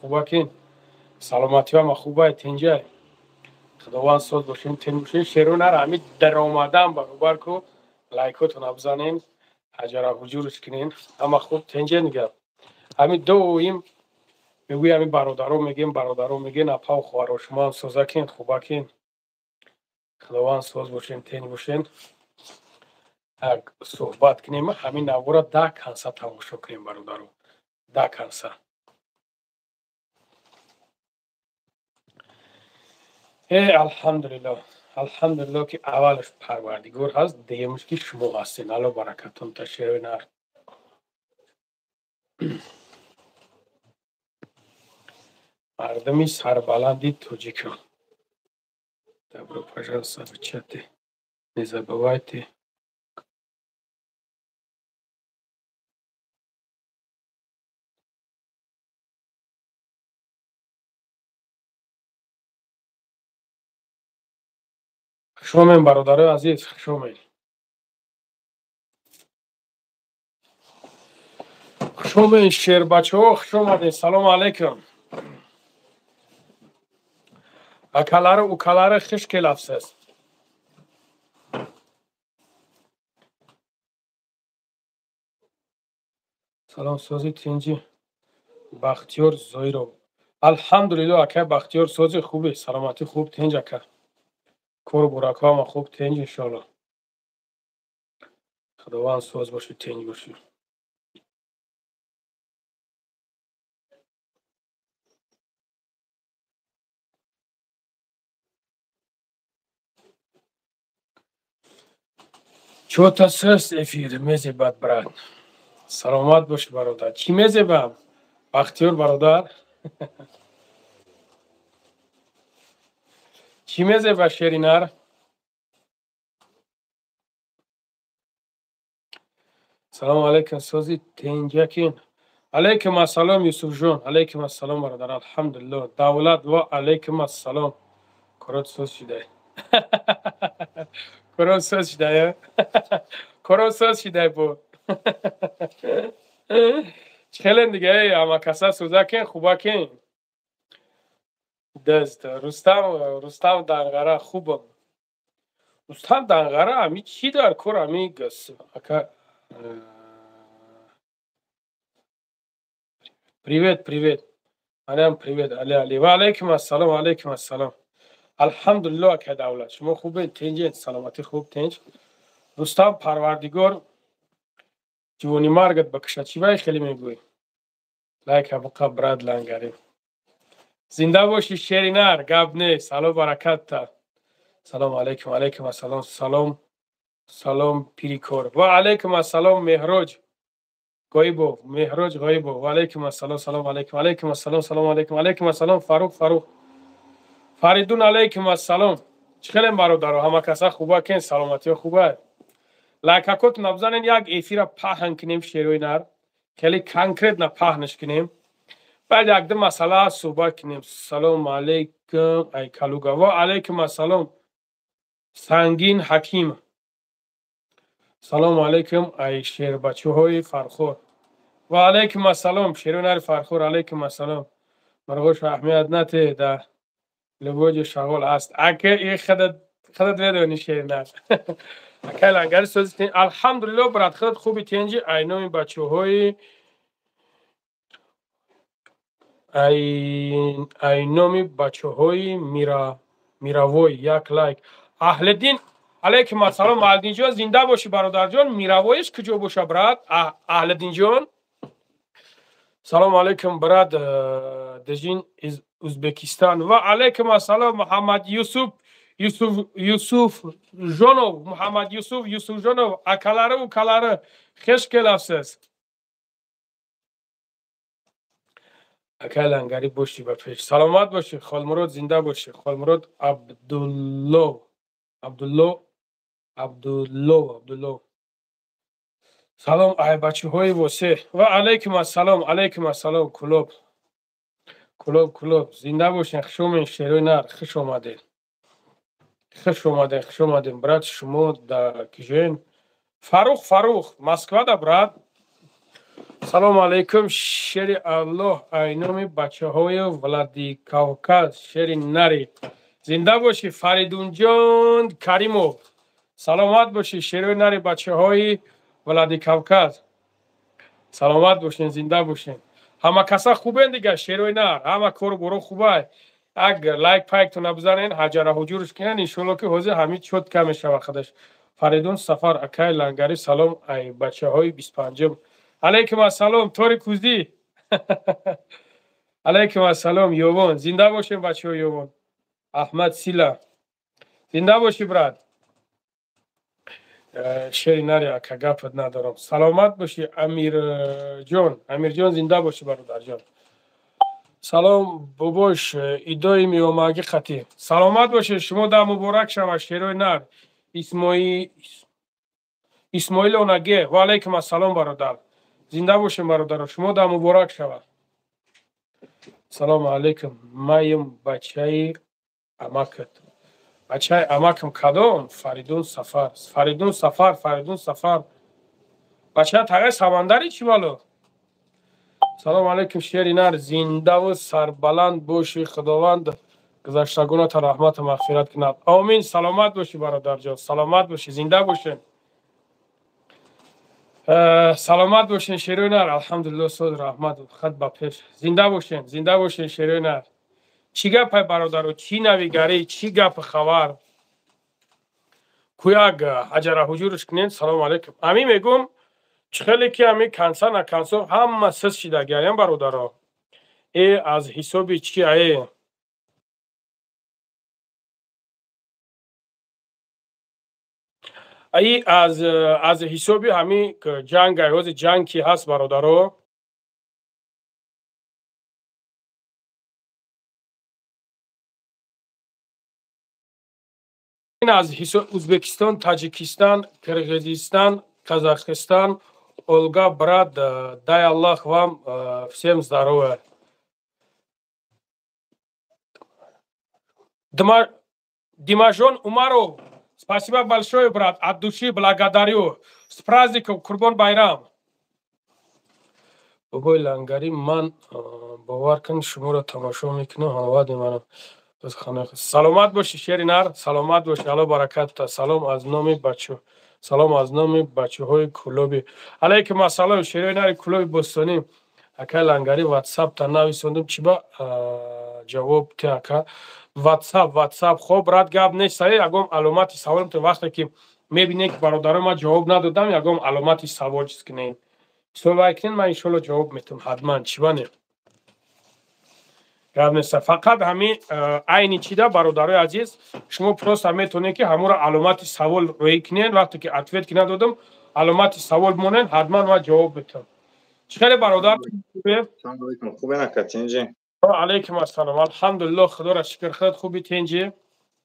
Хубакин, саломатӣ ҳама хубай, тинҷай. Худованд соз бошен, тинҷ бошен. Шерои нар ҳами даромадан баробар ку лайкотона бизанен, ҳаҷара ҳуҷурш кунен. Ҳама хуб, тинҷен гап. Ҳами доим мегӯи ҳами бародаро мегем, бародаро мегем, апау хоҳаро шумо ҳам созакин, хубакин. Худованд соз бошен, тинҷ бошен. Так суҳбат кунем, ҳамин навора да канса тамошо кунем, бародаро. Да канса. Алҳамдулиллоҳ, алҳамдулиллоҳ, ки аввалаш Парвардигор ҳаст, дуюмаш ки шумо ҳастед. Алло баракатон та шерои нар. Мардуми сарбаланди тоҷикон. Добро пожалуйста в чате. Не забывайте. Хуш омед, бародарои азиз, хуш омед. Хуш омед, шербачаҳо, хуш омадед. Салому алайкум. Акалары, укалары, хуш келапсиз. Салом, сози, тинҷи. Бахтиёр Зоиров. Алҳамдулиллоҳ, акай Бахтиёр, сози хубе, саломатӣ хуб, тинҷ ака. Кору буракҳо ҳама хуб, тинҷ иншоаллоҳ. Худованд соз бошӣ, тинҷ бошӣ. Чота сест эфир мезебад, брат. Саломат бошӣ, бародар. Чӣ мезебам? Бахтиёр бародар? Чӣ мезеба, шеринар? Салому алайкум, сози, тинҷакин. Алайкум ассалом, Юсуфҷон. Алайкум ассалом, бародар. Алҳамдулиллоҳ. Давлат ва алайкум ассалом. Корот соз шудай. Корот соз шудай. Корот соз шудай бо. Чӣ хелен дига, эй, ҳама каса сӯзакин, хубакин. Даст Рустам, Рустам Данғара хубам. Рустам Данғара ами чӣ дар кор ами ака. Привет, привет. Алям привет, Али Али. Ва алайкум ассалом, алайкум ассалом. Алҳамдулиллоҳ, ака Давлат. Шумо хубед, тинҷед, саломатӣ хуб, тинҷ. Рустам, Парвардигор ҷувони маргат бакушад. Чӣ вай хеле мегӯӣ? Лайка буқа, брат Лангари. Зинда бошӣ, шеринар, гап нест. Ало баракатта. Салом алайкум, алайкум ассалом, салом, салом пирикор. Ва алайкум ассалом, Меҳроҷ Ғоибов, Меҳроҷ Ғоибов. Ва алайкум ассалом, салом алайкум, алайкум ассалом, салом алайкум, алайкум ассалом, Фаруқ, Фаруқ. Фаридун, алайкум ассалом. Чӣ хелем, бародаро, ҳама каса хубакен, саломатиё хуба? Лайкакотона бизанен, як эфира паҳн кунем, шерои нар. Хеле конкретно паҳнш кунем. Баъд якду масъала суҳбат кунем. Салому алайкум, ай Калуга. Ва алайкум ассалом. Сангин Ҳаким. Салому алайкум, ай шербачаҳои Фархор. Ва алайкум ассалом, шерои нари Фархор, алайкум ассалом. Марғош аҳамият нате, да любой шағол аст. Ака и худат худат медонӣ, шеринар. Акай Лангари, сози, алҳамдулиллоҳ, брат, худат хуби, тинҷи? Ай номи бачаҳои ай номи бачаҳои мировой як лайк. Аҳлиддин, алайкум ассалом, Аҳлиддинҷон, зинда бошӣ, бародарҷон. Мировоиш куҷо боша, брат? Аҳлиддинҷон. Салому алайкум, брат Дежин из Узбекистан. Ва алайкум ассалом, Муҳаммад Юсуф Юсуф Юсуф Жонов, Муҳаммад Юсуф Юсуфжонов, акалары, укалары, хеш келапсиз. Акай Лангари, бошӣ ба пеш. Саломат бошӣ, Холмурод, зинда бошӣ. Холмурод Абдуллов. Абдулло, Абдуллов, Абдуллов. Салом, ай бачаҳои Восе. Ва алайкум ассалом, алайкум ассалом, Кулоб. Кулоб, Кулоб. Зинда бошен, хуш омед, шерои нар, хуш омадед. Хуш омадед, хуш омадед, брат, шумо да кижен? Фарух, Фарух, Москва да, брат. Салому алейкум, шери Аллоҳ, айноми бачаҳои Владикавказ, шери нари. Зинда бошӣ, Фаридунҷон Каримов. Саломат бошӣ, шерои нари бачаҳои Владикавказ. Саломат бошен, зинда бошен. Ҳама каса хубен дига, шерои нар, ҳама кору боро хубай. Аг лайк пайктона бизанен, ҳаҷара ҳуҷурш кунен, иншоалло ки ҳозир ҳамин чётко мешава худаш. Фаридун Сафар, акай Лангари, салом ай бачаҳои 25-м. Алейкум ассалом, Тори Кузӣ. Алейкум ассалом, Ёвон. Зинда бошем, бачаҳои Ёвон. Аҳмад Сила. Зинда бошӣ, брат. Шери нари, ака, гапат надорам. Саломат бошӣ, Амирҷон. Амирҷон, зинда бошӣ, бародарҷон. Салом, бобош, идои меомагӣ қатӣ. Саломат бошед, шумо да муборак шава, шерои нар. Исмоил Онаге. Ва алейкум ассалом, бародар. Зинда бошем, бародаро, шумо да муборак шава. Салому алейкум, маем бачаи амакат. Бачаи амакам кадом? Фаридун Сафар. Фаридун Сафар, Фаридун Сафар. Бача тағай Самандари чӣ бало? Салому алейкум, шери нар, зиндаву сарбаланд бошӣ, Худованд гузаштагоната раҳмату мағфират кунад. Омин. Саломат бошӣ, бародарҷон, саломат бошӣ, зинда бошем. Саломат бошен, шерои нар. Алҳамдулилло, соз, раҳмат, хат ба пеш. Зинда бошен, зинда бошен, шерои нар. Чӣ гапай, бародаро, чӣ навигарӣ, чӣ гапи хабар? Куяк ҳаҷара ҳуҷурш кунен. Салому алейкум. Ҳамин мегум, чӣ хеле ки ҳамин конца на концов ҳама сиз шидагаям, бародаро. Аз ҳисоби чӣ ае? Аи аз ҳисоби ҳамин ҷанг, ҳози ҷанг ки ҳаст, бародаро. Ин аз ҳисоб Узбекистон, Таҷикистон, Қирғизистон, Казахстон. Олга, брат, дай Аллах вам всем здоровья. Димажон Умаров, спасибо большое, брат, от души благодарю. С праздником Курбон Байрам. Бобои Лангари, ман бовар кун, шуморо тамошо мекунам, ҳаловат мемонам. Саломат бошӣ, шери нар, саломат бошӣ, Алло баракат. Салом аз номи бачо. Салом аз номи бачаҳои Кулоби. Алейкум ассалом, шерои нари Кулоби Бостонӣ. Акай Лангари, WhatsApp та нависондум, чӣ ба ҷавоб те, ака? WhatsApp, WhatsApp. Хоб, брат, гап нест, ягон аломати савол вақте ки мебинед, ки бародаро, ман ҷавоб надодам, ягон аломати савол чиз кунед. Суҳбат кунед, ман иншоалло ҷавоб метавам ҳатман, чӣ ба не? Гап нест. Фақат ҳамин айни чида, бародарои азиз, шумо просто метавонед, ки ҳамуро аломати савол рӯӣ кунед, вақте ки ответ ки надодам, аломати савол монед, ҳатман ман ҷавоб метавам. Чӣ хеле, бародар? Хубе, ака, тинҷи? Алейкум ассалом. Алҳамдулилло, Худоро шукр, худ хуби, тинҷи?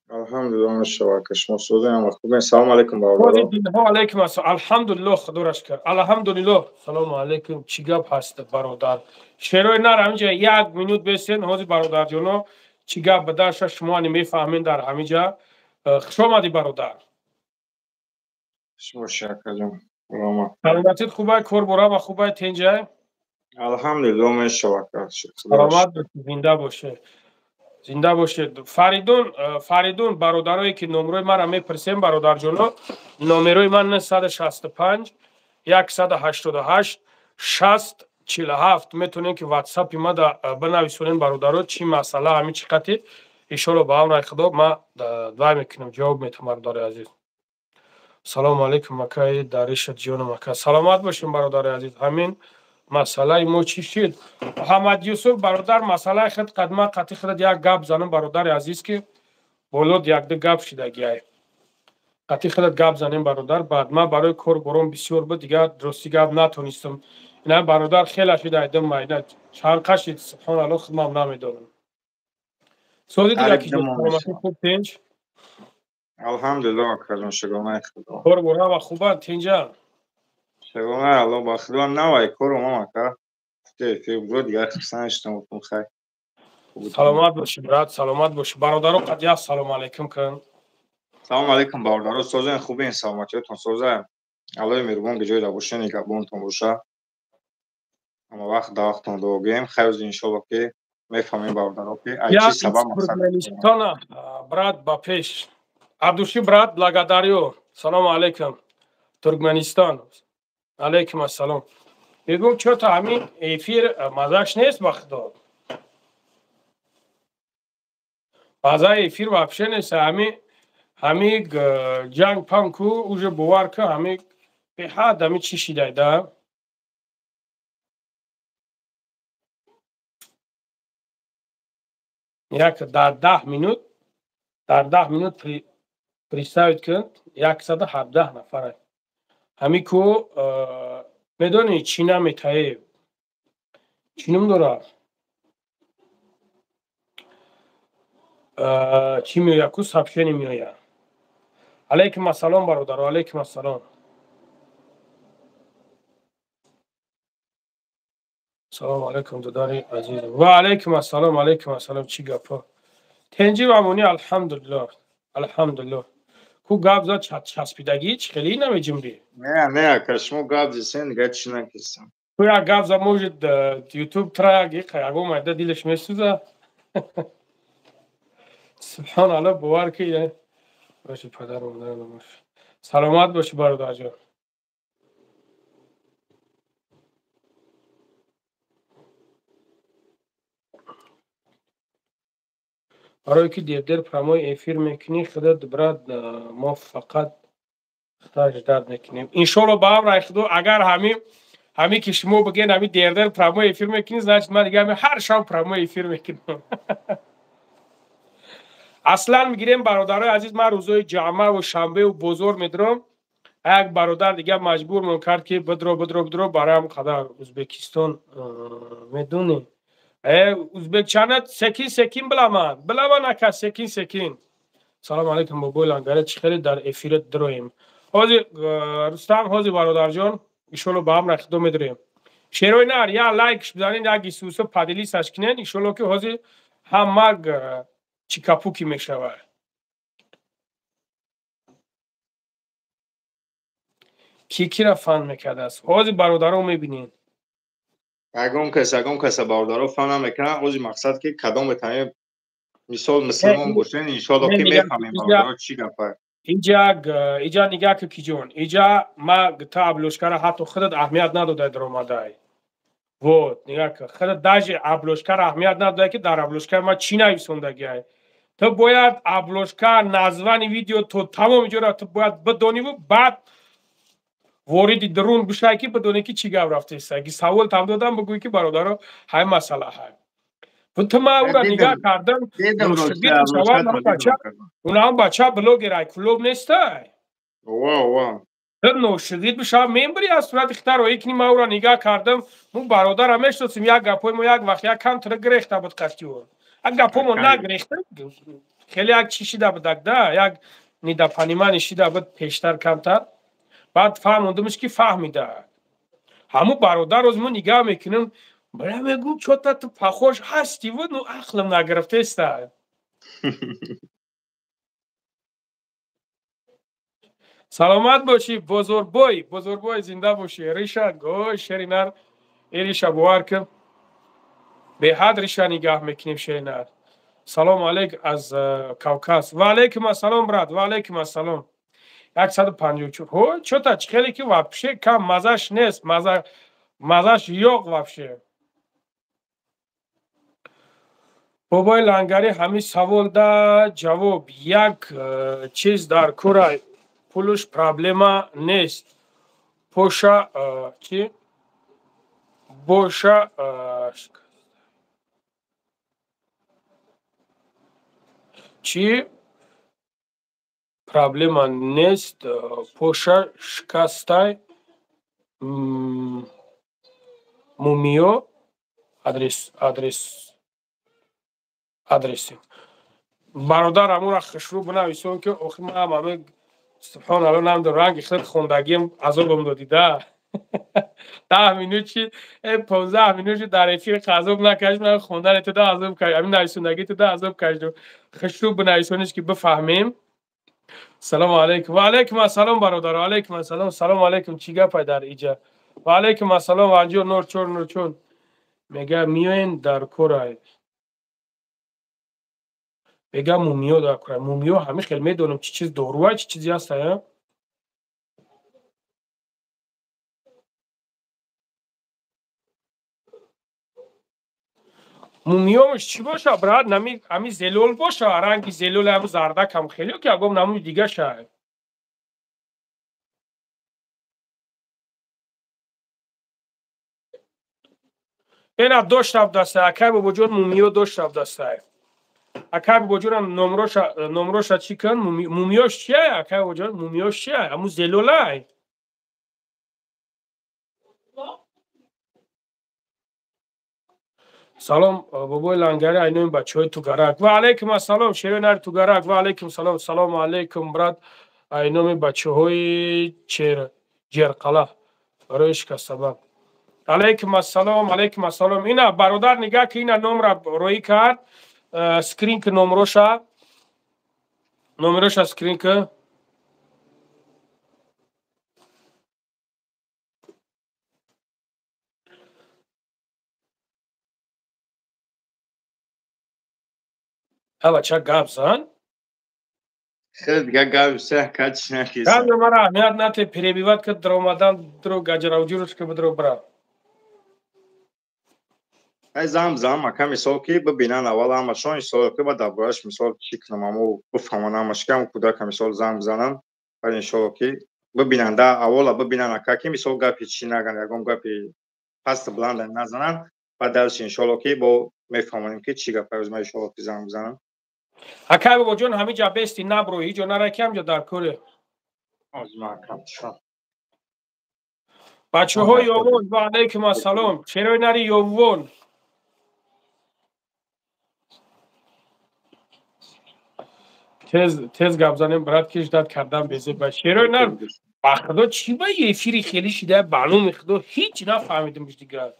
Алҳамдулилло, машалло, ака, шумо созем, ҳама хубен. Салому алейкум, бародаро. Алейкум ассалом. Алҳамдулилло, Худоро шукр. Алҳамдулилло. Салому алейкум. Чӣ гап ҳаст, бародар? Шерои нар, ҳаминҷа як минут бесен, ҳозир, бародарҷоно, чӣ гап бадаша шумо ани мефаҳмед дар ҳаминҷа. Хуш омадӣ, бародар. Шумо акаҷон. Саломатит хубай, кор борама хубай, тинҷай? Алҳамдулилло, мешава, ака. Саломат бошед, зинда бошед. Зинда бошед. Фаридун, Фаридун, бародарое ки номерои маро мепурсем, бародарҷоно, номерои ман 965 188 60 47. Метавонем ки ватсапи ма бинависонем, бародаро, чӣ масъала, ҳамин чӣ қати, иншоалло ба амри Худо ма вай мекунам, ҷавоб метавам, бародари азиз. Салому алейкум, акаи Дариша ҷонам, ака. Саломат бошем, бародари азиз. Ҳамин масъалаи мо чӣ шуд? Муҳаммад Юсуф, бародар, масъалаи худ қадма қатъи худат як гап занам, бародари азиз, ки болод якду гап шидагиай. Қатъи худат гап занем, бародар. Баъд ман барои кор бором бисёр буд, дигар рости гап натонистам. Ина, бародар, хеле шид, айдим майна чанд қашид, субҳоналло, худмам намедонам. Сози дига ки саломатӣ хуб, тинҷ? Алҳамдулилло, акаҷон, шукронаи Худо. Кор борама хубанд, тинҷан? Шукронаи Алло, ба Худо навай корум ака. Те дигар хурсанд шудам, гуфтам хай. Саломат бошӣ, брат, саломат бошӣ. Бародаро, қад як салому алейкум кун. Салому алейкум, бародаро, созен, хубен, саломатиётон соза. Аллои меҳрубон ҷойда боша, нигаҳбонтон боша. Ама вақт да вақтон дуогӯем. Хайр, иншолло ки мефаҳмем бародаро ки ай чӣ сабаб мақсад. Туркменистона брат ба пеш. Абдуши брат, благодарю. Салому алейкум. Туркменистон. Алейкум ассалом. Мегӯм чё-то ҳамин эфир мазаш нест ба худо. Мазаи эфир вообще нест. Ҳами ҷанг панку уже бовар ка ҳами беҳад ҳами чӣ шидай да? Як дар 10 минут, дар 10 минут представить кун 117 нафар. Ҳами ку медонӣ чӣ наметае? Чӣ ном дорад? Чӣ меояд ку сообщение меояд. Алейкум ассалом бародаро, алейкум ассалом. Салом алейкум додари азизам. Ва алейкум ассалом, алейкум ассалом. Чӣ гапо? Тенҷи ва амонӣ алҳамдулиллоҳ. Алҳамдулиллоҳ. Ку гап зад часпидагӣ чӣ хеле намеҷумбӣ? Не, не, ака шумо гап зисен, дига чӣ накисам. Ку як гап зад может YouTube тра ягон майда дилаш месӯза. Субҳоналлоҳ бовар ки боши падару модарам бош. Саломат боши бародарҷон. Барое ки дердер прямой эфир мекунӣ худат брат мо фақат худаш дард мекунем. Иншолло ба амраи худо агар ҳами ки шумо бигӯед ҳами дердер прямой эфир мекунӣ, значит ман дига ҳар шаб прямой эфир мекунам. Аслан мегирем бародарои азиз, ман рӯзои ҷамъаву шанбеу бозор медурам. Як бародар дига маҷбурмон кард ки бидро бидро бидро барои ҳам қадар Ӯзбекистон медонӣ. Ӯзбекчана секин секин биламан. Биламан ака секин секин. Салом алейкум бобои лангаре чӣ хеле дар эфират дуроем. Ҳозир Рустам ҳозир бародарҷон иншолло ба амра худо медурем. Шерои нар я лайкш бизанед, як исуса поделиться-ш кунед, иншолло ки ҳозир ҳама чикапуки мешавад. Ки кира фан мекардааст? Ҳозир бародаро мебинед. Ягон каса бародаро фан намекунад. Ҳозир мақсад ки кадом метавонем мисол мусулмон бошем, иншолло ки мефаҳмем бародаро чӣ гапа. Иҷа нигаҳ ки киҷон. Иҷа ма та обложка-ра ҳатто худат аҳамият надодай даромадай. Вот, нигаҳ ки худат даже обложка-ра аҳамият надодай ки дар обложка-и ма чӣ нависондагиай. Ту бояд обложка, название видео то тамоми ҷора ту бояд бидониву баъд вориди дурун бишай ки бидонӣ ки чӣ гап рафтест. Аги савол там додам бигӯй ки бародаро ҳай масъала ҳай. Ту ма ура нигаҳ кардам, унаам бача блогер ай клуб нестай. Ова, ова. Ту ношидид бишав мембри аз сурати хитар роӣ кунӣ ма ура нигаҳ кардам, мо бародара мешиносем, як гапҳои мо як вақт як кам тира гирехта буд қастиёр. Як гапҳо мо нагирехта, хеле як чӣ шида будак да, як недопонимание шида буд пештар камтар. Баъд фаҳмондумш ки фаҳмида. Ҳамун бародар роз мо нигаҳ мекунем, бля мегӯм чё-то ту похож ҳастӣ ву, ну ақлам нагирифтеста. Саломат бошӣ бозорбой, бозорбой зинда бошӣ. Риша гой шеринар, эриша бовар кун. Беҳад риша нигаҳ мекунем шеринар. Салом алейк аз Кавказ. Ва алейкум ассалом брат, ва алейкум ассалом. 154. Ҳо, чё-то чӣ хеле ки вообще кам мазаш нест, мазаш ёқ вообще. Бобои лангари ҳамин савол да ҷавоб як чиз дар кора пулуш проблема нест. Поша чӣ? Боша чӣ? Проблема нест. Поша шикастай мумиё адрес адрес адреси. Бародар амура хушрӯ бинависон ки охи ман ҳаме субҳоналло намедонам ранги худ хондагиам азобам додида. 10 минут чи 15 минут чи дар эфир азоб накашид, ман хондани ту да азоб кашид, ҳамин нависондагии ту да азоб кашидум. Хушрӯ бинависониш ки бифаҳмем. Салому алейкум. Ва алейкум ассалом бародар, ва алейкум ассалом. Салому алейкум. Чӣ гапай дар иҷа? Ва алайкум ассалом ванҷо 0404 мега миёен дар корай. Мега мумиё дар корай. Мумиё ҳамин хел медонам чӣ чиз доруа, чӣ чизе ҳаст, а? Мумиёмш чӣ боша, брат? Нами ҳами зелол боша, ранги зелол ҳам зардакам хеле ки ягом намуди дига ша. Ена дошт абдастай, акай бобоҷон мумиё дошт абдастай. Акай бобоҷонам номроша чӣ кун? Мумиёш чия, акай бобоҷон? Мумиёш чия? Ҳамун зелолай. Салом бобои лангари, айнои бачаҳои Тугарак. Ва алайкум ассалом, шерои нари Тугарак. Ва алайкум салом. Салому алайкум, брат, айноми бачаҳои Ҷерқала барои шикастабаб. Алайкум ассалом, алайкум ассалом. Ина бародар нигаҳ ки ина номра роӣ кард, скрин ки номроша. Номроша скрин ки. Ҳа бача гап зан. Хеле дига гап се кач накиса. Гап мара аҳамият нате перебиват ки даромадан дро гаҷаравҷурш ки бидро бра. Ай зам зам ака мисол ки бибинан аввал ҳамашон иншолло ки ба дарборааш мисол чӣ кунам амо бифаҳман ҳамаш ки ҳам кӯдака мисол занг бизанам баъд иншолло ки бибинанда аввала бибинан ака ки мисол гапи чӣ наган ягон гапи пасту баланда назанан баъд дарш иншолло ки бо мефаҳмонем ки чӣ гап ҳаст ман иншолло ки занг бизанам. Акай бобоҷон ҳамин ҷа бести набро ҳиҷо нара ки ҳамҷо дар коре. Бачаҳои Ёвон ва алайкум ассалом. Шерои нари Ёвон. Тез тез гап занем брат ки ждат кардан безеб ба шерои нар ба худо чӣ ба эфири хеле шида ба номи худо ҳеҷ нафаҳмидим дигар.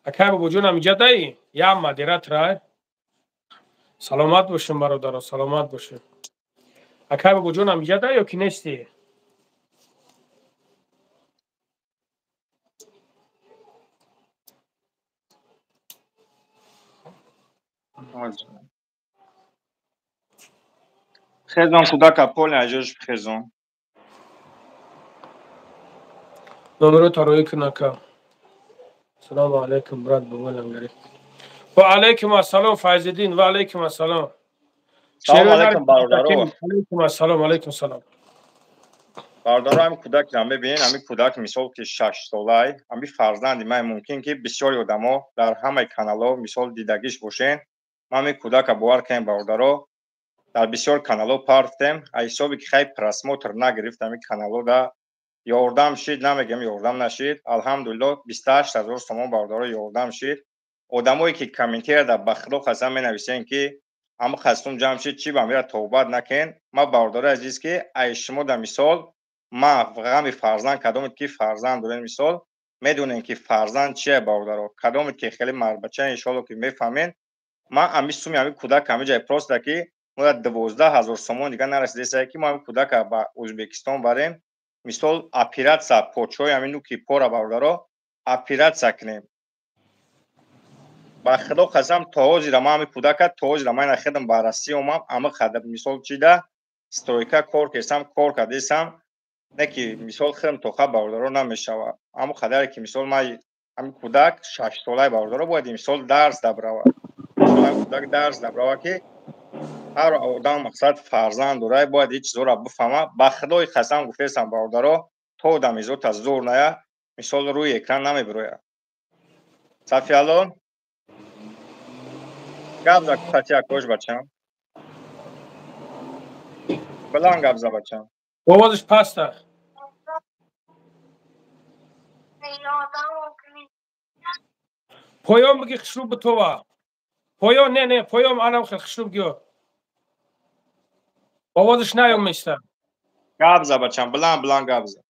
Акай бобоҷон ҳаминҷа даи? Як модератора. Саломат бошем бародаро, саломат бошем. Акай бобоҷон ҳаминҷа даи ё ки нестӣ? Хезон кӯдака поли аҷош хезон. Номеро тароӣ кун ака. Салому алайкум брат бобои лангари. Ва алайкум ассалом Файзиддин, ва алайкум ассалом. Салому алайкум бародаро. Алайкум ассалом, алайкум салом. Бародаро ҳамин кӯдакро мебинед, ҳамин кӯдак мисол ки 6 солай, ҳамин фарзанди ман мумкин ки бисёри одамо дар ҳамаи каналҳо мисол дидагиш бошен. Ман ҳамин кӯдака бовар кунем бародаро, дар бисёр каналҳо партем, аз ҳисоби ки хай просмотр нагирифт ҳамин каналҳо да ёрдам шид, намегем ёрдам нашид. Алҳамдулилло 28 ҳазор сомон бародаро ёрдам шид. Одамое ки комментарияда ба худо қасам менависен ки ҳама қасум ҷамъ шид, чӣ ба мира тавбат накен. Ман бародарои азиз ки ай шумо да мисол ман ғами фарзанд кадомед ки фарзанд дорен мисол медонем ки фарзанд чие бародаро, кадомед ки хеле марбача иншолло ки мефаҳмен. Ман ҳамин суми ҳамин кӯдак ҳамин ҷай просто ки мо 12 ҳазор сомон дига нарасидеса ки мо ҳамин кӯдака ба Ӯзбекистон барем. Мисол оператсия почҳои ҳамин нуки пора бародаро оператсия кунем. Ба худо қасам то ҳозира ман ҳамин кӯдака то ҳозира ман худам ба Россия омам ама хада мисол чида стройка кор кесам кор кардесам не ки мисол худам тоха бародаро намешава. Ҳамон қадаре ки мисол ман ҳамин кӯдак 6 солаи бародаро бояд мисол дарс дабрава. Мисол ҳамин кӯдак дарс дабрава ки ҳар одам мақсад фарзанд дорад бояд ҳеҷ чизоро бифаҳма. Ба худои қасам гуфтесам бародаро то одами зота зур ная мисол рӯи экран намебирояд. Сафиалло гап за кутатия кош бачам. Баланд гап за бачам. Овозаш паста. Поён биги хушрӯ битова. Поён не не поён анам хел хушрӯ бигиё. Овозаш наём места. Гап за бачам, баланд баланд гап за.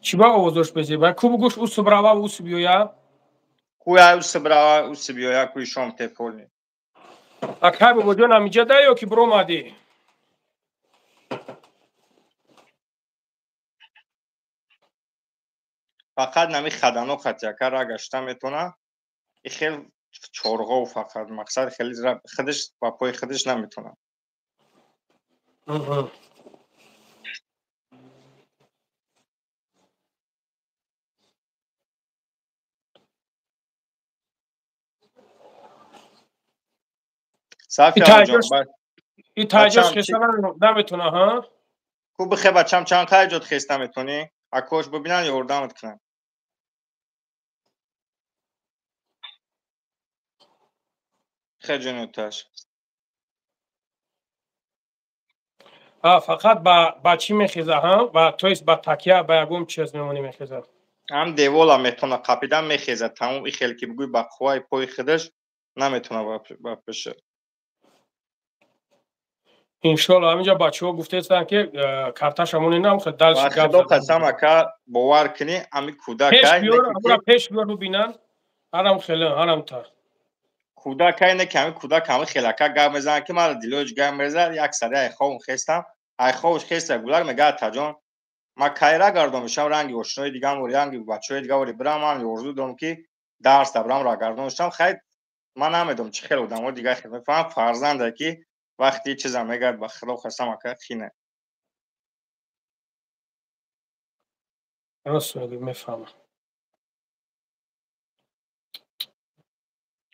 Чӣ ба овозош безеба? Ку бугӯш усуб рава, усуб ёя? Куя усуб рава, усуб ёя, куи шом теполни. Акай бобоҷон, амиҷа да ё ки биромадӣ? Фақат нами хадано хати ака ра гашта метона. И хел чорғов фақат мақсад хеле худаш ба пои худаш наметона. И таҷош хеста наметона, ҳа? Ку бихе бачам, чанд қайҷот хеста метонӣ? Акош бибинан, ёрдамат кунам. Хеҷоноташ. Фақат ба чӣ мехеза, ҳа? Ба то есть ба такя, ба ягон чиз мемонӣ мехеза. Ҳам девола метона қапидан мехеза, тамом и хел ки бигӯй ба қувваи пои худаш наметона ба пеша. Иншолло ҳаминҷа бачаҳо гуфтаистанд ки карташа монинам хел дальше гап. Худо қасам ака, бовар кунӣ ами кӯдакай амра пеш биёр бибинан, ҳарам хеле ҳарам та. Кӯдакай не ки ами кӯдак ами хел ака гап мезанад ки мара дилоҷ гап мезанад, як сари ай ховм хестам, ай ховш хеста гулак мегӯяд таҷон, ман кайра гардон мешавам ранги ошинои дигам вори, ранги бачаҳои дига вори бирам, ман орзу дорам ки дарс да бирам ра гардон шавам. Хай ман намедонам чӣ хел одамо дига хел мефаҳмам, фарзанда ки вақти чиза мегӯяд ба худо қасам ака хине. Рост мегӯӣ, мефаҳмам.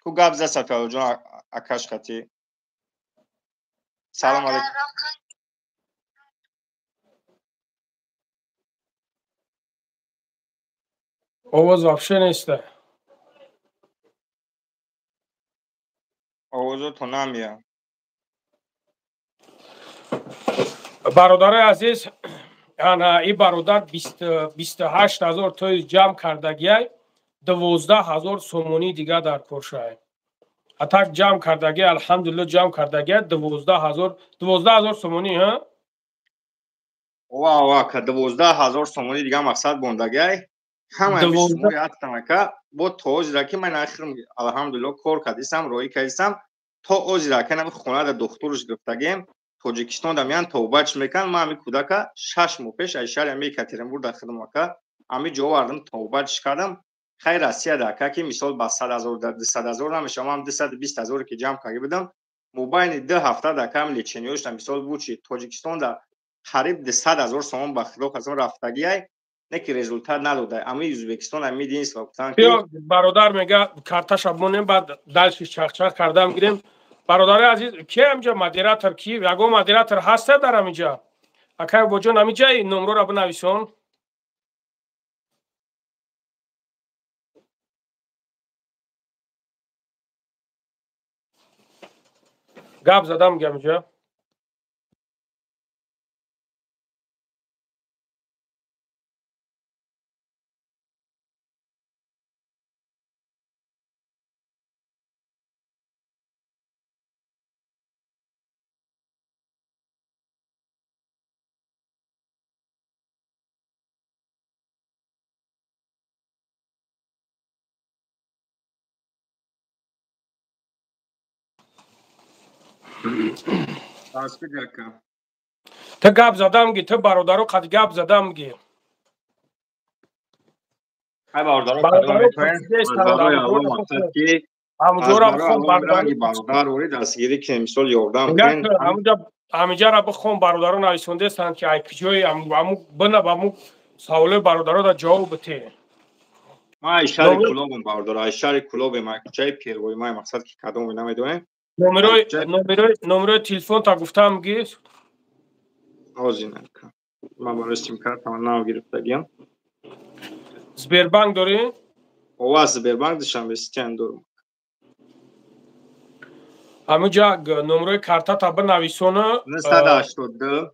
Ку гап зад Сафиаллоҷон акаш хати. Салом алейкум. Овоз вообще неста. Овозото намеяд. Бародарои азиз, ана и бародар 28 000 тои ҷамъ кардагиай, 12 000 сомонӣ дига дар коршай. Атак ҷамъ кардагиай, алҳамдулилло ҷамъ кардагиай, 12 000, 12 000 сомонӣ, ҳа? Ова, ова, ака, 12 000 сомонӣ дига мақсад бондагиай. Ҳамаи шумои ҳастам ака, бо то озира ки ман ахирм алҳамдулилло кор кардисам, роҳӣ кардисам, то озира ака нами хонада духтурш гирифтагием, Тоҷикистон да меян тавбач мекунанд. Ман ҳами кӯдака 6 моҳ пеш аз шаҳри ами Екатеринбург дар хидм ака ами ҷо овардам, тавбач кардам. Хай Россия да ака ки мисол ба 100 000 200 000 намешавам, ман 220 000 ки ҷамъ карда будам, мобайни 2 ҳафта да ака ҳами лечениёшда мисол буд чи Тоҷикистон да қариб 200 000 сомон ба худо қасам рафтагиай, не ки результат надода. Ами Ӯзбекистон ами единство гуфтанд ки бародар мега карташа монем, баъд дальше чахчах кардам гирем. Бародари азиз, ки ҳамҷа модератор, ки ягон модератор ҳаста дар ҳаминҷа? Акай боҷон, ҳаминҷа номрора бинависон. Гап задам ҳаминҷа. Ту гап задам ги, ту бародаро қад гап задам ги. Ай бародаро, барои дастгирӣ ки мисол ёрдам. Ҳаминҷара бихон, бародаро нависондестанд ки ай куҷои аму бина, ба аму саволои бародаро да ҷавоб бите. Ман ай шаҳри Кулобам, бародаро, ай шаҳри Кулобем, ай кӯчаи Первои май, мақсад ки кадоме намедонем. Номерои телефонта гуфтам ги. Ҳозир ман барои симкартама нав гирифтагиам. Сбербанк дорӣ? Ова, Сбербанк Душанбе Ситиам дорум. Ҳаминҷа номерои картата бинависона. 982.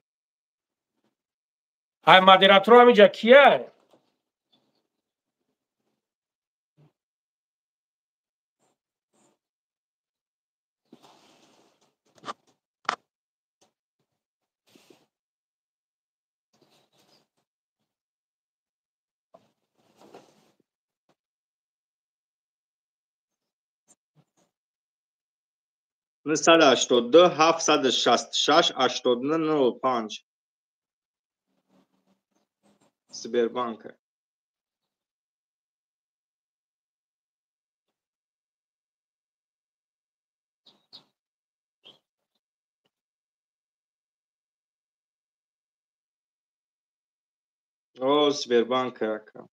Ай модераторо ҳаминҷа кия? 982 766 89 05. Сбербанк. О, Сбербанк ака.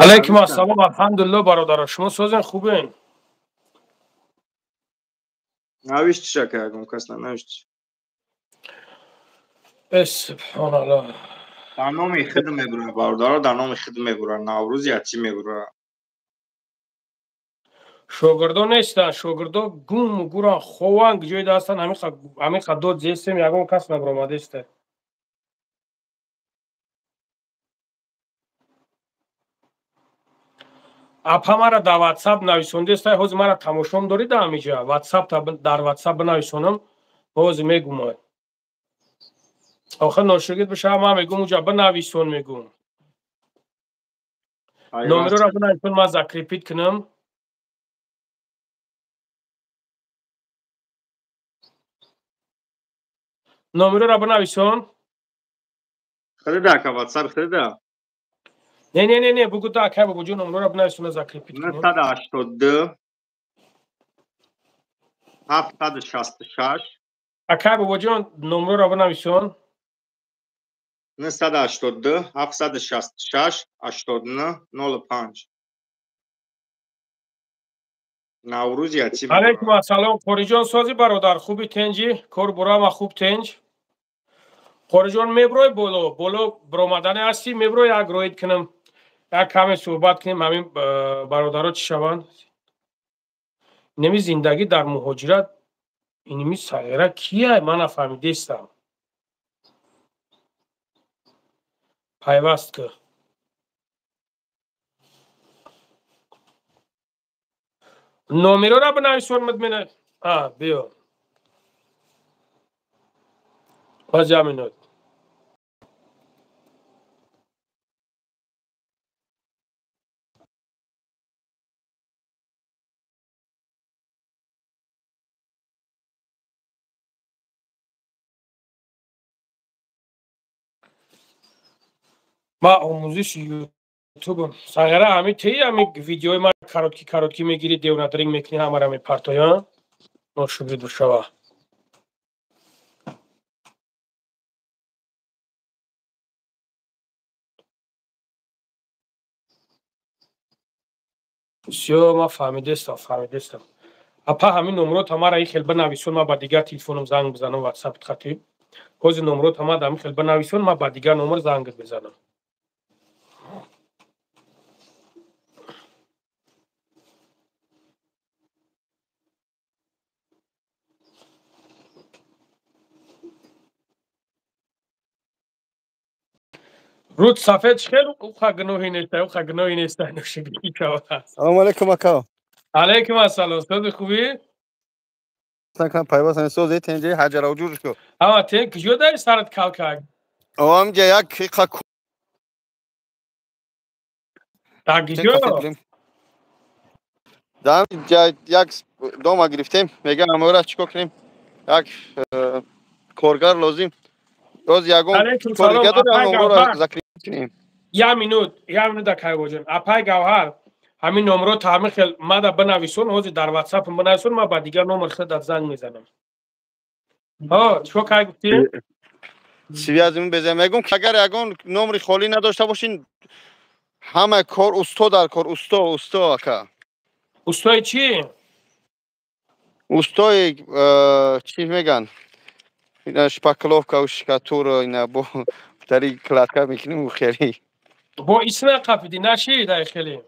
Алейкум ассалом, алҳамдулилло бародаро, шумо созен хубен? Навиштиш ака, ягон кас нанавиштиш. Э, субҳоналлоҳ. Дар номи худ мебура, бародаро, дар номи худ мебура, Наврӯз ячи мебура. Шогирдо нестанд, шогирдо гуму гуран, хован, ҷойда ҳастанд, ҳамиқа дод зестем, ягон кас набуромадеста. Апа мара дар ватсап нависондеста, ҳозир мара тамошом дорӣ да ҳамиҷа? Ватсап дар ватсап бинависонам, ҳозир мегумад. Охир ношогирд бишава, ман мегум уҷа бинависон мегум. Номерора бинависон, ман закрепить кунам. Номерора бинависон. Хрида ака, ватсап хрида. Не, не, не, не, бугу да, акай бобоҷон, номерора бинависон, закрепить кунам. 982 766. Акай бобоҷон, номерора бинависон. 982 766 89 05. Наврӯз ячи. Алейкум ассалом, Қориҷон, сози бародар, хуби тенҷи, кор бурама хуб тенҷ. Қориҷон, меброй боло, боло биромадане ҳастӣ, меброй як роид кунам, як каме суҳбат кунем, ҳамин бародаро чӣ шаванд? Инами зиндагӣ дар муҳоҷират, инами сағира кия, ман нафаҳмидестам. Пайваст ки. Номерора бинависон мадмена. А, биё. Баз як минут. Ма омӯзиши ютубам. Сағира ҳами теи ҳами видеои ма короткий короткий мегирӣ, девнадринг мекунӣ, ҳамара мепартоӣ, а? Ношукри душава. Всё, ма фаҳмидестам, фаҳмидестам. Апа ҳамин номерота мара ин хел бинависон, ма ба дигар телефоном занг бизанам, ватсап хати. Ҳозир номерота ма ҳамин хел бинависон, ма ба дигар номер занг бизанам. Руд сафед хел уха гуноҳи неста, уха гуноҳи неста, ношигирӣ шава. Салому алейкум ака. Алейкум ассалом, сози хубӣ? Пайваст ҳамин сози тенҷи ҳаҷара уҷур шуд. Ама тен куҷо дари сарат калкак? Омҷа як қа Так куҷо? Дам як дома гирифтем, мегам амора чикор кунем? Як коргар лозим. Боз ягон коргар дорам, амора закрепить кунем. Як минут, як минут акай боҷон. Апай Гавҳар, ҳамин номро та ҳамин хел мада бинависон, ҳозир дар ватсап бинависон, ман ба дигар номер худат занг мезанам. Ҳо, чикор кай гуфтӣ? Связь безем. Мегум, агар ягон номри холӣ надошта бошин, ҳама кор усто дар кор, усто, усто ака. Устои чӣ? Устои чӣ меган? Ина шпакловка, штукатура, ина бо тари кладка мекунем хеле. Бо исна қапиди нашид ай хеле.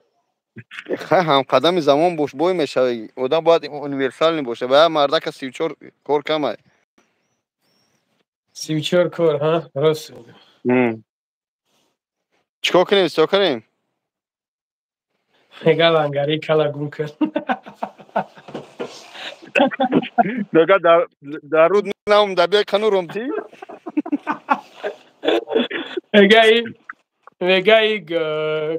Хай ҳамқадами замон бош бой мешавӣ. Одам бояд универсални боша. Ба мардака 34 кор камай. 34 кор, ҳа? Рост. Чикор кунем, чикор кунем? Мега лангари кала гум кард. Мега дар руд наум да биёй канурум ти? Мега и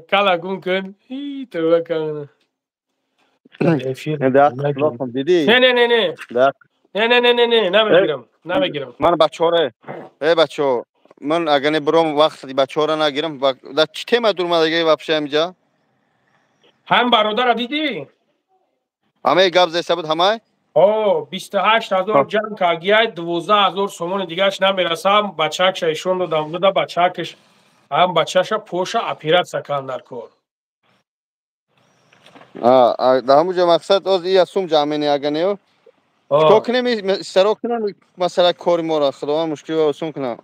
кала гум кун. И това кана. Диди? Не, не, не, не. Не, не, не, не, не, намегирам, намегирам. Ман бачаҳоре. Эй бачаҳо, ман агар не биром вақт бачаҳоро нагирам, да чӣ тема дурмадаги вообще ҳамиҷа? Ҳам бародара дидӣ? Ҳамаи гап зеса буд ҳамай? О, 28 000 ҷамъ кагиай, 12 000 сомони дигараш намерасам, бачакша ишон додам, дуда бачакаш, ҳам бачаша поша оператсия кан дар кор. А, дар ҳамуҷа мақсад оз ия сум ҷамъ мене агар не? Чикор кунем, истаро кунам масъала кори моро, худованд мушкилро осон кунам.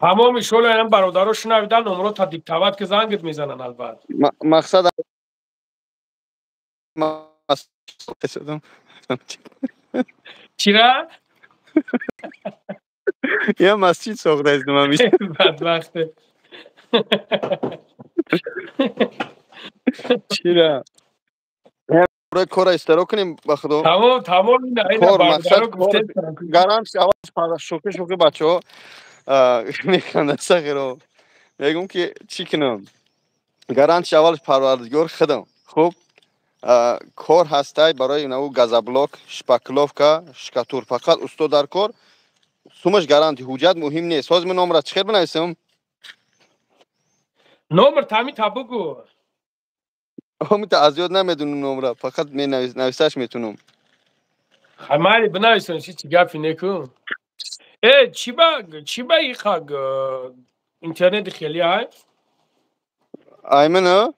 Ҳамоми шоло ам бародаро шунавидан номро та диктовать ки зангит мезананд албат. Мақсад чира? Я масҷид сохтаистам ҳамиша. Бадбахте. Чира? Кора истаро кунем ба худо. Тамом, тамом кор мақсад гарант аввал шӯхӣ шӯхӣ бачаҳо механданд сағиро. Мегӯм ки чӣ кунам? Гарантш аввал парвардигор худам. Хуб кор ҳастай барои наву газоблок, шпаклёвка, штукатур. Фақат усто дар кор, сумаш гаранти, ҳуҷҷат муҳим нест. Ҳозир ман номра чӣ хел бинависам? Номр тами та бугӯ. Омита аз ёд намедунам номра, фақат нависаш метунам. Майли бинависон, чи чи гапи неку. Э, чиба иха интернети хели ай? Аймана?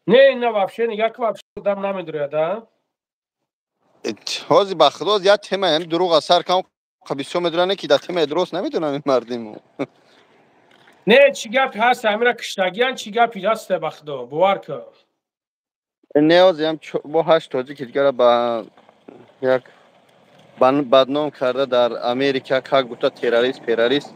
Не, на вообще нига ки вообще одам намедуряд, а? Ҳозир ба худо як тема ям дурӯғ аз сар кам бисёр медуране ки дар темаи дуруст намедонам ин мардиму. Не, чӣ гапи ҳаст, ҳамира киштагиян, чӣ гапи ҳаст ба худо, бовар кун. Не, ҳозир ям бо ҳашт тоҷики дигара ба як бадном карда дар Америка, как будто террорист, перорист.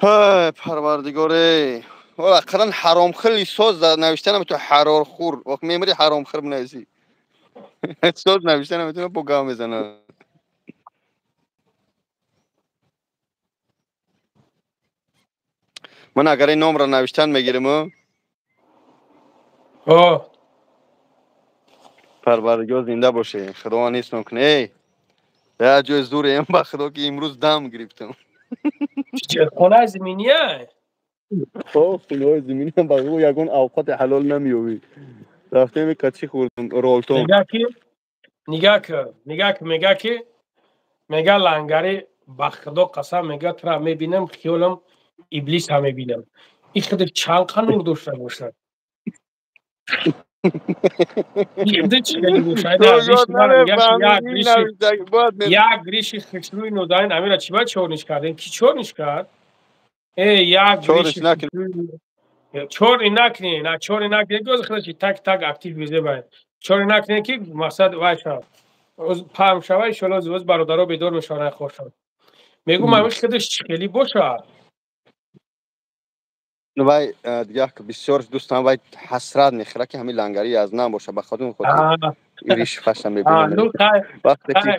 Ҳай, парвардигоре. Ақаллан ҳаромхӯр соз навишта наметавон, ҳарорхӯр. Вақт мемири ҳаромхӯр бинависӣ. Соз навишта наметавон, бо гав мезанад. Ман агар ин номро навиштан мегирам, О, парвардигор зинда боше. Худованд ҳифзтон кунад. Эй, як ҷои зуреем ба худо ки имрӯз дам гирифтам. Хонаи зиминия? О, хонаи зиминиам ба худо ягон авқоти ҳалол намеёбӣ. Рафтем качи хӯрдам, ролтон. Мега ки нигаҳ кун, нигаҳ кун, мега ки мега лангари ба худо қасам мега тура мебинам, хиёлам иблиса мебинам. Ин худи чанд қа нур дошта бошад? Як риши хушрӯи нозанин амира чӣ ба чорниш кардем? Ки чорниш кард? Э, як чорни накунед, на чорни накунед, гоз худаши так так актив визебай. Чорни накунед ки мақсад вай шавад. Паҳм шава, иншоалло боз бародаро бедор мешаванд хошанд. Мегӯм ҳамин худаш чӣ хеле бошад? Вай дигар бисёр дӯстам вай ҳасрат мехӯрад ки ҳамин лангари аз нам боша, ба хотир хотир риши фашам мебинам. Вақте ки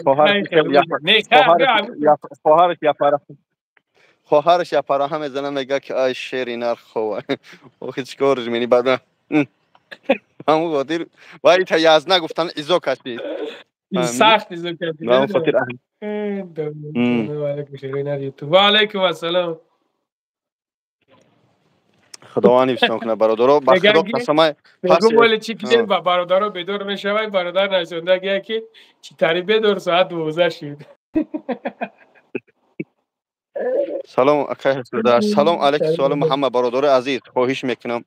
хоҳараш япараҳа мезана, мега ки ай шери нар хова. Охи чикорш мени баъд ҳамун хотир вай та язна гуфтан изо кашид. Сахт изо кашид. Ҳамун хотир. Ва алайкум ассалом. Худованд ҳифзтон кунад бародаро, ба худо қасамай. Мегӯм вале чӣ кунем, ба бародаро бедор мешавай, бародар нависондагия ки чӣ тари бедор, соат 12 шуд. Салом акай ҳасуда, салом алайкум салом ҳама бародарои азиз. Хоҳиш мекунам,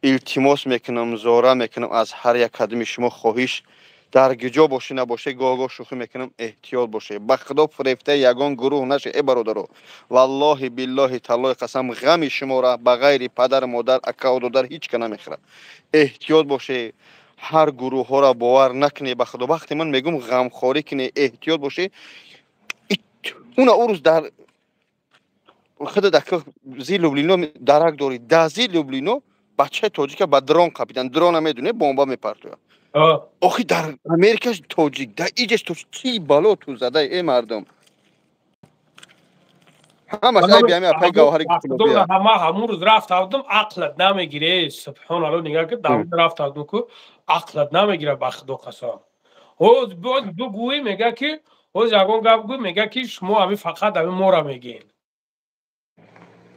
илтимос мекунам, зора мекунам аз ҳар як қадами шумо хоҳиш. Дар гиҷо бошӣ набошӣ, гоҳ-гоҳ шӯхӣ мекунам, эҳтиёт бошед. Ба худо фирефтаи ягон гурӯҳ нашед, э бародаро. Валлоҳи биллоҳи таллоҳи қасам, ғами шуморо ба ғайри падару модар, акаву додар ҳеҷ ка намехӯрад. Эҳтиёт бошед, ҳар гурӯҳҳоро бовар накунед. Ба худо вақте ман мегӯм ғамхорӣ кунед, эҳтиёт бошед, уна ӯ рӯз дар худа дар зир Люблино дарак дорӣ, дар зир Люблино бачаи тоҷика ба дрон қапидан. Дрона медонед, бомба мепартояд. Охи дар Америкаш тоҷик, дар иҷаш тоҷик, чӣ бало ту задай, э мардум. Ҳамаш айби ҳами апай Гавҳари Кулобия. Ҳама ҳамун рӯз рафта будам, ақлат намегире. Субҳоналло, нигаҳ ки дар рафта будам ку ақлат намегира, ба худо қасам. Ҳоз боз бугӯӣ, мега ки ҳоз ягон гап гӯй, мега ки шумо ҳами фақат ҳами мора мегӯед.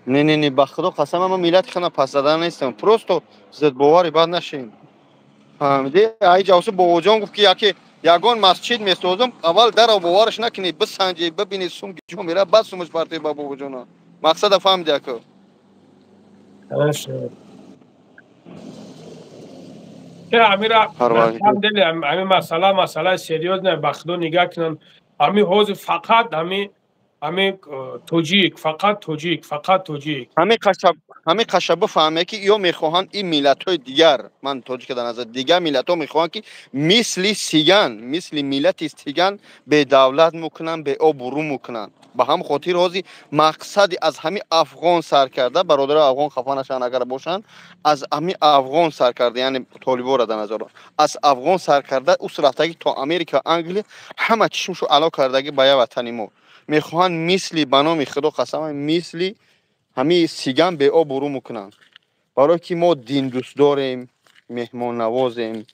Не, не, не, ба худо қасам, ман миллати худро пас задан нестам. Просто зидбовари бад нашем. Фаҳмидӣ? Ай ҷавсу бобоҷон гуфт, ки яке ягон масҷид месозам, аввал даро бовараш накунӣ, бисанҷӣ, бибинӣ сум ҷо мера, баъд сумаш партои ба бобоҷона. Мақсада фаҳмидӣ, ака? Амира, ами масъала масъалаи серьёзне, ба худо нигаҳ кунанд. Ами ҳозир фақат ами тоҷик, фақат тоҷик, фақат тоҷик. Ҳами қаша бифаҳме, ки ё мехоҳанд ин миллатҳои дигар, ман тоҷика дар назар, дигар миллатҳо мехоҳанд, ки мисли сиган, мисли миллати сиган бедавлат мекунанд, беобрӯ мекунанд. Ба ҳам хотир ҳозир мақсади аз ҳами афғон сар карда, бародари афғон хафа нашаванд агар бошанд, аз ҳами афғон сар карда, яъне толибора дар назар, аз афғон сар карда ус рафтагӣ то Америка, Англия, ҳама чишмшу ало кардагӣ ба як ватани мо. Мехоҳанд мисли, ба номи худо қасам, мисли ҳамаи сиган беобрӯ мекунанд. Барое ки мо диндӯст дорем, меҳмоннавозем,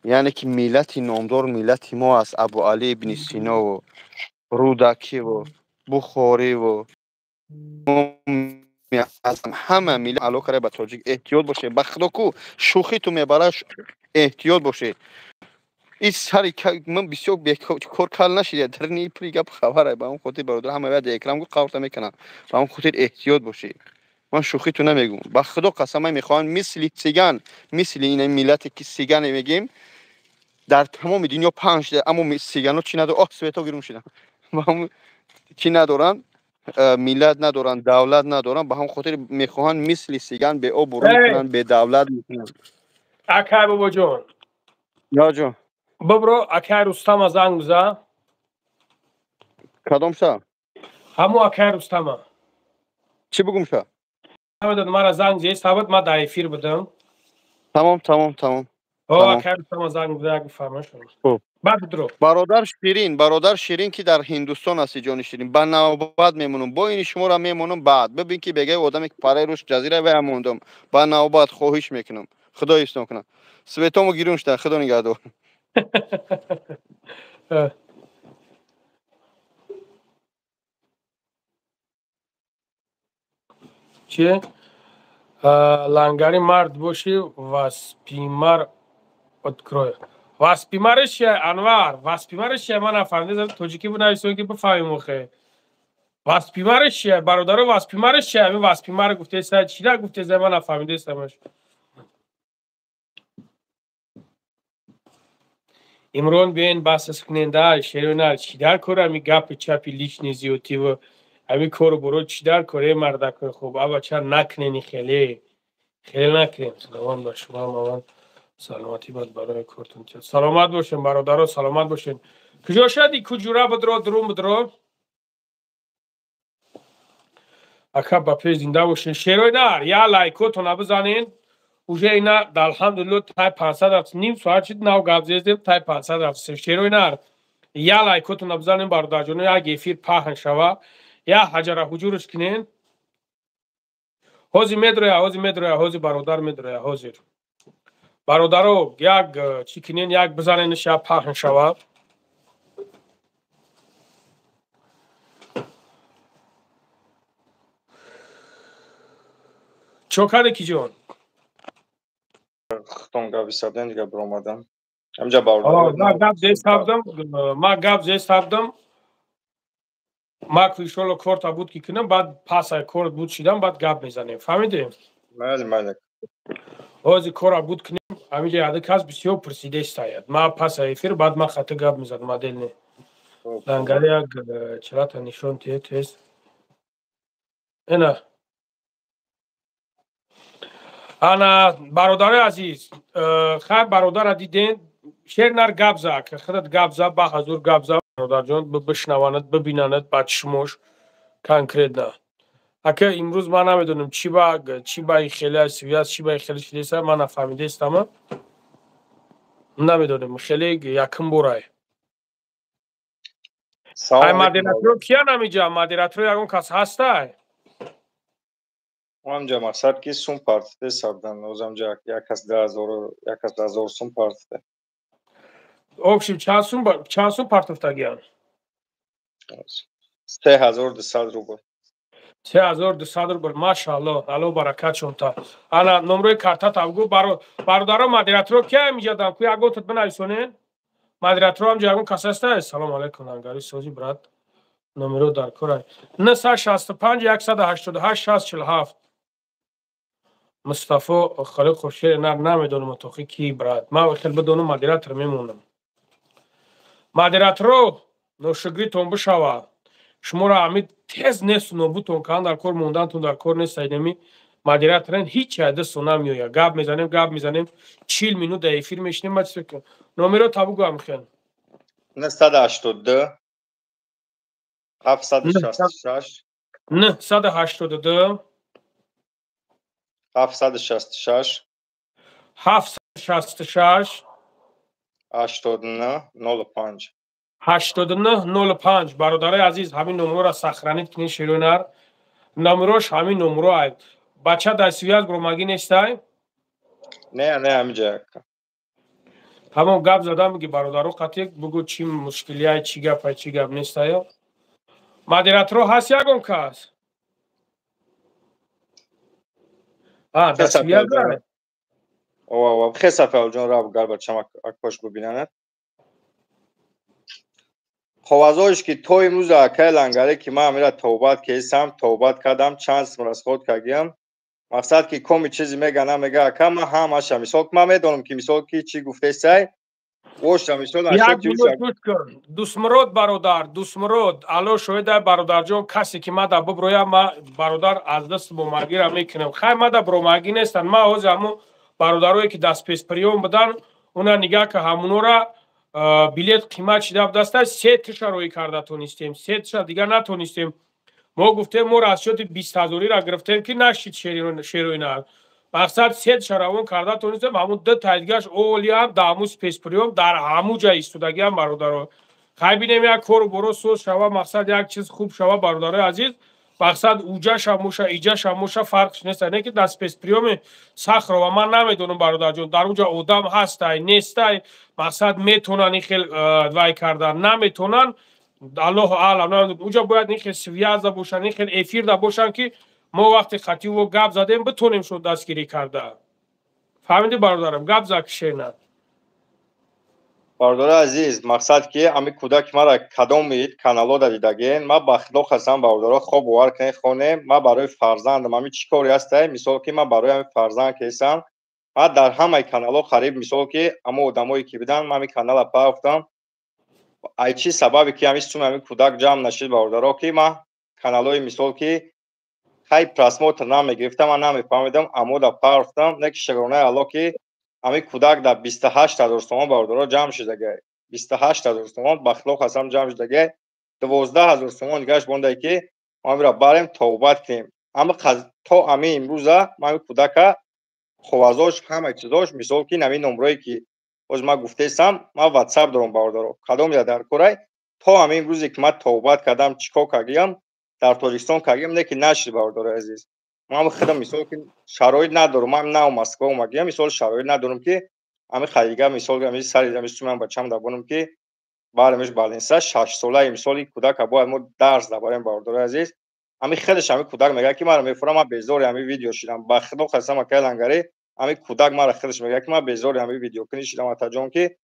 яъне ки миллати номдор миллати мо аст. Абуалӣ ибни Синову, Рӯдакиву, Бухориву, ҳама миллат ало карда ба тоҷик. Эҳтиёт бошед, ба худо ку шӯхӣ ту мебарад, эҳтиёт бошед. Ин сари ман бисёр бекор кал нашида, дар ни пури гап хабар. Ба он хотир бародар ҳама бояд экрам гу қаврта мекунанд. Ба он хотир эҳтиёт бошед. Ман шӯхӣ ту намегӯм, ба худо қасам, мехоҳанд мисли сиган, мисли ин миллате ки сигане мегӯем, дар тамоми дунё паҳн шуда, аммо сигано чӣ надоранд? Оҳ, свето гирум шудам. Чӣ надоранд? Миллат надоранд, давлат надоранд. Ба ҳам хотир мехоҳанд мисли сиган беобрӯ мекунанд, бедавлат мекунанд. Акай бобоҷон, ё ҷон, бибро акай Рустама занг бизан. Кадом ша? Ҳамун акай Рустама. Чӣ бугум ша? Мара занг зед, сабат ма дар эфир будам. Тамом, тамом, тамом. Акай Рустама занг бизан, як бифарма шумо. Бародар Ширин, бародар Ширин, ки дар Ҳиндустон ҳасти, ҷони Ширин, ба навбат мемонам, бо ини шуморо мемонам. Баъд бибин, ки бегаи одаме ки параи рӯш ҷазира вая мондам. Ба навбат, хоҳиш мекунам, худо ҳифзтон кунад. Светому гирун шуда, худо нигаҳдор. Чи лангари мард бошӣ, васпимар открой. Васпимарш чия, Анвар? Васпимарш чия? Ман нафаҳмидам, тоҷикӣ бинависем, ки бифаҳмем. Охе, васпимарш чия, бародаро? Васпимарш чия? Ами васпимар гуфтеса, чира гуфтеса, ман нафаҳмидастамаш. Имрон, биёен басас куненда шерона. Чӣ дар кор ами гапи чапи лични зиётиву ами кору боро? Чӣ дар кор, э мардакои хуб? Абача, накунени, хеле хеле накунем. Худованд ба шумо ҳамаванд саломатӣ бад барои кортон. Саломат бошем, бародаро, саломат бошем. Куҷо шади? Куҷура бидро, дурун бидро. Ака, ба пеш, зинда бошен. Шерои нар, я лайкотона бизанен. Уже ина, алҳамдулилло, тай 500 рафт. Ним соат шид, нав гап зездем, тай 500 рафт. Шерои нар, я лайкотона бизанем, бародарҷоно, як эфир паҳн шава, я ҳаҷара ҳуҷурш кунен. Ҳозир медроя, ҳозир медроя, ҳозир бародар медроя. Ҳозир, бародаро, як чӣ кунен, як бизаненш, я паҳн шава. Чо карде, ки ҷон? Худтон гап исабдем, дига биромадам ҳамҷа, бародар. Гап зестабдам, ма гап зестабдам. Ма иншолло корта буд ки кунам, баъд пасай кор буд шидам, баъд гап мезанем, фаҳмидем? Майли, майли. Ҳозир кора буд кунем, ҳаминҷа яда кас бисёр пурсидестаяд. Ма пас эфир баъд ма хата гап мезадам отдельно. Лангари як чирата нишон тие тез. Ина. Ана, бародари азиз, хайр, бародара диден, шернар гап за, худат гап за, ба ҳазур гап за, бародарҷон, бишнаванад, бибинанад ба чишмош конкретно. Ака, имрӯз ман намедонам, чӣ ба хеле связь, чӣ ба хеле шидеса, ман нафаҳмидаистама. Намедонем, хеле якум борай. Ай, модераторо киян ҳамиҷа? Модераторо ягон кас ҳастай? Ҳамҷа мақсад ки сум партите сабдан, озамҷа як кас 10 000, як кас 10 000 сум партите. Общем, чанд сум партофтагиян? 3200 рубл. 3200 рубл, машаалло, алло баракатшон та. Ана, номрои карта тавгу, бародаро, модераторо кия ҳамиҷадан? Ку ягонтат бинависонен? Модераторо ҳамҷа ягон кас ҳастай? Салом алайкум, лангари сози, брат. Номеро дар кора. 965 188 647. Мустафо Халиқов шери нар намедонам тохи ки, брат. Ман хел бидонам, модератор мемонам. Модераторо, ношукритон бишава. Шуморо ҳами тез несту нобудтон кан дар кор мондантон дар кор нест. Айнами модераторен ҳеч дасту намеояд. Гап мезанем, гап мезанем, 40 минут дар эфир мешинем. Номеро табугӯ амхел. 982 766. 982. 766. 766. 89 05. 89 05. Бародарои азиз, ҳамин номерора сохранить кунед. Шерӯнар номерош ҳамин номеро ай. Бача дар связь бромагӣ нестай? Не, не, ҳамиҷа. Ҳамон гап задам, миги бародаро қатъи бугӯ, чӣ мушкилиай, чӣ гапай, чӣ гап нестаю. Модераторо ҳаст ягон кас? Дар связь. Хесафалҷон, раб гар бачам акош бубинанад. Ховазош ки то имрӯз, акай лангаре, ки ман амира тавбат кесам, тавбат кардам, чанд сум расход кардиам. Мақсад ки коми чизе мега, намега, ака, ман ҳамаша мисол ман медонам, ки мисол ки чӣ гуфтесай воша мисол. Дусмурод, бародар Дусмурод, алло шоҳида, бародарҷон, касе ки ма да буброя, ма, бародар, аз даст бомагира мекунам. Хай, ма да бромагӣ нестанд. Ма ҳозир ҳамун бародарое ки дастпесприём будан, уна нигаҳ ка, ҳамунора билет қимат шида будаста, се тиша роӣ карда тонистем, се тиша дигар натонистем. Мо гуфтем, мо расчёти 20 ҳазориро гирифтем, ки нашид шероина. Мақсад, се тиша равон карда тонистем, ҳамун ду тай дигаш олиам дар ҳамун спецприём, дар ҳамун ҷа истодагиам. Бародаро, хай, бинем, як кору боро соз шава, мақсад, як чиз хуб шава. Бародарои азиз, мақсад, уҷаша моша, иҷаша моша, фарқш нест. Не ки дар спецприёми Сахрова ман намедонам, бародарҷон, дар уҷа одам ҳастай, нестай, мақсад, метонан ин хел вай кардан, наметонан, аллоҳу аълам. Уҷа бояд ин хел связь да бошанд, ин хел эфир да бошанд, ки мо вақте хативо гап задем, битонем шуд дастгирӣ карда. Фаҳмиди, бародарам? Гап зак, шена. Бародари азиз, мақсад ки ами кӯдаки мара кадоми каналода дидаген, ман ба худо қасам, бародаро, хоб бовар кунед, хонем, ман барои фарзандам ами чӣ кори ҳастай, мисол ки ман барои ами фарзанд кесам, ман дар ҳамаи каналҳо қариб, мисол ки ҳамо одамое ки буданд, ман ами канала пафтам. Ай чӣ сабабе ки ами суми ами кӯдак ҷамъ нашид, бародаро, ки ман каналҳои, мисол ки, хай, просмотр намегирифтам, ман намефаҳмидам, амода пафтам. Не ки шукронаи Алло, ки ҳамин кӯдак дар 28 000 сомон, бародаро, ҷамъ шудагай. 28 000 сомон, ба хилоф ҳастам, ҷамъ шудагай. 12 000 сомон дигаш монда, ки мо амира барем, тавбат кунем. Ама то ами имрӯза ман ами кӯдака ховазош, ҳама чизош, мисол ки нами номрое ки боз ман гуфтесам, ман ватсап дорам, бародаро, кадом я дар корай. То ами имрӯзе ки ман тавбат кардам, чӣ кор кардиам, дар Тоҷикистон кардиам, не ки нашид. Бародарои азиз, ман худам, мисол ки, шароит надорам. Ман нав Москва омадиам, мисол, шароит надорам, ки ами харига, мисол, ами сари ами сумам бачам дабонам, ки баремш больница. 6-солаи, мисоли, кӯдака бояд мо дарс дабарем. Бародарои азиз, ами хелеш ами кӯдак мегӯяд, ки маро мефурам, ман безори ами видео шидам. Ба худо қасам, акай лангарӣ, ами кӯдак мара хелеш мегӯяд, ки ман безори ами видеокунӣ шидам, атаҷон, ки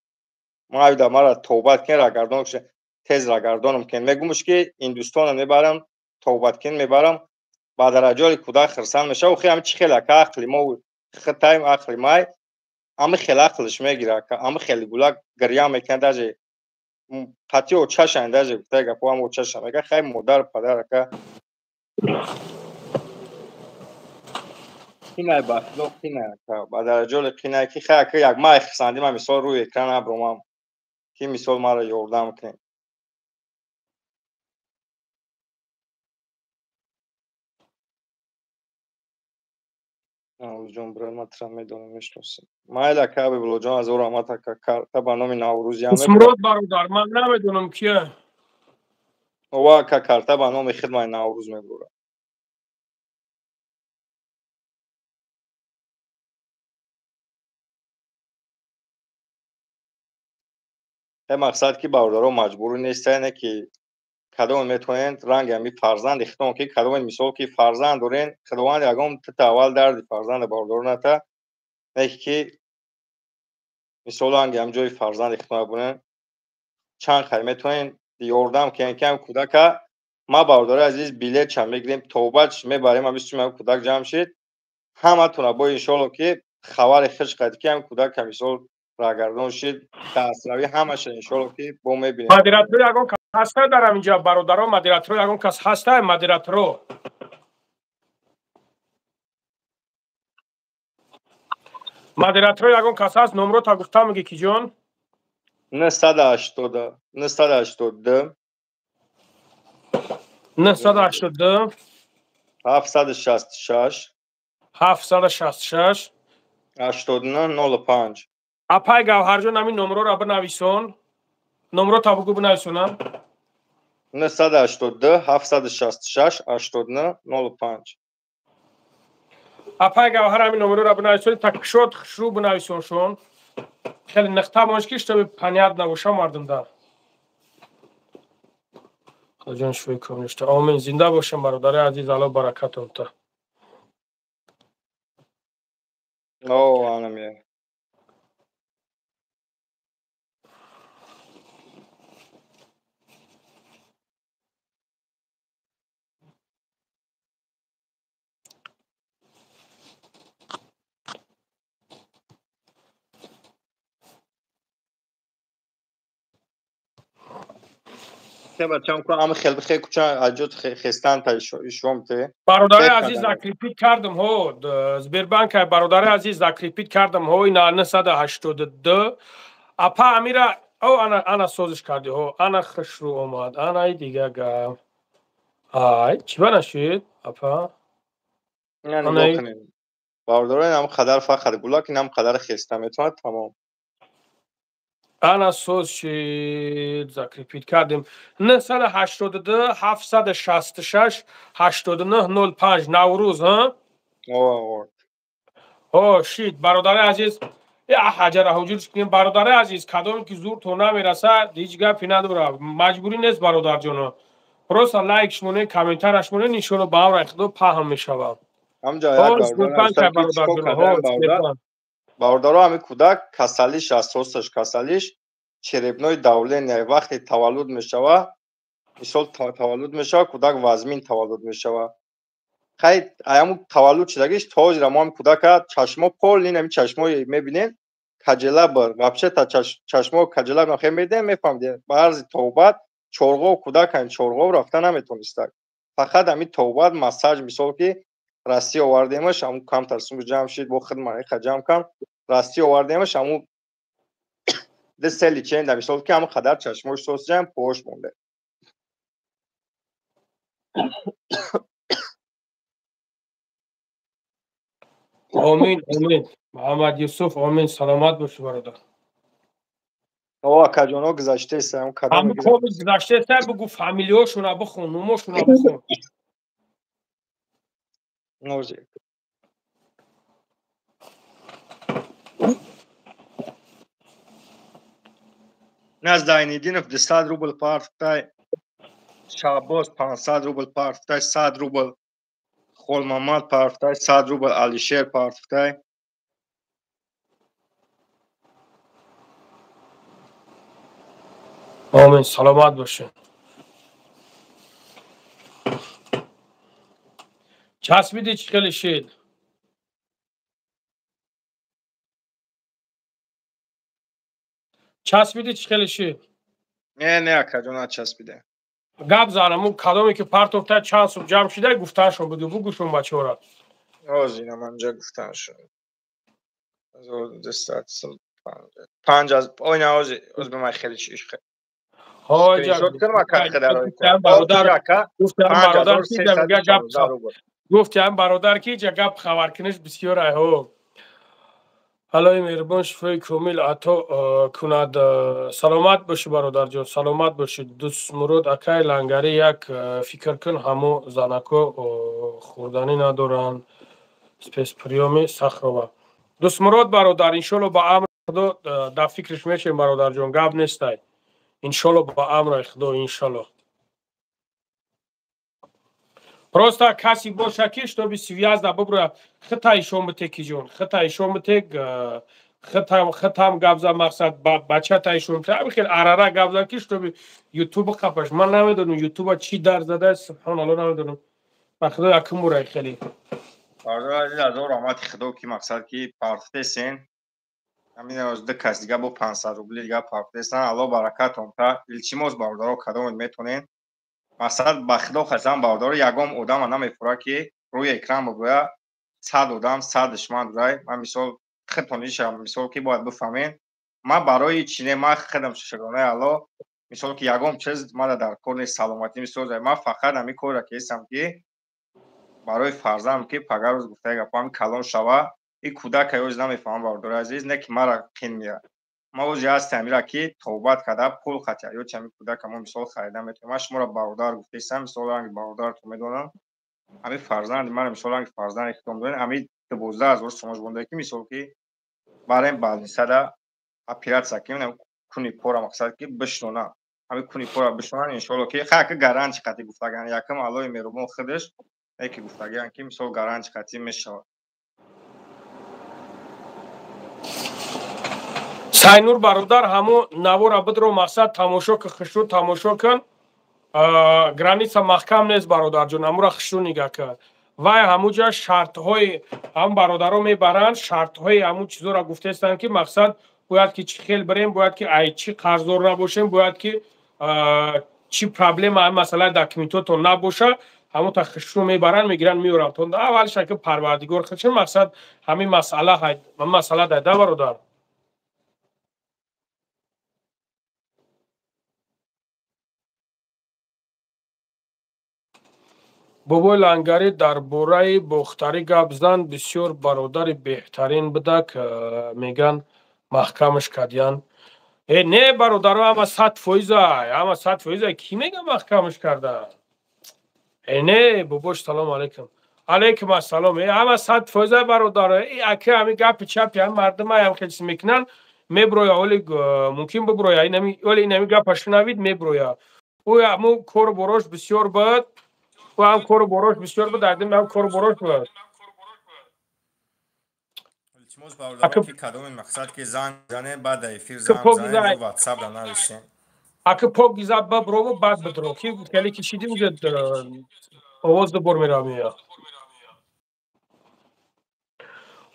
ма мара тавбат кин, рагардон, тез рагардонам кин. Мегумш, ки Ҳиндустона мебарам, тавбат кин мебарам, ба дараҷои кӯдак хирсанд мешава. Охи, ами чӣ хел, ака, ақли мо. Хитаим ақли май, ами хел ақлиш мегира, ами хели гулак гиря мекунад, даже қати очашан, даже гуфтаи гапо ам очашан мега, хай модар падар ака. Қинай ба худо қинай ака, ба дараҷоли қинай ки хай ака як май хисанди ман мисол рӯи экран абромам, ки мисол маро ёрдам кунед. Наврӯзҷон, брат, ман тура медонам, мешиносам. Майли ака Абибуллоҷон, аз ӯ раҳмат ака, карта ба номи Наврӯзиам. Исмурод бародар, ман намедонам кия. Ова ака, карта ба номи хидмаи Наврӯз мебурад. Е мақсад ки бародаро маҷбур нестанд, не ки кадом метавонед ранги ҳами фарзанди худтон, ки кадоме мисол ки фарзанд дорен, худованд ягон тита аввал дарди фарзанда бародаро ната, не ки мисол ранги ҳам ҷои фарзанди худтон бунен, чанд хай метавонед ёрдам кунед ки ҳам кӯдака ма бародари азиз билет ча мегирем, тобач мебарем, ҳами суми ҳам кӯдак ҷамъ шид, ҳаматона бо иншоалло ки хабари хиш қайд ки ҳам кӯдака мисол рагардон шид, дастравӣ ҳамаша иншоалло ки бо мебинем. Модератор ягон кас ҳаста дар ҳаминҷа бародаро, модератор ягон кас ҳаста, модераторо. Модератор ягон кас ҳаст, номро та гуфта меги ки ҷон? 980, 982, 982, 766, 766, 89 05. Апай Гавҳарҷон, ҳамин номроро бинависон. Номро та бугӯ бинависонам. 982 766 89 05. Апай Гавҳар, ҳамин номроро бинависон, та кушод хушрӯ бинависоншон. Хеле нуқта мош ки чтобы понятно боша мардумда. Худоҷон шифои комил шуда. Омин. Зинда бошем бародари азиз, Аллоҳ баракатон та. О, анаме. Бачам ку ам хел бихе куча аҷот хестан та ишом те. Бародари азиз, закрепить кардам ҳо, Сбербанк бародари азиз закрепить кардам ҳо, ина 982. Апа Амира, о ана ана созиш карди ҳо, ана хушрӯ омад, ана и дига гап. Ай, чӣ ба нашид, апа? Ина нигоҳ кунед. Бародарон, ам қадар фақат гулак, инам қадар хеста метавонад, тамом. Ана соз шид, закрепить кардем. 982 766 89 05 Наврӯз, ҳа? О, О, шид, бародари азиз, я ҳаҷара ҳуҷур кунем, бародари азиз, кадоме ки зур то намерасад, ҳеҷ гапи надорад. Маҷбурӣ нест бародарҷоно. Просто лайк шмоне, комментараш моне, иншоалло ба амри Худо паҳн мешавад. Ҳамҷа як бародар бародаро, ҳами кӯдак касалиш асосаш касалиш черепное давление, вақте таваллуд мешава, мисол таваллуд мешава, кӯдак вазмин таваллуд мешава. Хай аяму таваллуд шудагиш то ҳозира мо ҳами кӯдака чашмо пол ин ҳами чашмои мебинем каҷела бар, вообще та чашмо каҷела хе медем, мефаҳмидем. Ба арзи тобат чорғов кӯдак ҳами чорғов рафта наметонистак. Фақат ҳами тобат массаж мисол ки Россия овардемаш, ҳаму камтар сум ҷамъ шид, бо хидмат иха ҷамъ кам, Россия овардемаш, ҳаму ду се лечение мисол ки ҳаму қадар чашмош соз ҷамъ пош монде. Омин, омин. Муҳаммад Юсуф, омин, саломат бошӣ бародар. О, акаҷоно гузаштеста, ҳам кадом Ҳаму коми гузаштеста, бугу фамилиҳошона бихон, номошона бихон. Нозик. Наз Зайнидинов 200 рубл партфтай, Шабоз 500 рубл партфтай, 100 рубл Холмамад партфтай, 100 рубл Алишер партфтай. Омин, саломат бошед. Часпиди чӣ хеле шид? Часпиди чӣ хеле ши? Не, не, акаҷон, начаспиде. Гап занам, ӯ кадоме ки партофта чанд сум ҷамъ шуда, гуфтаашон буду, бугӯшон бачаҳора. Ҳозир манҷа гуфтаашон. 1205 аз ойна ҳозир ҳозир ба ман хеле чӣ гуфтиам бародар ки ҷа гап хабаркуниш бисёр айҳо. Аллоҳи меҳрубон шифои комил ато кунад. Саломат бошӣ, бародарҷон, саломат бошӣ. Дӯстмурод акай Лангарӣ, як фикр кун, ҳамо занако хӯрданӣ надоранд. Спецприёми Сахрова. Дӯстмурод бародар, иншолло ба амри Худо дар фикриш мешем, бародарҷон, гап нестай. Иншолло ба амри Худо, иншолло. Просто каси боша ки чтобы связь да бубра, хита ишон бите киҷон, хита ишон бите, хитам гап за, мақсад бачата ишон бите, ами хел арара гап за ки чтобы ютуб қапаш. Ман намедонам ютуба чӣ дар зада, субҳоналло, намедонам. Ба Худо якум бурай хеле. Бародар азиз, азор раҳмати Худо ки мақсад ки партфтесен. Ҳамин аз ду кас дига бо 500 рубли дига партфтесан. Алло баракатон та. Илтимос бародаро, кадомед метонен. Мақсад ба Худо қасам бародаро, ягон одама намефура ки рӯи экран бигӯя 100 одам 100 душман дорай. Ман мисол худтон мисол ки бояд бифаҳмен. Ман барои чӣ не, ман худам шукронаи Алло, мисол ки ягон чиз мада дар кор нест, саломатӣ мисол, ман фақат ҳамин корро ки ҳестам ки барои фарзандам ки пагар рӯз гуфтаи гапам калон шава, ин кӯдака ёз намефаҳмам бародари азиз, не ки мара қин меяд. Ман ози ҳастам ира ки тавбат карда пул хатя ё чи ҳамин кӯдака мо мисол харида метавонем. Ман шуморо бародар гуфтаистам, мисол ранги бародаратон медонам. Ҳамин фарзанди ман мисол ранги фарзанди худам дорем. Ҳамин 12,000 сомош монда ки мисол ки барем балнисада оператсия кунем, куни пора мақсад ки бишнонам. Ҳамин куни пора бишнонам, иншоалло ки хайр гаранти қатъи гуфтаган. Якум Аллоҳи меҳрубон худаш яке гуфтагиан ки мисол гаранти қатъи мешавад. Сайнур бародар, ҳамо навора бидро мақсад тамошо ки хушрӯ тамошо кун. Граница маҳкам нест, бародарҷон, ҳамура хушрӯ нигаҳ кун. Вай ҳамуҷа шартҳои ҳам бародаро мебаранд, шартҳои ҳамун чизоро гуфтаистанд ки мақсад бояд ки чӣ хел бирем, бояд ки ай чӣ қарздор набошем, бояд ки чӣ проблема ҳам масъалаи документотон набоша, ҳамон та хушрӯ мебаранд, мегиранд, меоранд. То аввалш ки Парвардигор худшон мақсад ҳамин масъала масъала дайда бародар. Бобои Лангарӣ дар бораи бохтарӣ гап зан, бисёр бародари беҳтарин будак, меган маҳкамаш кардиян. Э не бародаро, ҳама 100%, ҳама 100%, кӣ мега маҳкамаш кардан? Э не, бобош, салом алейкум. Алейкум ассалом. Э ҳама 100% бародаро, э ака ҳами гапи чапи ҳам мардума ҳам хел чиз мекунанд, меброя, оли мумкин биброя, инами оли инами гапа шунавид меброя. Ӯ ҳамун кору борош бисёр буд. Ӯ ҳам кору борош бисёр буд, ардим ҳам кору борош буд. Илтимос бародаро ки кадоми мақсад ки занг зане, баъд эфир занг зане, WhatsApp да нависен. Ака пок гиза биброву баъд бидро, ки хеле кишиди уҷа овоз дубор меравад.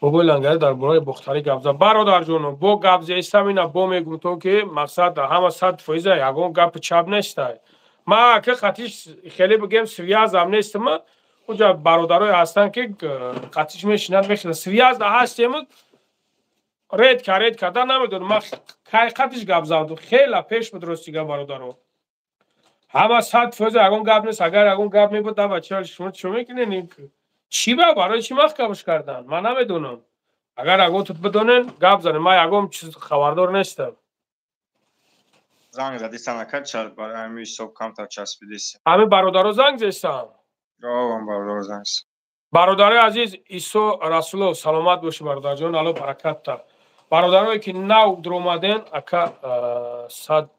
Бобои Лангарӣ дар бораи бохтарӣ гап зад. Бародарҷоно, бо гап зестам ина бо мегум то ки мақсад ҳама 100%, ягон гапи чап нестай. Ман ака қатиш хеле бигем связам нестам, уҷа бародарое ҳастанд ки қатиш мешинанд, мехӯранд. Связь да ҳастем, редка редка да намедонам, ман кай қатиш гап задам, хела пеш буд рости гап бародаро. Ҳама 100% ягон гап нест, агар ягон гап мебуд, да бачаҳо шумо чӣ мекунед? Чӣ ба барои чӣ маҳкамаш карданд? Ман намедонам. Агар ягон тут бидонен, гап занед, ман ягон чиз хабардор нестам. Занг задисан ака, барои ҳамин ҳисоб камтар часпидист. Ҳамин бародаро занг зестам. Ҷавобам бародаро занг. Бародарои азиз, Исо Расулов, саломат бошӣ бародарҷон, Алло баракат та. Бародарое ки нав дуромаден, ака сад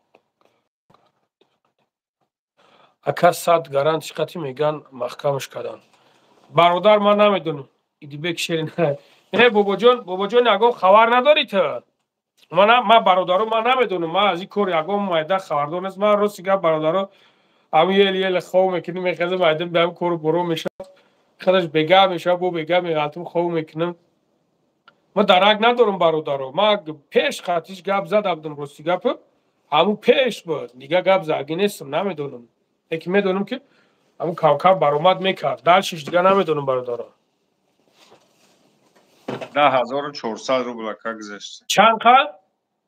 ака сад гарант чӣ меган маҳкамаш кардан. Бародар, ман намедонам. Идибек Шерин. Не бобоҷон, бобоҷон ягон хабар надорӣ ту? Ман бародаро, ман намедонам, ман аз ин кор ягон майда хабардор нест. Ман рости гап бародаро, ҳамин ел ел хоб мекунем, мехезем, майдам ба ҳамин кору боро мешавад. Худаш бега мешавад, бо бега меғалтим, хоб мекунам. Ма дарак надорам, бародаро. Ма пеш қатиш гап зада будам, рости гапа. Ҳамун пеш буд. Дига гап заги нестам, намедонам. Лекин медонам, ки ҳамун кавкаб баромад мекард. Дальше ш дига намедонам, бародаро. 10 400 рубл, ака, гузашта. Чанд қа?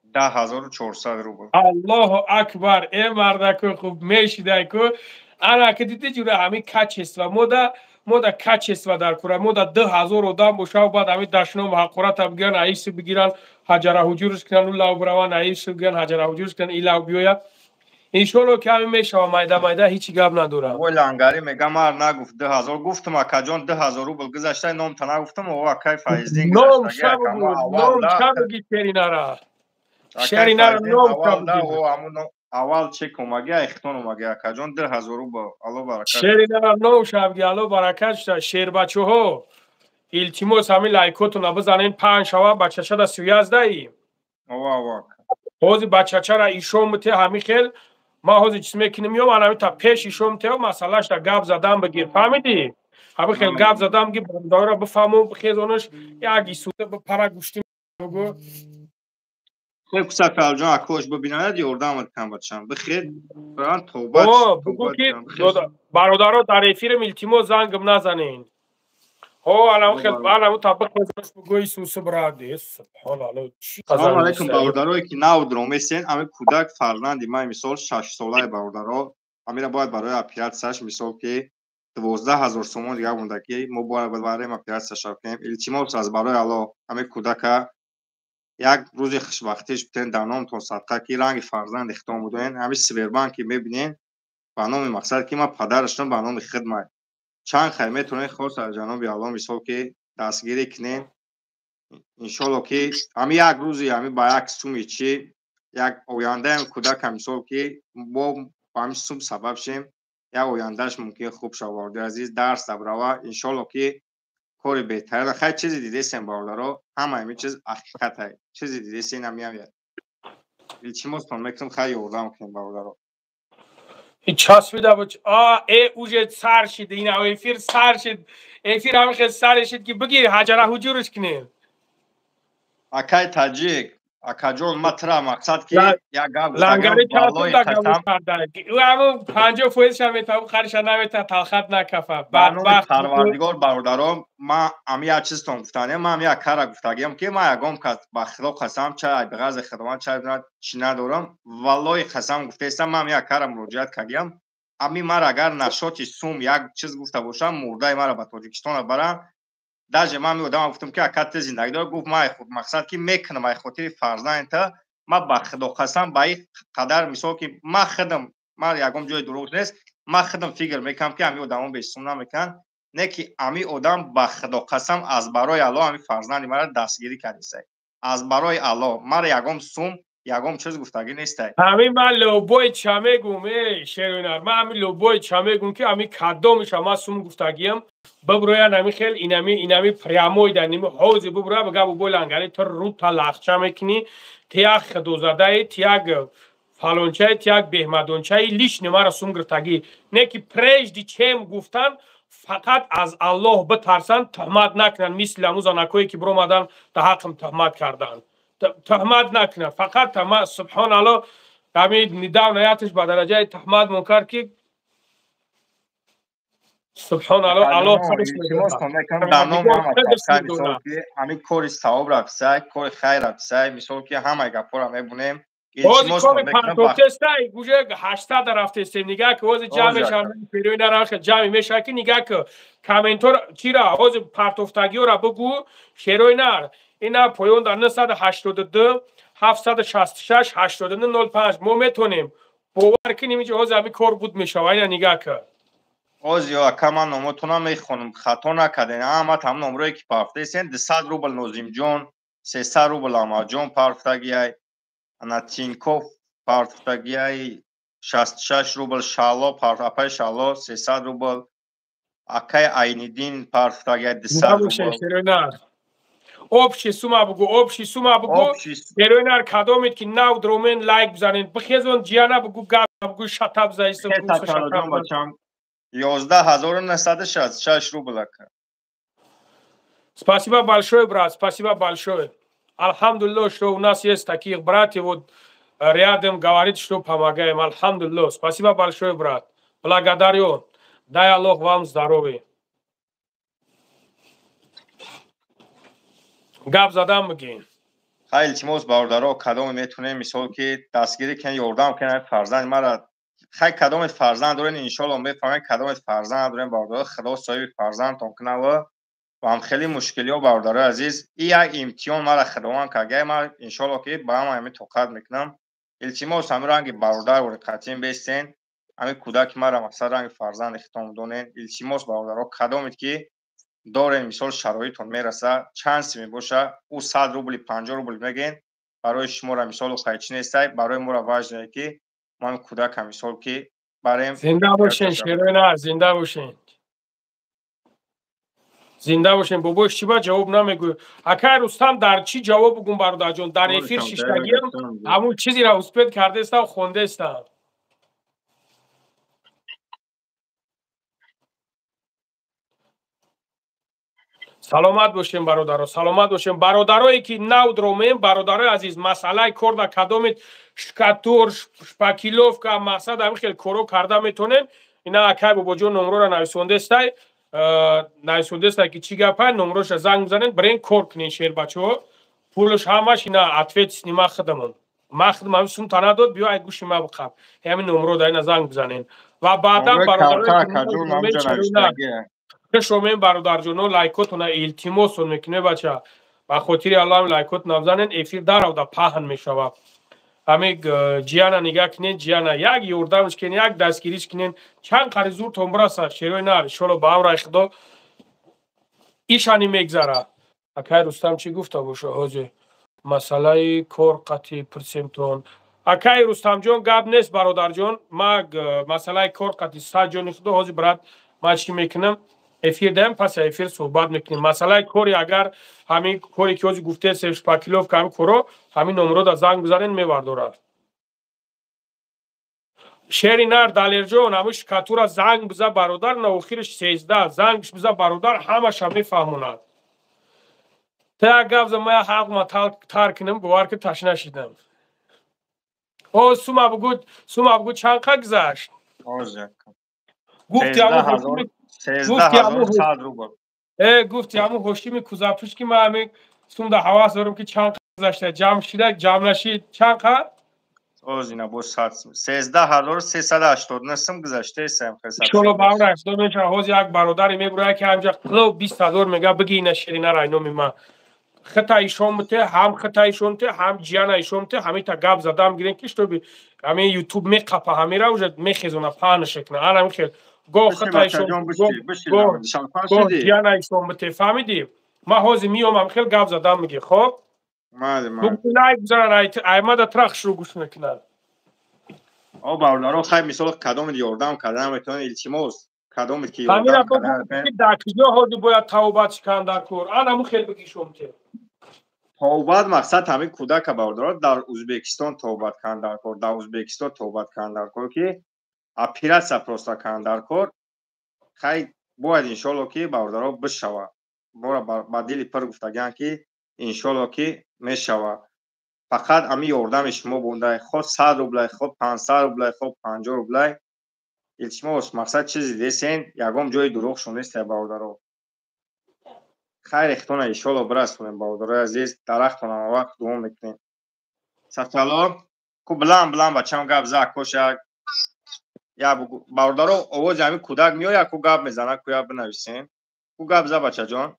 10 400 рубл. Аллоҳу акбар! Э, мардаку, хуб мешидай ку. Ана ки диди, ҷура ҳамин качество мода, качество дар кура мода 2000 одам бошав, баъд ҳамин дашном ҳақората бигиран, аиси бигиран, ҳаҷара ҳуҷурш кунан, у лав бираван, аиси бигиран, ҳаҷара ҳуҷурш кунан, и лав биёяд. Иншоалло, ки ҳамин мешава майда майда, ҳичи гап надорам. Ой, Лангари мега, мар нагуфт 2000. Гуфтам, акаҷон, 2000 рубл гузашта, номта нагуфтам. О, акай Файздин. Ном шабгу, ном шабги, шеринара, шеринара, ном шабги. Аввал чек омаги, айхтон омаги, акаҷон, 2000 рубл, алло баракат. Шеринара, ном шабги, алло баракат шуда. Шербачаҳо, илтимос, ҳамин лайкотона бизанен, панҷ шава. Бачачада сюяздаи. Ова, ова. Ҳозир бачачара ишон мите, ҳамин хел ман ҳозир чиз мекунем, ё ман ҳамин та пеш ишон митео, масъалашда гап задан бигир, фаҳмидӣ? Ҳамин хел гап задан бигир, бародарро бифаҳму, бихезонаш, як исуда бипара гӯштӣ бугу. Хел кусафалҷон, акош бибинад, ёрдамат кан, бачам, бихел ран тавба. Бугу, ки бародаро, дар эфирам, илтимос, зангам назанен. Ҳо, анам хел, анам та бихезонаш, бугу, исуси биради. Субҳоналло! Салому алайкум, бародарое ки нав дромесен. Ами кӯдак фарзанди ман, мисол, 6-солаи, бародаро. Амира бояд барои оператсияш, мисол, ки 12 000 сомон дига монда, ки мо бояд барем оператсияша кунем. Илтимос, аз барои Алло, ами кӯдака як рӯзи хушбахтиш битен, дар номтон садқа, ки ранги фарзанди хитон буден. Ҳами Сбербанк ки мебинен, ба номи, мақсад, ки ман падарашон, ба номи хидмат чанд хай метавонед, хос аз ҷаноби Алло, мисол, ки дастгирӣ кунен. Иншолло, ки ҳами як рӯзи ҳами ба як суми чи як ояндаам кӯдака, мисол, ки мо ба ҳами сум сабаб шем, як ояндааш мумкин хуб шава. Бародари азиз, дарс дабрава, иншолло, ки кори беҳтарин. Хай, чизе дидесем, бародаро, ҳама ҳамин чиз ҳақиқатай. Чизе дидесен, ҳамиам илтимостон мекунам, хай, ёрдам кунем, бародаро. Часпида буд. А, э, уже сар шид, ина эфир сар шид. Эфир ҳамин хел сар шид, ки бигир, ҳаҷара ҳуҷурш кунем. Акай таҷик, акаҷон, ма тра мақсад, ки як гап. Лангари часпида, 50%-ша метаву хариша намета, талхат накафа. Бадбахт. Парвардигор, бародарон, ма ами як чизтон гуфтанем, ма ами як кара гуфтагиам, ки ма ягон кас, ба худо қасам, чай бағарзи худованд, чай чӣ надорам, валлоҳи қасам гуфтаистам, ма ами як кара муроҷиат кардиам. Ами мара агар нашоти сум як чиз гуфта бошам, мурдаи мара ба Тоҷикистона барам. Даже ман одамам гуфтам, ки ака, ту зиндагӣ дор. Гуфт, ман мақсад, ки мекунам ай хотири фарзандта. Ма ба худо қасам, ба ин қадар, мисол, ки ма худам, ман ягон ҷои дурӯғ нест, ма худам фикр мекунам, ки ами одамо бесум намекунанд. Не, ки ами одам, ба худо қасам, аз барои Алло ами фарзанди мара дастгирӣ кардисай. Аз барои Алло мара ягон сум, ягон чиз гуфтагӣ нестай. Ҳамин ман лобои ча мегум, э шеронар, ман ҳамин лобои ча мегум, ки ҳамин кадомиша ман сум гуфтагиам, биброян, ҳамин хел инами прямой дар ними ҳози биброя, бигам: бобои Лангари, ту рута лахча мекунӣ, ти як худозадаи, ти як фалончаи, ти як беҳмадончаи, лишний мара сум гирифтагӣ. Не, ки прежде чем гуфтан, фақат аз Аллоҳ битарсанд, туҳмат накунанд, мисли ҳамун занакое, ки биромадан, дар ҳаққам туҳмат карданд. Туҳмат накунанд фақат. Субҳоналло, ҳамин недавно ятиш ба дараҷаи туҳмат мункар, ки субҳоналло, Аллоҳ. Ҳамин кори савоб рафтисай, кори хайр рафтисай, мисол, ки ҳамаи гапҳоро мебунем. Ҳози коми партофтестай, уже 800 рафтестем. Нигаҳ ки, ҳози ҷамъ мешавам, перои нараха ҷамъ мешавад, ки нигаҳ ки, комментор чира ҳози партофтагиёра бугӯ, шерои нар. Ина поён дар 982 766 89 05. Мо метонем, бовар кунем, инҷо ҳозир ҳамин кор буд мешава. Ина нигаҳ ки. Ҳозир, ака, ман номотона мехонам, хато накардем. Ҳама там номрое ки партофтесен: 200 рубл Нозимҷон, 300 рубл Аҳмадҷон партофтагиай, ана Тинков партофтагиай, 66 рубл Шало, апаи Шало, 300 рубл, акаи Айниддин партофтагиай, 200 рубл. Общий сума бугу, общий сума бугу. Бероинар, кадомед ки нав дромен, лайк бизанед, бихезон, ҷияна бугу, гап бугу, шатаб заиса. 11 966 рубл, ака. Спасибо большое, брат, спасибо большое. Алҳамдулилло, что у нас есть таких братьев, вот рядом говорит, что помогаем. Алҳамдулилло. Спасибо большое, брат. Благодарю. Дай Аллах вам здоровья. Гап задам бигин. Хай, илтимос, бародаро, кадоме метунем, мисол ки дастгирӣ кунен, ёрдам кунен фарзанди мара. Хай, кадомет фарзанд дорен, иншоалло мефаҳмем, кадомет фарзанд дорен, бародаро, худо соҳиби фарзандтон кунад ва ҳам хеле мушкилиҳо, бародарои азиз, и як имтиҳон мара худованд кард. Ман иншоалло ки ба ҳама ҳамин тоқат мекунам. Илтимос, ҳамин ранги бародар қатъин бестен, ҳамин кӯдаки мара мақсад ранги фарзанди худтон донен. Илтимос, бародаро, кадомет ки дорен, мисол шароитон мераса, чанд си мебоша, ӯ 100 рубли, 50 рубл мегӯен, барои шуморо мисол хайчи нестай, барои моро важное ки мо ҳамин кӯдака мисол ки барем. Зинда бошен, шероина, зинда бошен. Зинда бошен. Бобош чӣ ба ҷавоб намегӯй? Акай Рустам, дар чӣ ҷавоб бугум, бародарҷон? Дар эфир шиштагиам ҳамун чизеро успеть кардаистам, хондаистам. Саломат бошем, бародаро, саломат бошем. Бародарое ки нав дромем, бародарои азиз, масъалаи кор дар кадомед штукатур, шпаклёвка, мақсад ҳамин хел коро карда метонем. Ина акай бобоҷон номрора нависондестай, нависондестай ки чӣ гапай, номроша занг бизанед, бирен кор кунен, шербачаҳо. Пулш ҳамаш ина ответственный ма худамон. Ма худам ҳамин сумта надод, биё ай гӯши ма биқаб. Ҳамин номро дар ина занг бизанен. Ва баъдан бародарое шомем, бародарҷоно, лайкотона илтимосон мекунем, бача. Ба хотири Аллоҳ лайкот набзанен, эфир даравда паҳн мешавад. Ҳамин ҷияна нигаҳ кунен, ҷияна як ёрдамш кунен, як дастгириш кунен, чанд қари зуртон бираса, шерои нар, иншоалло ба амраи Худо ишани мегзара. Акай Рустам чӣ гуфта боша ҳозир? Масъалаи кор қатъи пурсемтон. Акай Рустамҷон, гап нест, бародарҷон, ма масъалаи кор қатъи сад ҷони Худо ҳозир, брат, ман чӣ мекунам? Эфир даем, пас эфир суҳбат мекунем. Масъалаи кори, агар ҳамин коре ки ҳозир гуфтед, шпаклёвка, ҳамин коро, ҳамин номро да занг бизанен, мевардорад. Шери нар, Далерҷон, ҳамин штукатура занг биза, бародар, на охириш 13 зангш биза, бародар, ҳамаша мефаҳмонад. Та як гап за, ма як ҳалқма тар кунам, бовар ки ташна шидам. О, сума бугӯ, сума бугӯ, чанд қа гузашт? Гуфти ҳамун гуфти ҳамун ҳошими кузапуш ки ман ҳамин сумда ҳавас дорам ки чанд қа гузашта, ҷамъ шида, ҷамъ нашид, чанд қа? Озина бо сад 13,389 сум гузаштаесам. Иншоалло ба амр ҳаштод мешавад. Ҳозир як бародаре мебурояд ки ҳамҷа қилов 20 000 мега, биги ина ширина райноми ма. Хита ишон муте, ҳам хита ишон муте, ҳам ҷияна ишон муте, ҳамита гап задам гирем ки штоби ҳамин ютуб меқапа, ҳамира уже мехезона, паҳнаше куна. Ана ҳамин хел гоҳ хита ишон, гоҳ ҷияна ишон муте, фаҳмидӣ? Ман ҳозир миём, ҳамин хел гап задам миги, хоб? Лайк бизанан, аймада трах шурӯъ гӯш мекунад. О, бародаро, хай, мисол кадомит ёрдам кардан метавонед, илтимос, кадомит ки ёрдам кардан дар куҷо ҳозир бояд тавбат шикан дар кор? Ана ҳамун хел биги шомте. Тавбат мақсад ҳамин кӯдака, бародаро, дар Ӯзбекистон тавбат кардан дар кор, дар Ӯзбекистон тавбат кардан дар кор, ки операция просто кардан дар кор. Хай, бояд иншоалло ки бародаро бишава. Бора ба дили пир гуфтагиам ки иншоалло ки мешава. Фақат ҳамин ёрдами шумо бондай, ход 100 рублай, ход 500 рублай, ход 50 рублай, илтимос. Мақсад чизи десен, ягон ҷои дурӯғшон нестай, бародаро. Хайри хитона иншоалло бирасонем, бародарои азиз, дарахтон ҳама вақт дуо мекунем. Сатало ку билан билан бачам гап за коша я бародаро, овози ҳамин кӯдак меояд, ку гап мезана, ку я бинависем. Ку гап за, бачаҷон.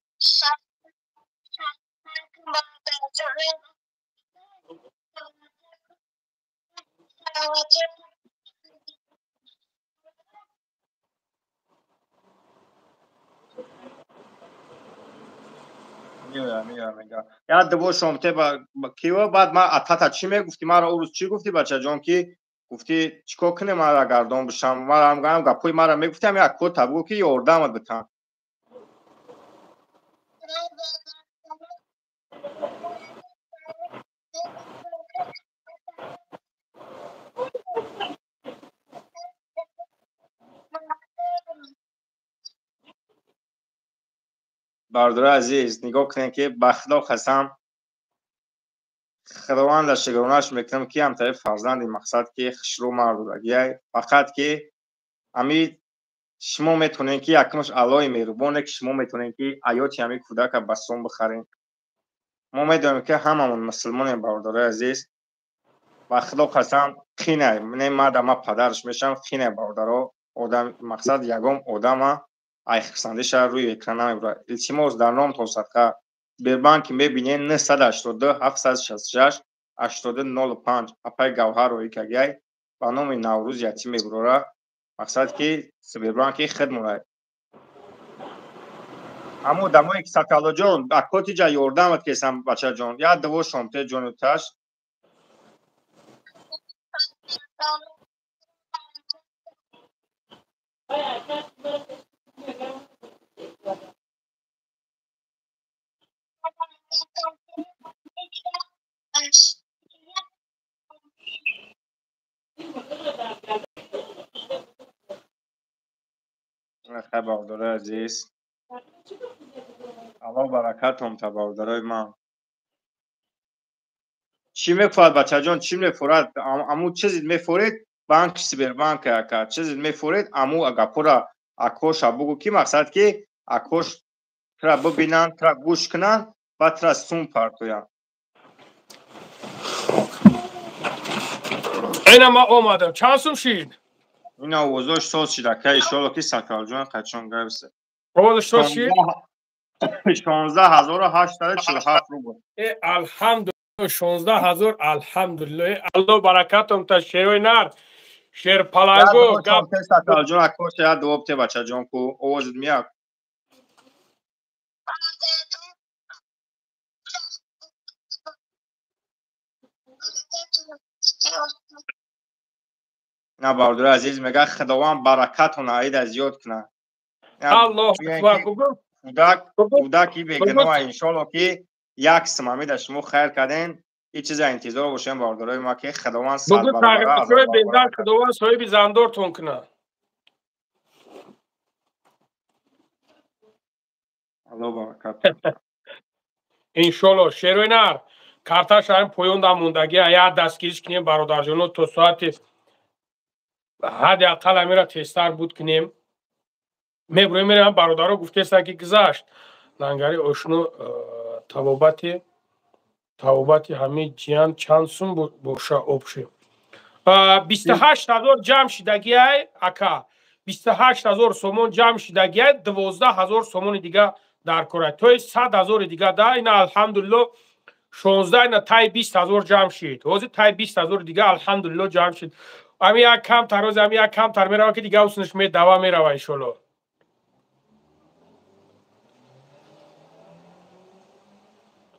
Меоя, меоя, мега. Я дубор шомте ба киво, баъд ма атата чӣ мегуфтӣ? Маро ӯ рӯз чӣ гуфтӣ, бачаҷон, ки гуфтӣ чикор кунем, мара гардон бишам? Мара ҳам гапҳои мара мегуфтам, як кота бугӯ ки ёрдамат битам. Бародарои азиз, нигоҳ кунед, ки ба Худо қасам, Худованда шукронаш мекунам, ки ҳамтаи фарзанди мақсад ки хушрӯ мардудагиай. Фақат ки ами шумо метавонед, ки якумаш Аллоҳи меҳрубоне, ки шумо метавонед, ки ҳаёти ҳамин кӯдака ба сум бихаред. Мо медонем, ки ҳамамон мусулмонем, бародарои азиз. Ба Худо қасам, қинай не мада ма падараш мешавам, қинай, бародаро. Одам мақсад ягон одама ай хурсандиша рӯи экран намебурад. Илтимос, дар номтон садқа, Сбербанки мебинед, 982 766 82 05, апай Гавҳар роикагиай, ба номи Наврӯз ятим мебурора. Мақсад ки Сбербанки хидмурай. Аммо одамое ки Сафиаллоҷон акотиҷа ёрдамат кесам, бачаҷон, як дуво шомте ҷонуташ. Хай, бародарои азиз, Аллоҳ баракатон та, бародарои ман. Чӣ мефорад, бачаҷон, чӣ мефорад? Аму чизе мефоред, банк Сбербанк ака, чизе мефоред, аму гапора акоша бугу, ки мақсад ки акош тра бибинанд, тра гӯш кунанд ва тра сум партоянд. Ина ма омадам. Чанд сум шид? Ина овозош соз шид, ака, иншолло ки Сакалҷон қачон гавсе. Овозош соз шид? 16,847 рубл. Э, алҳамдулилло, 16,000, алҳамдулилло. Алло баракатон та, шерои нар. Шерпаланго гап. Сакалҷон, акош я дуоб те, бачаҷон, ку овозит мияк. На, бародари азиз, мега Худованд баракатон аида зиёд кунад. Аллоҳ акбар, бугу. Кӯдак, кӯдаки бегуноҳ, иншолло ки як сумамида шумо хайр карден, ин чиза интизор бошем, бародарои ма, ки Худованд бугу тағйиротҳои безан Худованд соҳиби зандортон кунад. Аллоҳ баракат. Иншолло, шерои нар, карташ ҳамин поён да мондагӣ, як дастгириш кунем, бародарҷоно, то соати ҳадди ақал амира тезтар буд кунем. Мебурем, мерем, бародаро гуфтестанд, ки гузашт. Лангари ошно, табобати ҳамин ҷиян чанд сум боша обши? 28,000 ҷамъ шидагиай, ака. 28,000 сомон ҷамъ шидагиай, 12,000 сомони дига дар корай. То есть 100,000 дига да, ина алҳамдулилло 16, ина тай 20,000 ҷамъ шид. Ҳозир тай 20,000 дига алҳамдулилло ҷамъ шид. Ами як камтар, ҳозир ами як камтар мерава, ки дига уснаш медава мерава, иншолло.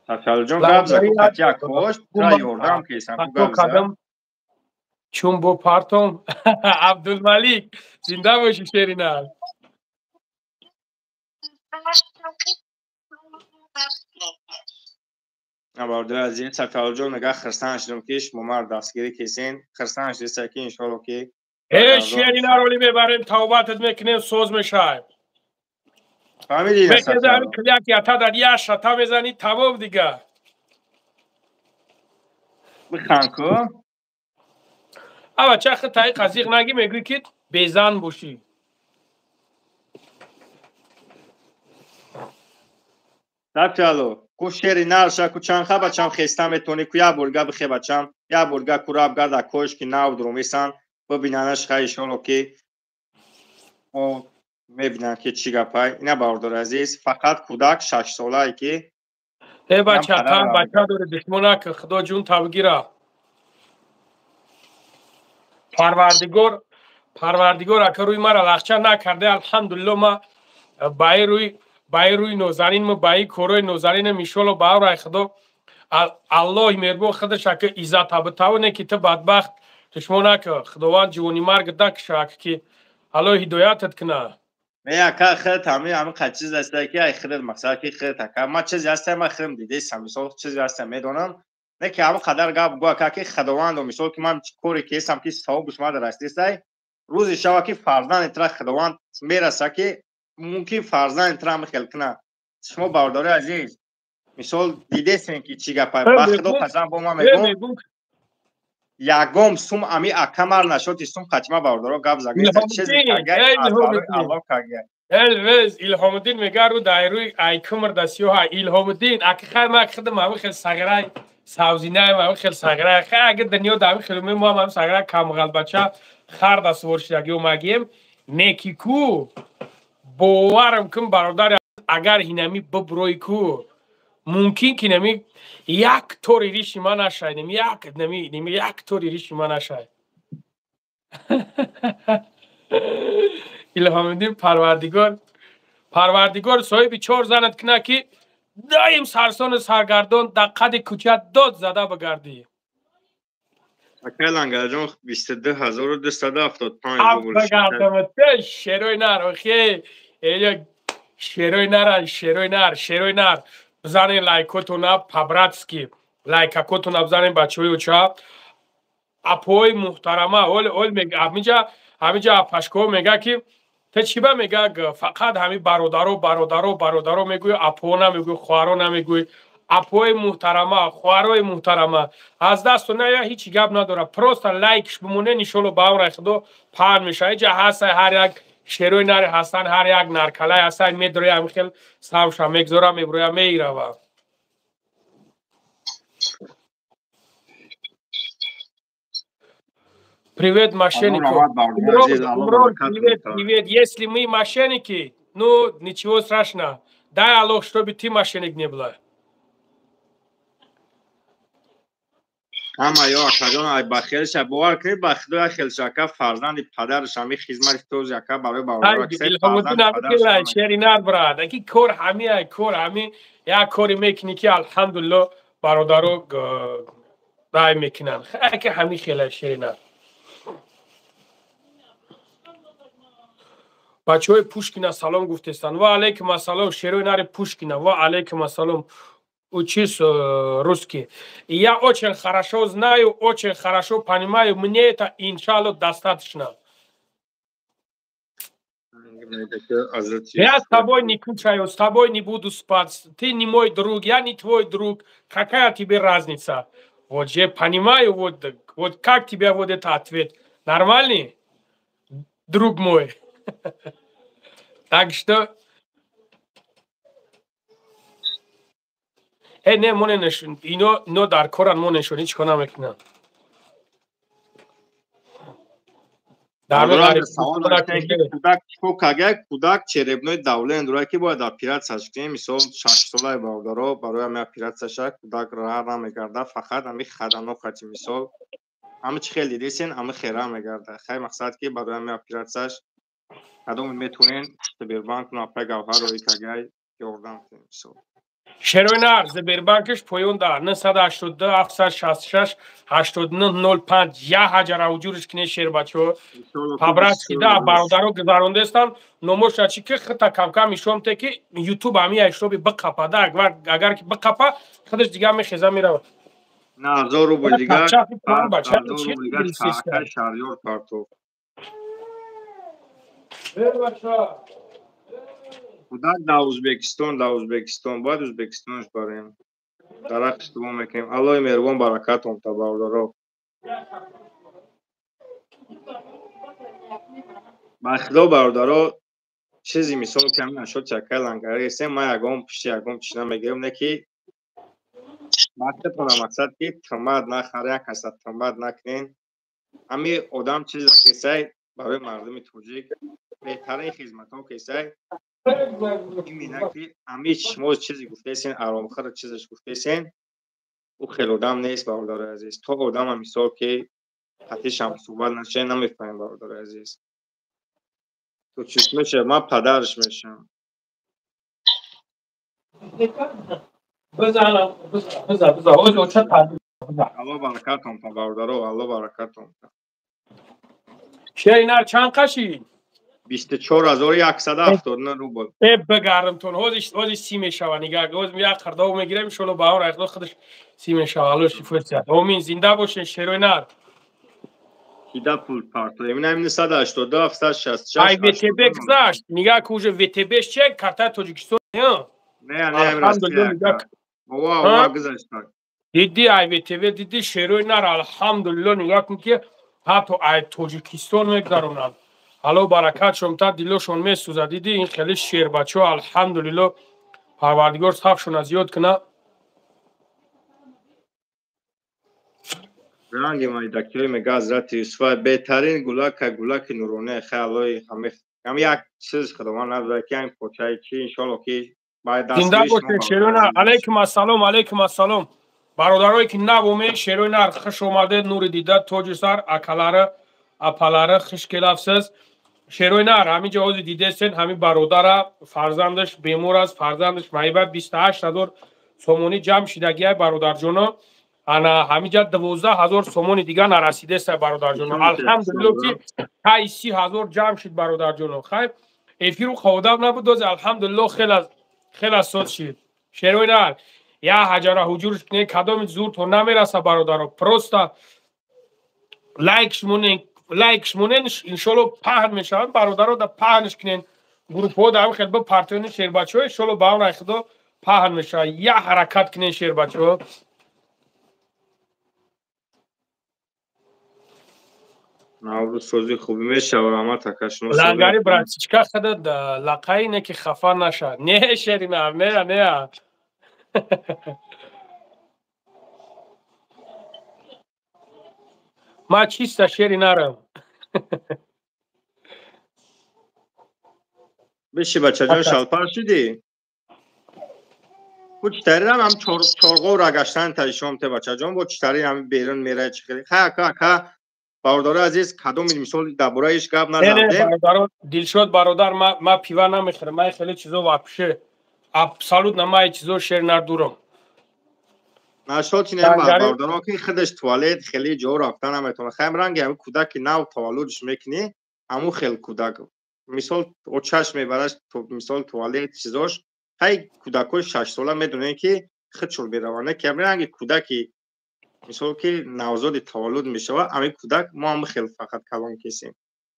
Сафиаллоҷон, гап за, ку акош тра ёрдам кесам, ку гап за. Чун бо партом Абдулмалик, зинда бошӣ, шеринал. Бародари азиз, Сафиаллоҷон мега хурсанд шудам, ки шумо маро дастгирӣ кесен. Хурсанд шудеса, ки иншолло ки Э, шерина, роли мебарем, тавбатат мекунем, соз мешавем. Фаҳмидӣ? Мекунем, кляк ята дар як шата мезанӣ, тамом дига. Бихан ку. Ава чахи таи қазиқ нагӣ, мегӯӣ, ки безан бошӣ. Сафиалло, ку шери нарша, ку чанха бачам хеста метонӣ, ку як борга бихе, бачам, як борга ку раб гарда кош, ки нав дурумисан бибинанаш. Хай, иншолло ки мо мебинам, ки чӣ гапай. Ина, бародари азиз, фақат кӯдак шашсолае ки Э, бача, та бача дори, душмона ки Худо ҷун табгира. Парвардигор, Парвардигор ака рӯи мара лахча накарде, алҳамдулилло, ма баи рӯи нозанин, ма баи корои нозанинам, иншолло, ба амрай Худо, Аллоҳи меҳрубон худаш ака иззат абитавоне, ки ту бадбахт душмон нака, Худованд ҷивони маргат накуша, ака, ки Аллоҳ ҳидоятат куна. Не, ака, худат ҳами қа чиз аста, ки ай худат мақсад ки худат, ака, ма чизе ҳаста, ма худам дидесам, мисол, чизе ҳаста, медонам, не ки ҳамон қадар гап гӯ, ака, ки Худовандо, мисол, ки ман коре ки ҳестам, ки савобуш мада расидестай, рӯзи шава, ки фарзанди тра Худованд мераса, ки мумкин фарзанди тра хел кунад. Шумо бародари азиз, мисол дидесен ки чӣ гапа, ба худо қасам бо ман мегӯм, ягом сум ами акамар нашоди сум хатима бародаро гап загнеста чизе кагай аз барои Аллоҳ кагай. Элвез Илҳомуддин мега ру дайрӯи айкумр да сиёҳа. Илҳомуддин аки хай ма хидм ами хел сағирай савзинай ами хел сағирай хай аги дунё да ами хел мо ам сағирай камғалбача хар да сувор шидаги омагием неки ку боварам кун бародар, агар ҳинами биброй ку мумкин ки нами як тори риши ма нашай, нами як нами як тори риши ма нашай. Илҳомиддин парвардигор парвардигор соҳиби чор занат кина ки доим сарсону саргардон дар қади кӯча дод зада бигардӣ. Акай Лангарҷон 22275 рубл. Бигардам шерои нар, охе шерои наран, шерои нар, шерои нар. Бизанен лайкотона по-братски, лайкакотона бизанен бачаҳои оча. Апои муҳтарама, ол ол ҳаминҷа ҳаминҷа апашко мега ки те чӣ ба мега фақат ҳами бародаро бародаро бародаро мегӯй, апо намегӯй, хоҳаро намегӯй. Апои муҳтарама, хоҳарои муҳтарама, аз дасту на я ҳеҷ гап надора, просто лайкш бимоне, иншолло ба амри худо паҳн мешава. Инҷа ҳаста ҳар як шерои нари ҳастан, ҳар як наркалай ҳастан, медроя ҳами хел савша мегзора, меброя, мерава. Привет, мошеннику. Привет, привет. Если мы мошенники, ну, ничего страшного. Дай Аллах, чтобы ты мошенник не была. Ҳама ё акаҷон, ай ба хелша бовар кунед, ба худо як хелша ака фарзанди падараш ҳами хизмати тоз ака барои бародарак. Шери нар брат, аки кор ҳами, ай кор ҳами, як кори мекунӣ ки алҳамдулилло бародаро рай мекунанд. Аки ҳами хела шери нар. Бачаҳои Пушкина салом гуфтестанд. Ва алайкум ассалом, шерои нари Пушкина. Ва алайкум ассалом. Учись русский. Я очень хорошо знаю, очень хорошо понимаю. Мне это, иншаллах, достаточно. Я с тобой не кушаю, с тобой не буду спать. Ты не мой друг, я не твой друг. Какая тебе разница? Вот я понимаю, вот, вот как тебе вот это ответ. Нормальный, друг мой? Так что... не моненешун, ино ино дар коран моненшун, ҳеҷ кор намекунанд. Кӯдак чико кага, кӯдак черебнои давлен дора ки бояд оператсияш кунем. Мисол шашсолаи бародаро барои ҳами оператсияша кӯдак раҳа намегарда, фақат ҳами хадано хати мисол ҳами чӣ хел дидесен, ҳами хера мегарда. Хай мақсад ки барои ҳами оператсияш кадом метавонен Сбербанк напай гавҳар рои кагай ёрдам кунем мисол. Шерои нар Сбербанкш поён да 982 766 89 05 я ҳаҷара уҷуриш кине шербачо по-братски да бародаро гузарондестан номоша чи ки хита камкам ишом те ки ютуб ҳами айшоби биқапа да агар ки биқапа худаш дигар мехеза мерава. На 1000 рубл дигар шаҳриёр партов. Кӯдак дар Ӯзбекистон, дар Ӯзбекистон, бояд Ӯзбекистонш барем. Дарахт дуо мекунем. Аллоҳи меҳрубон баракатон та бародаро. Ба худо бародаро, чизи мисол ки ҳамин ашёт чакай лангари ҳастем, ман ягон пушти ягон чиз намегирам, не ки мақсадтона мақсад ки тӯҳмат нахара, як каса тӯҳмат накунен. Ҳами одам чизе кесай барои мардуми тоҷик беҳтарин хизматҳо кесай. Имина ки ҳами шумо чизе гуфтесен, аромхӯр чизеш гуфтесен, ӯ хел одам нест бародари азиз. То одама мисол ки қатишам суҳбат нашавем, намефаҳмем бародари азиз. То чиз мешавад, ман падараш мешавам. Аллоҳ баракатон та бародаро, Аллоҳ баракатон та. Шери нар чанд қаши? 24179 рубл. Э бигардамтон, ҳозир си мешава, нигаҳ, ҳозир як қирдов мегирем, иншолло ба он райхло худаш си мешава. Аллоҳ шифо диҳад. Омин, зинда бошен, шерои нар. Кида пул партоем? Ина 982 766. Ай ВТБ гузашт, нигаҳ ки уже ВТБ-ш че, картаи Тоҷикистон. Алҳамдулилло, диди АйВТВ, диди шерои нар, алҳамдулилло, нигоҳ кун ки ҳатто ай Тоҷикистон мегузаронанд. Алло баракат шомта, дилошон месӯзад. Диди ин хеле шербачаҳо, алҳамдулилло, Парвардигор сафшона зиёд куна. Ранги майдакиҳои мега Ҳазрати Юсуфа беҳтарин гулака, гулаки нуронӣ. Хай, Аллои ҳами як чиз Худованд надода ки ҳамин почаи чи, иншоалло ки Зинда бошед, шерои нар. Алайкум ассалом, алайкум ассалом. Бародарое ки набоме, шерои нар, хуш омадед, нури дида, тоҷи сар, акалары, апалары, хуш келафсиз. Шерои нар, ҳамин ҷо ҳозир дидесен, ҳамин бародара фарзандаш бемор аст, фарзандаш маиба, 28 000 сомонӣ ҷамъ шидагиай, бародарҷоно. Ана ҳаминҷа 12 000 сомони дига нарасидеста, бародарҷоно. Алҳамдулилло ки тай 30 000 ҷамъ шуд, бародарҷоно. Хайр, эфиру қодам набуд, дози алҳамдулилло хела соз шид. Шерои нар, я ҳаҷара ҳуҷурш кунед, кадоми зуртон намераса, бародаро. Просто лайк шмонен, лайк шмонен, иншолло паҳн мешаванд, бародаро, да паҳнш кунен. Группҳо да ҳам хел бипартони, шербачаҳо, иншолло ба амри Худо паҳн мешавад. Я ҳаракат кунен, шербачаҳо. Наврӯзсозӣ хуб мешавад, раҳмат ака, шумо. Лангари братишка хада лақаи не ки хафа наша. Не, шерина, не, не. Ма чиста шери нарам. Биши, бачаҷон, шалпар шудӣ? Бу читарирам ҳам чорғовра гаштан таишом те, бачаҷон, бо читари ҳам берун мерай чи хеле. Хай, ака, ака, бародари азиз, кадоми мисол дар бораи иш гап назардем? Дилшод бародар, ма пива намехӯрам, ма хеле чизо вообще абсолютно ма чизо шер надурам. Нашод чинем, бародаро, ки худаш туалет хеле ҷо рафта наметавонад. Хайм, ранги ҳами кӯдаки нав таваллудш мекунӣ, ҳамун хел кӯдак мисол очаш мебараш, мисол туалет чизош. Ҳай, кӯдакҳои 6-сола медонем ки худшон мераванд, ки ҳамин ранги кӯдаки мисол ки навзоди таваллуд мешавад, ҳамин кӯдак мо ҳам хел фақат калон кесем.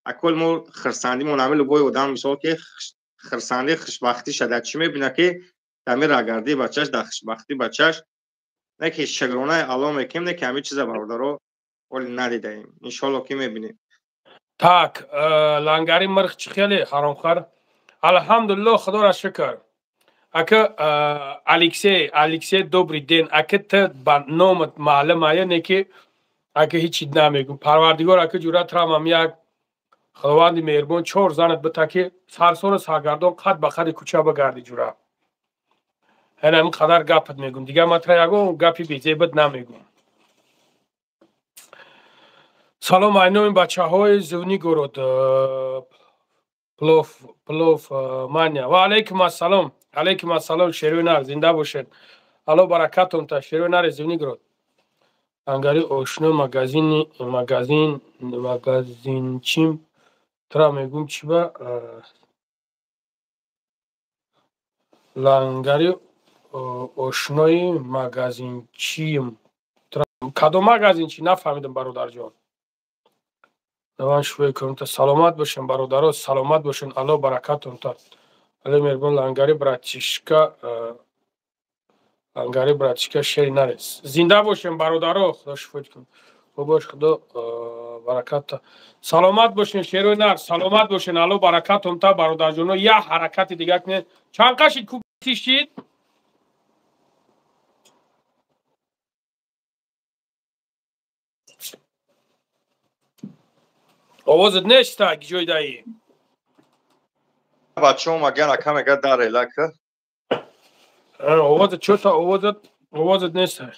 Акол мо хирсандимон, ҳамин любой одам мисол ки хирсандӣ хушбахтиша дар чӣ мебинад, ки дар ҳамин рагардии бачаш, дар хушбахтии бачаш. Не ки шукронаи Алло мекунем, не ки ҳамин чиза, бародаро, оли надидаем, иншоалло ки мебинем. Так, лангари мирх чӣ хеле ҳаромхар? Алҳамдулилло, Худоро шукр. Ака Алексей, Алексей, добрый день. Ака, ту ба номат маълум ая, не ки ака ҳечи намегум. Парвардигор, ака ҷуръат рамам, як Худованди меҳрубон чор занат бита ки сарсону саргардон қад ба қади кӯча багарди, ҷура. Ҳамин қадар гапат мегум, дигар ман тра ягон гапи безебат намегум. Салом айноми бачаҳои Звенигород плов плов мания. Ва алайкум ассалом, алайкум ассалом, шерои нар, зинда бошед, Алло баракатон та, шерои нари Звенигород. Ангари ошно магазини магазин магазинчим тра мегум чиба лангари ошнои магазинчиим. Кадом магазинчи, нафаҳмидам, бародарҷон. Даван шӯе кунта. Саломат бошен, бародаро, саломат бошен, Алло баракатон та. Алло меҳрубон. Лангари братишка, лангари братишка шери нарес. Зинда бошен, бародаро, Худо шифоят кун. Бош, Худо баракат та. Саломат бошен, шерои нар, саломат бошен, Алло баракатон та, бародарҷоно. Я ҳаракати дига кунед. Чанд қашид кубтишид? Овозат неста, ҷой даи. Бачаҳо маган, ака мега дар элака. Овозат чота, овозат неста.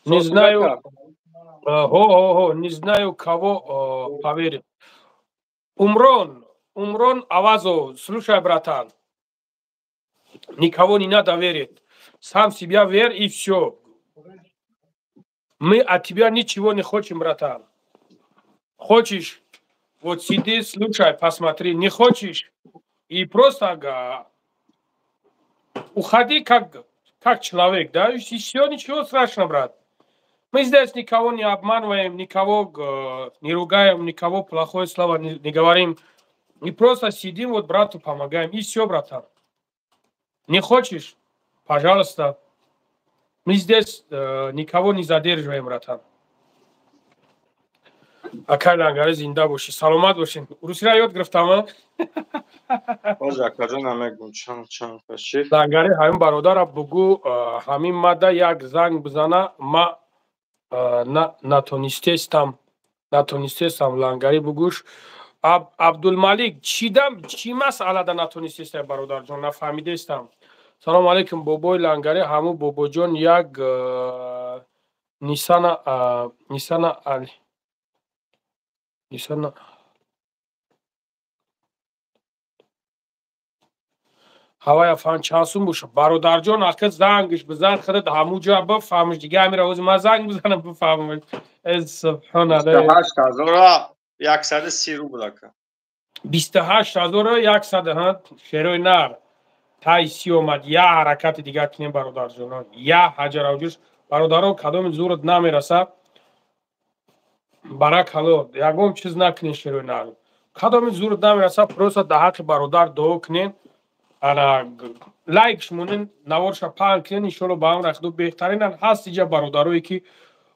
Не знаю, хо хо хо, не знаю, кого поверить. Умрон, Умрон Авазов, слушай, братан, никого не надо верить, сам себя верь, и все. Мы от тебя ничего не хотим, братан. Хочешь, вот сиди, слушай, посмотри. Не хочешь, и просто уходи как человек, да, и все, ничего страшного, брат. Мы здесь никого не обманываем, никого не ругаем, никого плохое слово не говорим. Мы просто сидим, вот брату помогаем. И все, братан. Не хочешь? Пожалуйста. Мы здесь никого не задерживаем, братан. Акай Лангари, зинда бошӣ, саломат бошин. Русира ёд гирифтама? Боз акаҷон намегум чанд чанд кашид. Лангари, ҳамин бародара бугӯ, ҳамин мада як занг бизана, ма натонистестам, натонистестам. Лангари, бугӯш. Абдулмалик, чидам, чӣ масъалада натонистестай, бародарҷон, нафаҳмидестам. Салому алейкум, бобои Лангари, ҳаму бобоҷон як Нисана Нисана али Нисана ҳавая фан чанд сум боша? Бародарҷон, ака, зангш бизан, худат ҳамуҷа бифаҳмиш. Дига ҳамира ҳози ман занг бизанам, бифаҳмам. Э, субҳоналло. 8130 рубл, ака. 28 100, ҳа, шерои нар тай си омад. Я ҳаракати дигар кунем, бародарҷонон, я ҳаҷаравҷӯш. Бародарон, кадоми зурат намераса, баракалло, ягон чиз накунен. Шерои нар, кадоми зурат намераса, просто дар ҳаққи бародар дуо кунен, ана лайк шмонен, наворша паҳн кунен. Иншолло, ба амри Худо беҳтаринан ҳаст. Иҷа бародарое ки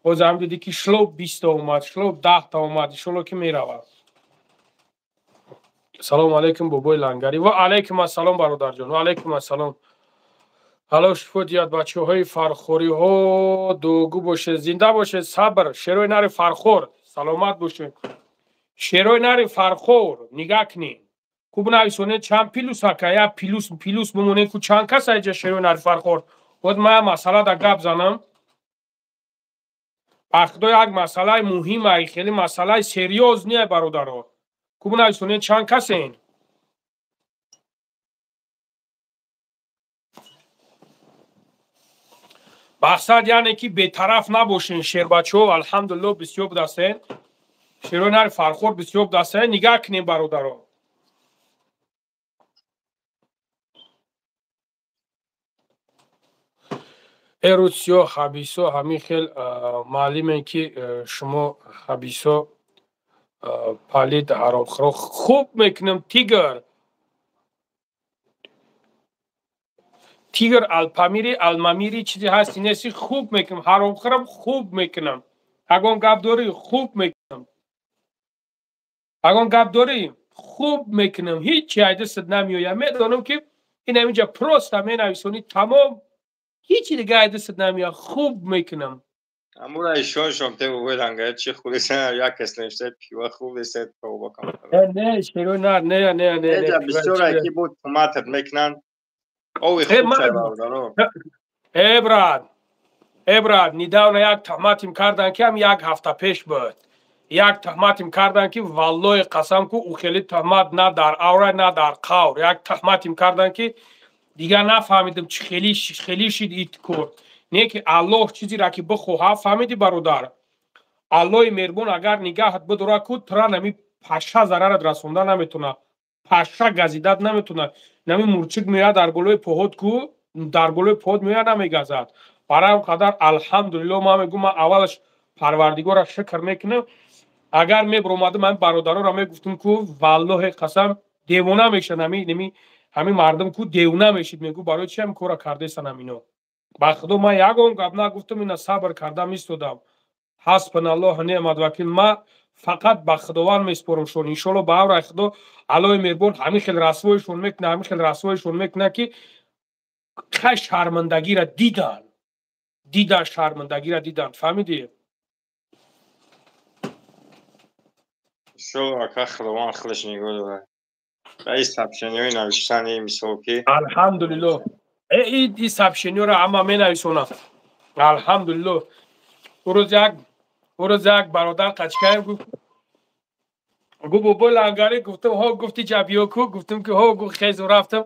ҳозир ҳам дидӣ, ки шлоб 20-та омад, шлоб 10-та омад, иншолло ки меравад. Салому алейкум, бобои Лангарӣ. Ва алейкум ассалом, бародарҷон, ва алейкум ассалом. Ҳало шифо диҳад бачаҳои фархориҳо, дуогӯ бошед, зинда бошед. Сабр, шерои нари Фархор, саломат бошед. Шерои нари Фархор, нигаҳ кунед, ку бинависонед чанд плюс, ака, я плюс, плюс бимонед. Ку чанд кас аиҷа шерои нари Фархор? Бояд ман масъала да гап занам. Ба Худо, як масъалаи муҳима, хеле масъалаи серьёзный, бародаро. Ку бинависонед чанд касен. Мақсад, яъне ки бетараф набошен, шербачаҳо. Алҳамдулилло, бисёр будастен. Шерои нари Фархор бисёр будастен. Нигаҳ кунем, бародаро. Э, русиё, хабисо, ҳамин хел маълиме ки шумо хабисо, палид, ҳаромхӯро. Хуб мекунем. Тигр, тигр, алпамири, алмамири, чизе ҳасти нести. Хуб мекунам, ҳаромхӯрам хуб мекунам. Ягон гап дорӣ? Хуб мекунам. Ягон гап дорӣ? Хуб мекунам. Ҳичи айдастат намеояд. Медонам, ки ин ҳаминҷа просто менависонӣ, тамом, ҳичи дига айдастат намеояд. Хуб мекунам. Амура ишоншон те бобои чи хуб як кас навишта, пива хуб десед, тавба кам. Не, шеро, на, не, не, не. Не, бисёр ки буд туматат мекунанд. Ови хуб шай, бародаро. Э, брат, э, брат, недавно як туҳматим кардан, ки ҳам як ҳафта пеш буд. Як туҳматим кардан, ки валлои қасам ку, ӯ хеле туҳмат на дар авра, на дар қавр. Як туҳматим кардан, ки дигар нафаҳмидам, чӣ хели хели шид ит кор. Не ки Аллоҳ чизеро ки бихоҳад, фаҳмидӣ, бародар? Аллоҳи меҳрубон агар нигаҳат бидора ку, тура нами паша зарарат расонда наметавонад, паша газидат наметавонад, нами мурчик меояд дар болои поҳод ку, дар болои поҳод меояд, намегазад. Барои ҳам қадар алҳамдулилло, ман мегӯм, ман аввалаш Парвардигорро шукр мекунам. Агар мебиромадам, ҳамин бародаронро мегуфтам ку, валлоҳи қасам, девона мешад ҳамин мардум ку, девона мешид. Мегӯ, барои чи ҳамин корро кардесанам ино? Ба Худо, ман ягон гап нагуфтам, ина сабр кардам, истодам. Ҳасбаналлоҳ неъмат вакил. Ман фақат ба Худованд месупорам шон. Иншолло, ба амри Худо, Аллоҳи меҳрубон ҳамин хел расвоишон мекунад, ҳамин хел расвоишон мекунад, ки хай шармандагиро дидан, дидан, шармандагиро дидан, фаҳмидӣ? Иншолло, ака, Худованд худаш нигоҳ дорад. Ин сообщение ҳои навиштани, мисол ки Алҳамдулилло, ин сообщение ҳоро ҳама менависонам. Алҳамдулилло, урӯз як бародар қачкаем гуфт, гуфт: «Бобои Лангарӣ». Гуфтам: «Ҳо». Гуфти: «Ҷабиё ку». Гуфтам ки: «Ҳо». Гуфт: «Хезу рафтам,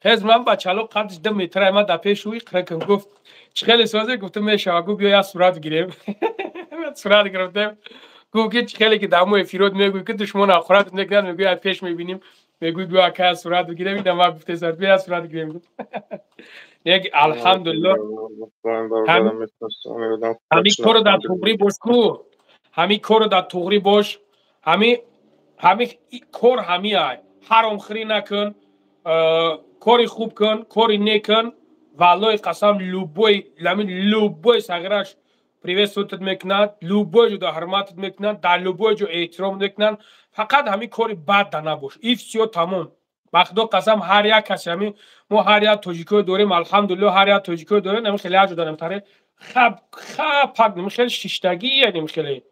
хез, ман ба чало қадш 2 метра, ман дар пеши ӯ иқракам». Гуфт: «Чӣ хеле созе?» Гуфтам: «Мешава». Гуфт: «Биё, як сурат гирем». Сурат гирифтем. Гуфт ки чӣ хеле ки дар мо эфирот мегӯй, ки душмон ахурат мекунад, мегӯй, аз пеш мебинем, мегӯй: «Биё, ака, сурат бигирем». Ина ма гуфте: «Биё, сурат гирем». Гуфт неки алҳамдулилло, ҳамин корро дар туғрӣ бош ку, ҳамин корро дар туғрӣ бош, ҳамин. Ҳами кор ҳамиай. Ҳаромхӯрӣ накун, кори хуб кун, кори нек кун. Валлоҳи қасам, любой любой сағираш приветствует мекунад, любой ҷо ҳурматат мекунад, дар любой ҷо эҳтиром мекунанд. Фақат ҳамин кори бад да набош. И всё, тамом. Ба худо қасам, ҳар як касе ҳамин мо ҳар як тоҷикое дорем, алҳамдулилло, ҳар як тоҷикое дорем, ҳамин хеле як ҷо дарем таре хаб хапак ним хеле шиштагӣ, ним хеле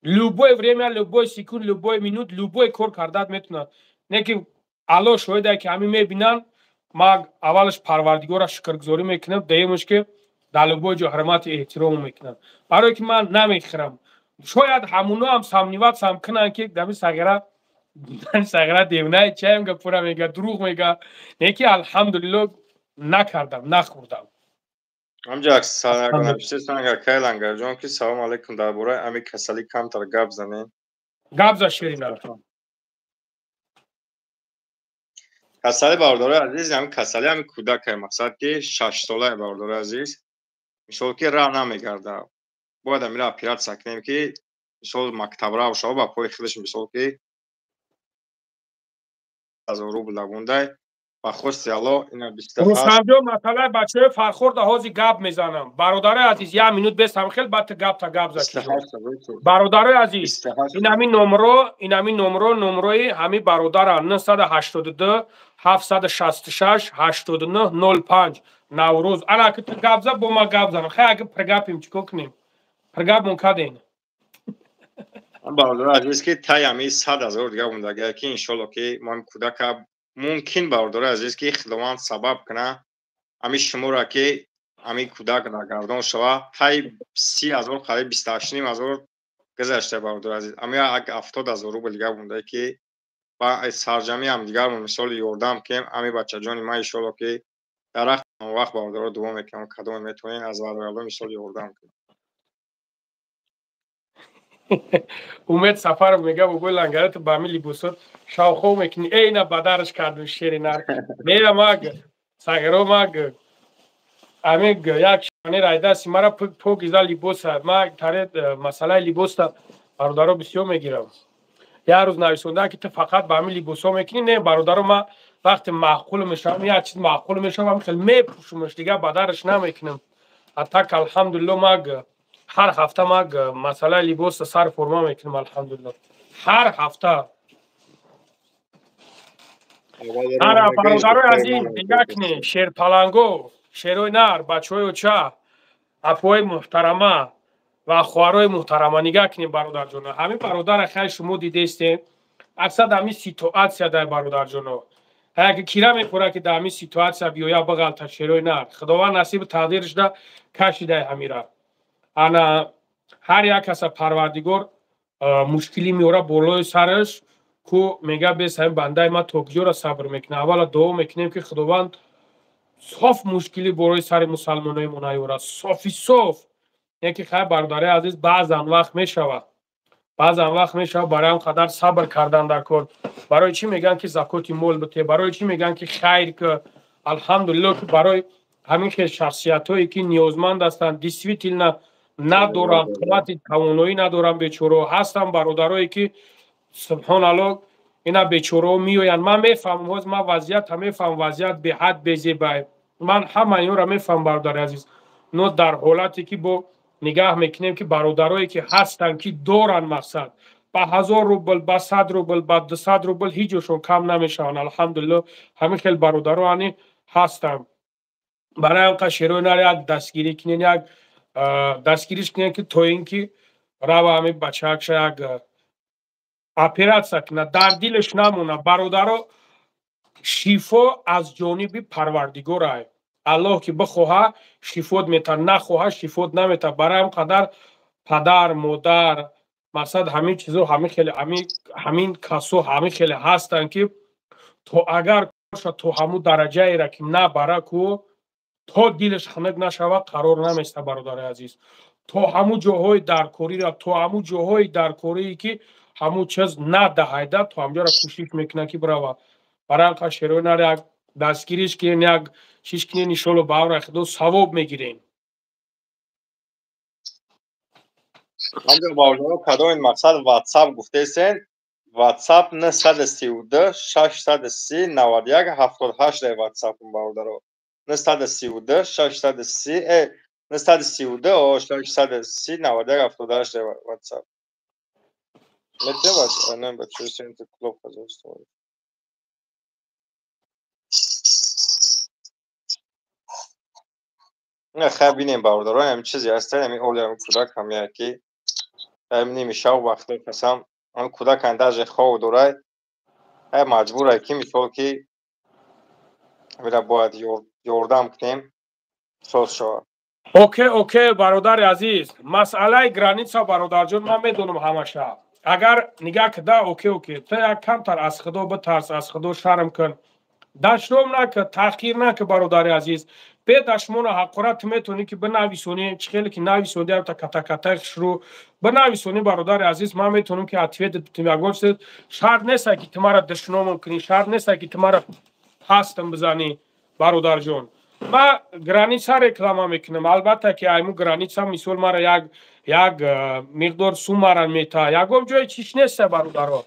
любое время, любой секунд, любой минут, любой кор кардат метунад. Не ки Аллоҳ шоҳиде ки ҳамин мебинанд, ма аввалаш Парвардигора шукргузорӣ мекунам, дуюмаш ки дар любой ҷо ҳурмати эҳтиром мекунам. Барое ки ман намехӯрам. Шояд ҳамуно ҳам сомневаться ҳам кунанд ки дами сағира сағира девнаи чаем гапура мега, дурӯғ мега. Не ки алҳамдулилло, накардам, нахӯрдам. Ҳамҷа навиштесан, акай Лангарҷон, ки салом алейкум, дар бораи ами касалӣ камтар гап занем. Гап за, Ширина. Касали, бародарои азиз, ҳами касали ҳами кӯдакае, мақсад ки 6-солае, бародарои азиз, мисол ки раҳ намегарда, бояд амира оператсия кунем, ки мисол мактабрав шава ба пои худаш. Мисол ки 1000 рубл дагундай, ба хости Алло ина 28. Рустамҷон, масъалаи бачаҳои Фархорда ҳозир гап мезанам. Бародарои азиз, як минут бестам, хел баъд гапта гап зад. Бародарои азиз, ин ҳамин номро, ин ҳамин номро, номрои ҳамин бародара 982 766 89 05, Наврӯз. Ана ки ту гап зад, бо ма гап занам. Хай, аги пригапим, чӣ кор кунем? Пригапмон каден. Бародарои азиз, ки тай ҳами 100 000 дига мондагия, ки иншолло ки мо кӯдака мумкин, бародарои азиз, ки Худованд сабаб куна ҳами шуморо, ки ҳамин кӯдак нагардон шава. Тай 30 000, қариб 28,5 ҳазор гузашта, бародари азиз, ами як 70 000 рубл дига мондае, ки ба сарҷамъи ҳамдигармон мисоли ёрдам кунем ами бачаҷони ман. Иншолло ки дар вақт, бародаро, дуо мекунам, кадоме метавонем аз варваралло мисоли ёрдам кунем. Умед Сафаров мега: «Бобои Лангари, ту ба ҳамин либосот шавхов мекунӣ». Эй, на бадараш кардум, шери нар. Мера маг сағиро маг ами як шане райдаси мара покиза либоса. Ма таре масъалаи либоса, бародаро, бисёр мегирам. Як рӯз нависонда, ки ту фақат ба ҳамин либосҳо мекунӣ. Не, бародаро, ма вақте маъқул мешавам, як чиз маъқул мешавам, хел мепӯшумаш, дигар бадараш намекунам. А так, алҳамдулилло, маг ҳар ҳафта маг масъалаи либоса сар форма мекунам, алҳамдулилло, ҳар ҳафта. Ара, бародарои азиз, дига кунед, шерпаланго, шерои нар, бачаҳои оча, апои муҳтарама ва хоҳарои муҳтарама, нигаҳ кунед, бародарҷоно. Ҳамин бародара хай шумо дидестем, аксар ҳамин ситуатсия дар, бародарҷоно, яке кира мехӯра, ки дар ҳамин ситуатсия биёя бағалта. Шерои нар, Худованд насиби тақдирашда кашидай ҳамира. Ана ҳар як каса Парвардигор мушкилӣ меора болои сараш ку мега: «Бес, ҳамин бандаи ман то куҷора сабр мекунад?» Аввала дуо мекунем, ки Худованд соф мушкилӣ болои сари мусалмонои мо наёрад, софи соф. Яке хай, бародари азиз, баъзан вақт мешавад, баъзан вақт мешавад. Барои ҳам қадар сабр кардан дар кор. Барои чӣ мегӯянд, ки закоти мол бите? Барои чӣ мегӯянд, ки хайр ки? Алҳамдулилло, ки барои ҳамин хел шахсиятҳое, ки ниёзманд ҳастанд, действительно надоранд, қуввати тавоноӣ надоранд, бечораҳо ҳастанд. Бародарое ки, субҳоналло, ина бечораҳо меоянд. Ман мефаҳмам, ҳоз ман вазъията мефаҳмам, вазъият беҳад безебай, ман ҳама инҳоро мефаҳмам, бародари азиз. Но дар ҳолате ки бо нигаҳ мекунем, ки бародарое ки ҳастанд, ки доранд, мақсад ба 1000 рубл, ба 100 рубл, ба 200 рубл ҳеҷ ҷошон кам намешаванд. Алҳамдулилло, ҳамин хел бародаро ани ҳастанд. Барои ҳам қа, шерои нар, як дастгирӣ кунен, як дастгириш кунен, ки то ин ки рава ҳамин бачаакша як оператсия кунад, дар дилаш намонад. Бародаро, шифо аз ҷониби Парвардигорай. Аллоҳ ки бихоҳа, шифот метавад, нахоҳа, шифот наметавад. Барои ҳам қадар падар, модар, мақсад ҳамин чизо, ҳамин хеле ҳамин касо ҳамин хеле ҳастанд, ки то агар то ҳамун дараҷаера ки набара ку, то дилаш хунук нашавад, қарор наместа. Бародари азиз, то ҳамун ҷоҳои даркориро, то ҳамун ҷоҳои даркорие ки ҳамун чиз надаҳайда, то ҳамҷоро кӯшиш мекунад, ки бирава. Барои ҳам қадр, шерои нар, як дастгириш кунен, як чиз кунен, иншолло, ба амри Худо савоб мегирем. Ҳамҷо, бародаро, кадом ин мақсад ватсап гуфтесен? WhatsApp 932 630 91 78 дар WhatsApp бародаро. 932 630 932 630 91 78 дар WhatsApp. Метавад, не бачо, сенте клуб пожалуйста. Не хай бинем бародаро, ҳамин чизе ҳаст, ҳамин оли ҳамин кӯдак ҳам яки ҳамин нимшав вақто касам ҳамин кӯдак ҳам даже хов дорай, ҳай маҷбурай ки мисол ки ҳамира бояд ёрдам кунем соз шавад. Окей, окей, бародари азиз, масъалаи граница бародарҷон ман медонам ҳамаша. Агар нигаҳ кида, окей, окей, ту як камтар аз худо битарс, аз худо шарм кун. Дашном накун, таҳқир накун, бародари азиз. Бе дашмона ҳақорат ту метавонӣ ки бинависонӣ, чӣ хеле ки нависондӣ ҳамта катакатаи хушрӯ бинависонӣ, бародари азиз, ман метавонам ки ответ битам. Ягон чиз шарт нест ки ту мара душномам кунӣ, шарт нест ки ту мара пастам бизанӣ, бародарҷон. Ман граница реклама мекунам. Албатта ки айму граница мисол мара як миқдор сум мара мета. Ягон ҷое чиш нест, бародаро.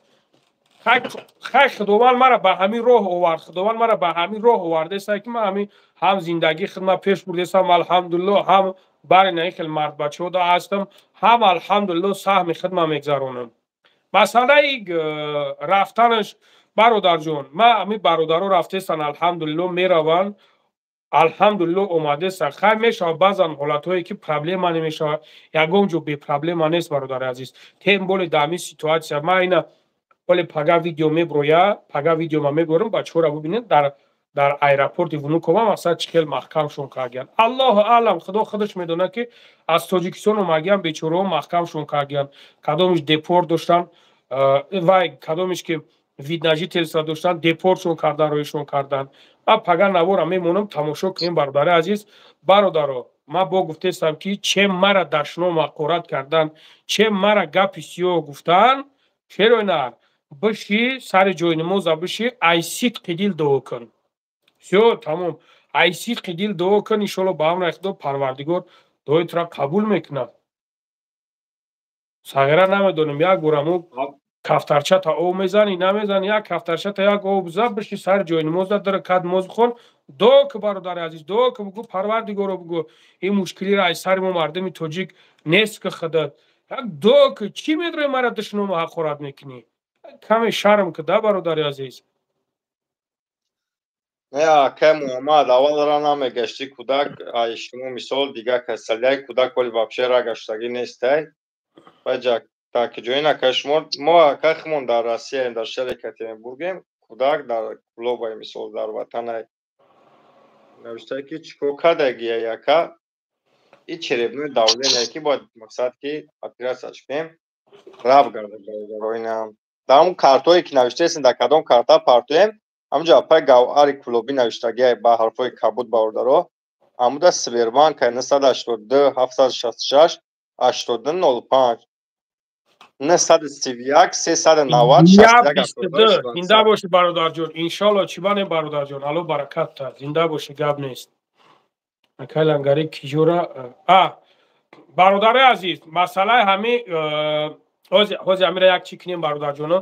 Хай худованд мара ба ҳамин роҳ овард, худованд мара ба ҳамин роҳ овардеста ки ман ҳамин ҳам зиндагии худма пеш бурдестам, алҳамдулилло, ҳам бари на ин хел мардбачаҳо ҳастам, ҳам алҳамдулилло саҳми худма мегзаронам. Масъалаи рафтанаш бародарҷон, ман ҳамин бародаро рафтестан, алҳамдулилло мераванд, алҳамдулилло омадестан. Хай мешавад баъзан ҳолатҳое ки проблема намешавад, ягон ҷо бепроблема нест, бародари азиз. Тем боле дар ҳамин ситуатсия ман ина оле пага видео меброя, пага видео ма меборам, бачаҳоро бубинед дар аэропорти Внуково масалан чӣ хел маҳкамшон кардиянд. Аллоҳу аълам, худо худаш медонад ки аз Тоҷикистон омагиян бечораҳо маҳкамшон кардиянд. Кадомиш депорт доштанд, вай кадомиш ки вид на жительство доштанд, депортшон кардан, роҳишон карданд. Ман пага навора мемонам, тамошо кунем, бародари азиз. Бародаро, ман бо гуфтестам ки че мара дашном ҳақорат кардан, че мара гапи сиёҳ гуфтан, черо на биши сари ҷои намоза биши, ай сидқи дил дуо кун. Всё, тамом. Ай сидқи дил дуо кун, иншоалло ба амри Худо Парвардигор дуои тура қабул мекунад. Сағира намедонем, як бора мо кафтарчата об мезанӣ, намезанӣ, як кафтарчата як об зад, биши сари ҷои намоза дар кад намоз бихон, дуо ку, бародари азиз, дуо ку, бугӯ Парвардигоро, бугӯ ин мушкилиро аз сари мо мардуми тоҷик нест ки худат. Як дуо ку, чӣ медрои мара душнома ҳақорат мекунӣ? Каме шарм ку да, бародари азиз. Не, акай Муҳаммад, аввал ра намегаштӣ кӯдак, ай шумо мисол дигар касалияи кӯдак вале вообще ра гаштагӣ нестай. Баҷа так ҷоин акай шумо мо акай химон дар Россияем, дар шаҳри Екатеринбургем, кӯдак дар клубай мисол дар ватанай. Навиштае ки чӣ кор кардагия ака? И черепное давление ки бояд мақсад ки оператсияш кунем, раб гардад бародаро ина. Дар ҳамун картое ки навиштаестем, дар кадом карта партоем, ҳамунҷо апай гавҳари клубӣ навиштагия ба ҳарфҳои кабуд, бародаро. Ҳамуда Сбербанк 982 766 82 05 931 390 61. Зинда бошӣ, бародарҷон, иншоалло. Чӣ банем, бародарҷон, алло баракат та, зинда бошӣ, гап нест. Акай лангари киҷора а бародари азиз, масъалаи ҳами ҳози ҳамира як чӣ кунем, бародарҷоно,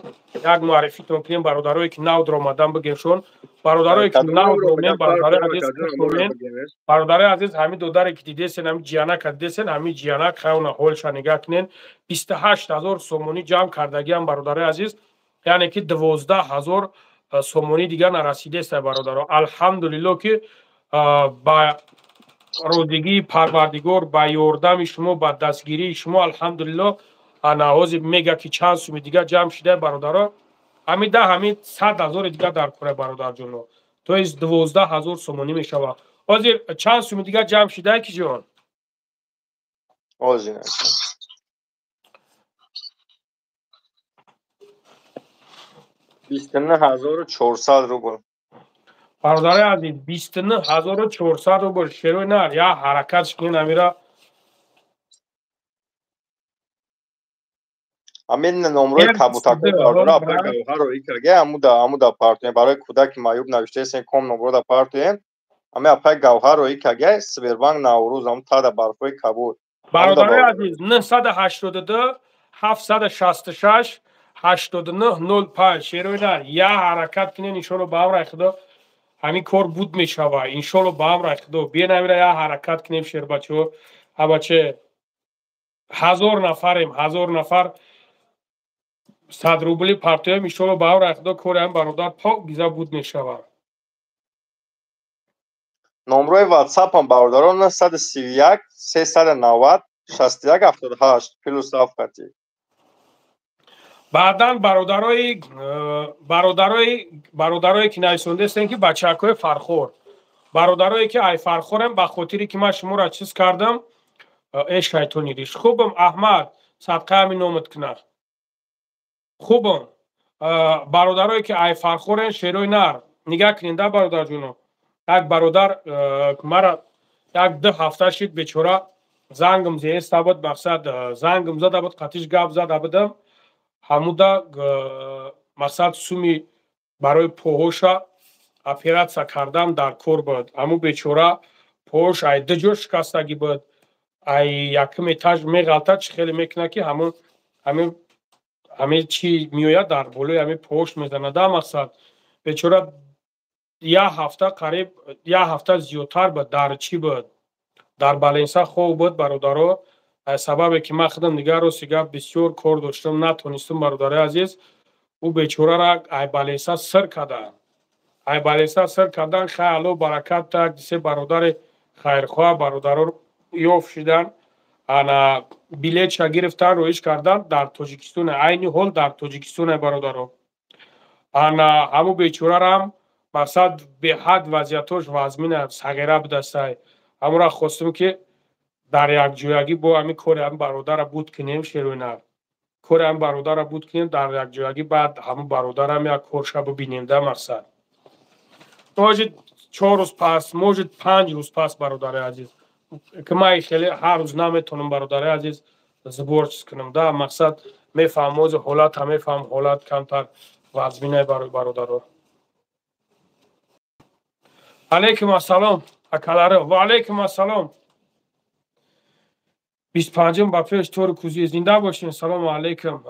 як муаррифитон кунем, бародарое ки нав даромадан бигемшон, бародарое ки нав даромем, бародарои азиз, хушомед. Бародарои азиз, ҳамин додаре ки дидесен, ҳамин ҷиянака дидесен, ҳамин ҷиянак хайона ҳолша нигаҳ кунен, 28 000 сомонӣ ҷамъ кардагиам, бародарои азиз, яъне ки 12 000 сомонӣ дигар нарасидеста, бародаро. Алҳамдулилло ки ба розигии Парвардигор, ба ёрдами шумо, ба дастгирии шумо, алҳамдулилло, ана ҳозир мега ки чанд суми дигар ҷамъ шуда, бародаро. Ҳамин да ҳамин 100 000-и дигар дар кора, бародарҷоно, то есть 12 000 сомонӣ мешавад. Ҳозир чанд суми дигар ҷамъ шуда, ки ҷон? Ҳозир 29 400 рубл. Бародари азиз, 29 400 рубл. Шерои нар як ҳаракат кунен амира. Ҳамин номрои кабутако, бародаро, апай гавҳарро икарге, ҳамуда партоем барои кӯдаки маъюб навиштаестем, ком номрода партоем. Ҳамин апай гавҳарро икарге, Сбербанк, Наврӯз, ҳамун тада барфҳои кабуд. Бародари азиз, 982 766 89 05. Шерои нар, я ҳаракат кунен, иншолло ба амраи худо ҳамин кор буд мешава. Иншолло ба амраи худо биен ҳамира я ҳаракат кунем, шербачаҳо. Ҳабаче 1000 нафарем, 1000 нафар 100 рубли партоем, иншолло ба амраи худо кори ҳам бародар пок гиза буд мешава. Номрои ватсапам бародарон 931 390 61 78 плюс 7. Баъдан бародарое ки нависондастем, ки бачакҳои Фархор, бародарое ки ай Фархорем, ба хотире ки ман шуморо чиз кардам, э шайтони риш. Хубам, Аҳмад, садқа ҳамин номат кунад. Хубам, бародарое ки ай Фархорен, шерои нар, нигаҳ кунед да бародарҷоно. Як бародар мара як ду ҳафта шид, бечора зангм зееста буд, мақсад зангм зада буд, қатиш гап зада будам. Ҳамуда мақсад суми барои поҳоша оператсия кардан дар кор буд. Ҳаму бечора поҳош ай ду ҷо шикастагӣ буд, ай якум этаж меғалтад, чӣ хеле мекунад, ки ҳамун ҳамин чӣ меояд дар болои ҳамин поҳош мезанад. Да мақсад бечора як ҳафта, қариб як ҳафта зиёдтар буд, дар чӣ буд, дар баленса хоб буд бародаро. Сабабе ки ман худам дигар рости гап бисёр кор доштам, натонистам бародари азиз. Ӯ бечорара ай баленса сир карданд, ай баленса сир кардан. Хай, Алло баракат, так се бародари хайрхоҳ бародаро ёфт шидан, ана билетша гирифтан, роиш кардан дар Тоҷикистон, айни ҳол дар Тоҷикистоне бародаро. Ана ҳамун бечорарам мақсад беҳад вазъиятош вазмина, сағира будастай. Ҳамонра хостем, ки дар якҷоягӣ бо ҳамин кори ҳамин бародара буд кунем, шерои нар, кори ҳамин бародара буд кунем дар якҷоягӣ. Баъд ҳамун бародарам як корша бибинем да мақсад. Может, 4 рӯз пас, может, 5 рӯз пас, бародари азиз, ки ман хеле ҳар рӯз наметонам, бародари азиз, сбор чиз кунам да мақсад. Мефаҳмам, ози ҳолата мефаҳмам, ҳолат камтар вазминай барои бародаро. Алайкум ассалом, акаларо, ва алайкум ассалом. 25-ум ба пеш, тори кӯзи, зинда бошин. Салому алайкум.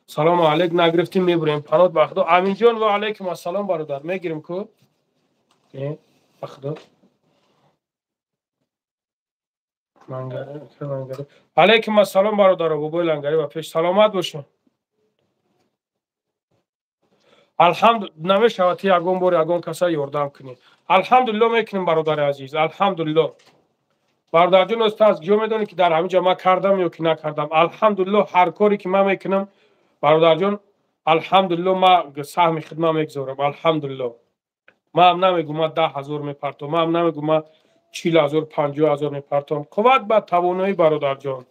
Салому алайк. Нагирифтим, мебурем панот ба худо. Аминҷон, ва алайкум ассалом, бародар, мегирим ку ба худо. Алайкум ассалом, бародаро. Бобои Лангарӣ ба пеш, саломат бошин. Алҳамду намешавад, ягон бор ягон каса ёрдам кунӣ. Алҳамдулилло, мекунем, бародари азиз, алҳамдулилло. Бародарҷон, оста аз ҷо медонӣ, ки дар ҳамин ҷо ман кардам ё ки накардам. Алҳамдулилло, ҳар коре ки ман мекунам, бародарҷон, алҳамдулилло, ман саҳми хидмат мегузорам. Алҳамдулилло, ман намегӯм ман 10 000 мепартом, ман намегӯм ман 40 000, 50 000 мепартом. Қувват ба тавоноӣ, бародарҷон,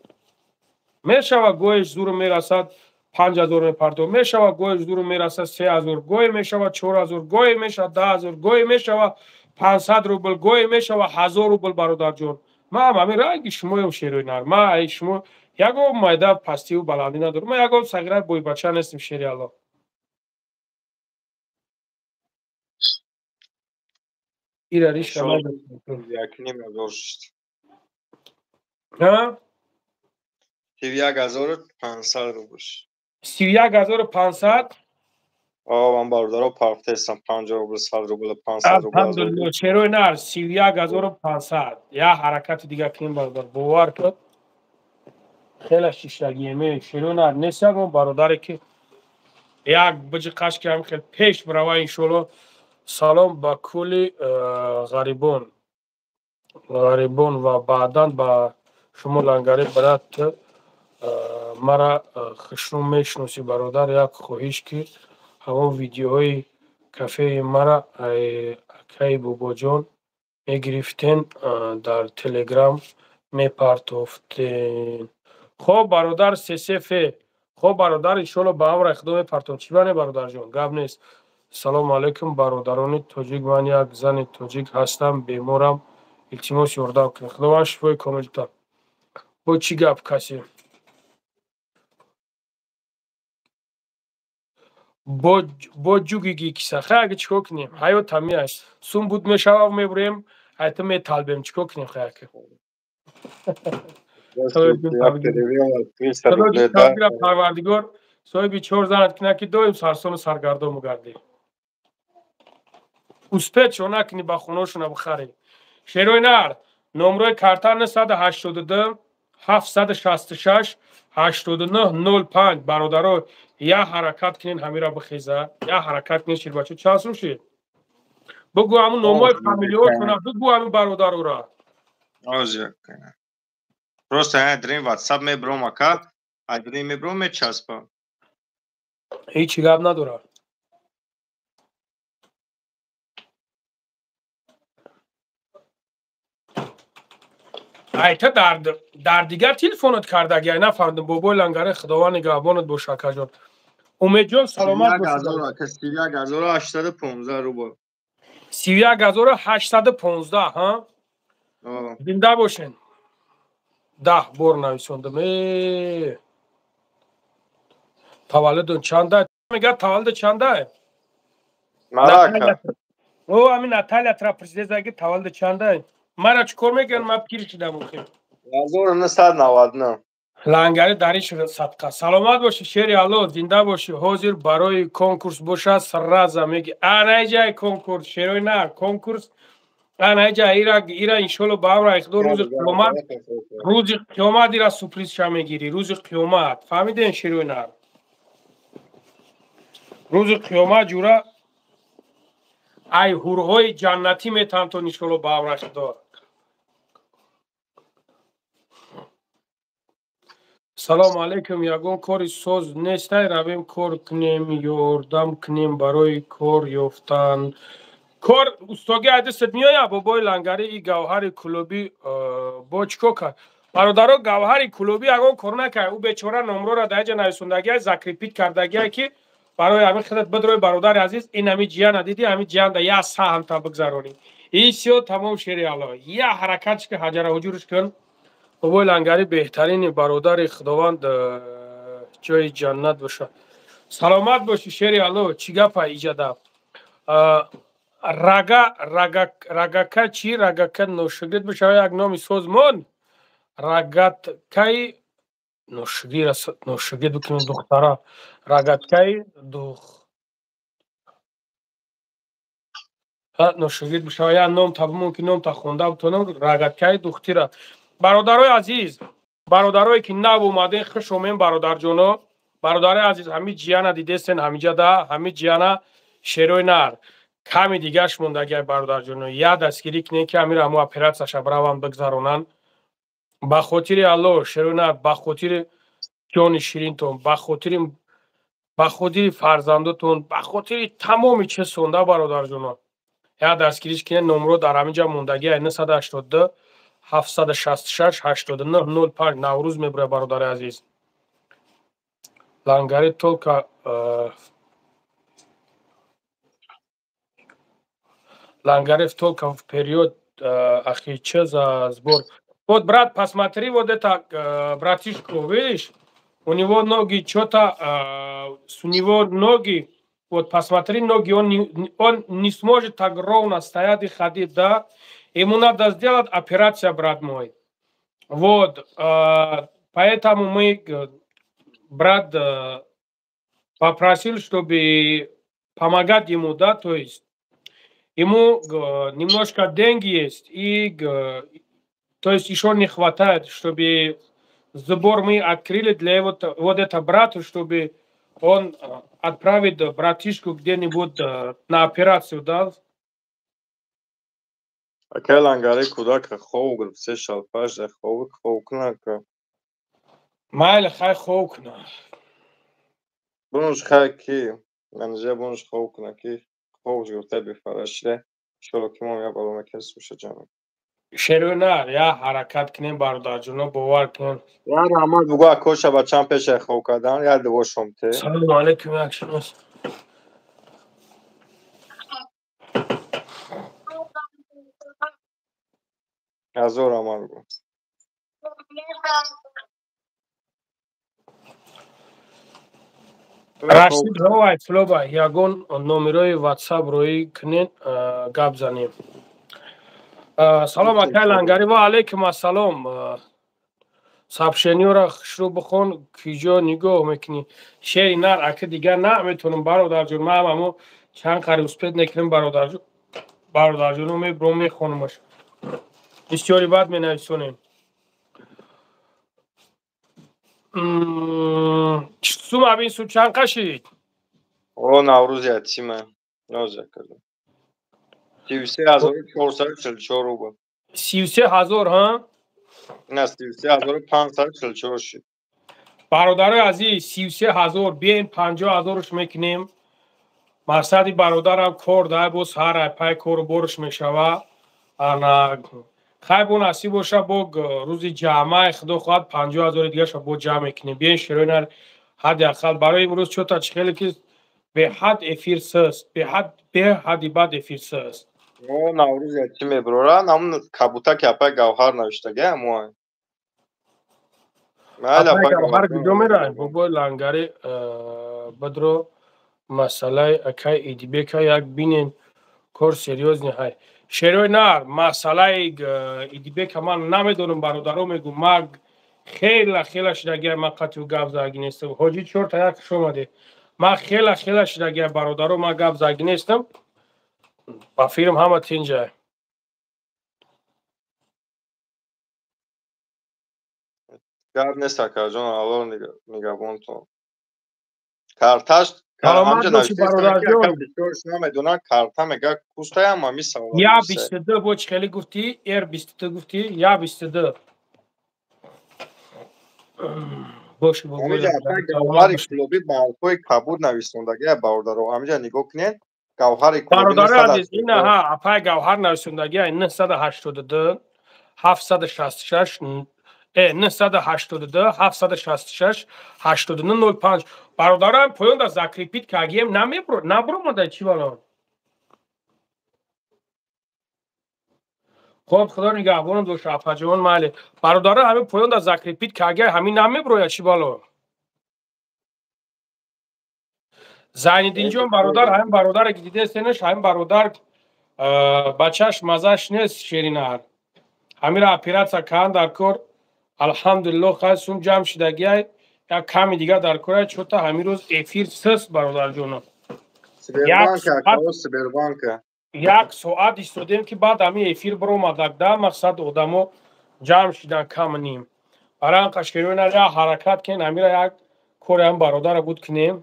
мешава. Гоҳеш зуру мерасад, 5000 мепартом, мешава. Гоҳеш зуру мерасад, 3000, гоҳе мешава 4000, гоҳе мешава 10 000, гоҳе мешава 500 рубл, гоҳе мешава 1000 рубл. Бародарҷон, ман ҳамин ранги шумоем, шерои нар. Ман ай шумо ягон майда пастиву баландӣ надорам. Ман ягон сағира бойбача нестем, шери Алло. Ира риша. 1,5 ҳазор шуд. Ҳа? 31 500 рубл. 31 500. Ман бародаро партестам 50 рубл, 100 рубл, 500 рубл. Алҳамдулилло, шерои нар, 31 500. Я ҳаракати дига кунем, бародар, бовар кун, хеле шиштагиеме, шерои нар. Нест ягон бародаре, ки як биҷи қаш ки ҳам хел пеш бирава, иншоалло. Салом ба кулли ғарибон ва баъдан ба шумо, Лангари брат. Мара хушрӯ мешиносӣ, бародар. Як хоҳиш, ки ҳамон видеоҳои кафеи мара акаи Бобоҷон мегирифтен, дар Телеграм мепартофтен. Хоб, бародар ссф, хоб, бародар, иншоалло ба амраи худо мепартом. Чӣ бане, бародарҷон, гап нест. Салому алайкум, бародарони тоҷик. Ман як зани тоҷик ҳастам, беморам, илтимос, ёрдам кунед. Худованд шифои комил диҳад. Бо чӣ гап касе бо ҷугиги киса. Хай, аги чӣ кор кунем, ҳаёт ҳамин аст. Сум буд мешава, мебурем, айта металбем, чӣ кор кунем, хаяки. Парвардигор соҳиби чор занат кина, ки доим сарсону саргардон мегардӣ. Успеть шо накунӣ, ба хонашона бихарӣ. Шерои нар, номрои карта 982 766 89 05. Бародаро, я ҳаракат кунен, ҳамира бихеза, я ҳаракат кунен. Ширбачо, чанд сум шид? Бугӯ ҳамун номои фамилиҳошона, бугӯ ҳамин бародарора. Просто дрин ватсап мебром, ака, дрин мебром, мечаспам. Ҳечи гап надорад. Айта дар дигар телефонат кардаги, ай нафаҳмидам. Бобои Лангаре, Худованд нигаҳбонат боша, акаҷон. Умедҷон, саломат бош. 31815 рубл. 31815, ҳа, зинда бошен. 10 бор нависондам. Таваллудон чанда? Мега, таваллуд чанда? Марака. О, ами Наталия тра президент, таваллуд чанда? Мара чӣ кор мекунам? Ман пир шудам охир. 1999. Лангари дари садқа. Саломат бошӣ, шери Алло, зинда бошӣ. Ҳозир барои конкурс боша, сразу меги. Анаҷай конкурс, шерои на, конкурс. Анаҷа ира ира, иншолло, ба амра Худо, рӯзи қиёмат, рӯзи қиёмат ира сюрприз ша мегирӣ, рӯзи қиёмат. Фаҳмиден, шерои на? Рӯзи қиёмат ҷура ай ҳурҳои ҷаннатӣ метаҳам то, иншолло, ба амра Худо. Салому алайкум, ягон кори соз нестай, равем кор кунем, ёрдам кунем барои кор ёфтан. Кор устоги айдастат меояд, бобои Лангари? И Гавҳари Клубӣ бо чӣ кор кард? Бародаро, Гавҳари Клубӣ ягон кор накард. Ӯ бечора номрора дар ҷа нависондагиай, закрепить кардагиай, ки барои ҳамин худат бидрои. Бародари азиз, ин ҳами ҷияна дидӣ, ҳами ҷиянда я саҳмта бигзаронӣ. И всё, тамом. Шери Алло, я ҳаракатш ки ҳаҷара ҳуҷурш кун. Бобои Лангари беҳтарини бародари, Худованд ҷои ҷаннат бошад. Саломат бошӣ, шери Алло. Чӣ гапа иҷада? Рага рагака чӣ? Рагака ношигирд бошава, як номи созмон рагаткаи ношигирд бикунем, духтара рагаткаи дух ношигирд бошава, як ном та бимон, ки ном та хонда бутонам. Рагаткаи духтира. Бародарои азиз, бародарое ки нав омаден, хуш омем, бародарҷоно. Бародарои азиз, ҳами ҷияна дидесен ҳамиҷада, ҳами ҷияна шерои нар, ками дигаш мондагиай. Бародарҷоно, я дастгирӣ кунем, ки ҳамира ҳамо оператсияша бираванд бигзаронанд. Ба хотири Алло, шерои нар, ба хотири ҷони ширинтон, ба хотири фарзандотон, ба хотири тамоми чизтонда, бародарҷоно, я дастгириш кунем. Номро дар ҳаминҷа мондагиай: 982 766 89 05. Наврӯз мебурад, бародари азиз. Лангари, только Лангарев, только вперед. Ахи, че за сбор? Вот, брат, посмотри, вот это братишку, видишь, у него ноги что-то, у него ноги, вот посмотри, ноги, он не сможет так ровно стоять и ходить, да. Ему надо сделать операция, брат мой. Вот, поэтому мы, брат, попросил, чтобы помогать ему, да, то есть ему немножко деньги есть, и, то есть еще не хватает, чтобы сбор мы открыли для его, вот это брату, чтобы он отправит братишку где-нибудь на операцию, да. Акай Лангари, кӯдака хов гирифт, се шалпаш хов хов куна, ака. Майли, хай хов куна. Бунуш хай ки манҷа, бунуш хов куна, ки ховш гирифта бифарашида. Иншолло, ки мо я бало мекунем, суша ҷамъ. Шерӯна, я ҳаракат кунем, бародарҷоно, бовар кунем. Я раҳмат бугӯ, акоша бачам пеша хов кардан, я дувошом те. Салому алайкум, якшинос. Ҳазор раҳмат бугӯ. Рашид ровай флоба, ягон номерои ватсап роӣ кунен, гап занем. Салом, акай Лангари. Ва алайкум ассалом. Сообщениёро хушрӯ бихон, киҷо нигоҳ мекунӣ. Шери нар ака дигар наметонам бародарҷон, ман ҳамо чанд қари успед мекунам бародарҷон. Бародарҷоно мебурам мехонамаш. Бисёри бад менависонем. Сум абин сум чанд қашид? О, Наврӯз ятима. Ноза кардам. 33444 рубл. 33000, ҳа? На, 33544 шуд. Бародарои азиз, 33000 биёем 50000-ш мекунем. Мақсади бародарам кор дай боз ҳар пай кору борш мешава. Ана хай бо насиб боша, бо рӯзи ҷамъаи худо хоҳад 50000 дигаша бо ҷамъ мекунем. Биёем шерои нар ҳадди ақал барои имрӯз чота чихеле ки беҳад эфир саст, беҳад беҳади бад эфир саст. О, Наврӯз ятим мебурора, ҳамун кабутаки апай Гавҳар навиштага ҳамон. Майли апай апай Гавҳар Гавҳар. Куҷо меравем? Бобои Лангари бадро масъалаи акай Идибека як бинен, кор серьёзный ҳай. Шерои нар, масъалаи Идибека ман намедонам бародаро мегӯм, ман хела хела шидагия ман қатъи гап заги нестам. Ҳоҷи чорта як хуш омадед. Ман хела хела шидагия бародаро, ман гап заги нестам. Ба филм ҳама тинҷай. Гап нест акаҷон, Аллоҳ нигаҳбонтон. Карташ Саломат ҳамҷа бошӣ навиштаест, ки ака бародарҷон. бисёрш намедонанд, карта мега кустаям ҳами савол Я навиштае. 22 бо чӣ хеле гуфтӣ? Р 22 гуфтӣ? Я 22. Боши бобои Ҳамиҷа Лангари, апай саломат Гавҳари бошӣ. Клуби ба ҳарфҳои кабуд нависондагия бародаро. Ҳамиҷа нигоҳ кунед, Гавҳари Клуби Бародарои азиз, 982. ина ҳа апай Гавҳар нависондагия 982 766 982 766 8905. Бародарам поён дар закрепить кагием намебро набромада чӣ бало. Хоб худо нигаҳбонам боша апаҷон майли. Бародаро ҳамин поён дар закрепить кагия ҳамин намеброя чӣ бало. Зайниддинҷон бародар, ҳамин бародаре ки дидестенаш, ҳамин бародар бачаш мазаш нест шеринар. Ҳамира оператсия кан дар кор. Алҳамдулиллоҳ хай сум ҷамъ шидагиай, як ками дига дар корай чота ҳамин рӯз эфир сис бародарҷоно. Як Сбербанка, соат акао Сбербанка. Як соат истодем ки баъд ҳамин эфир биромадак да мақсад одамо ҷамъ шидан кам ним. Барои ҳам қашкиёна як ҳаракат кунем, ҳамира як кори ҳам бародара буд кунем.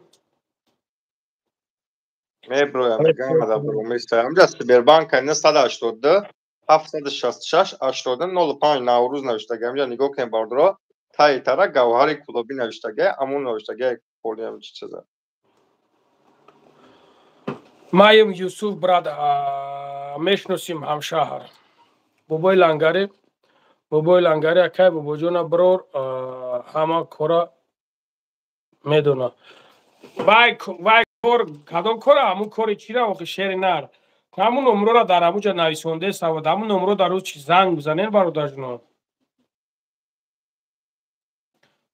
Меброям, мегам ада бромиста. Ҳамҷа Сбербанка 982 766 8905 Наврӯз навиштага. Ҳамҷа нигоҳ кунед бародаро, таи тара Гавҳари Клуби навиштага, ҳамун навиштага поли ҳам чи чиза. Маем Юсуф брат, мешносим ҳамшаҳр. Бобои Лангари, бобои Лангари акай бобоҷона брор ҳама кора медона. Вай вай кор кадом кора, ҳамун кори чира охи шери нар. Ҳамун номрора дар ҳамуҷа нависонде савод, ҳамун номро дар рӯз чи занг бизанен бародарҷоно.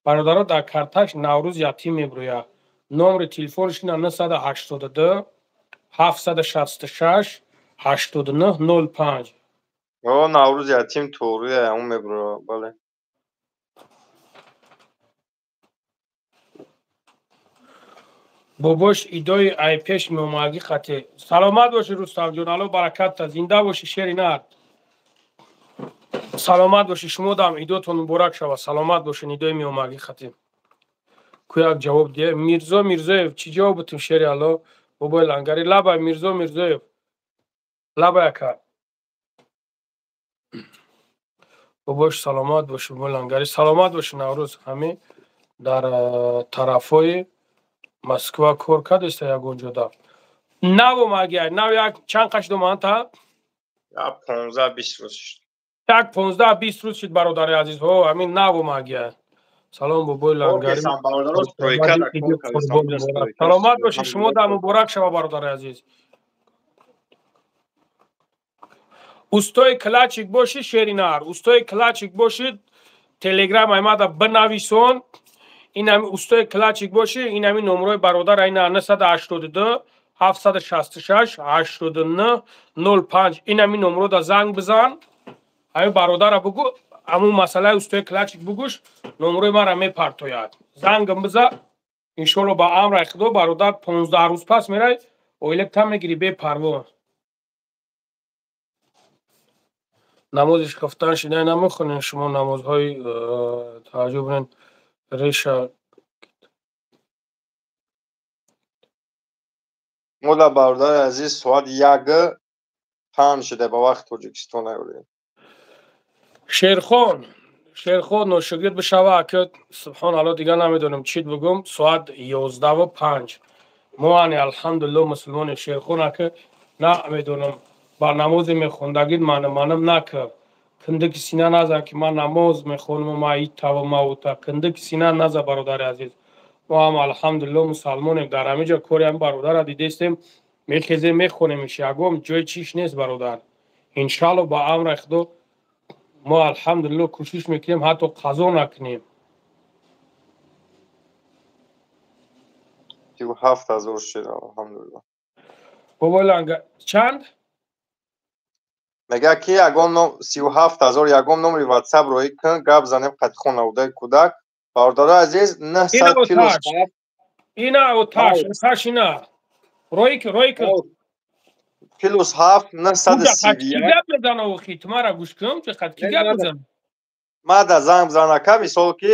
Бародаро дар карташ Наврӯз ятим мебурӯяд. Номери телефонаш ина 982 766 89 05. О, Наврӯз ятим тоғрия ҳамун мебуро, бале. Бобош идои айпеш меомагӣ қате. Саломат бошӣ Рустамҷон, Алло баракатта, зинда бошӣ шери нар. Саломат бошӣ, шумо дам идотон муборак шавад. Саломат бошед идои меомагӣ қате. Ку як ҷавоб диҳе. Мирзо Мирзоев, чӣ ҷавоб бутум шери Алло? Бобои Лангари, лабай Мирзо Мирзоев. Лабай ака. Бобош саломат бошӣ, бобои Лангари. Саломат бошӣ Наврӯз. Ҳамин дар тарафҳои Москва кор кардеста ягон ҷода. Нав омагиай, нав як чанд қашд омаанд та? Я 15-20 рӯз шуд. Як 15-20 рӯз шуд бародари азиз. Ҳо, ҳамин нав омагиай. Салом бобои Лангари. Окей, бародаро, стройка да кор кардестам, стройка. Саломат бошӣ, шумо дар муборак шава бародари азиз. Устои клачик бошӣ шеринар, устои клачик бошӣ, телеграм аймада бинависон. Ин ҳами устои клачик бошӣ, ин ҳами номрои бародар айна 982 766 89 05. Ин ҳами номрода занг бизан. Ҳами бародара бугӯ, Ҳамун масъалаи устои клатчик бугӯш, номрои мара мепартояд. Зангам биза, иншоалло ба амраи Худо бародар 15 рӯз пас мерай, оилакта мегирӣ бепарво. Намози шикафтан шидай намехонед шумо намозҳои таҳаҷҷуд бинед реша Мода бародари азиз соат 1:05 шуда ба вақти Тоҷикистон аёрем. Шерхон, Шерхон ношогирд бишава ака, субҳоналло дигар намедонам чӣ бигӯм, соат 11:05. Мо ани алҳамдулилло мусулмоне Шерхон ака намедонам ба намозе мехондагид манам накард. Киндики сина назан ки ман намоз мехонам ма итава ма ута. Киндики сина наза бародари азиз. Мо ҳам алҳамдулилло мусалмонем. Дар ҳамин ҷо кори ҳам бародарра дидестем, мехезем мехонемш, ягон ҷои чиш нест бародар. Иншаалло ба амри Худо мо алҳамдулилло кӯшиш мекунем ҳатто қазо накунем. 37 000 шуд алҳамдулилло. Бобои Ланга чанд? Мега ки ягон 37 000 ягон номери WhatsApp роҳӣ кун, гап занем қати хонаводаи кӯдак. Бародарои азиз, 900 кило Ина оташ, оташ ина. Роҳӣ кун, роҳӣ кун. +7 931 Гап мезана охи, ту мара гӯш кун, чӣ қад ки гап мезана? Ма да занг бизан ака, мисол ки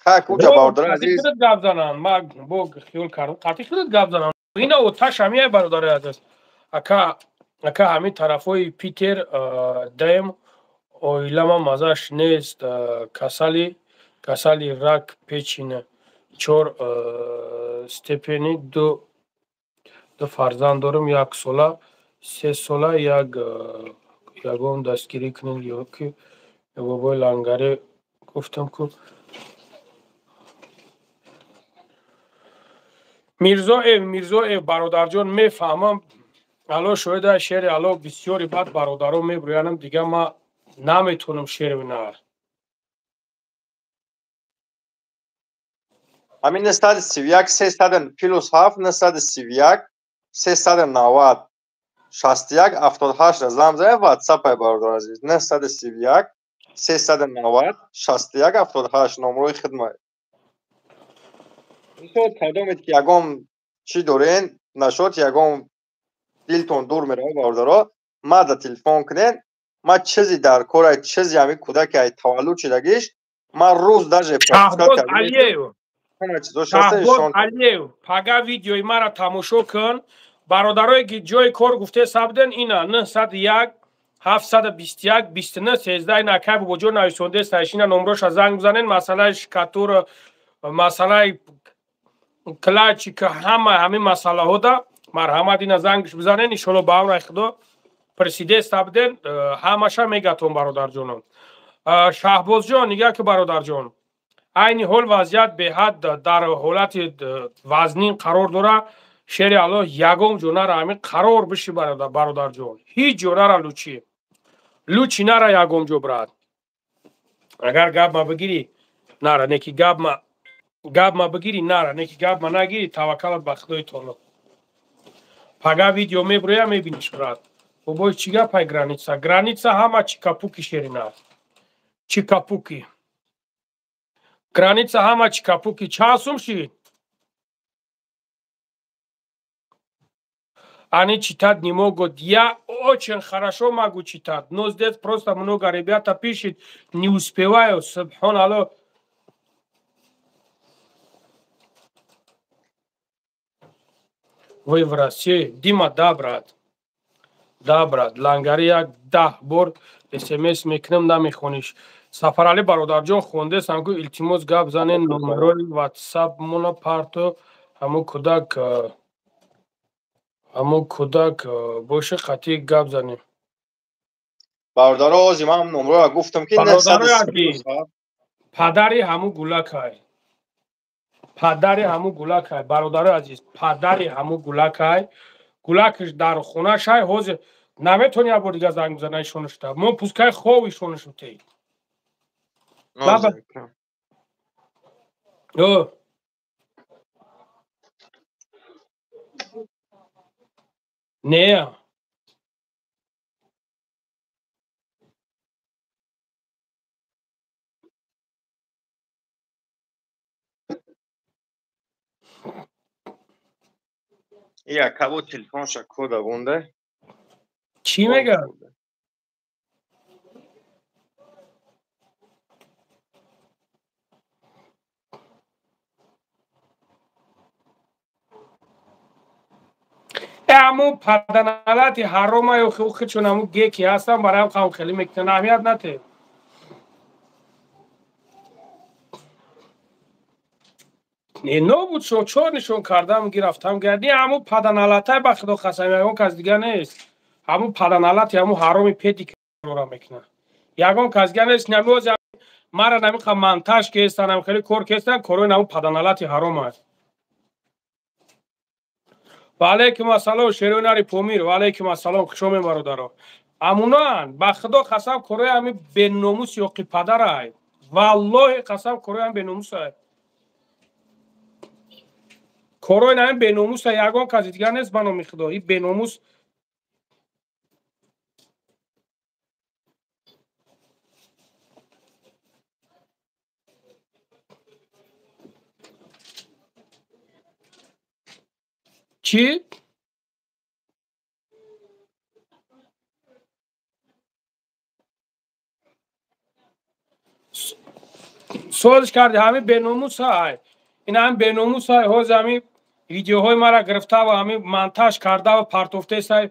хак уҷа бародарои азиз. Худат гап занан, ма бо хиёл кардам, қати худат гап занан. Ина оташ ҳамияй бародарои азиз. Ака, ака ҳамин тарафҳои Питер даем оилама мазаш нест, касали рак печени чор степени ду фарзанд дорам, як сола, се сола, як ягон дастгирӣ кунед ё ки бобои Лангаре гуфтам ку. Мирзоев, Мирзоев бародарҷон мефаҳмам, ало шоҳида шери ало бисёри бад бародаро мебурӯянам, дигар ма наметонам шер бинавар. Ҳамин 931 300 +7 931 390 61 78 занг занед WhatsApp ай бародари азиз. 931 390 61 78 номрои хидмат. Мисол кадомед ки ягон чӣ дорен, нашод ягон дилтон дур меравад бародаро, ма да телефон кунед, ма чизи дар кора, чизи ҳамин кӯдаки ай таваллуд шудагиш, ма рӯз даже Шаҳбоз Алиев. Шаҳбоз Алиев, пага видеои мара тамошо кун. Бародарое ки ҷои кор гуфте сабден ина 901 721 29 13 ина акай бобоҷон нависонде сайшина номроша занг бизанен. Масъалаи шикатур, масъалаи клатчик, ҳама ҳамин масъалаҳода марҳамат ина зангш бизанен. Иншолло ба амраи Худо пресиде сабден, ҳамаша мегатон бародарҷонам. Шаҳбозҷон нигаҳ ки бародарҷон, айни ҳол вазъият беҳад дар ҳолати вазнин қарор дора. Шери Аллоҳ ягон ҷо нара, ҳамин қарор биши бародарҷон, ҳеҷ ҷо нара, лучи лучи нара ягон ҷо брат. Агар гап ма бигирӣ нара, неки гап ма бигирӣ нара, неки гап ма нагирӣ, таваккалат ба Худои таоло. Пага видео мебурӯя, мебиниш брат. Бобои чӣ гапай граница? Граница ҳама чикапуки шерина. Чикапуки. Граница ҳама чикапуки. Чанд сум шид? Они читать не могут. Я очень хорошо могу читать, но здесь просто много ребята пишет, не успеваю. Субханаллах. Вы в России? Дима, да, брат. Да, брат. Лангари як 10 бор смс мекунам, намехониш. Сафарали бародарҷон хондесам ку, илтимос гап занен, номерои WhatsApp мона парто, ҳамун кӯдак боше, қатъи гап занем. Бародаро, ози ман номроя гуфтам ки Бародарои азиз, падари ҳамун гулакай, падари ҳамун гулакай, бародарои азиз, падари ҳамун гулакай, гулакаш дар хонашай. Ҳозир наметони як бор дига занг бизана ишонашта, мо пускай хов ишонаш утей. О не. Я кого телефонша кода бунда? Чӣ мега? Аму паданалати ҳарома ё хичун аму геки ҳастам, бароям қавм хеле мекунан, аҳамият нате. Не нобуд шо, чор нишон кардам, гирафтам гирди, аму паданалатай, ба худо қасам, ягон кас дига нест. Аму паданалати, аму ҳароми педи кора мекунад. Ягон кас дига нест, намоз мара намиқа монтаж кестан, ам хеле кор кестан, корои наму паданалати ҳаром аст. Ва алайкум ассалом, шеронари Помир, ва алайкум ассалом, хуш омед бародаро. Амунан, ба худо қасам, корои ами беномус ёқи падарай. Валлоҳи қасам, корои ами беномусай. Корои ами беномусай, ягон каси дигар нест ба номи худо. И беномус чӣ? Созиш карди, ҳами беномусай. Ин ҳами беномусай, ҳози ҳами видеоҳои мара гирифта ва ҳами монтаж карда ва партофтесай,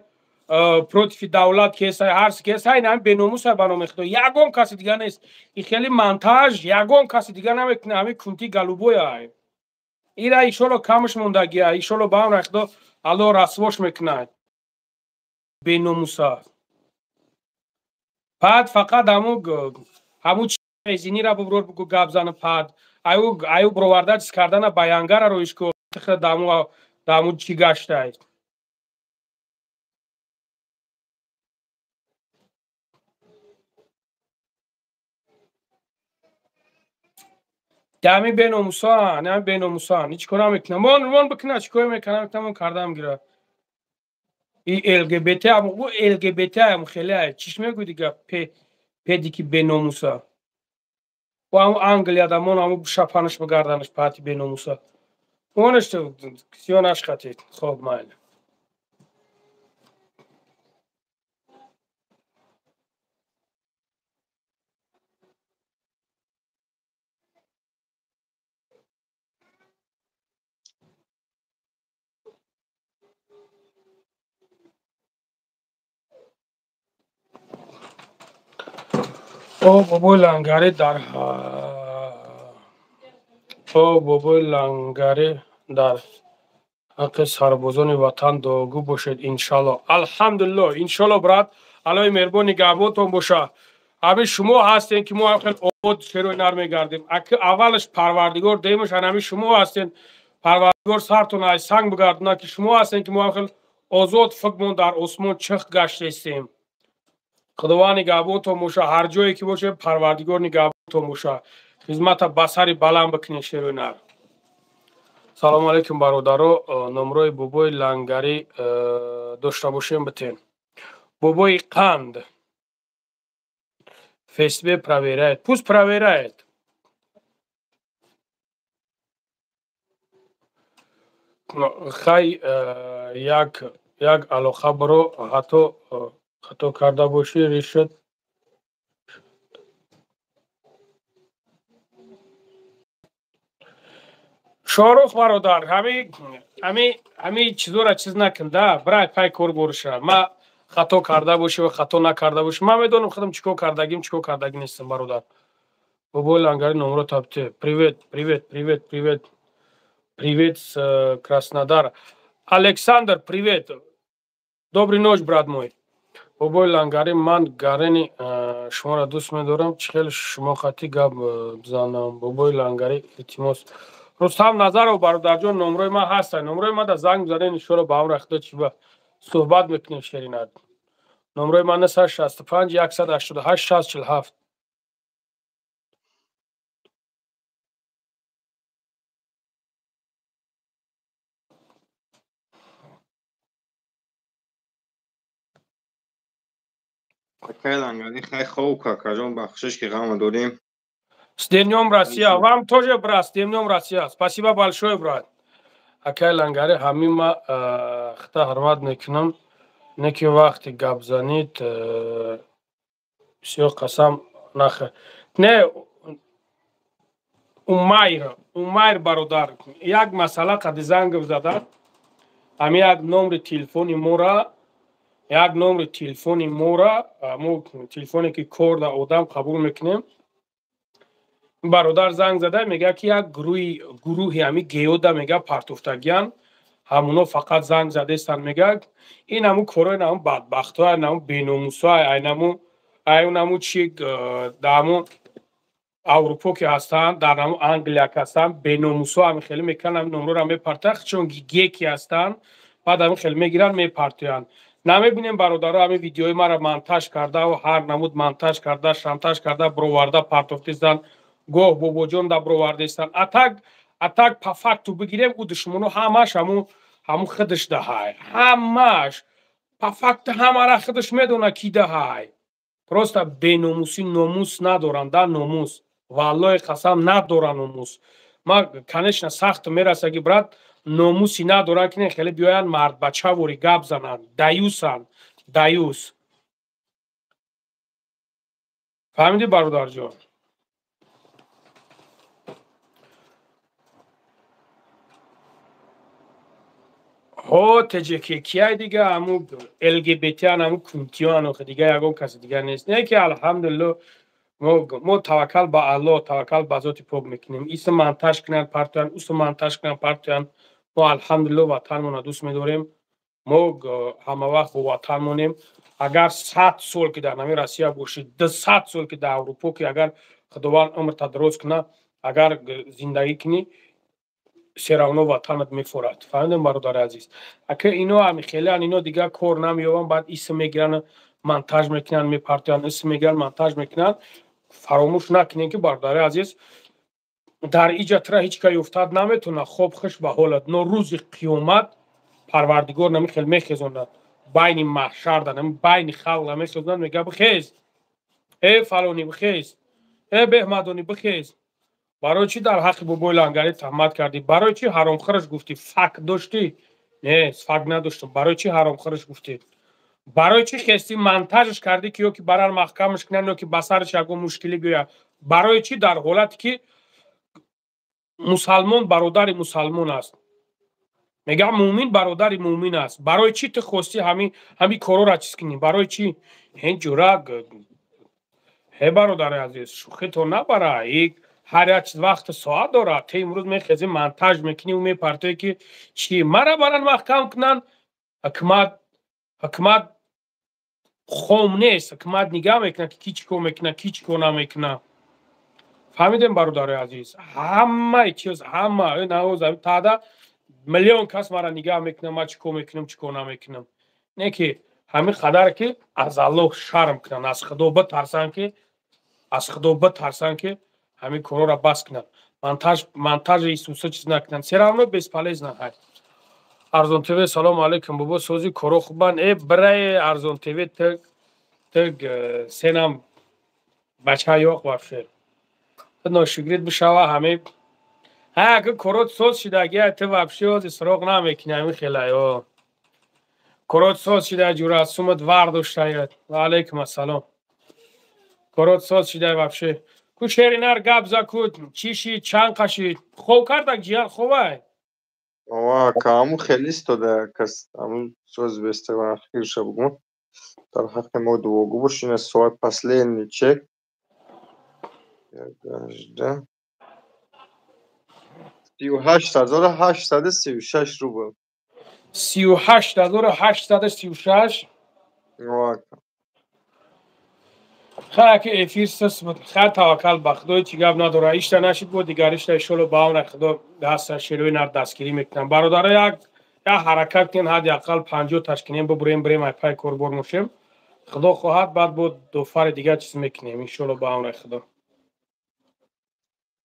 против давлат кесай, ҳарс кесай, ин ҳами беномусай ба номи худо. Ягон каси дига нест. И хеле монтаж ягон каси дига намекунад, ҳами кунти галубояй. Ира иншолло камш мондагия, иншолло ба ҳам рахто Аллоҳ расвош мекунад. Беномуса. Пад фақат ҳаму резинира буброр бугу гап зана пад. Аю броварда чиз кардана баянгара роиш ку даму чӣ гаштай. Ами беномусан, ами беномусан. Ҳеҷ кор намекунам. Мон мон бикуна, чӣ кор мекунам, мекунам, кардам гира. И ЛГБТ, аму ЛГБТ ам хеле ай. Чиш мегӯй дига педики беномуса. О аму Англияда мон аму шапанаш бигарданаш пати беномуса. Онаш сиё нашхатед. Хоб майли. О бобои лангари дар О бобои лангари дар ҳаққи сарбозони ватан дуогӯ бошед, иншалло. Алҳамдулилло, иншалло, брат, Аллоҳи меҳрубон нигаҳбонтон боша. Ҳамин шумо ҳастен ки мо ҳам хел обод шерои нар мегардем. Аки аввалаш Парвардигор, дуюмаш ҳамин шумо ҳастен. Парвардигор сартон ай санг бигардонад ки шумо ҳастен ки мо ҳам хел озод фикрмон дар осмон чихт гаштаистем. Худованд нигаҳбонтон боша, ҳар ҷое ки боше, Парвардигор нигаҳбонтон боша. Хизмата ба сари баланд бикунед, шерои нар. Салому алайкум, бародаро, номрои бобои лангарӣ дошта бошем битен. Бобои қанд. ФСБ проверяет. Пусть проверяет. Хай як алоқа биро, ҳатто хато карда бошӣ, решид. Шорух бародар, ҳами чизора чиз накун да, брай пай кор бориша. Ма хато карда бошӣ ва хато накарда бошӣ. Ман медонам худам чӣ кор кардагим, чӣ кор кардаги нестам, бародар. Бобои лангари номро табте. Привет, привет, привет, привет. Привет с Краснодар. Александр, привет. Добрый ночь, брат мой. Бобои лангари, ман гарени шуморо дӯст медорам. Чӣ хел шумо хати гап занам? Бобои лангари, илтимос. Рустам Назаров, бародарҷон, номрои ман ҳастанд. Номрои ман да занг бизанед, иншоалло ба ҳам рахта чӣ ба суҳбат мекунем шеринат. Номрои ман 965 188 647. Акай лангари, хай хоб какаҷон, бахшиш ки ғама додем. С Днем Россия. Вам тоже, брат, с Днем Россия. Спасибо большое, брат. Акай Лангари, ҳамин ма хита ҳурмат мекунам, не ки вақти гап занид бисёр қасам нахӯр. Не, Умайр, Умайр бародар, як масъала қади занг зада, ҳамин як номри телефони мора, як номри телефони мора, мо телефоне ки кор да одам қабул мекунем, бародар занг зада мега ки як гурӯҳи ҳамин геода мега партофтагиян, ҳамуно фақат занг задестан, мега ин ҳамун корои намун бадбахтҳои намун беномусҳои айнаму айнаму чи да ҳамун Аврупо ки ҳастанд, дар ҳамун Англия ки ҳастанд, беномусҳо ҳамин хеле мекунанд, ҳамин номроро мепартоянд, чун ге ки ҳастанд, баъд ҳамин хеле мегиранд, мепартоянд. Намебинем бародаро, ҳамин видеои маро монтаж карда ва ҳар намуд монтаж карда, шантаж карда, бироварда партофтистанд, гоҳ бобоҷон да бировардистанд. Атак по факту бигирем, ӯ душмоно ҳамаш ҳамун худаш даҳай, ҳамаш по факту ҳамара худаш медона ки даҳай. Просто беномусӣ, номус надоранд, да номус, валлоҳи қасам надоранд номус. Ма конечно сахт мераса ки брат номуси надоранд, ки не хеле биёянд мардбачавори гап зананд, даюсанд, даюс. Фаҳмидӣ бародарҷон? Ҳо, ТЖК кияй дига, ҳамун ЛГБТ-ан, ҳамун кунтиён, охи дига ягон каси дига нест. Не ки алҳамдулилло мо таваккал ба Аллоҳ, таваккал ба зоти пок мекунем. Исм монтаж кунанд партоянд, усм монтаж кунанд партоянд. Мо алҳамдулилло ватанмонро дӯст медорем. Мо ҳама вақт бо ватан монем. Агар 100 сол ки дар ҳамин Россия бошӣ, 200 сол ки дар Аврупо ки агар Худованд умрта дароз кунад, агар зиндагӣ кунӣ, все равно ватанат мефорад. Фаҳмидем бародари азиз? Ака ино ҳами хелеан, ино дигар кор намеёбанд, баъд исм мегиранд, монтаж мекунанд, мепартоянд, исм мегиранд, монтаж мекунанд. Фаромӯш накунем ки бародари азиз, дар иҷа тра ҳеҷ кай ёфтад наметавонад, хоб хуш ба ҳолат, но рӯзи қиёмат Парвардигор намихел мехезонад, байни маҳшар да, байни халқ мехезонад, мега бихез, э фалонӣ бихез, э беҳмадонӣ бихез. Барои чӣ дар ҳаққи бобои Лангарӣ таҳмат кардӣ? Барои чӣ ҳаромхӯраш гуфтӣ? Факт доштӣ? Не, факт надоштам. Барои чӣ ҳаромхӯраш гуфтӣ? Барои чӣ хестӣ монтажаш кардӣ ки ё ки барар маҳкамаш кунанд, ё ки ба сараш ягон мушкилӣ биёяд? Барои чӣ дар ҳолате ки мусалмон бародари мусалмон аст, мегӯям мӯмин бародари мӯмин аст, барои чӣ ту хостӣ ҳамин корора чиз кунӣ? Барои чӣ? Ҳен ҷура, ҳе бародари азиз, шӯхито набара. Ҳар як чиз вақту соат дорад. Ту имрӯз мехезӣ монтаж мекунӣ, ӯ мепартоӣ ки чӣ мара баран маҳкам кунанд. Ҳукумат хом нест, ҳукумат нигаҳ мекунад ки ки чӣ кор мекунад, ки чӣ кор намекунад. Фаҳмидем бародари азиз? Ҳамаи чиз, ҳама таъда миллион кас мара нигаҳ мекунад, ман чӣ кор мекунам, чӣ кор намекунам. Не ки ҳамин қадар ки аз Аллоҳ шарм кунанд, аз Худо битарсанд, ки аз Худо битарсанд, ки ҳамин корора бас кунанд, монтажи Исуса чиз накунанд. Все равно бесполезно. Ҳай Арзон ТВ, салому алейкум бобо, сози коро хубанд. Э брае Арзон ТВ, тг сенам бача ёқ вообще ношукрит бишава. Ҳамин ҳа ака корот соз шидаги, ту вообще ози суроғ намекунӣ ҳамин хелаё. Корот соз шида ҷура сумат вар доштаят. Ва алейкум ассалом. Корот соз шида вообще. Ку шеринар гап за, ку чӣ шид, чанд қашид? Хоб кардак ҷиян, хобай? Ова, каму хеле истода кас аму соз беста ахирша бугум. Дар ҳаққи мо дуогӯ бошина соат последний чек. 38,836 рубл. 38,836? Ова. Хай ки эфир сис буд. Хай таваккал ба Худо, чӣ гап надора. Ишта нашид бо дигар ишта иншолло ба он Худо даста шерои нар дастгирӣ мекунам. Бародаро, як ҳаракат кунем, ҳадди ақал 50 таш кунем, бибурем, бирем ай пай корбор мошем. Худо хоҳад баъд бо дофари дигар чиз мекунем иншолло ба он Худо.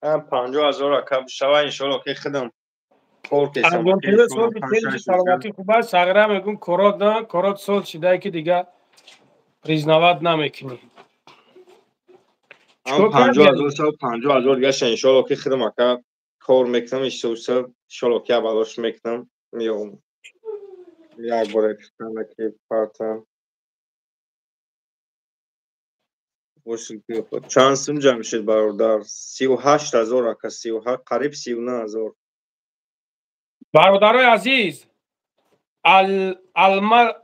50,000 ака бишава иншолло ки худам кор кесам. Саломатӣ хуб аст. Сағира мегӯм корот на, корот сол шидае ки дигар признават намекунӣ. 50,000 шав, 50,000 дигаша иншолло ки худам ака кор мекунам, исоса Иншолло ки аввалош мекунам, меём. Як бор ки партам. Чанд сум ҷамъ шуд, бародар? 38 000, ака, 38, қариб 39 000. Бародарои азиз, алма,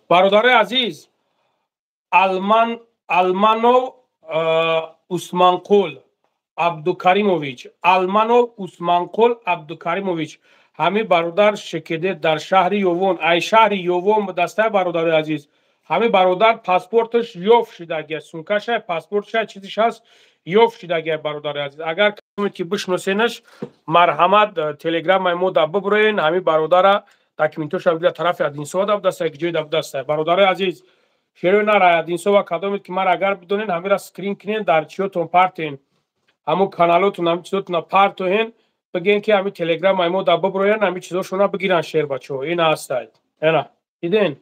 бародарои азиз, Алман, Алманов Усманқул Абдукаримович, Алманов Усманқул Абдукаримович, ҳамин бародар шекеде дар шаҳри Ёвон, ай шаҳри Ёвон дастаи. Бародарои азиз, ҳамин бародар паспорташ ёфт шудагия, сумкаша, паспортша, чизиш ҳаст, ёфт шудагия. Бародари азиз, агар касоме ки бишносенаш, марҳамат, телеграммаи мо да бибуроен. Ҳамин бародара документоша бигира, тарафи Адинсова да будаста, ки ҷои да будаста. Бародарои азиз, шерои нара Адинсова, кадомед ки мара агар бидонен, ҳамира скрин кунен, дар чиётон партен, ҳамун каналотон, ҳамин чизотона партоҳен, бигӯен ки ҳамин телеграммаи мо да бибуроян, ҳамин чизошона бигиран. Шербачо, ина ҳастай, ина диден.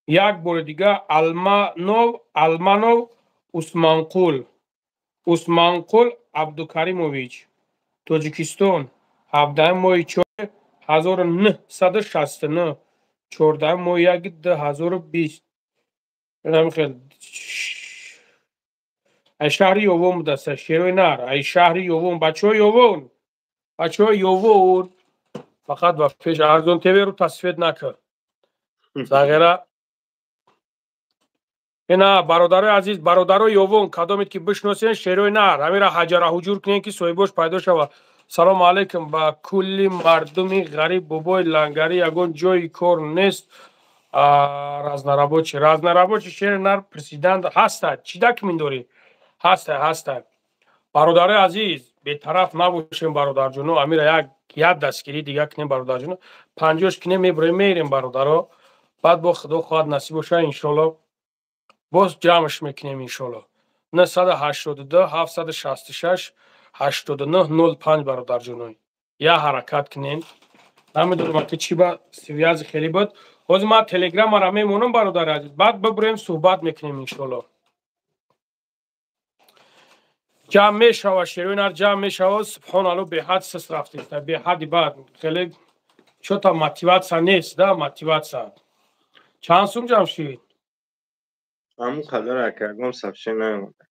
Як бори дига, Алманов, Алманов Усманқул, Усманқул Абдукаримович, Тоҷикистон, 17 моҳи чор 1969, 14 моҳи яки 2020, хел ай шаҳри Ёвон будаста. Шерои нар, ай шаҳри Ёвон, бачаҳои Ёвон, бачаҳои Ёвон, фақат ба пеш. Арзон ТВ-ру тасвет накард зағира. Ина, бародарои азиз, бародарои Ёвон, кадомед ки бишносен, шерои нар, ҳамира ҳаҷара ҳуҷур кунен, ки соҳибош пайдо шавад. Салому алайкум ба кулли мардуми ғариб. Бобои Лангарӣ, ягон ҷои кор нест? Разнорабочий, разнорабочий, шери нар, президент ҳаста. Чӣ документ дорӣ? Ҳаста, ҳаста. Бародарои азиз, бетараф набошем, бародарҷоно. Амира як дастгирӣ дига кунем, бародарҷоно. 50-ш кунем, мебурем, мерем, бародаро. Баъд бо худо хоҳад, насиб боша, иншолло, боз ҷамъш мекунем, иншолло. 982 766 89 05. Бародарҷоно, як ҳаракат кунем. Намедонам, ки чӣ ба связи хеле буд. Ҳозир ман телеграммара мемонам, бародари азиз, баъд бибурем, суҳбат мекунем, иншолло. Ҷамъ мешава, шерои нар, ҷамъ мешава. Субҳоналло, беҳад сис рафтеста, беҳади бад. Хеле чё-то мотивация нест да, мотивация. Чанд сум ҷамъ шид? Ҳамун қадар, ака, ягон сообщение наомада.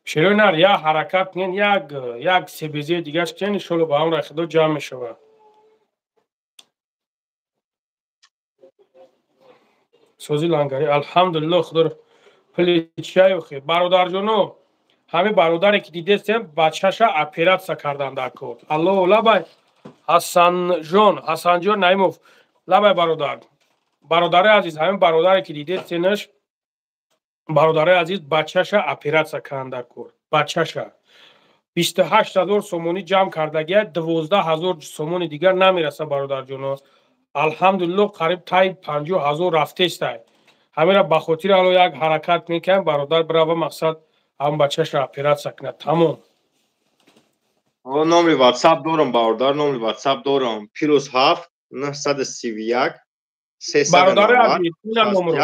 Шерои нар, як ҳаракат кунен, як себезии дигаш кунен, иншолло, ба амри худо ҷамъ мешавад. Сози Лангарӣ, алҳамдулилло, худоро пули чиаюхе. Бародарҷоно, ҳамин бародаре ки дидестем, бачаша оператсия кардан дар кор. Алло, лабай, Ҳасанҷон, Ҳасанҷон Наимов, лабай, бародар. Бародари азиз, ҳамин бародаре ки дидестенаш, бародари азиз, бачаша оператсия кардан дар кор. Бачаша 28 000 сомонӣ ҷамъ кардагия, 12 000 сомони дигар намераса, бародарҷоно. Алҳамдулилло, қариб таи 50 000 рафтестай. Ҳамира ба хотири ало як ҳаракат мекунем, бародар бирава, мақсад, ҳам бачаша оператсия кунад, тамом. Номери ватсап дорам, бародар, номери ватсап дорам: +7 931. Бародари азиз, ина номеро.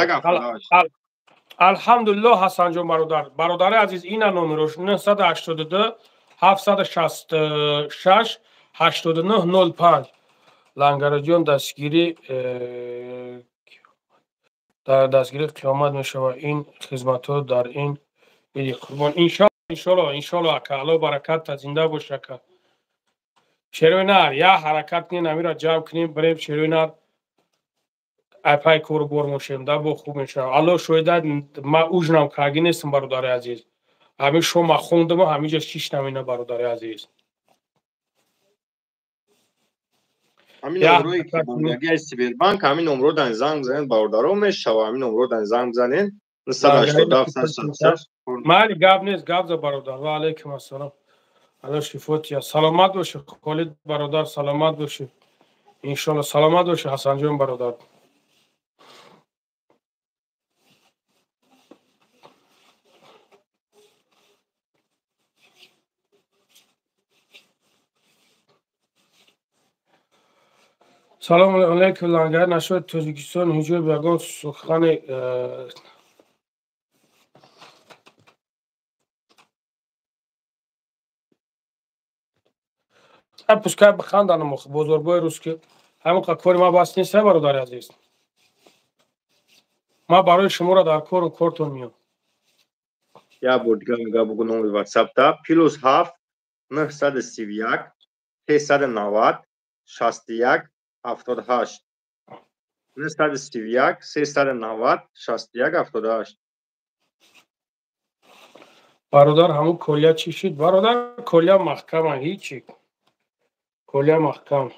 Алҳамдулилло, Ҳасанҷон бародар. Бародари азиз, ина номерош: 982 766 89 05. Лангараҷон, дастгирӣ дар дастгирӣ қиёмат мешавад. Ин хизматҳо дар ин иди қурбон, иншолло, иншолло, иншолло, ака. Алло баракатта, зинда бош, ака. Шерои нар, як ҳаракат кунем, амира ҷамъ кунем, бирем, шерои нар, айпай кору бор мошем да, бо хуб мешавад. Алло шоҳида, ма ужнам каргӣ нестам, бародари азиз. Ҳамин шома хондаму ҳаминҷа шиштам, ина, бародари азиз. Ҳамин номрое ки бондаги Сбербанк, ҳамин номро дан занг бизанед, бародаро, мешава. Ҳамин номро дан занг бизанед: 987. Майли, гап нест, гап за, бародар. Ва алайкум ассалом, алло шифотия. Саломат бошӣ, Холид бародар, саломат бошӣ, иншолло. Саломат бошӣ, Ҳасанҷон бародар. Салому алайкум, Лангар. Нашои Тоҷикистон ҳиҷоб ягон сухане. Пускай биханданам бозорбои русски. Ҳамин кори ма бас нест, бародари азиз. Ма барои шуморо дар кору кортон меём. Як бор дигар мега бугу номи ватсапта +7 931 390 61 78 931 390 61 78. Бародар, ҳамун колия чӣ шуд? Бародар, колия маҳкама, ҳичи. Колия маҳкам.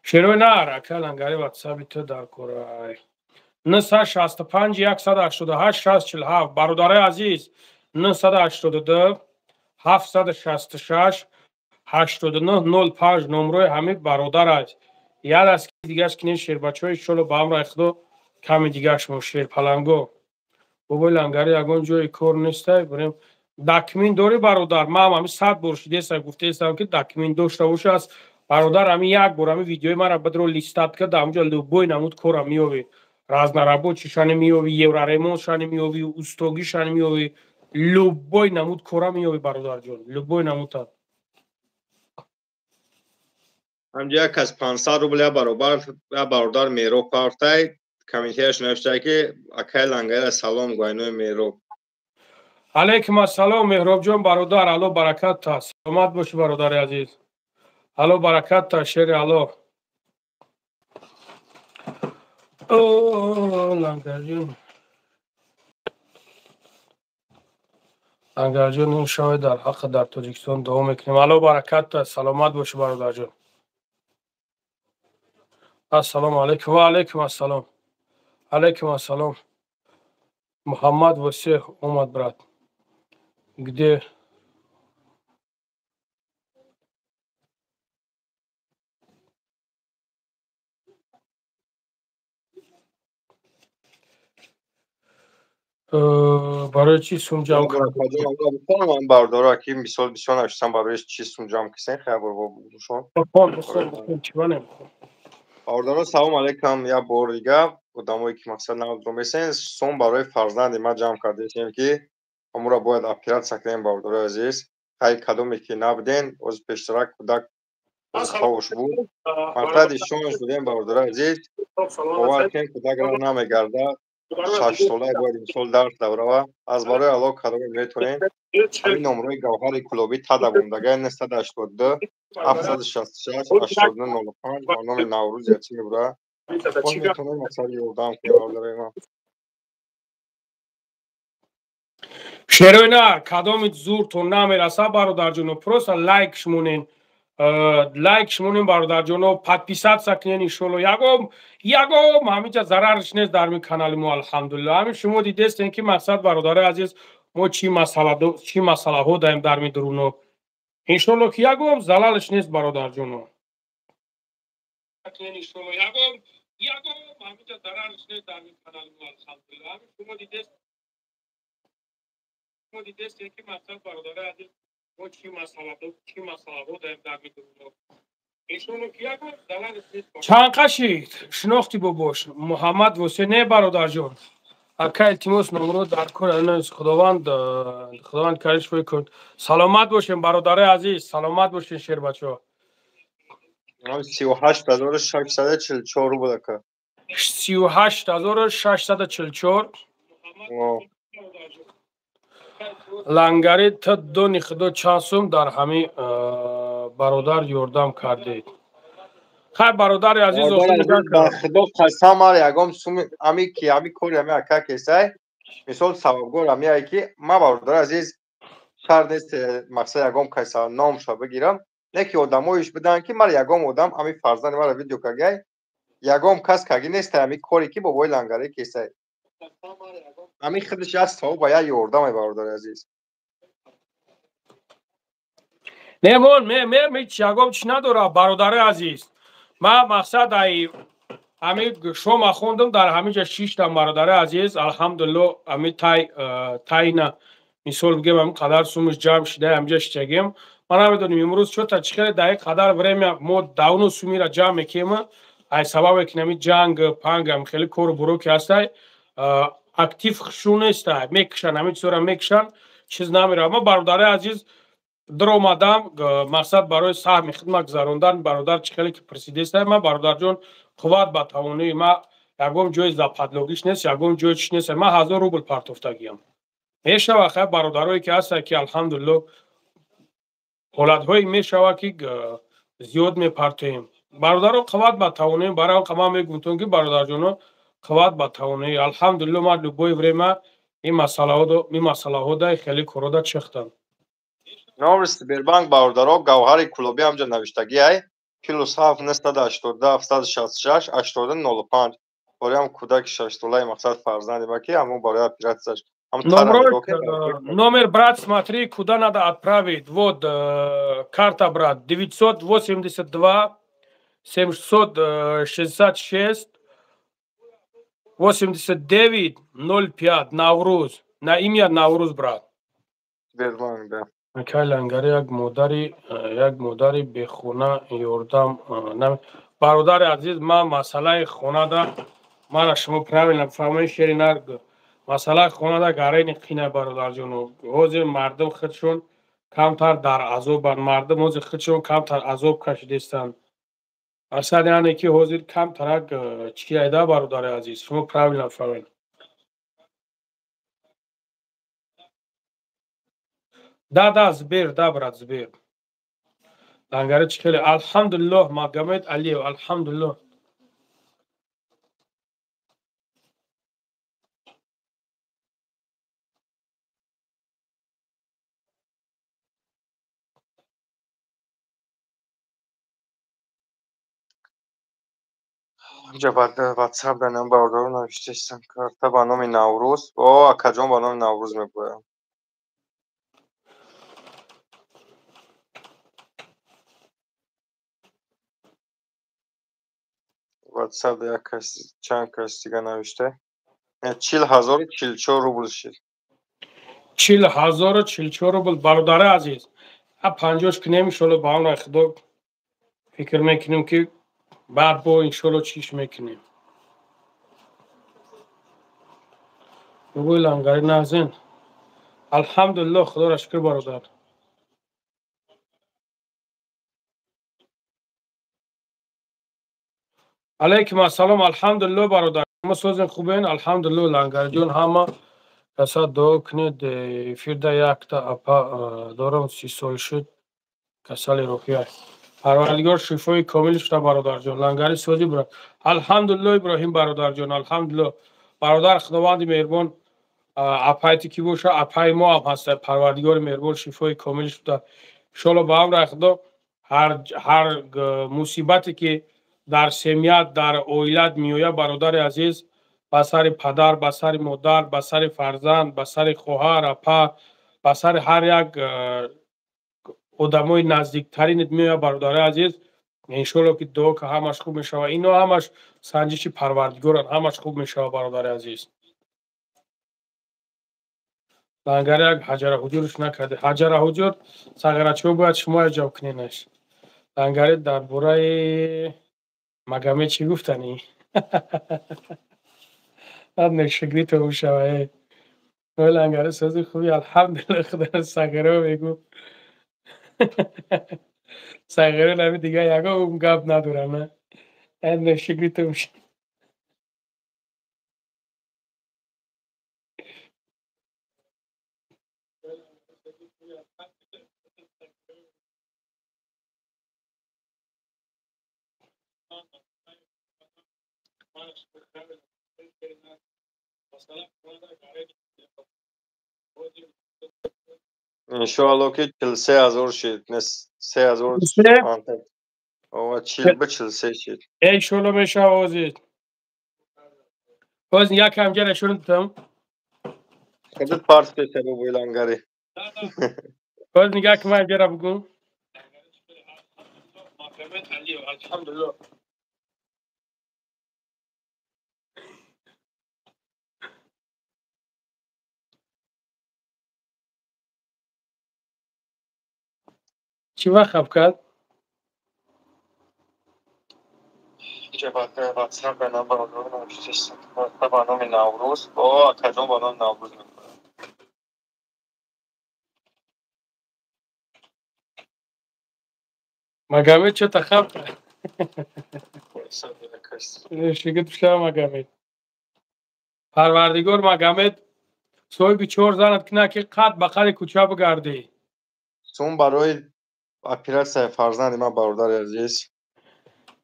Шерои нар, ака Лангари ватсаби ту дар корай. 965 188 647. Бародарои азиз, 982 766 89 05 номрои ҳамин бародар аст. Яд аст ки дигаш кинен шербачаҳои иншолло ба амраи худо ками дигаш мо шерпаланго. Бобои Лангари ягон ҷои кор нестай, бурем. Документ дорӣ бародар? Ман ҳамин 100 бор шидесам, гуфтаестам ки документ дошта боша аст. Бародар, ҳамин як бор ҳамин видеои мара бадро листат кард, ҳамҷо любой намуд кора меёвӣ. Разнорабочишани меёвӣ, евроремонтшани меёвӣ, устогишани меёвӣ, любой намуд кора меёвӣ бародарҷон, любой намудта. Ҳамҷо як аз 500 рубл я баробар я бародар Меҳроб партай, комментарияш навишта ки акай Лангарира салом гуайнои Меҳроб. Алейкум ассалом Меҳробҷон бародар, алло баракат та. Саломат бошӣ бародари азиз. Алло баракат та, шери алло. О, Лангарҷон. Лангарҷон, иншоалло дар ҳаққ дар Тоҷикистон дуо мекунем. Алло баракат та, саломат бошӣ бародарҷон. Ассалому алайкум. Ва алайкум ассалом. Алайкум ассалом. Муҳаммад Восеҳ омад, брат. Где? Барои чӣ сум ҷамъ кардам? Бародаро, ки мисол бисёр навиштам барои чӣ сум ҷамъ кисен, хеле бор бушон. Бихон, бихон, бихон, чӣ банем? Бародаро, салом алейкум, як бор дига одамое ки мақсад навдро месен, сум барои фарзанди ман ҷамъ кардем ки ҳамуро бояд оператсия кунем, бародарои азиз. Хай кадоме ки набуден, оз пештарак кӯдак ховш буд. Мақсади шонс додем, бародарои азиз. Бовар кунем, кӯдакро намегардад. 6 сола бояд имсол дарс даврава. Аз барои Аллоҳ кадоме метонем. Ҳамин номрои Гавҳари Кулобӣ тада бундагай 982 766 89 05 ба номи Наврӯз ячи мебура. Боз метонем мақсади ёрдам кунем, бародарои ман. Шерои нар, кадоми зуртон намераса, бародарҷоно, просто лайк шмонен. Лайк шмонен, бародарҷоно, подписаться кунен иншолло. Ягом ягом ҳаминҷа зарарш нест дар ми канали мо, алҳамдулилло. Ҳамин шумо дидестен ки мақсад, бародарои азиз, мо чӣ масъала чӣ масъалаҳо даем дар ми дуруно. Иншолло ки ягом залалш нест, бародарҷоно. Иншолло ягом ягом ҳаминҷа зарарш нест дар ми канали мо, алҳамдулилло. Ҳамин шумо дидестен ки мақсад, бародарои азиз, мо чӣ масъалаҳо даем дар ми дуруно. Чанд қашид шинохти бобош Муҳаммад Восе? Не, бародарҷон, ака, илтимос, номро дар кор. Худованд, худованд кариш кун. Саломат бошем, бародарои азиз, саломат бошен, шербачаҳо. 38644 рубл, ака. 38644. Лангари, ту дони худо чанд сум дар ҳамин бародар ёрдам кардед? Хай, бародари азиз, худо қасам, ар ягон суми ами ки ами кори ами ака кесай, мисол сабабгор ами ай ки ма, бародари азиз, шар нест мақсад ягон каса номша бигирам, не ки одамоиш бидан ки мара ягон одам ами фарзанди мара видео кагай, ягон кас каги нест ами кори ки бобои Лангари кесай. Ами худаш як савоб ва як ёрдаме, бародари азиз. Не, мон ме ме ме ягон чӣ надора, бародари азиз. Ма мақсад ай ҳами шома хондам, дар ҳамин ҷа шиштам, бародари азиз, алҳамдулилло, ҳами тай тайна мисол бигем, ҳамин қадар сумаш ҷамъ шида, ҳамин ҷа шиштагем. Ман намедонем имрӯз чо та чӣ хеле дар ин қадар время мо давну сумира ҷамъ мекунем, ай сабабе ки нами ҷанг панг ҳам хеле кору буро ки ҳастай, актив хушу нестай, мекушанд, ҳамин чизҳоро мекушанд. Чиз намерава. Ма, бародари азиз, даромадам, мақсад барои саҳми хидмат гузарондан. Бародар, чӣ хеле ки пурсидеста, ма, бародарҷон, қувват ба тавонои ма, ягон ҷои западлогиш нест, ягон ҷои чиш нест. Ма 1000 рубл партофтагиям. Мешава, хай, бародарое ки ҳастанд, ки алҳамдулилло ҳолатҳое мешава, ки зиёд мепартоем. Бародаро, қувват ба тавоноем. Барои он ман мегӯмтон, ки бародарҷоно, қувват ба тавоноӣ, алҳамдулилло, ман любое время ин масъалаҳо хеле корода чихтам. Номери Сбербанк, бародаро, Гавҳари Кулобӣ ҳамҷа навиштагӣ ай: +7 982 766 82 05. Барои ҳам кӯдаки 6-солаи, мақсад фарзанди ма, ки ҳамон барои оператсияш. Номер, брат, смотри, куда надо отправить. Вот карта, брат, 982 766 89 05, Навруз. На имя Навруз, брат. Сбербанк, да. Акай Лангари, як модари бехона ёрдам. Бародари азиз, ман масъалаи хонада, мара шумо правильно фаҳмед, шери нар, масъалаи хонада гарени қина, бародарҷоно. Ҳозир мардум худшон камтар дар азобанд, мардум ҳозир худшон камтар азоб кашидестанд. Аслан, яъне ки ҳозир камтарак чӣ айда, бародари азиз, шумо правильно фаҳмед. Да, да, Сбер, да, брат, Сбер. Лангари, чӣ хеле? Алҳамдулиллоҳ, Магомед Алиев, алҳамдулиллоҳ. Инҷа ватсап дар нам бародаро навиштаистанд: карта ба номи Наврӯз. О, акаҷон, ба номи Наврӯз мегӯям. Ватсап як кас, чанд кас дига навишта: 40 044 рубл шид. 40 044 рубл, бародари азиз, а панҷош кунем, иншолло, ба амри Худо, фикр мекунем, ки баъд бо иншолло чиш мекунем. Бигӯй, Лангари, нағзин? Алҳамдулилло, Худоро шукр, бародар. Алайкум ассалом, алҳамдулилло, бародар, шумо созен, хубен? Алҳамдулилло, Лангариҷон, ҳама каса дуо кунед. Эфирда якта апа дорам, 30 сол шуд, касали рӯҳия. Парвардигор шифои комил шуда, бародарҷон. Лангари, сози, брат? Алҳамдулилло, Иброҳим бародарҷон, алҳамдулилло, бародар. Худованди меҳрубон, апайти ки боша, апаи мо ҳам ҳаста, Парвардигори меҳрубон шифои комил шуда, иншолло, ба амри Худо. Ҳар мусибате ки дар семья, дар оилат меояд, бародари азиз, ба сари падар, ба сари модар, ба сари фарзанд, ба сари хоҳар, апа, ба сари ҳар як одамои наздиктаринат меояд, бародари азиз, иншолло ки дуо ка, ҳамаш хуб мешавад. Ино ҳамаш санҷиши Парвардигоранд, ҳамаш хуб мешавад, бародари азиз. Лангари, як ҳаҷара ҳуҷурш накарде. Ҳаҷара ҳуҷур сағирачиҳо бояд шумо ҷавоб куненаш. Лангари, дар бораи Магаме чӣ гуфтанӣ? Нешигрито мешава. Лангари, сози, хуби? Алҳамдулилла, Худо. Сағиро мегӯ, сағиро нами дига ягон гап надорам, на нешигрито мешава. Иншоалло, ки 43 000 шид, не 3000, чил ба 43 шид. Иншоалло, мешава. Ҳозир боз якам ҷара шунидам. Худат парс пеша бобои Лангари. Боз нигаҳ ки ман ҷара бугум. Алҳамдулилло. Чӣ вақт хаб кард? Ватсап ба номи Наврӯз. О, акаҷон, ба номи Наврӯз мекунам. Магомед что-то хапка. Шигит пша Магомед. Парвардигор Магомед соҳиби чор занат кина ки қад ба қади кӯча бигардӣ. Сум барои оператсияи фарзанди ман, бародари азиз.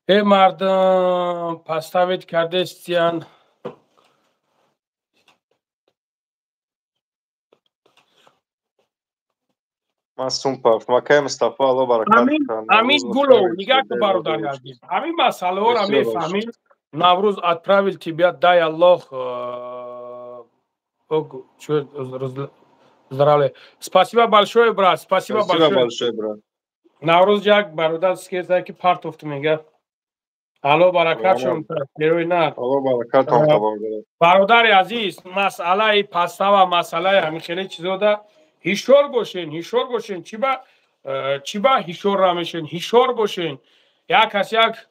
Э мардам, поставить кардестиян. Ман сум пафтам. Акай Мустафо, Алло баракат. Амин Гулов, нигоҳ кун бародари азиз. Ҳамин масъалаҳоро мефаҳмем. Наврӯз отправил тебя, дай Аллоҳ. Здравия. Спасибо большое, брат. Спасибо большое, брат. Наврӯз як бародар скеза ки партофт мега. Алло баракат шум, герой на. Алло баракат ҳам бародар. Бародари азиз, масъалаи пастава, масъалаи ҳамин хеле чизода ҳишор бошен, ҳишор бошен. Чиба ҳишор рамешен, ҳишор бошен. Як кас як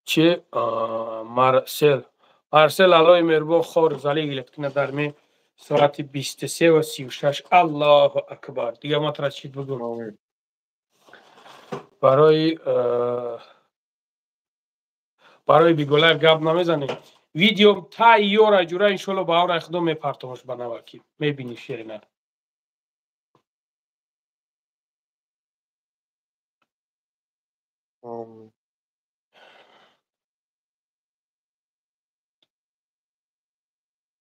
чи Марсел. Марсел Аллоҳи меҳрубон хор зали гирифт кина дар ме соати 23:36. Аллоҳу акбар. Дига ман тара чӣ бигӯм? Барои Биголаев гап намезанем. Видеом тайёра ҷура иншолло ба авраи худо мепартомаш ба наваки. Мебини шерина.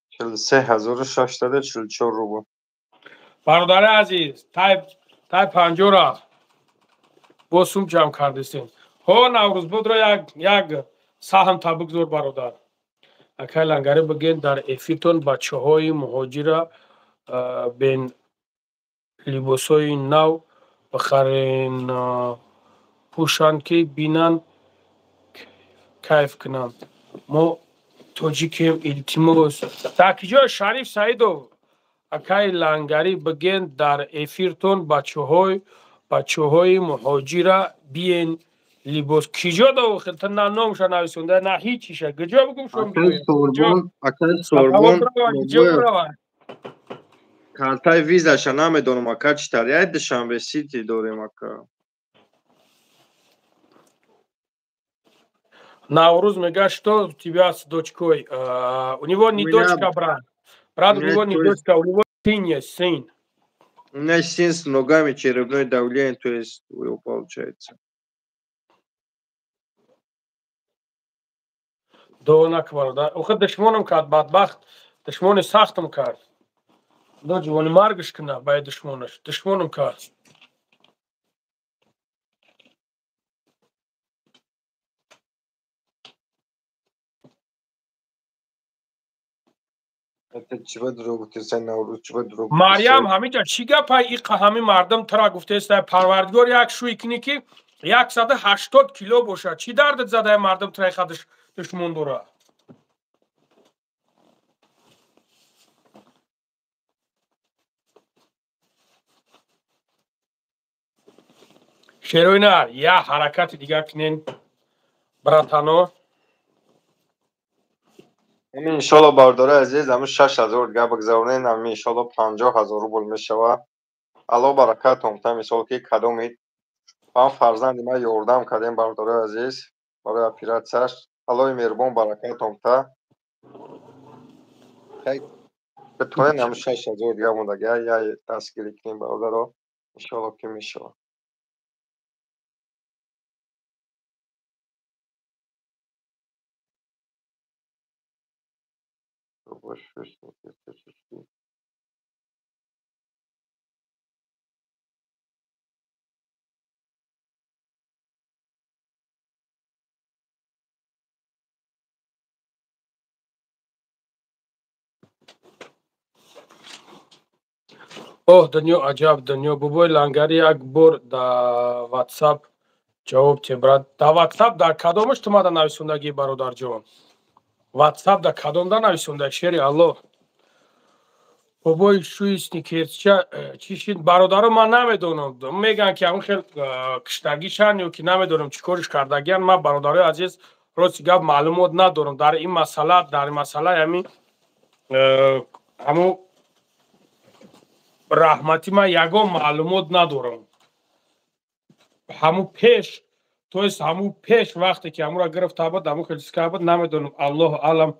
Чил 3644 рубл. Бародари азиз, тай панҷора бо сум ҷамъ кардистем. Ҳо Наврӯз бодро як саҳм та бигзор бародар. Акай Лангари бигӯен дар эфиртон бачаҳои муҳоҷира бен либосҳои нав бихарен пӯшанд ки бинанд кайф кунанд. Мо тоҷикем, илтимос. Дар киҷо Шариф Саидов акай Лангари бигӯен дар эфиртон бачаҳои муҳоҷира биен либос киҷо дохил та на номша нависонда на ҳечиша киҷо бигум шум акай Сорбон картаи визаша намедонам ака чӣ тар яй Душанбе Сити дорем ака. Наврӯз мега что у тебя с дочкой? У него не дочка, брат. Брат, у него не дочка, у него сын есть, сын. У меня сын с ногами, черепное давление, то есть у него получается. Дуо накбар. Охир душмонам кард, бадбахт, душмони сахтам кард. До ҷавони маргаш кина баи душмонаш. Душмонам кард. Марьям ҳамиҷа чӣ гапай иқа ҳами мардум тара гуфтеста Парвардигор як шӯй кунӣ ки 180 кило бошад. Чӣ дардат задаи мардум тара иқа душмон дора? Шерои нар, я ҳаракати дигар кунен братано. Ами иншолло бародари азиз, ами 6000 дига бигзаронен, ами иншолло 50000 рубл мешава. Алло баракатон та мисол ки кадомид ман фарзанди ман ёрдам кардем бародари азиз барои оператсияш. Аллои меҳрубон баракатон та. Битонен ами 6000 дига мондага я дастгирӣ кунем бародаро, иншолло ки мешава. Оҳ, дунё аҷаб дунё. Бобои Лангари як бор дар ватсап ҷавоб те брат. Дар ватсап дар кадомаш ту мада нависондагӣ бародарҷон? Ватсап дар кадом да нависонда шери Аллоҳ? Бобои шӯи сникерсча чӣ шид? Бародаро ман намедонам. Мегӯянд ки ҳамин хел киштагишан ё ки намедонам чӣ кориш кардагиян. Ман бародарои азиз рости гап маълумот надорам дар ин масъала, дар масъалаи ҳамин ҳамун раҳматӣ ман ягон маълумот надорам. Ҳаму пеш, то есть ҳаму пеш вақте ки ҳамура гирифта буд, ҳаму хел чиз карда буд, намедонам, Аллоҳу аълам.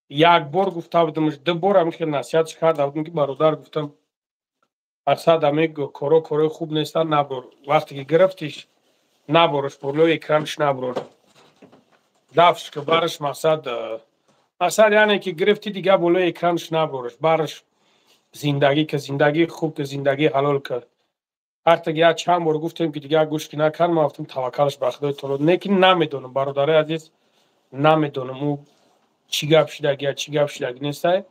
Як бор гуфта будамш, ду бор ҳамин хел насиҳатш карда будам, ки бародар, гуфтам, мақсад ҳамин коро корои хуб нестанд, набор. Вақте ки гирифтиш, наборш, болои экранш наброр, дафш ки барш. Мақсад, яъне ки гирифти, дига болои экранш наброрш, барш зиндагӣ ки зиндагии хуб ки зиндагии ҳалол ки. Вақте ки як чанд бор гуфтем, ки дигар гӯш ки накард, ман гуфтам, таваккалаш ба Худои таоло. Лекин намедонам, бародарои азиз, намедонам, ӯ чӣ гап шидагия, чӣ гап шидаги нестай.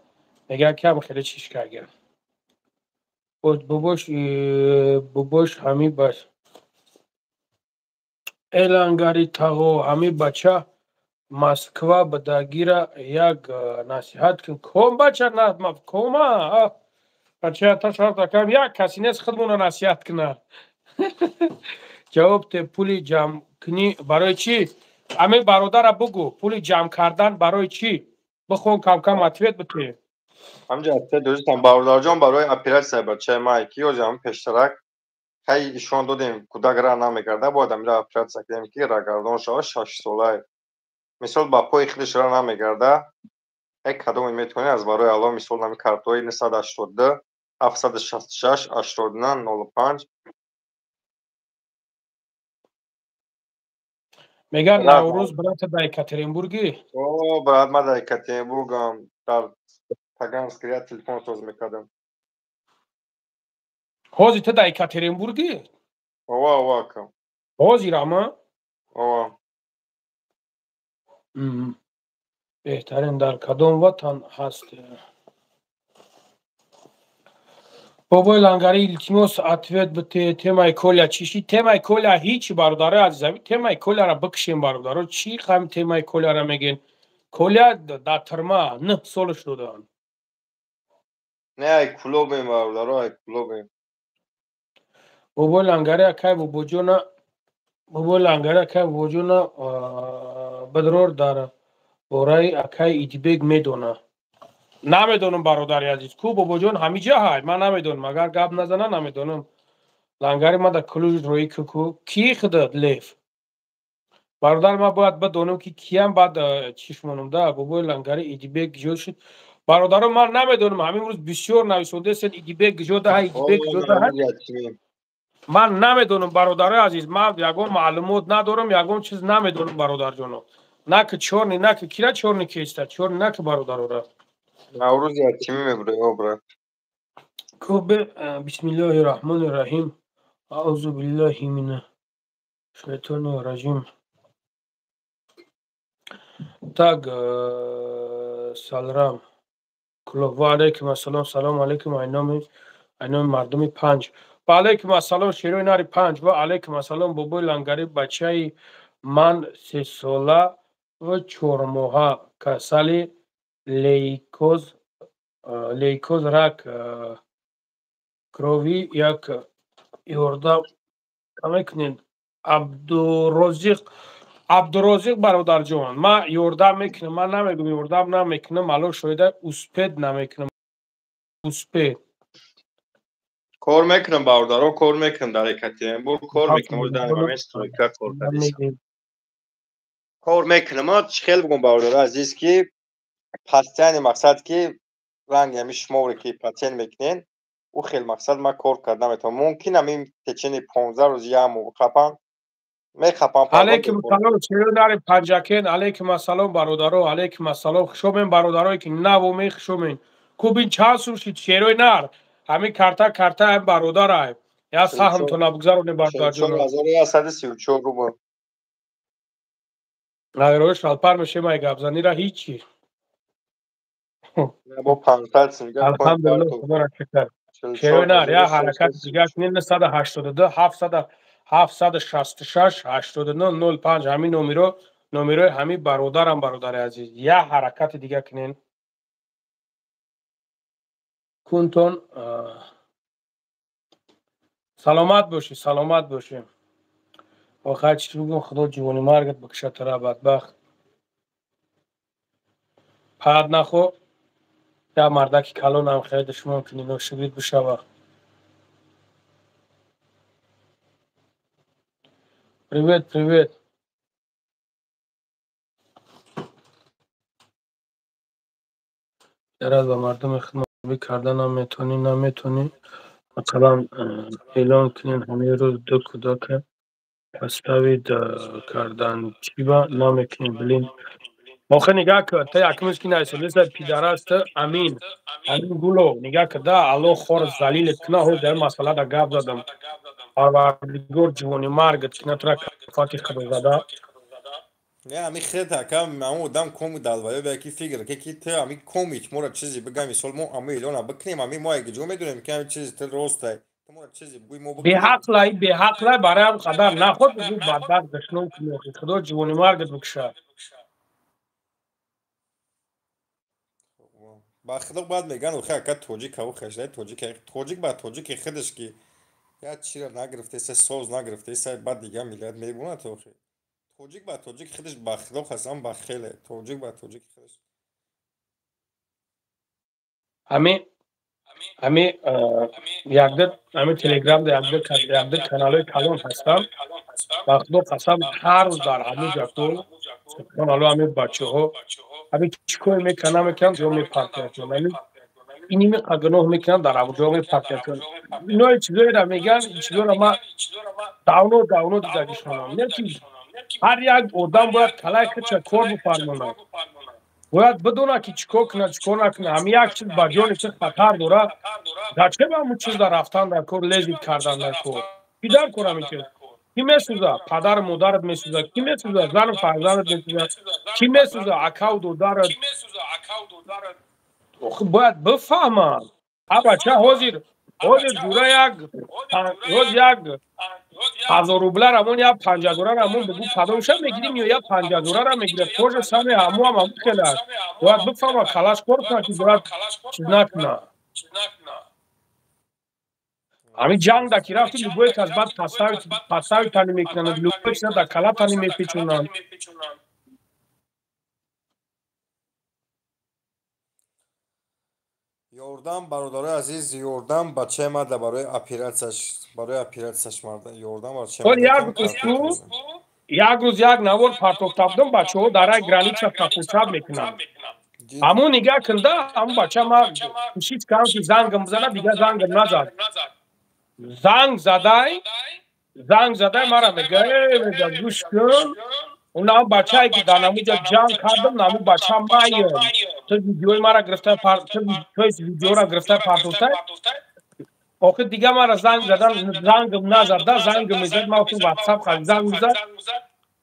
Мегӯяд, ки ҳам хеле чиш кардия. Бобош, бобош, ҳами бач элангари тағо, ҳами бача Москва бадагира як насиҳат кун. Ком бача кома бача ташартакам, як каси нест худмона насиҳат кунад. Ҷавоб те, пули ҷамъкунӣ барои чӣ? Ҳами бародара бугӯ, пули ҷамъ кардан барои чӣ? Бихон, камкам ответ бите. Ҳамҷа ответ дӯстам, бародарҷон, барои оператсия бачаи ман, ки ёзам пештарак хай ишон додем, кӯдак ра намекарда, бояд амира оператсия кардем, ки рагардон шава. 6 солае, мисол, ба пои худаш ра намегарда. Як кадоме метавонед, аз барои Алло, мисол, нами картҳои 982 766 89 05. Мегӯяд, Наврӯз, брата, дар Екатеринбургӣ? О, брат, ман дар Екатеринбургам, дар Таганский ряд телефон соз мекардам. Ҳозир ту дар Екатеринбургӣ? Ова, ова, акам. Ҳозирама? Ова. Беҳтарин. Дар кадом ватан ҳаст, бобои лангарӣ? Илтимос, ответ бите, темаи Коля чӣ шид? Темаи Коля ҳичи, бародарои азиз, темаи Коляра бикшем, бародаро. Чӣ хам темаи Коляра мегӯен? Коля дар тюрьма 9 солаш доданд. Не, ай кулобем, бародаро, ай кулобем. Бобои лангари, акай бобоҷона, бобои лангари, акай бобоҷона бадрор, дар бораи акай Идибек медона? Намедонам, бародари азиз. Ку бобоҷон ҳамиҷа ҳай, ман намедонам. Агар гап назана, намедонам. Лангари, ма дар Клуж роӣ ку ки худат лев, бародар, ман бояд бидонам, ки киям, баъд чиш монам да. Бобои лангари, Идибек ҷо шуд? Бародаро, ман намедонам. Ҳамин рӯз бисёр нависондесен, Идибек ҷо даҳа, Идибек ҷо даҳа. Ман намедонам, бародарои азиз, ман ягон маълумот надорам, ягон чиз намедонам, бародарҷоно. На ки чёрный, на ки кира чёрный кеста, чёрный на ки бародарора. Наврӯз ятимӣ мебура, брат. Кобе, бисмиллоҳи раҳмони раҳим, аузу биллаҳи мина шайтони раҷим. Так, салрам кулоб, ва алайкум ассалом. Салому алайкум, айноми мардуми панҷ. Ва алайкум ассалом, шерои нари панҷ, ва алайкум ассалом. Бобои лангари, бачаи ман 3 сола ва 4 моҳа, касали лейкоз, рак крови, як ёрдам мекунед? Абдурозиқ, Абдурозиқ, бародарҷон, ман ёрдам мекунам, ман намегӯм ёрдам намекунам, ало шоида успеть намекунам, успеть. Кор мекунам, бародаро, кор мекунам, дар Екатеринбург кор мекунам, стройка кор кардисам, кор мекунам. Чӣ хел бигӯм, бародаро азиз, ки постоянный мақсад, ки ранги ҳами шуморе ки патент мекунен, ӯ хел мақсад ман кор карда наметавонам. Мумкин ҳамин течение 15 рӯз, як моҳ қапам, мехапам. Алейкум ассалом, шеронари Панҷакен, алейкум ассалом, бародаро, алейкум ассалом. Хушомен, бародарое ки навоме, хушомен. Кубин, чанд сум шид, шерои нар? Ҳамин карта, картаи бародарай, я саҳмтона бигзаронем, бародарҷоно. 134 рубл. Айрои шалпар мешем, ай гапзанира ҳичи. Бо 500. Алҳамдулилло, худоро шукр. Шерои нар, я ҳаракати дигар кунем: 982 766 89 05. Ҳамин номеро, номерои ҳамин бародарам. Бародари азиз, як ҳаракати дига кунен. Кунтон саломат бошӣ, саломат бошӣ. Охар чӣ бигӯм, худо ҷувони маргат бикушад тара, бадбахт. Пад нахо, як мардаки калонам хеле душмон кунӣ, ношугрид бишава. Привет, привет. Дараз ба мардуми хидмат карда наметавонӣ, наметавонӣ. Масалан, эълон кунед, ҳамин рӯз ду кӯдака поставид кардан. Чӣ ба намекунед, блин? Охир нигаҳ кун, та якумиш ки наисолиса пидараст, Амин. Амин Гуло, нигаҳ кун, да Аллоҳ хор залилет куна, ҳоз дар масъала да гап задам. Парвардигор ҷивони маргат куна, тура кафати худозада. Не, ами хет ака, ам одам коми далваё бе ки фикр ке ки ту ами комич мора чизи бигам, мисол мо ами эълона бикунем, ами мо як ҷо медонем ки ами чизи ту ростай. Ту мора чизи буй мо бикунем. Беҳақлай, беҳақлай, барои ҳам қадар наход бигӯ бадбахт душмон кунӣ, охи худо ҷивони маргат бикушад. Ба худо баъд мегӯянд, охи ака тоҷик ав хешдай тоҷик, тоҷик ба тоҷики худаш ки як чира нагирифтеса, соз нагирифтеса, баъд дигар миллат мебонад охи. Тоҷик ба тоҷик худаш ба худо қасам ба хеле тоҷик ба тоҷик худаш. Ами якда ами Телеграмда якда каналҳои калон ҳастанд. Ба худо қасам ҳар рӯз дар ҳамин ҷо субҳоналлоҳ ами бачаҳо ами чӣ кор мекунанд, намекунанд, ҷо мепартоянд. Ами ини миқа гуноҳ мекунанд, дар ҳамон ҷо мепартоянд. Ино чизоеро мегӯянд, ин чизоро ман давно давно дидагишонам. Не ки ҳар як одам бояд калаи худша кор бифармонад. Бояд бидонад ки чӣ кор кунад, чӣ кор накунад. Ҳамин як чиз ба ҷони чиз хатар дорад. Зачем ҳамун чиз дар рафтан дар кор, лезид кардан дар кор? Ки дар кор ҳамин чиз? Кӣ месӯзад? Падару модарат месӯзад. Кӣ месӯзад? Зану фарзандат месӯзад. Кӣ месӯзад? Акаву додарат. Охи бояд бифаҳмад. Ҳа бача ҳозир ҷура як ҳозир як 1000 рубла рамон я 5000 рамон бигӯ кадомша мегирим ё я 5000 мегирад. Тоже саме ҳаму ҳам ҳаму хел аст. Бояд бифаҳмад, калаш кор кунад ки бояд чиз накунад. Ҳамин ҷангда ки рафти любой кас баъд подставитани мекунанд, любой чиза дар калатани мепечонанд. Ёрдам, бародарои азиз, ёрдам бачаи мада барои оператсияш, барои оператсияш марда, ёрдам бачаи мада. Як рӯз ту, як рӯз як навор партофта будам, бачаҳо дар як граница капучаб мекунанд. Ҳамун нигаҳ кунда, ҳамун бача ма кӯшиш кардам ки зангам бизанад, дигар зангам назад. Занг задай мара мега, мега гӯш кун, он ҳам бачае ки дар намуҷа ҷанг кардам, наму бача майем. Ту видеои мара гирифта, ту видеора гирифта партофта. Охир дигар мара занг задан, зангам назада, зангам мезад, ман охир WhatsApp хали занг мезад.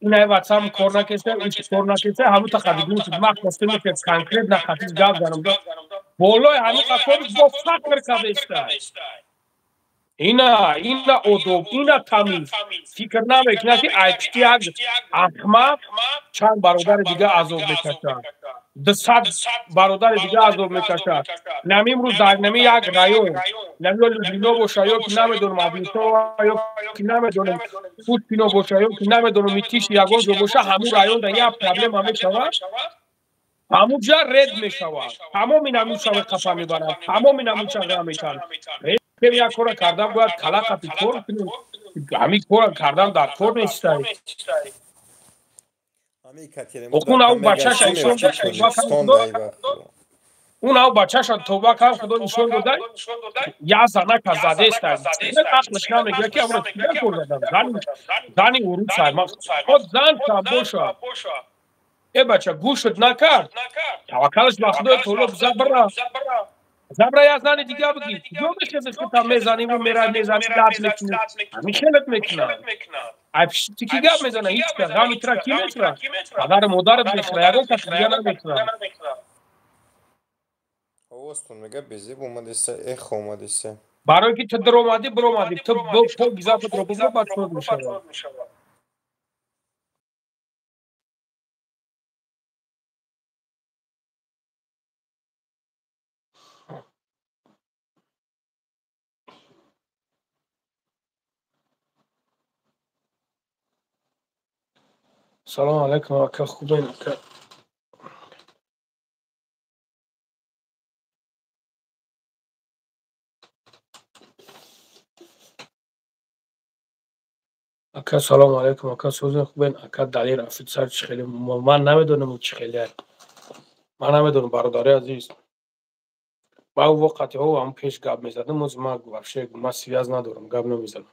Ин ай WhatsApp кор накеса, ин кор накеса, ҳамун та хадигум шуд. Ман хостем ки конкретно хатиз гап занам. Болои ҳамин қафор бо фақр кадеста. Ина, ина одоб, ина тамиз. Фикр намекунад ки айпишти як ахмақ чанд бародари дига азоб мекашад. 200 бародари дига азоб мекашад. Нами имрӯз дар нами як район, нами ё Люблино боша, ё ки намедонам Абинсова, ё ки намедонам Путино боша, ё ки намедонам Митиши ягон ҷо боша, ҳамун районда як проблема мешавад. Ҳамун ҷа ред мешавад. Тамоми намушава қафа мебаранд, тамоми намушава мекунанд. Як кора кардан бояд кала қапи кор кунем. Ҳамин кора кардан дар кор нестай. Охун ав бачаша нишон дод. Он ав бачаша тоба кард, худо нишон додай. Я занака задеста. Ақлаш намегирад ки амро чӣ кор задам. Зани урусай. Ход зан там боша. Э бача гӯшт накард. Таваккалаш ба худои таоло забра. Забра я зани дига бигӣ. Куҷо мехезед ки там мезаниву мерай мезанӣ дард мекунӣ? Ҳамин хелат мекунад. Ай пишти ки гап мезана? Ҳеҷ кас. Ғами тура кӣ мехӯрад? Падару модарат мехӯрад, ягон кас дига намехӯрад. Овозтон мега безеб омадеса, эхо омадеса. Барои ки ту даромадӣ, биромадӣ, ту по гизафатро бигӯ, баъд чор мешавад. Салом алайкум, ака, хубен ака? Ака, салому алайкум, ака, сӯзин хубен, ака. Далер офицер чӣ хеле, ман намедонам, чӣ хеле, ман намедонам, бародари азиз. Ман воқеатиҳо ҳам пеш гап мезадам, оз ман вообще ман связь надорам, гап намезанам.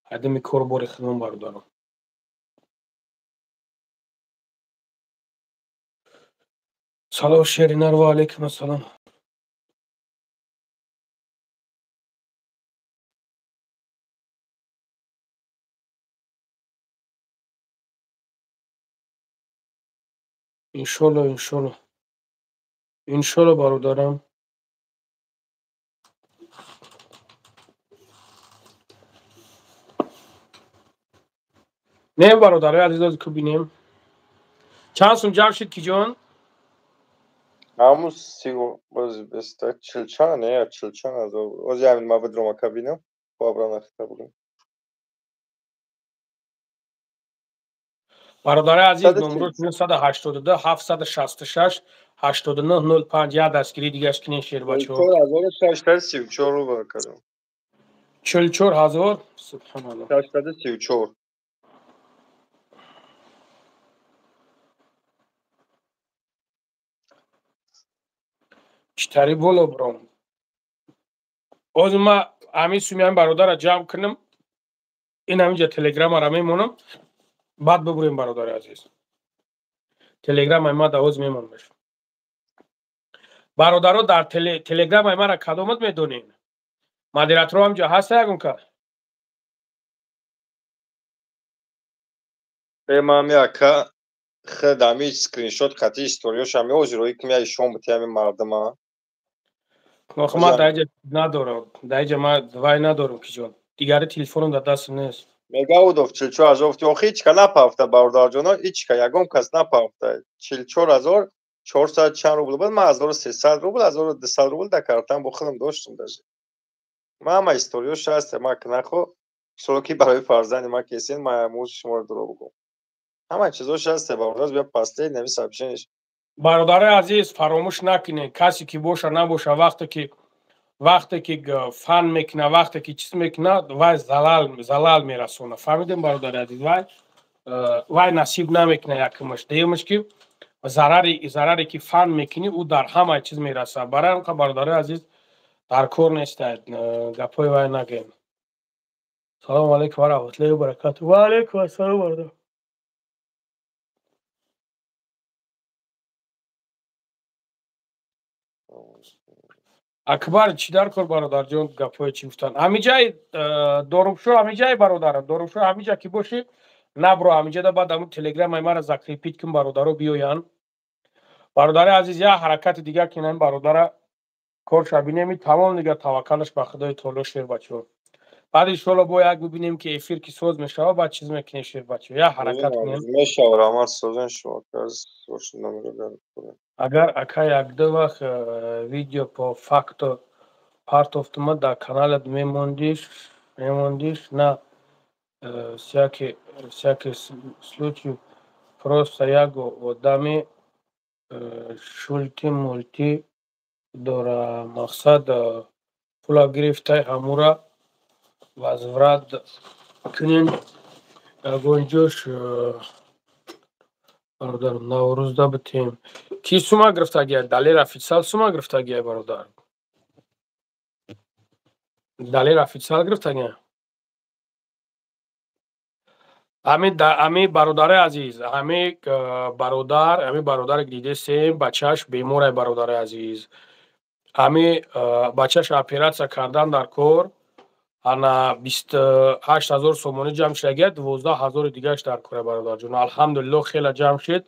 Ҳайдами кор бори хидмат, бародарам. Салом, Шеринар, ва алайкум ассалом. Иншолло, иншолло, иншолло, бародарам. Не, бародарои азиз, ку бинем, чанд сум ҷамъ шид, киҷон? Ҳамун сиву боз беста чилчанд, не, чилчанд ҳазор. Оз ҳамин ма бидрома кабинам, бобранахта будем. Бародари азиз, номрош 982 766 89 05. Як дастгирии дигаш кинен, шербачаҳо. 4634 рубл кардам. 44 000, субҳаналло. 634. Чӣ тари боло бром? Ҳозир ма ҳамин суми ҳамин бародарра ҷамъ кунам, ин ҳаминҷа телеграмара мемонам, баъд бибурем, бародари азиз. Телеграмаи ма да ҳоз мемонамаш, бародаро. Дар телеграмаи мара кадомат медонед? Модераторо ҳамҷа ҳаста ягон кас? Э, ман ака худ ҳами скриншот хати историёш ҳами ҳозирои ки меяи шом бити ҳами мардума. Охи, ман даиҷа надорам, даиҷа ман вай надорам, киҷон, дигари телефоном дар дастам нест. Мегаудов 44 000. Охи, ҳичка напафта, бародарҷоно, ҳичка, ягон кас напафта. 44 400 чанд рубл буд. Ман 1300 рубл, 1200 рубл дар картам бо худам доштум. Даже ман ҳама историёш ҳаст. Ма нахо соло ки барои фарзанди ма кесен, ма музи шуморо дурӯғ бигӯм. Ҳама чизош ҳаст, бародар, бия последний нами сообщение. Бародари азиз, фаромӯш накунед, касе ки боша набоша, вақте ки фан мекуна, вақте ки чиз мекуна, вай залал мерасона. Фаҳмидем, бародари азиз? Вай насиб намекуна, якумаш. Дуюмаш, ки зараре ки фан мекунӣ, ӯ дар ҳамаи чиз мерасад. Барои ҳамқа, бародари азиз, дар кор нестад, гапҳои вай нагӯем. Салому алайкум ва раҳматуллоҳи ва баракату. Ва алайкум ассалом, бародар. Акбар, чӣ дар кор, бародарҷон? Гапҳое чӣ гуфтанд? Ҳамиҷаи Дорубшо, ҳамиҷаи, бародарам Дорубшо, ҳамиҷа ки бошӣ, набро ҳамиҷада. Баъд ҳамун телеграмаи мара закрепить кун, бародаро биёянд. Бародари азиз, як ҳаракати дигар ки ин бародара корша бинеми, тамом, дигар таваккалаш ба Худои таоло, шербачаҳо. Баъд иншоалло бо як бибинем, ки эфир ки соз мешава, баъд чиз мекунем, шербачаҳо, як ҳаракат кунем. Мешава, раҳмат, созен шумо. Агар, ака, якду вақт видео по факту партофтума дар каналат мемондиш, на всякий случай, просто як одами шулти мулти дора, мақсад пула гирифтай, ҳамура возврат кунен ягон ҷош. Бародар, Наврӯзда битем. Ки сума гирифтагия? Далер официал сума гирифтагия, бародар? Далер официал гирифтагия. Ами, бародари азиз, ами бародар, ами бародаре ки дидесем, бачааш беморай, бародари азиз. Ами бачааш оператсия кардан дар кор. Ана 28 000 сомонӣ ҷамъ шудагия, 12 000-и дигараш дар кора, бародарҷон. Алҳамдулилло, хеле ҷамъ шуд.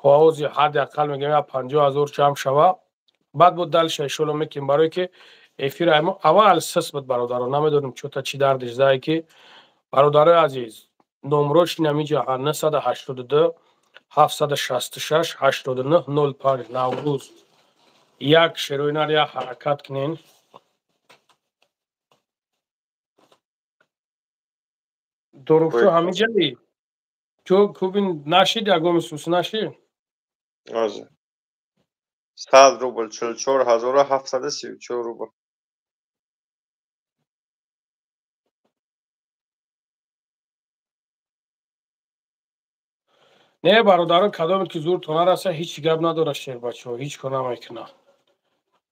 Ҳози ҳадди ақал мегӯям, як 50 000 ҷамъ шава, баъд бо дальше иншолло мекунем. Барое ки эфир аввал сис буд, бародаро, намедонем чота чӣ дардиш зае. Ки, бародарои азиз, номрош инамиҷа: 982 766 89 05. Наврӯз як шерои нар, як ҳаракат кунен. Дорубшо, ҳамиҷаи ту кубин нашид, ягоми сус нашид? 100 рубл, 44 734 рубл. Не бародарон, кадоме ки зуртон нараса, ҳеҷ гап надора, шербачаҳо, ҳеҷ кор намекунад.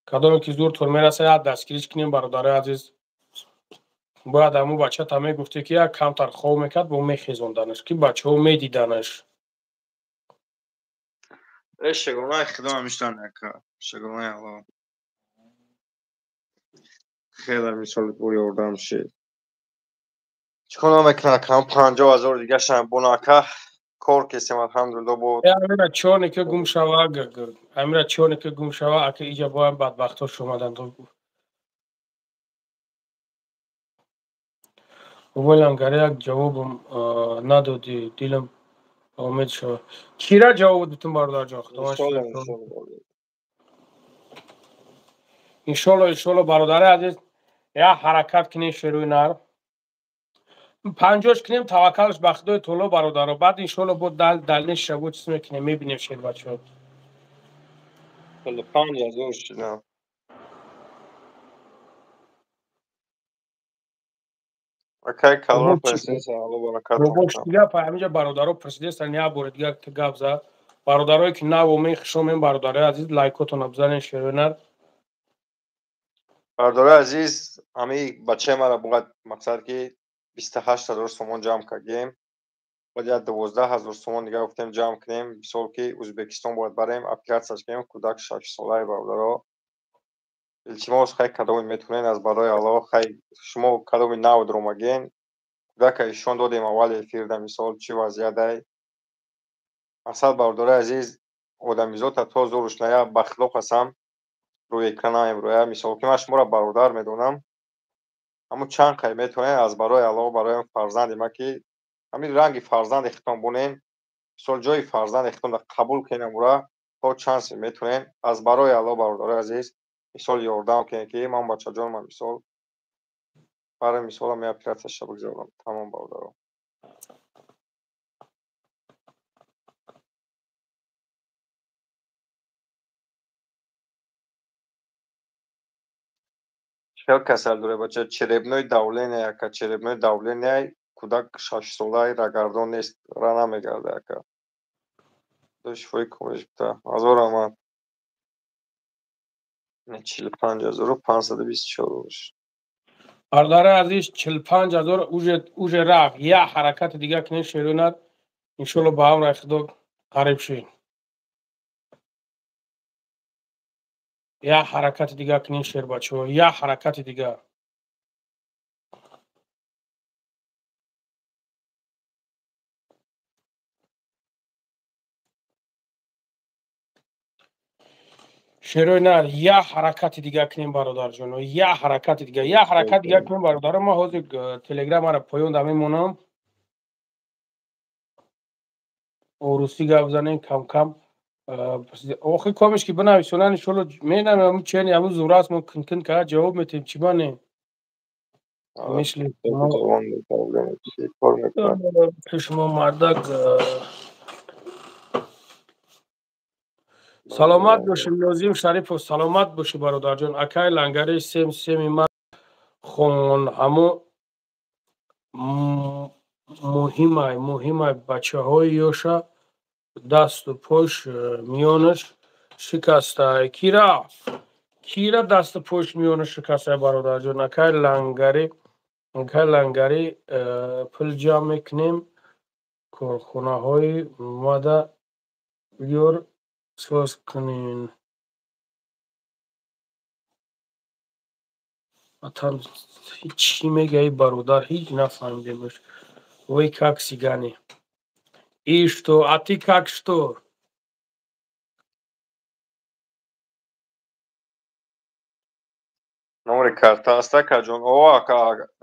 Кадоме ки зуртон мераса, як дастгириш кунем, бародарои азиз. Бояд ҳамун бачата мегуфте, ки як камтар хоб мекард, бо мехезонданаш, ки бачаҳо медиданаш. Э, шогирдони худо ҳамиштан яка. Шогирдони Аллоҳ. Хеле мисол бо ёрдам шид. Чӣ кор намекунад, кам 50 000 дигашам бонака кор кесем, алҳамдулилло, бо Амира чорника гум шава, амира чорника гум шава, ака иҷа боям бадбахтош омаданд. Бобои як ҷавобам надодӣ, дилам умед шава. Кира ҷавоб дитум, бародарҷон? Иншолло, иншолло, бародари азиз, як ҳаракат кунем, шеруи нар. 50-ш кунем, таваккалш ба худои таоло, бародаро. Баъд иншолло бо дальнейший шабо чиз мекунем, мебинем, шербачаҳо. 5000 шуда. Акай калон президент, Алло баракат. Гап ҳаминҷа бародаро президент як бори дигар гап зад. Бародарое ки нав омед, хуш омед, бародарои азиз, лайкотонро бизанед, шеруи нар. Бародарои азиз, ҳами бачаи мара бояд мақсад ки 28 000 сомон ҷамъ кардем. Бояд як 12 000 сомон дига гуфтем ҷамъ кунем. Мисол ки Ӯзбекистон бояд барем, оператсияш кунем, кӯдак 6-солаи, бародаро. Илтимос, хай кадоме метавонед, аз барои Аллоҳ, хай шумо кадоми нав дуромаген, кӯдака ишон додем аввали эфирда, мисол чӣ вазъиятай. Мақсад, бародарои азиз, одамизота то зуруш ная ба хилоф ҳастам, рӯи экран намебирояд. Мисол ки ман шуморо бародар медонам, ҳамун чанд қай метавонед, аз барои Аллоҳ, барои фарзанди ман, ки ҳамин ранги фарзанди худтон бонем, мисол ҷои фарзанди худтонро қабул кунед, амура то чанд син метавонед, аз барои Аллоҳ, бародарои азиз, мисол ёрдам кунед, ки ман бачаҷонам, мисол барои мисолам я оператсияша бигзорам. Тамом, бародаро. Хел касал дора бача, черепное давление, ака, черепное давление, кӯдак 6-солаи рагардон нест, ра намегарда, ака. Шифои комилш бита. Ҳазор раҳмат. 45 524 рубл. Бародари азиз, 45 000 уже рафт. Як ҳаракати дига кунед, шеруи нар, иншолло ба амри худо қариб шед. Як ҳаракати дига кунед, шербачаҳо, як ҳаракати дига. Шерои нар, як ҳаракати дига кунем, бародарҷоно, як ҳаракати дига, як ҳаракат дига кунем, бародаро. Ман ҳозир телеграмаро поёнда мемонам, орусӣ гап занем кам-кам. Охи комиш ки бинависонан, иншолло менам, чени ҳамун зура аст, мо кин-кин кара ҷавоб метем, чӣ бане мисли шумо мардак. Саломат бошӣ, Нозим Шарипов, саломат бошӣ, бародарҷон. Акай Лангари, сем семи ман хон, ҳамо муҳимай, муҳимай. Бачаҳои ёша дасту пош миёнаш шикастай. Кира, кира дасту пош миёнаш шикастай, бародарҷон? Акай Лангари, акай Лангари, пул ҷамъ мекунем, корхонаҳои мада ёр соз кунен. Атан чӣ мегаи, бародар, ҳеҷ нафаҳмидемш. Вы как цыгане. И что? А ты как что? Номери карта аст, акаҷон. О, ака,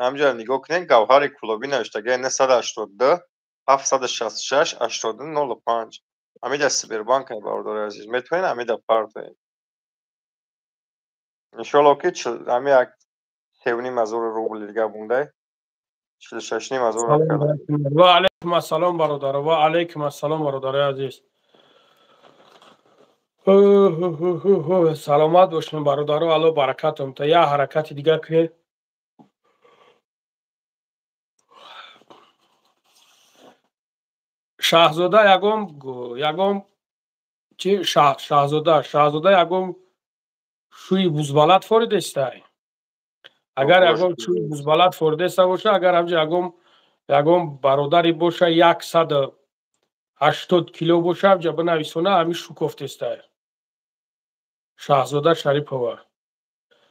ҳамҷа нигоҳ кунед, Гавҳари Кулобӣ навиштага: 982 766 82 05. Ҳамида Сбербанк, бародари азиз, метавонед ҳамида партоед. Иншоалло ки ҳами як 3,5 ҳазор рубли дига бундай, 46,5 ҳазор. Ва алайкум ассалом, бародаро, ва алайкум ассалом, бародарои азиз, саломат бошем, бародаро, Алло баракатум та. Як ҳаракати дига кунед. Шаҳзода ягон чи шаҳзода ягон шӯи бузбалад форидестай. Агар ягон шӯи бузбалад форидеста боша, агар ҳамҷа ягон бародари боша 180 кило боша, ҳамҷа бинависона, ҳами шу кофтестай. Шаҳзода Шарипова.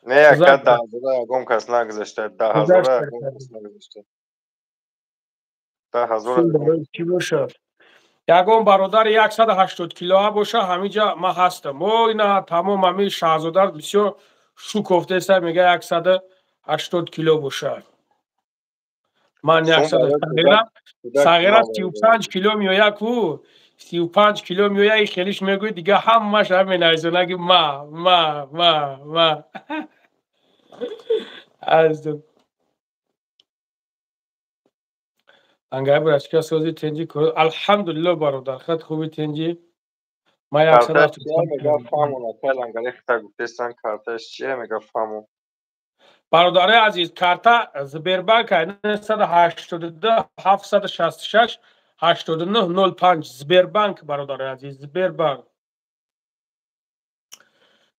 Не, ака, 10 ҳазора ягон кас нагузашта, 10 ҳазора ягон кас нагузашта. 10 ҳазора. Чӣ бошад? Ягон бародари 180 килоа боша, ҳамиҷа ман ҳастам. О, ина тамом, ҳами Шаҳзода бисёр шу кофтеста, мега 180 кило боша. Ман сағира 35 кило меоя ку, 35 кило меоя, и хелиш мегӯи, дига ҳамаш ҳам менависона ки ма ма ма ма аз ангай брачка сози тенҷи. Алҳамдулилло, бародар, хат хуби, тенҷи. Ма Карташ чия мега фаҳмон. Бародарои азиз, карта Сбербанк 982 766 89 05, Сбербанк, бародарои азиз, Сбербанк.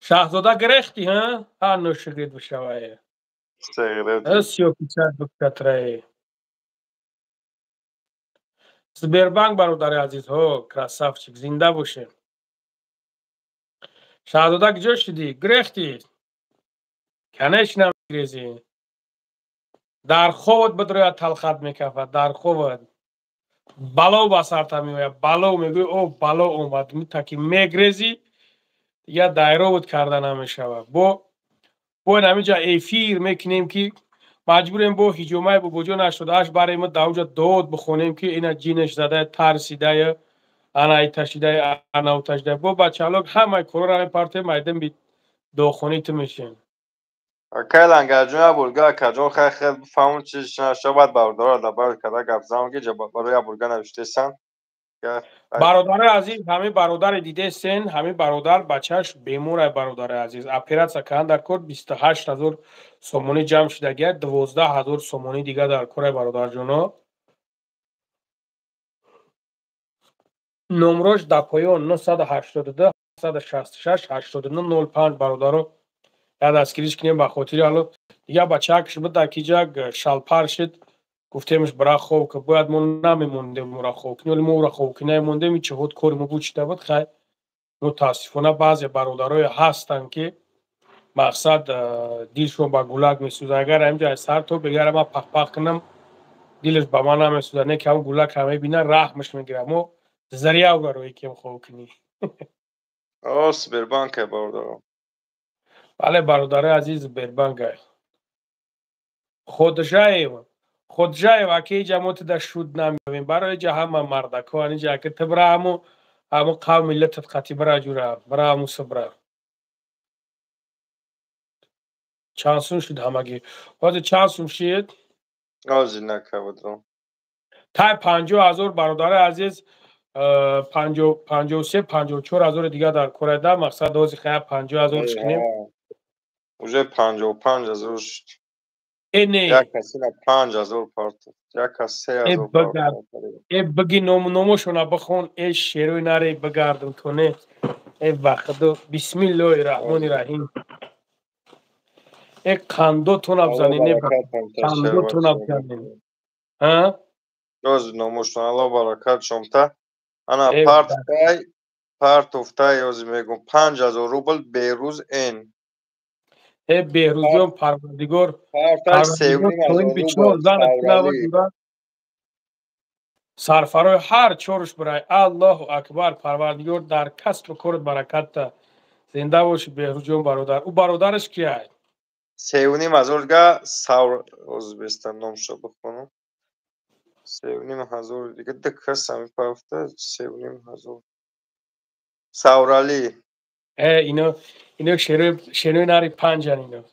Шаҳзода, гирехтӣ, ҳа? Ҳа, нӯшигрид бишавае. Сиёпичад бикатрае. Сбербанк, бародари азиз, ҳо, красавчик, зинда боше. Шаҳзода, куҷо шидӣ? Гирехтӣ? Конечно, мегирезӣ. Дар хобот бидрояд, талхат мекафад, дар хобот. Бало ба сарта меояд, бало мегӯӣ, о, бало омад, таки мегрезӣ, дигар дайровот карда намешавад. Бо ҳаминҷа эфир мекунем ки маҷбурем бо ҳиҷомаи бобоҷон 88 барем, дар дод бихонем ки ина ҷинаш задая, тарсидая, ана иташидая, ана уташидая. Бо бачалок ҳамаи корора мепартем, майдем дохонӣ ту мешем. Акай Лангарҷон, як бурга, акаҷон, хай хел бифаҳмон чи наша, баъд бародаро дабар када гап занам ки барои як бурга навиштесан. Бародари азиз, ҳамин бародари дидесен, ҳамин бародар бачааш беморай, бародари азиз, оператсия кардан дар кор, 28 000 сомонӣ ҷамъ шудагия, 12 000 сомонӣ дига дар корай, бародарҷоно. Номрош дар поён 982 766 89 05. Бародаро, як дастгириш кунем ба хотири ало. Дигар бачаакш буд, акиҷак шалпар шид, гуфтемш, бира хоб ки, бояд мо намемондем ура хоб кунем, вале мо ура хоб ки намемондем, ичи худ кори мо бучида буд. Хай, мутаассифона, баъзе бародарое ҳастанд ки мақсад дилшон ба гулак месӯзад. Агар ҳаминҷа аз сар то бегара ман пахпах кунам, дилаш ба ман намесӯзад, не ки ҳамн гулак ҳам мебина, раҳмаш мегирад. Мо зария ура рӯи кем хоб кунӣ. О, Сбербанк, бародаро. Бале, бародарои азиз, Сбербанк. Ходжаев, Ходжаев, аки иҷа мо тида шуд намеёвем. Барои иҷа ҳама мардако аниҷа, аки ту бира ҳаму қавм миллатат қати бира, ҷура бира, ҳаму сибра. Чанд сум шуд ҳамагӣ? Ҳозир чанд сум шид? Ҳозир накавадро. Тай 50 000, бародарои азиз, 53, 54 ҳазори дига дар кореда. Мақсад ҳозир хая 50 000 кунем. Уже 55 000 шуд. Э, не. Як касина 5000 партов, як кас 3000. Э, биги, номошона бихон. Э, шерои наре, бигардам то не. Э, бахудо, бисмиллоҳи раҳмони раҳим. Э, қандотона бзанед, не, қандотона бзанед. Роз номошон, Алло баракат шомта. Ана парттай партофтай, ёзи мегум, 5000 рубл, Берӯз Н. Э, Беҳрӯзҷон, парвардигор. Сарфарои ҳар чоруш бирай. Аллоҳу акбар, парвардигор дар касбу корот баракатта. Зинда боши, Беҳрӯзҷон бародар. Ӯ бародараш кияй? 3500 га савр озбеста, номшо бихонам. 3500 дига ду кас ами пафта, 3500, Савралӣ. Э, ино шерои нари панҷан ино.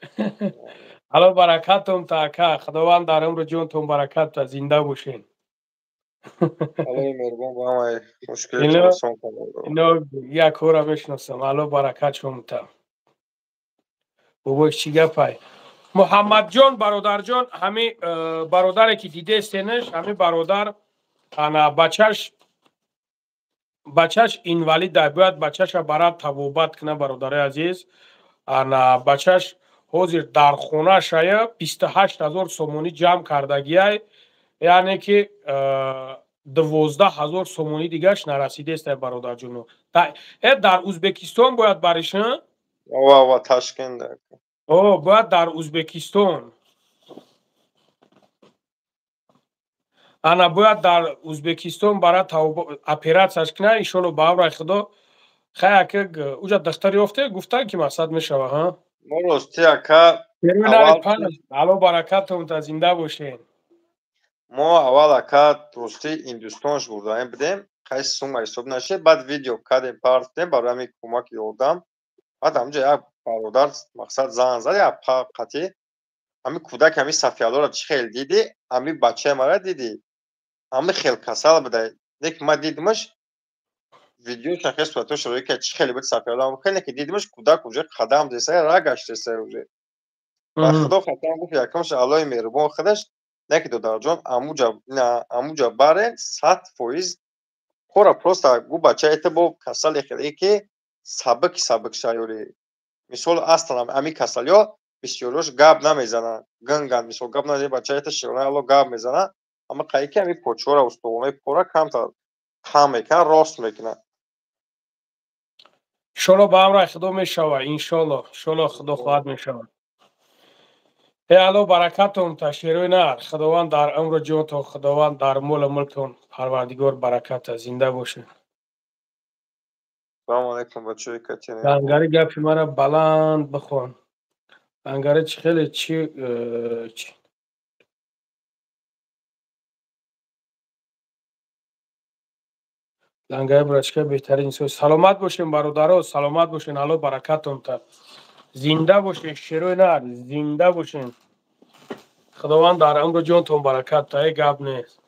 Алло баракатум та, ака, худованд дар умру ҷонтон баракат та, зинда бошен. Аллои меҳрубон ба ҳамаи мушкилотон осон кунад. Ино як ҳора мешиносам. Алло баракат шомта. Бобош, чӣ гапай? Муҳаммадҷон, бародарҷон, ҳами бародаре ки дидестенаш, ҳами бародар ана бачаш Бачаш инвалида, бояд бачаша барад табобат кунад, бародарои азиз. Ана бачаш ҳозир дар хонашая, 28 000 сомонӣ ҷамъ кардагиай, яъне ки 12 000 сомонӣ дигаш нарасидеста, бародарҷоно. Дар Узбекистон бояд бариш. Ва Ташкент. О, бояд дар Узбекистон, ана бояд дар Узбекистон бара оператсияш кунад. Иншолло, ба амраи Худо. Хай, ака, уҷа дахтар ёфте, гуфтан ки мақсад мешава, ҳа? Мо рости, ака. Алло баракатон та, зинда бошен. Мо аввал, ака, рости, Индустонш бурдаем будем. Хай, сумма ҳисоб нашед. Баъд видео кардем, партем барои ҳамин кӯмак, ёрдам. Баъд ҳамҷа як бародар, мақсад, зан зад, як қатӣ ҳамин кӯдак, ҳамин сафиялоро чӣ хел дидӣ, ҳамин бачаи мара дидӣ, ҳамин хел касал буда. Лекин ма дидимаш, видеоша хел суратошро ки чӣ хеле буд сафияло, хеле ки дидимаш, кӯдак уже қадам деса, ра гаштеса уже. Ба Худо қасам, гуфт, якумш Аллои меҳрубон худаш не ки додарҷон, амуҷа барен, 100% хора. Просто гу бача это бо касали хеле ки сабыки сабык шаёри. Мисол, астан ами касалиё бисёриёш гап намезананд, ганганд, мисол, гап намезанад. Бача это широна Алло гап мезанад, ама қаи ки ами почора, устувонаи пора камтар кам мекунад, рост мекунад. Иншолло, ба амраи Худо мешава, иншолло, иншолло, Худо хоҳад, мешавад. Э, Алло баракатон та, шерои нар. Худованд дар умру ҷонтон, Худованд дар молу мулктон, Парвардигор бараката, зинда бошед. Салому алайкум, бачаҳои Катерина. Лангари, гапи мара баланд бихон. Лангари чӣ хеле чи э, лангари братишка, беҳтарин инсон. Саломат бошен, бародаро, саломат бошен. Алло баракатон та, зинда бошен, шерои нар, зинда бошен. Худованд дар умру ҷонтон баракат та, э, гап нест.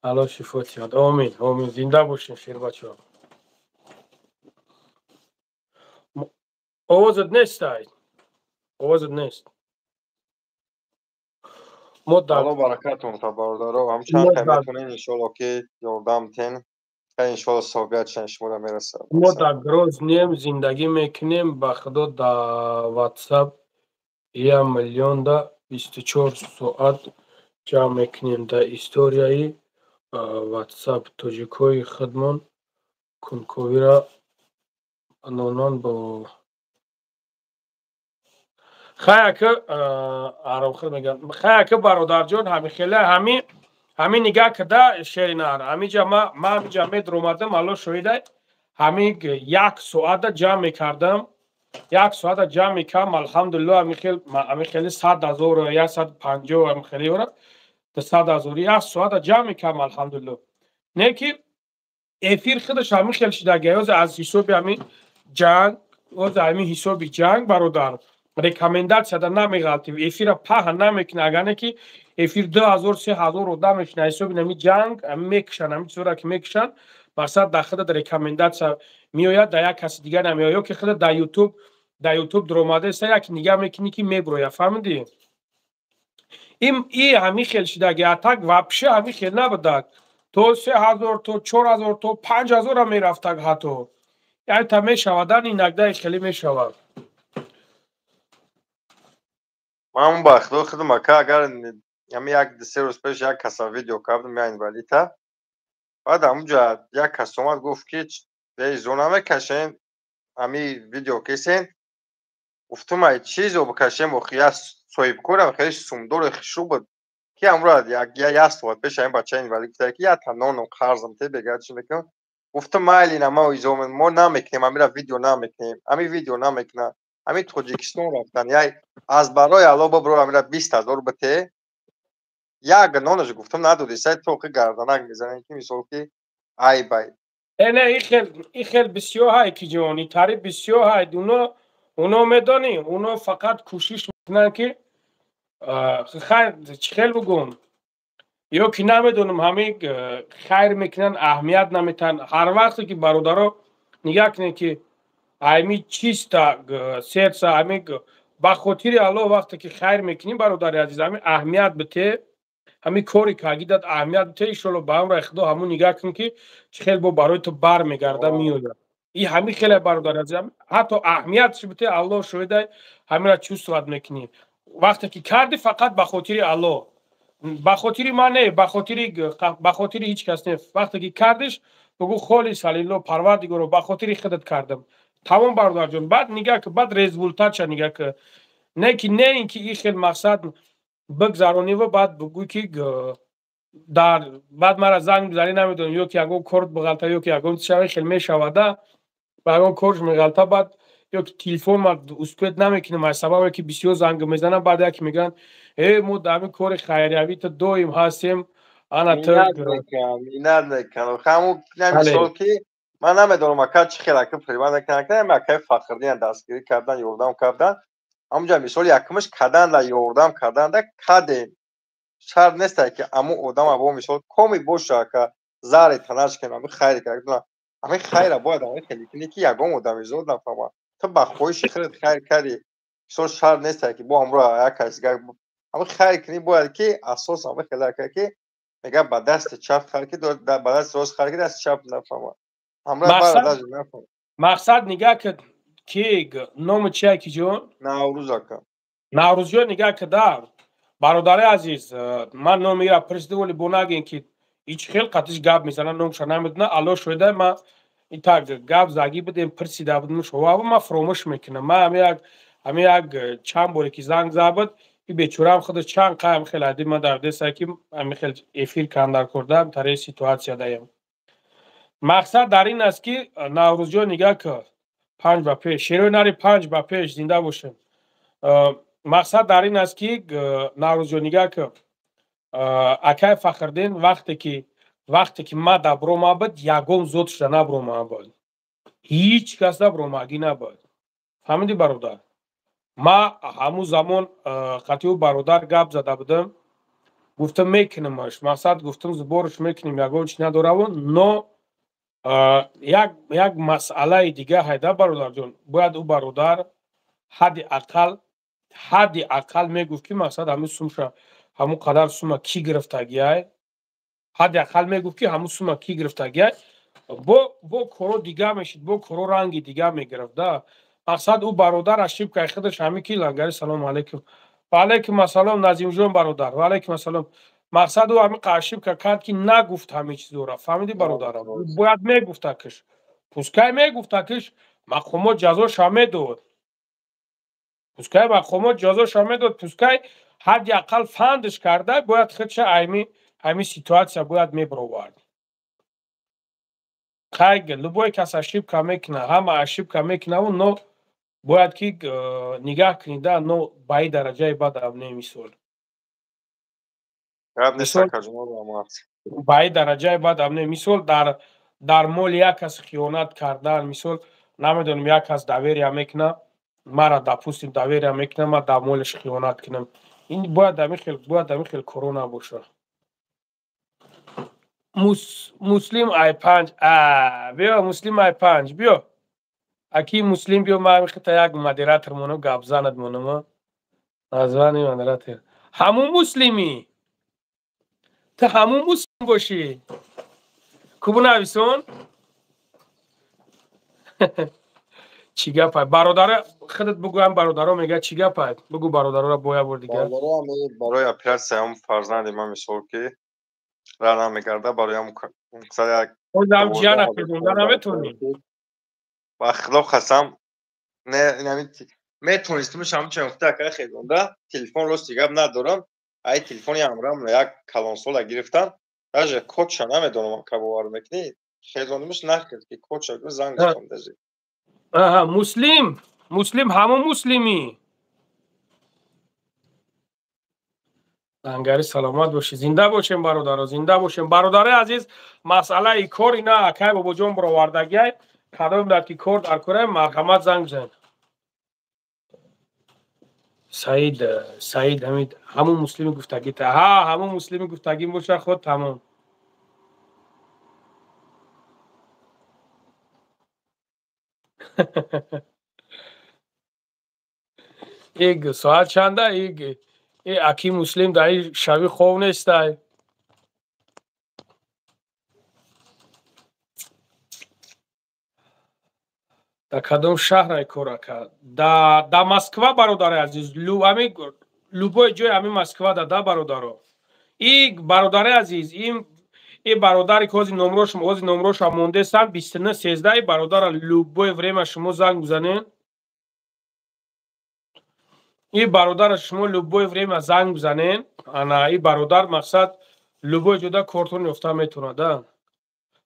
Алло шифо диҳад, омин, омин. Зинда бошен, шербачаҳо. Овозат нестай, овозат нест. Мо дар Алло баракатон та, бародаро. Ҳамчанд метонен, иншолло, ки ёрдам тен. Иншолло, собият шан шуморо мерасад. Мо дар Грознем зиндагӣ мекунем. Ба Худо, дар Ватсап 1 миллионда 24 соат ҷамъ мекунем. Дар историяи Ватсап тоҷикҳои худмон кунковиро нонан бо хай, ака, аромхел мегӯям. Хай, ака, бародарҷон, ҳамихела ҳамин нигаҳ када, шери нар. Ҳамиҷа ма ҳамиҷа медромадам, Алло шоҳидай, ҳамин як соата ҷамъ мекардам, як соата ҷамъ мекардам. Алҳамдулилло, ҳамихели 100 000, 150, ҳамихелиёра, 200 000 як соата ҷамъ мекардам, алҳамдулилло. Не ки эфир худаш ҳамин хел шидаги ҳози, аз ҳисоби ҳамин ҷанг, ҳози ҳамин ҳисоби ҷанг, бародар, рекомендатсияда намеғалтим, эфира паҳн намекунад. Агар не ки эфир 2000, 3000 одам мешина, ҳисоби нами ҷанг мекушанд, ҳамин чизҳоро ки мекушанд, мақсад, дар худат рекомендатсия меояд, дар як каси дигар намеояд. Ё ки худат дар Ютуб дуромадаеста, як нигаҳ мекунӣ, ки мебурояд, фаҳмидӣ? И ҳамин хел шидаги. А так вообще ҳамин хел набудак, то 3000, то 4000, то 5000-а мерафтак ҳатто. Яъне та мешавадан, инагда хеле мешавад. Ман ба Худо худам, ака, агар ами як се рӯз пеш як каса видео кардам, я инвалида. Баъд ҳамунҷа як кас омад, гуфт, ки изо намекашен, ами видео кесен. Гуфтум, ай чӣ изо бикашем? Охи я соҳибкорам, хеле сумдори хушрӯ буд, ки ҳамро як соат пеш ҳамин бачаи инвалид гуфта, ки як та ноном қарзам те, бега чӣ мекунам. Гуфтум, майли, на ма изо мо намекунем, амира видео намекунем, ами видео намекунам. Ҳамин Тоҷикистон рафтан, яй аз барои Алло бибро, амира 20 000 бите, як нонаш, гуфтам, надоди, сай тоқи гарданак мезанем, ки мисол ки айбай. Э, не, и хел бисёр ҳай, ки ҷон, итари бисёр ҳай. Уно медонӣ, уно фақат кӯшиш мекунанд, ки хайр, чӣ хел бугум, ё ки намедонам, ҳамин хайр мекунанд, аҳамият наметаҳанд. Ҳар вақте ки, бародаро, нигаҳ кунед, ки ами чиста сердца, ами ба хотири Аллоҳ вақте ки хайр мекунӣ, бародари азиз, ами аҳамият бите. Ҳамин кори кагидат аҳамият бите, иншолло ба амри Худо ҳамун нигаҳ кун, ки чӣ хел бо барои ту бармегарда меояд. И ҳамин хеле, бародар азизам, ҳатто аҳамиятш бите, Аллоҳ шоҳида, ҳаминро чувствовать мекунӣ. Вақте ки кардӣ, фақат ба хотири Аллоҳ, ба хотири ман не, ба хотири ҳеҷ кас не. Вақте ки кардиш, бугӯ: холисан лиллоҳ, Парвардигоро, ба хотири худат кардам. Тамом, бародарҷон. Баъд нигаҳ ки, баъд результат ша нигаҳ ки. Не ки не ин ки ин хел мақсад бигзарониву баъд бугӯй ки дар баъд мара занг бизанӣ, намедонам, ё ки ягон корт биғалта, ё ки ягон чиз хел мешавада, ба ягон корш меғалта, баъд ё ки телефон ма успеть намекунам, аз сабабе ки бисёр занг мезанам. Баъд яке мегӯянд: э, мо дар ҳамин кори хайриявӣ ту доим ҳастем, ана ту. Миннат мекунам. Ҳамун мисол ки ман намедонам, ака, чӣ хел ака приват мекунам, акаи Фахриддин дастгирӣ кардан, ёрдам кардан. Ҳамунҷа мисол якумаш карданда, ёрдам карданда кардем. Шарт нестае ки аму одам або мисол коми боша, ака, заре танаш кунем. Ами хайр кардан, ами хайра бояд ами хеле кунӣ, ки ягон одамизод нафаҳмад. Ту ба хоҳиши худат хайр кардӣ, мисол, шарт нестае ки бо ҳамроҳ як каси ами хайр кунӣ. Бояд ки асос ами хеле, ака, ки мега ба дасти чап хайр ки, ба дасти рост хайр ки, дасти чап нафаҳмад. Ҳамроҳ бара нафаҳмад. Мақсад нигаҳ ки, ки номи чия, ки ҷон? Наврӯз, ака. Наврӯзҷон, нигаҳ ки да, бародари азиз, ман номи ира пурсидим, вале бо нагӯем ки ҳеҷ хел қатиш гап мезанам, номша намедона. Алло шоҳида, ма итак гап загӣ будем, пурсида будем шова, ма фуромӯш мекунам. Ма ҳами як чанд боре ки занг зад буд, и бечораам худаш чанд қаям хел ади ма дар деса ки ҳами хел эфир кандар курдам, тари ситуация даем. Мақсад дар ин аст, ки Наврӯзҷон, нигаҳ ки, панҷ ба пеш, шерои нари, панҷ ба пеш, зинда бошем. Мақсад дар ин аст, ки Наврӯзҷон, нигаҳ ки, акай Фахриддин вақте ки ма даброма буд, ягон зод шуда наброма буд, ҳеҷ кас набромагӣ набуд. Фаҳмидӣ, бародар? Ма ҳамун замон қатъи ӯ бародар гап зада будам, гуфтам, мекунамаш, мақсад, гуфтам, сбор ш мекунем, ягон чи надораву. Но як масъалаи дига ҳайда, бародарҷон, бояд ӯ бародар ҳадди ақал мегуфт, ки мақсад, ҳамин сумша, ҳамун қадар сума кӣ гирифтагиай. Ҳадди ақал мегуфт, ки ҳамун сума кӣ гирифтагиай, бо коро дига мешид, бо коро ранги дига мегирифт да. Мақсад, ӯ бародар ошибка и худаш ҳамин ки лангари. Салому алайкум. Ва алайкум ассалом, Назимҷон бародар, ва алайкум ассалом. Мақсад, ӯ ҳамин ошибка кард, ки нагуфт ҳамин чизора. Фаҳмидӣ, бародарам? Бояд мегуфтакиш, пускай мегуфтакиш, мақомот ҷазоша медод, пускай мақомот ҷазоша медод, пускай ҳадди ақал фандш карда бояд худша ҳамин ситуация бояд мебировард. Хай, любой кас ошибка мекуна, ҳама ошибка мекунаву, но бояд ки нигаҳ кунида, но ба и дараҷаи бадам не, мисол, ба и дараҷаи бадам не. Мисол, дар моли як кас хиёнат кардан, мисол, намедонам, як кас доверия мекуна мара, допустим, доверия мекуна, ма дар молиш хиёнат кунам, ин бояд ҳамин хел коро набошад. Муслим ай панҷ, биё, Муслим ай панҷ, биё, аки Муслим, биё. Ма ҳамин як модератор монам, гапзанат монам, названи модератор. Ҳамун муслимӣ ту, ҳамун муслим бошӣ, кубу нависон. Чӣ гапай, бародара, худат бугӯям. Бародаро мега, чӣ гапай, бугӯ бародарора бо як бор дигар. Барои оператсияам фарзанди ман, мисол, ки ра намегарда, бароям озам ҷиана хезонда наметонӣ. Ба хилоф қасам, не, метонистимш, ҳамчун гуфта, ака, хезонда. Телефон, рости гап, надорам. Ай телефони ҳамрам як калонсола гирифтам, даже кодша намедонам, ака, бовар мекунӣ? Хезондимш, нахез ки кодша занг задам даже. Аҳа, Муслим, Муслим, ҳамон муслимӣ. Лангари, саломат бошӣ, зинда бошем, бародаро, зинда бошем. Бародарои азиз, масъалаи кор ина акай Бобоҷон бировардагиай. Кадом дар ки кор дар кора, марҳамат, занг бизанед. Саид, Саид, ҳамид, ҳамун муслими гуфтагита. Ҳа, ҳамун муслими гуфтагим боша, худ тамом. Иг соат чанда? Иг Э аки муслим дар ин шави хов нестай. Дар кадом шаҳрай кор ака? Да Москва, бародари азиз, ами любой ҷой ами Москва да бародаро. И бародари азиз, и бародари ки ҳозир номрош, ҳозир номроша мондесам 29 13, и бародара любое время шумо занг бизанен. И бародара шумо любое время занг бизанен. Ана и бародар мақсад любой ҷода кортон ёфта метавонад, да.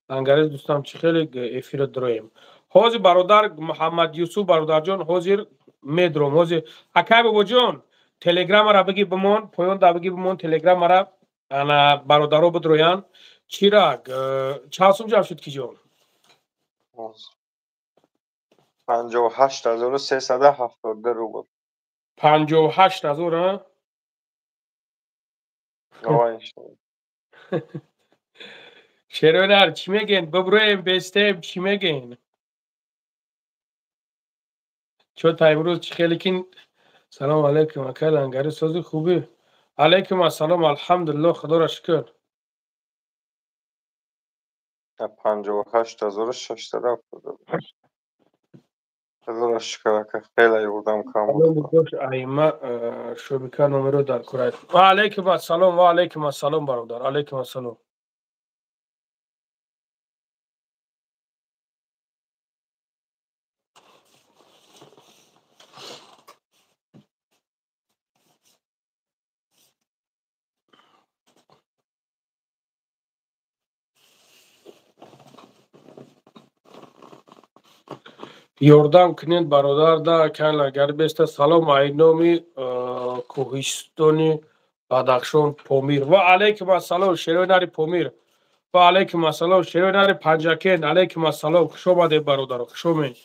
Лангариз дӯстам, чӣ хеле эфира дроем. Ҳозир бародар Муҳаммад Юсуф, бародарҷон, ҳозир медром. Ҳозир акай бобоҷон, телеграмара биги бимон, поён да биги бимон телеграмара, ана бародаро бидроянд. Чирак, чанд сум ҷамъ шуд, киҷон? 58 372 рубл. 58 000, а? Иншалло. Шеронар, чӣ мегӯен? Биброем, бестем, чӣ мегӯен? Чо та имрӯз чӣ хеле кин. Салому алайкум, акай Лангари, сози хубӣ? Алайкум ассалом, алҳамдулилло, худоро шукр. 58 670. Худоро шукр, ака, хеле ёрдам кам буд. Аима шобика номеро дар курай. Ва алайкум ассалом, ва алайкум ассалом, бародар, алайкум ассалом. Ёрдам кунед бародар да акай Лагар беста. Салом айноми кӯҳистони Бадахшон Помир. Ва алайкум ассалом, шерои нари Помир. Ва алайкум ассалом, шерои нари Панҷакент. Алайкум ассалом, хуш омадед, бародаро, хуш омед.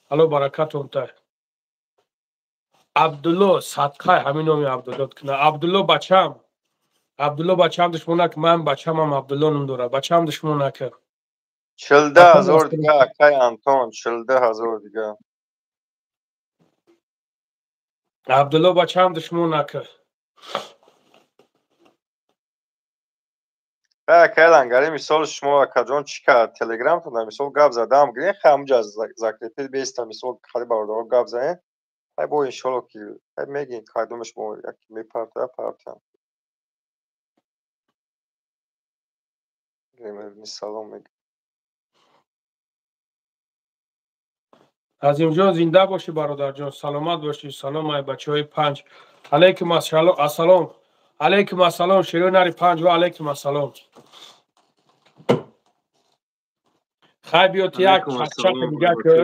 Алло баракатон та. Абдулло садқай ҳамин номи Абдулло куна. Абдулло бачам, Абдулло бачам, душмон нак. Ман бачамам Абдулло ном дорад, бачам, душмон накар. 42 000 дига, акай Антон, 42 000 дига. Абдулло бачам, душмон накар. Акай Лангари, мисол, шумо, акаҷон, чӣ кард телеграмтон, мисол, гап задам гирен, хай ҳамуҷа закрепить беста, мисол, хари бародаро гап занем, хай бо иншолло ки хай мегин кадомеш мо яки мепарта партам. Салом мегӯ. Азимҷон, зинда бошӣ, бародарҷон, саломат бошӣ. Салом ай бачаҳои Панҷ. Алайкум ассалом, алайкум ассалом, шерои нари Панҷ. Ва алайкум ассалом. Хай, биё ти як чақчақ нигаҳ ки,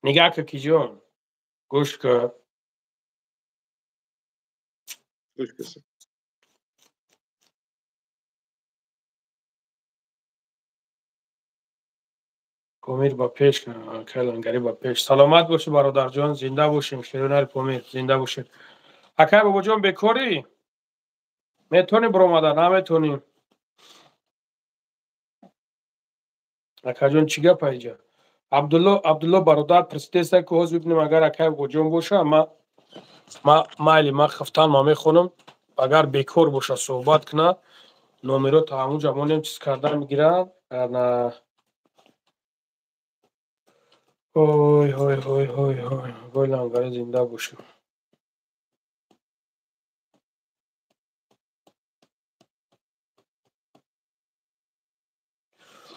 нигаҳ ки, киҷон, гӯш ки. Гӯш киса. Помир ба пеш, калангари ба пеш. Саломат бошӣ, бародарҷон, зинда бошем, шерои Помир, зинда бошед. Акай бобоҷон, бекорӣ? Метавонӣ биромада, наметавонӣ? Акаҷон, чӣ гапа иҷа? Абдулло, Абдулло бародар президеста ки ҳозир бибинем, агар акай бобоҷон боша, ма майли, ма хафтан ма мехонам. Агар бекор боша, суҳбат куна, номеро та ҳамунҷа монем, чиз кардан мегиранд. Ой ой ой ой ой, гой Лангари, зинда бошем.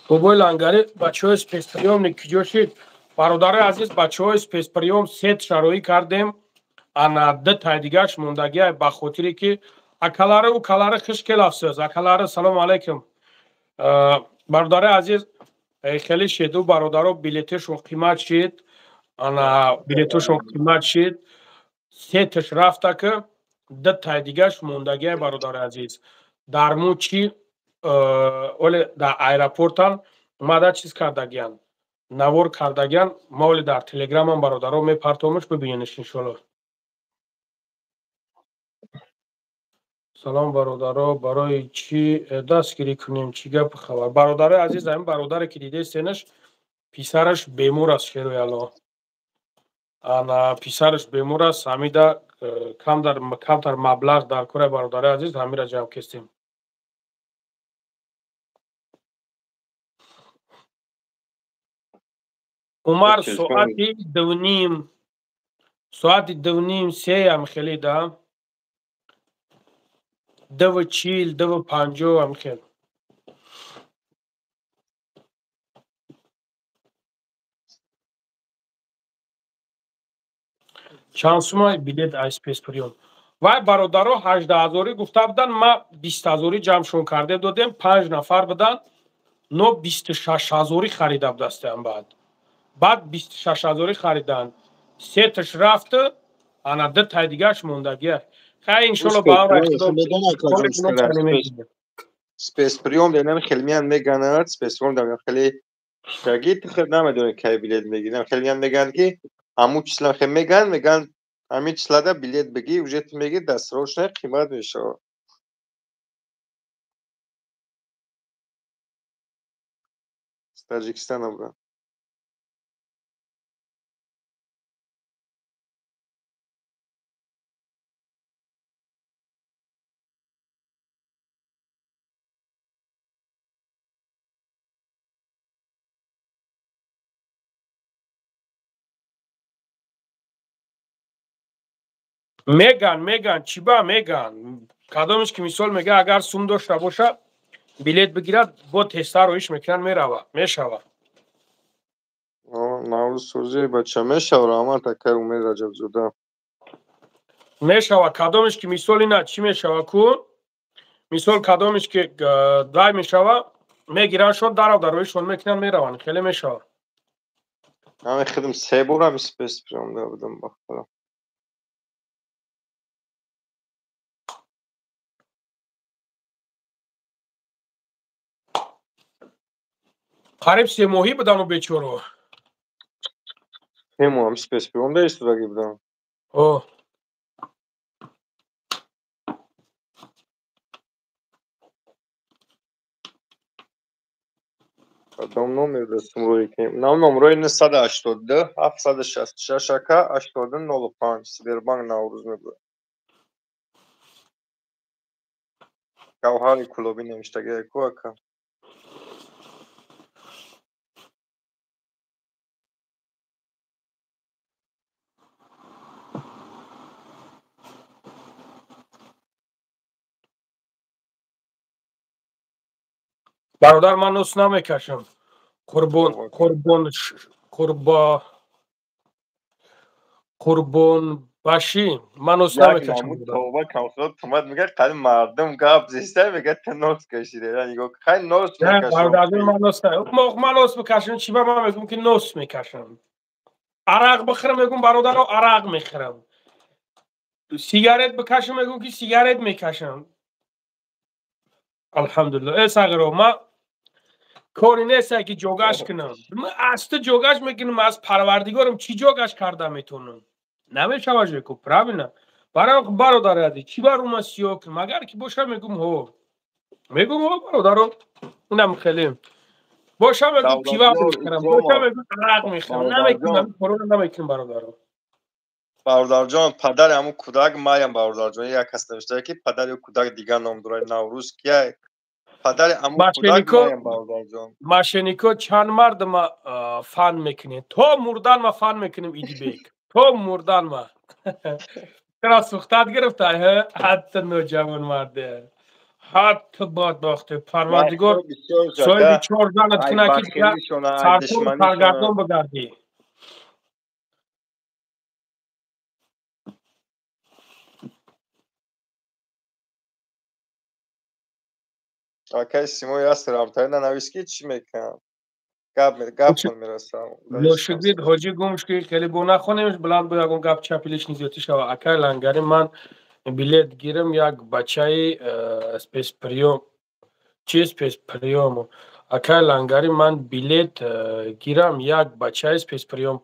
Бобои Лангари, бачаҳои спецприёмник киҷо шид? Бародарои азиз, бачаҳои спецприём сет шароӣ кардем, ана ду тай дигарш мондагиай, ба хотире ки акалари ӯ калари хиш келафсӯз. Акалари, салому алайкум, бародарои азиз. Хеле шид, ӯ бародаро билеташон қимат шид, ана билеташон қимат шид, сеташ рафта ки ду тай дигарш мондагиай. Бародари азиз, дар мо чӣ оле дар аэропортан омада чиз кардагиян, навор кардагиян. Ма оле дар телеграмам бародаро мепартомаш, бибиненш иншолло. Салом, бародаро, барои чӣ дастгирӣ кунем, чӣ гапу хабар? Бародарои азиз, ҳамин бародаре ки дидестенаш, писараш бемор аст, шерои Алло. Ана писараш бемор аст, ҳамида. Камтар маблағ дар кораи бародари азиз ҳамира ҷамъ кистем. Умар соати 2:30, соати 2:30 сеям хеле да 2:40, 2:50 ам хел. Чанд сума билет аз спецприём? Вай бародаро 18 000 гуфта буданд, ма 20 000 ҷамъшон карда додем, 5 нафар буданд, но 26 000 харида будастем баъд. Баъд 26 000 хариданд. Сеташ рафт, ана ду тай дигаш мондагия. Хай иншолло ба амри Худо. Спецприём денам хеле меян меганад, спецприём дам хеле шаги ту хел намедонӣ кай билет мегирам. Хеле меян мегӯянд ки ҳамун числа хел мегӯянд, мегӯянд ҳамин числада билет бигӣ, уже ту мегӣ дастрочно қимат мешавад. С Таҷикистона будам. Меган, чиба меган. Кадомиш ки мисол мега, агар сум дошта боша, билет бигирад, бо тезтар роиш мекунанд, мерава, мешава. Наврӯз сӯзи бача мешава, раҳмат акай Умед Раҷабзода. Мешава, кадомиш ки мисол ина чӣ мешава ку? Мисол кадомиш ки дай мешава, мегираншон, дарав дароишон мекунанд, мераванд, хеле мешава. Ҳамин хидм се бор ҳами спецприём да будам бахтара. Қариб се моҳӣ будану бечоро. Се моҳ ҳам спецприём да истодаги будам. О. Кадом номер дастум рӯи кунем? Нам номрои 982 766 ака 82 05 Сбербанк Наврӯз мебуд. Гавҳари Кулобӣ навиштагия ку ака. Бародар, ман нос намекашам. Қурбон, қурбон, қурба, қурбонбашӣ, ман нос намекашам. Тавба кам худо тумат мегӯяд, қали мардум гап зиста мегӯяд, ту нос кашида. Нигоҳ, хай нос мекашам. Бародар, ман нос ман нос бикашам, чӣ ба ман мегӯм ки нос мекашам. Арақ бихӯрам, мегӯм бародаро арақ мехӯрам. Сигарет бикашам, мегӯм ки сигарет мекашам. Алҳамдулилло. Э сағиро, ма кори нест ки ҷогаш кунам. Ман аз ту ҷогаш мекунам, аз парвардигорам чӣ ҷогаш карда метавонам? Намешава жеку, правильно? Барои бародари азиз, чӣ бар ума сиёҳ кунам? Агар ки боша мегӯм ҳо. Мегӯм ҳо бародаро, инам хеле. Боша мегӯм пива мехӯрам, боша мегӯм арақ мехӯрам. Намекунам, корона намекунам бародаро. Бародарҷон, падари ҳамун кӯдак маям бародарҷон. Як кас навиштае ки падари кӯдак дигар ном дорад, Наврӯз кия? Падари ҳамун кӯдак маям бародарҷон. Мошеннико чанд мард ма фан мекунем. То мурдан ма фан мекунем Идибек. То мурдан ма. Чаро сухтат гирифта, ҳатто ноҷавон марде. Ҳатто бадбахте. Парвардигор соҳиби чор занат кунад ки сарпур саргардон бигардӣ. Акай Симои аст рамтари нанавис ки чӣ мекунам? Гап гапшон мерасам. Ношугрид ҳоҷӣ гумш ки хеле бо нахонемш баланд бо ягон гап чапилиш низиётӣ шава. Акай Лангари, ман билет гирам як бачаи спецприём чи спецприёму. Акай Лангари, ман билет гирам як бачаи спецприём.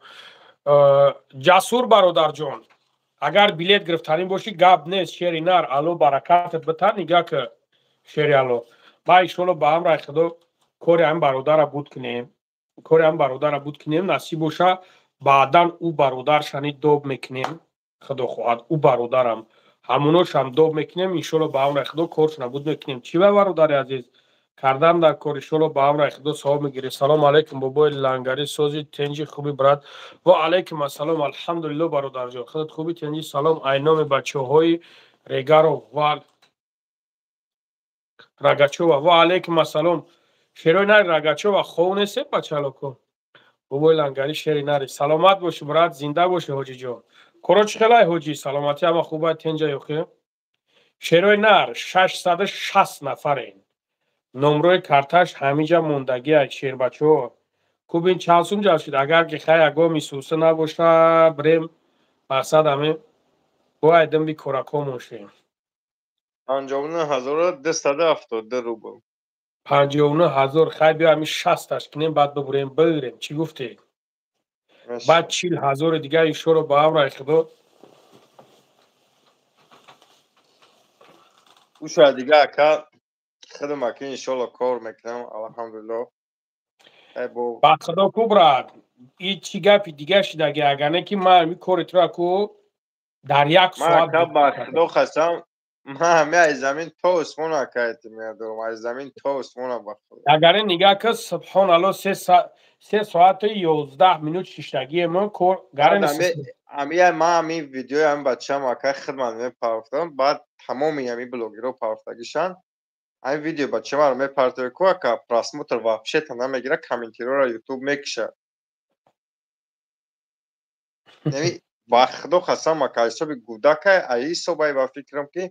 Ҷасур бародарҷон, агар билет гирифтанӣ бошӣ гап нест, шери нар, Алло баракатат битан, нигаҳ ки шери Алло. Ма иншолло ба амраи Худо кори ҳамин бародара буд кунем. Кори ҳамин бародара буд кунем, насиб боша, баъдан ӯ бародаршани доб мекунем. Худо хоҳад ӯ бародарам ҳамуношам доб мекунем, иншолло ба амри Худо коршона буд мекунем. Чӣ ба бародари азиз кардан дар кор, иншолло ба амри Худо савоб мегирӣ. Салом алейкум бобои лангари, сози тенҷи хуби брат. Ва алейкум ассалом, алҳамдулилло бародарҷон, худат хуби тенҷи. Салом айноми бачаҳои Регаров ва Рагачова. Ва алейкум ассалом. Шерои нари Рагачова хов несте бачалоко? Бобои лангари шери нари. Саломат бошӣ брат, зинда бошӣ ҳоҷиҷон. Коро чӣ хелай ҳоҷӣ? Саломатӣ ҳама хуба тенҷа ёхе? Шерои нар 660 нафарен. Номрои карташ ҳамиҷа мондагиай шербачаҳо. Кубин чанд сум ҷалб шуд? Агар ки хай ягон мисуса набоша, брем мақсад ҳаме бояд димби коракомон шем. 59272 рубл. 59000 хай биё ҳамин 60-аш кунем, баъд бибурем бигирем. Чӣ гуфтӣ? Баъд 40000 дигар иншоалло ба амри Худо. Уша дигар ака худам ака иншоалло кор мекунам, алҳамдулилло. Ба Худо ку брат, и чӣ гапи дига шидаги, агар не ки ман ҳамин кори туро ку дар як соат. Ман ака ба Худо қасам, ман ҳами аз замин то осмон ака эътимод дорам, аз замин то осмона ба Худо. Агар не нигаҳ кун, субҳоналло, 3 соату 11 минут шиштагие мо кор гарани. Ами ман ҳамин видеои ҳамин бачаам ака хидмат мепартам, баъд тамоми ҳамин блогерҳо партагишанд. Ҳамин видео бачаамро мепартои ку ака просмотр вообще-то намегира, комментариҳоро ютуб мекушад. Яъне ба Худо қасам ака ҳисоби гудакай, ай ҳисобай ба фикрам ки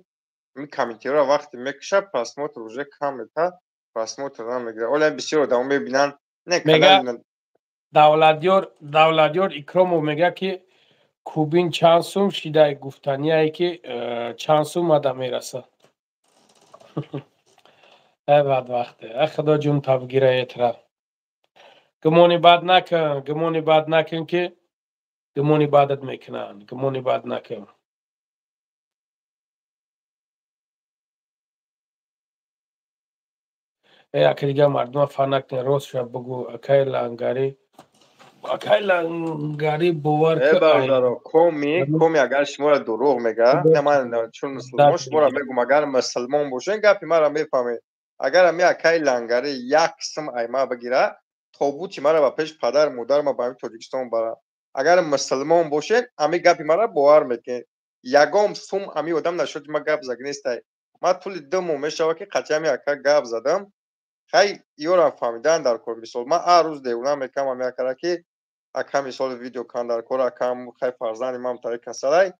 ин комментариҳоро вақте мекушад, просмотр уже кам мета, просмотр намегира. Оли бисёр одамо мебинанд, не канал. Давлатёр Икромов мегӯяд ки кубин чанд сум шидай, гуфтанияе ки чанд сум ада мерасад. Ай бадбахте, ай Худо ҷун табгира этра. Гумони бад накун, гумони бад накун ки гумони бадат мекунанд, гумони бад накун. Э ака дигар мардума фар накунед, рост шава бугӯ акаи лангари, акаи лангари бовар кун. Бародаро, коми агар шуморо дурӯғ мегӯяд, не ман чун мусулмон шуморо мегӯм, агар мусулмон бошед гапи маро мефаҳмед. Агар ҳами акаи лангари як қисм айма бигира, тобути маро ба пеши падару модарма ба ҳамин Тоҷикистон барад. Агар мусулмон бошед, ҳами гапи маро бовар мекунед. Ягон сум ҳами одам нашуд ма гап заг нестай. Ман тӯли 2 моҳ мешавад ки қатъи ҳами ака гап задам. Хай ёрам фаҳмидан дар кор. Мисол ман ҳар рӯз девона мекунам ҳами акара ки ака мисол видео кан дар кор, акам хай фарзанди ман тари касалай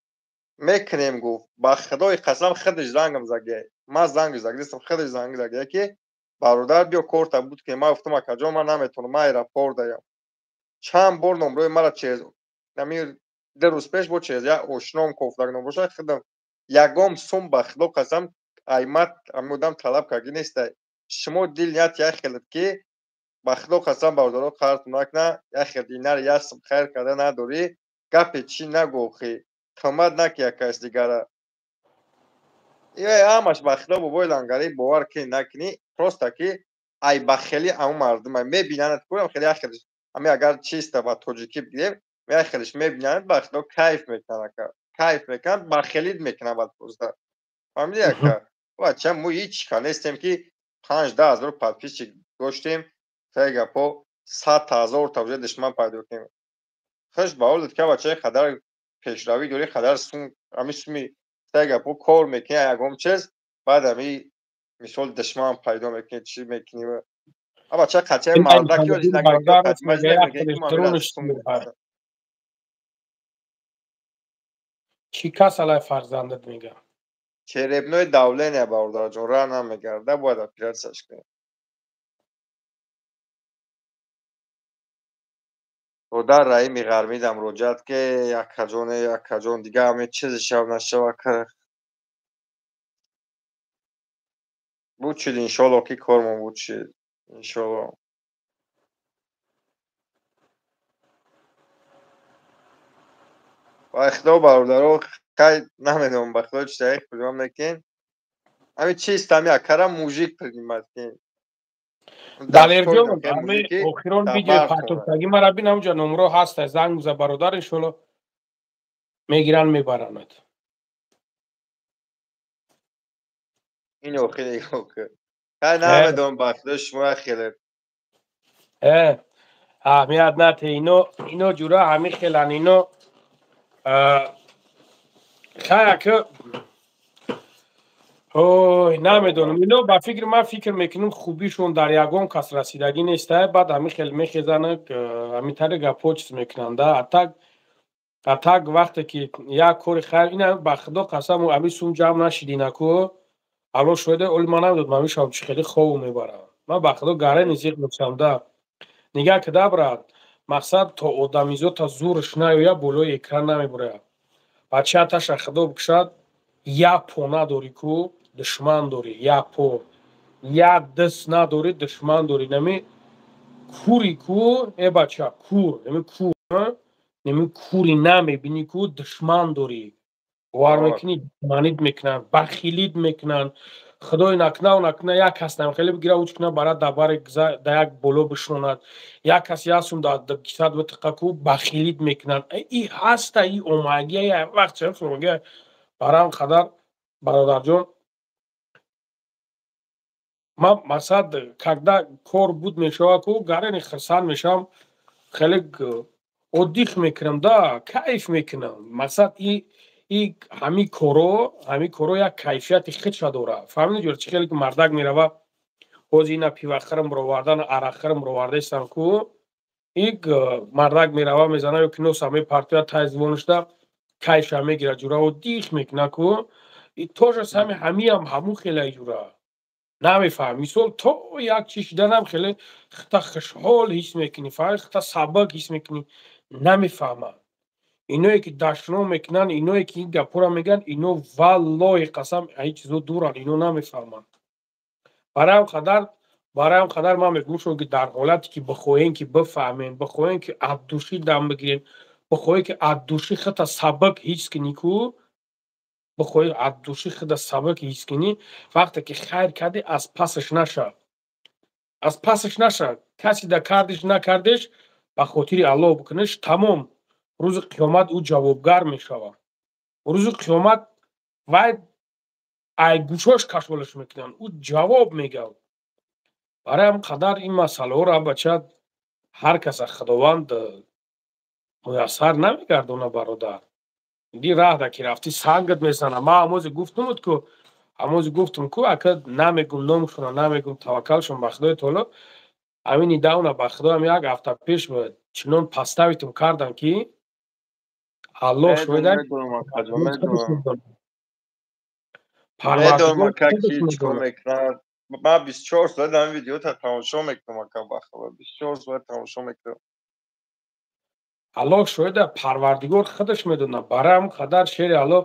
мекунем гуфт. Ба Худои қасам худаш зангам загия. Ман занг загдистам, худаш занг загия ки бародар биё корта буд ки ман гуфтам акаҷон ман наметавонам, ман аэропорт даям. Чанд бор номрои маро через ҳамин 2 рӯз пеш бо через як ошном кофтаг набошад, худам ягон сум ба Худо қасам аймат ҳамин одам талаб карди нестай. Шумо дил ният як хелед ки ба Худо қасам бародаро қарз накна, як хел динар як сум хайр карда надорӣ, гапе чӣ нагӯ, туҳмат наки як кас дигара. Ҳамаш ба Худо бобои лангарӣ бовар кунӣ накунӣ, просто ки ай ба хеле ҳамун мардума мебинанд, кунам хеле як хелеш ҳами агар чиста ба тоҷикӣ бигирем, як хелеш мебинанд, ба Худо кайф мекунанд ака, кайф мекунанд, ба хелид мекунанд баъд просто. Фаҳмидӣ ака? Бача мо ҳеҷ кар нестем ки 5-10 ҳазор подписчик доштем, хеле гапо 100 ҳазор та уже душман пайдо кунем. Хуш ба ҳолат ки бачаи қадар пешравӣ дорӣ, қадар сум ҳамин суми хеле гапо кор мекунӣ ягон чиз, баъд ҳамин мисол душман пайдо мекунӣ, чӣ мекунӣ. Бача қатъиян мардак ё чӣ касалай фарзандат мегӯям? Черепное давление бародарҷон ра намегарда, бояд оператсияш кунем. Додар Раими Ғармида муроҷиат ки акаҷоне, акаҷон дигар ҳамин чизе шав нашав ака. Буд шуд иншоалло ки кормон буд шуд иншоалло. Ба Худо бародаро хай намедонам ба Худо чӣ тариқ придумам мекунем. Ҳамин чист ҳамин акара мужик принимат кунем. Далерҷон, ҳамин охирон видеои партофтагӣ мара бин, ҳамунҷа номро ҳаст, занг биза бародар иншоалло. Мегиранд, мебаранад. Ин охири хай намедонам, ба худо шумо хеле. Аҳамият нате, ино ҷура ҳамин хелан ино. Хай ака, ой, намедонам, ино ба фикри ман, фикр мекунам, хубишон дар ягон кас расидагӣ неста. Баъд ҳамин хел мехезанад, ҳамин тари гапҳо чиз мекунанд. Атак вақте ки як кори хайр, ина ба худо қасам, ҳамин сум ҷамъ нашидинаку, алло шоҳида, оли ман намедонам ҳамин шаб чӣ хеле хову мебарам. Ман ба худо гарани зиқ мешавам да. Нигаҳ кида, брат, мақсад то одамизота зурш наёя, болои экран намебурая. Бачааташа худо бикушад, як по надорӣ ку, душман дорӣ, як по, як даст надорӣ, душман дорӣ. Нами кури ку, э бача, кур, нами кур, нами кури намебинӣ ку, душман дорӣ. Бовар мекунӣ, душманит мекунанд, бахилит мекунанд. Худои накунаву накуна, як кас намхеле бигира, уч куна, бара дабаре да як боло бишонад, як кас як сум да кисат битиқа ку, бахилит мекунанд. И ҳаста, и омагия вақт ча барам қадар. Бародарҷон, ман мақсад, когда кор буд мешава ку, гарани хирсанд мешавам, хеле отдых мекунам да, кайф мекунам. Мақсад, и ҳамин коро як кайфияти худша дорад. Фаҳмидӣ, ҷур, чӣ хеле ки мардак мерава, ҳози ина пивахӯрам бировардан, арақхӯрам бировардаистам ку, и мардак мерава, мезана ё ки носа мепартояд тай звонишда, кайфша мегирад, ҷура, отдых мекуна ку. И то же самое ҳамиам ҳамун хеле, ҷура, намефаҳм. Мисол, то як чиз шиданам хеле хита хушҳол ҳис мекунӣ, фаҳм, хита сабак ҳис мекунӣ. Намефаҳмам иное ки дашном мекунанд, иное ки ин гапҳоро мегӯянд, ино валлоҳи қасам ҳеҷ чизо дуранд, ино намефаҳманд. Барои ҳам қадар ман мегӯям шумо ки дар ҳолате ки бихоҳем ки бифаҳмем, бихоҳем ки от души дам бигирем, бихоҳем ки от души худта сабак ҳис кунӣ ку, бихоҳӣ от души худа сабак ҳис кунӣ, вақте ки хайр кардӣ, аз пасаш нашав, аз пасаш нашав. Касе да кардиш, накардиш, ба хотири Аллоҳ бикуниш, тамом. Рӯзи қиёмат ӯ ҷавобгар мешавад. Рӯзи қиёмат вай ай гӯшош кашолаш мекунанд, ӯ ҷавоб мегӯяд. Барои ҳам қадар ин масъалаҳоро, бача, ҳар каса Худованд муяссар намегардона, бародар. Ди раҳда ки рафтӣ, сангат мезана. Ман ҳамозе гуфтумуд ку, ҳамозе гуфтум ку, ака, намегум номшона, намегум, таваккалшон ба Худои таоло. Ҳамин недавно, ба Худоам, як ҳафта пеш чунон подставить кардам ки Аллоҳ шоҳида. Медонам, ака, ки чикор мекунад. Ман 24 соат ҳамин видеота тамошо мекунам, ака, бахабар, 24 соат тамошо мекунам. Аллоҳ шоҳида, Парвардигор худаш медонад. Барои ҳам қадар, шери Аллоҳ,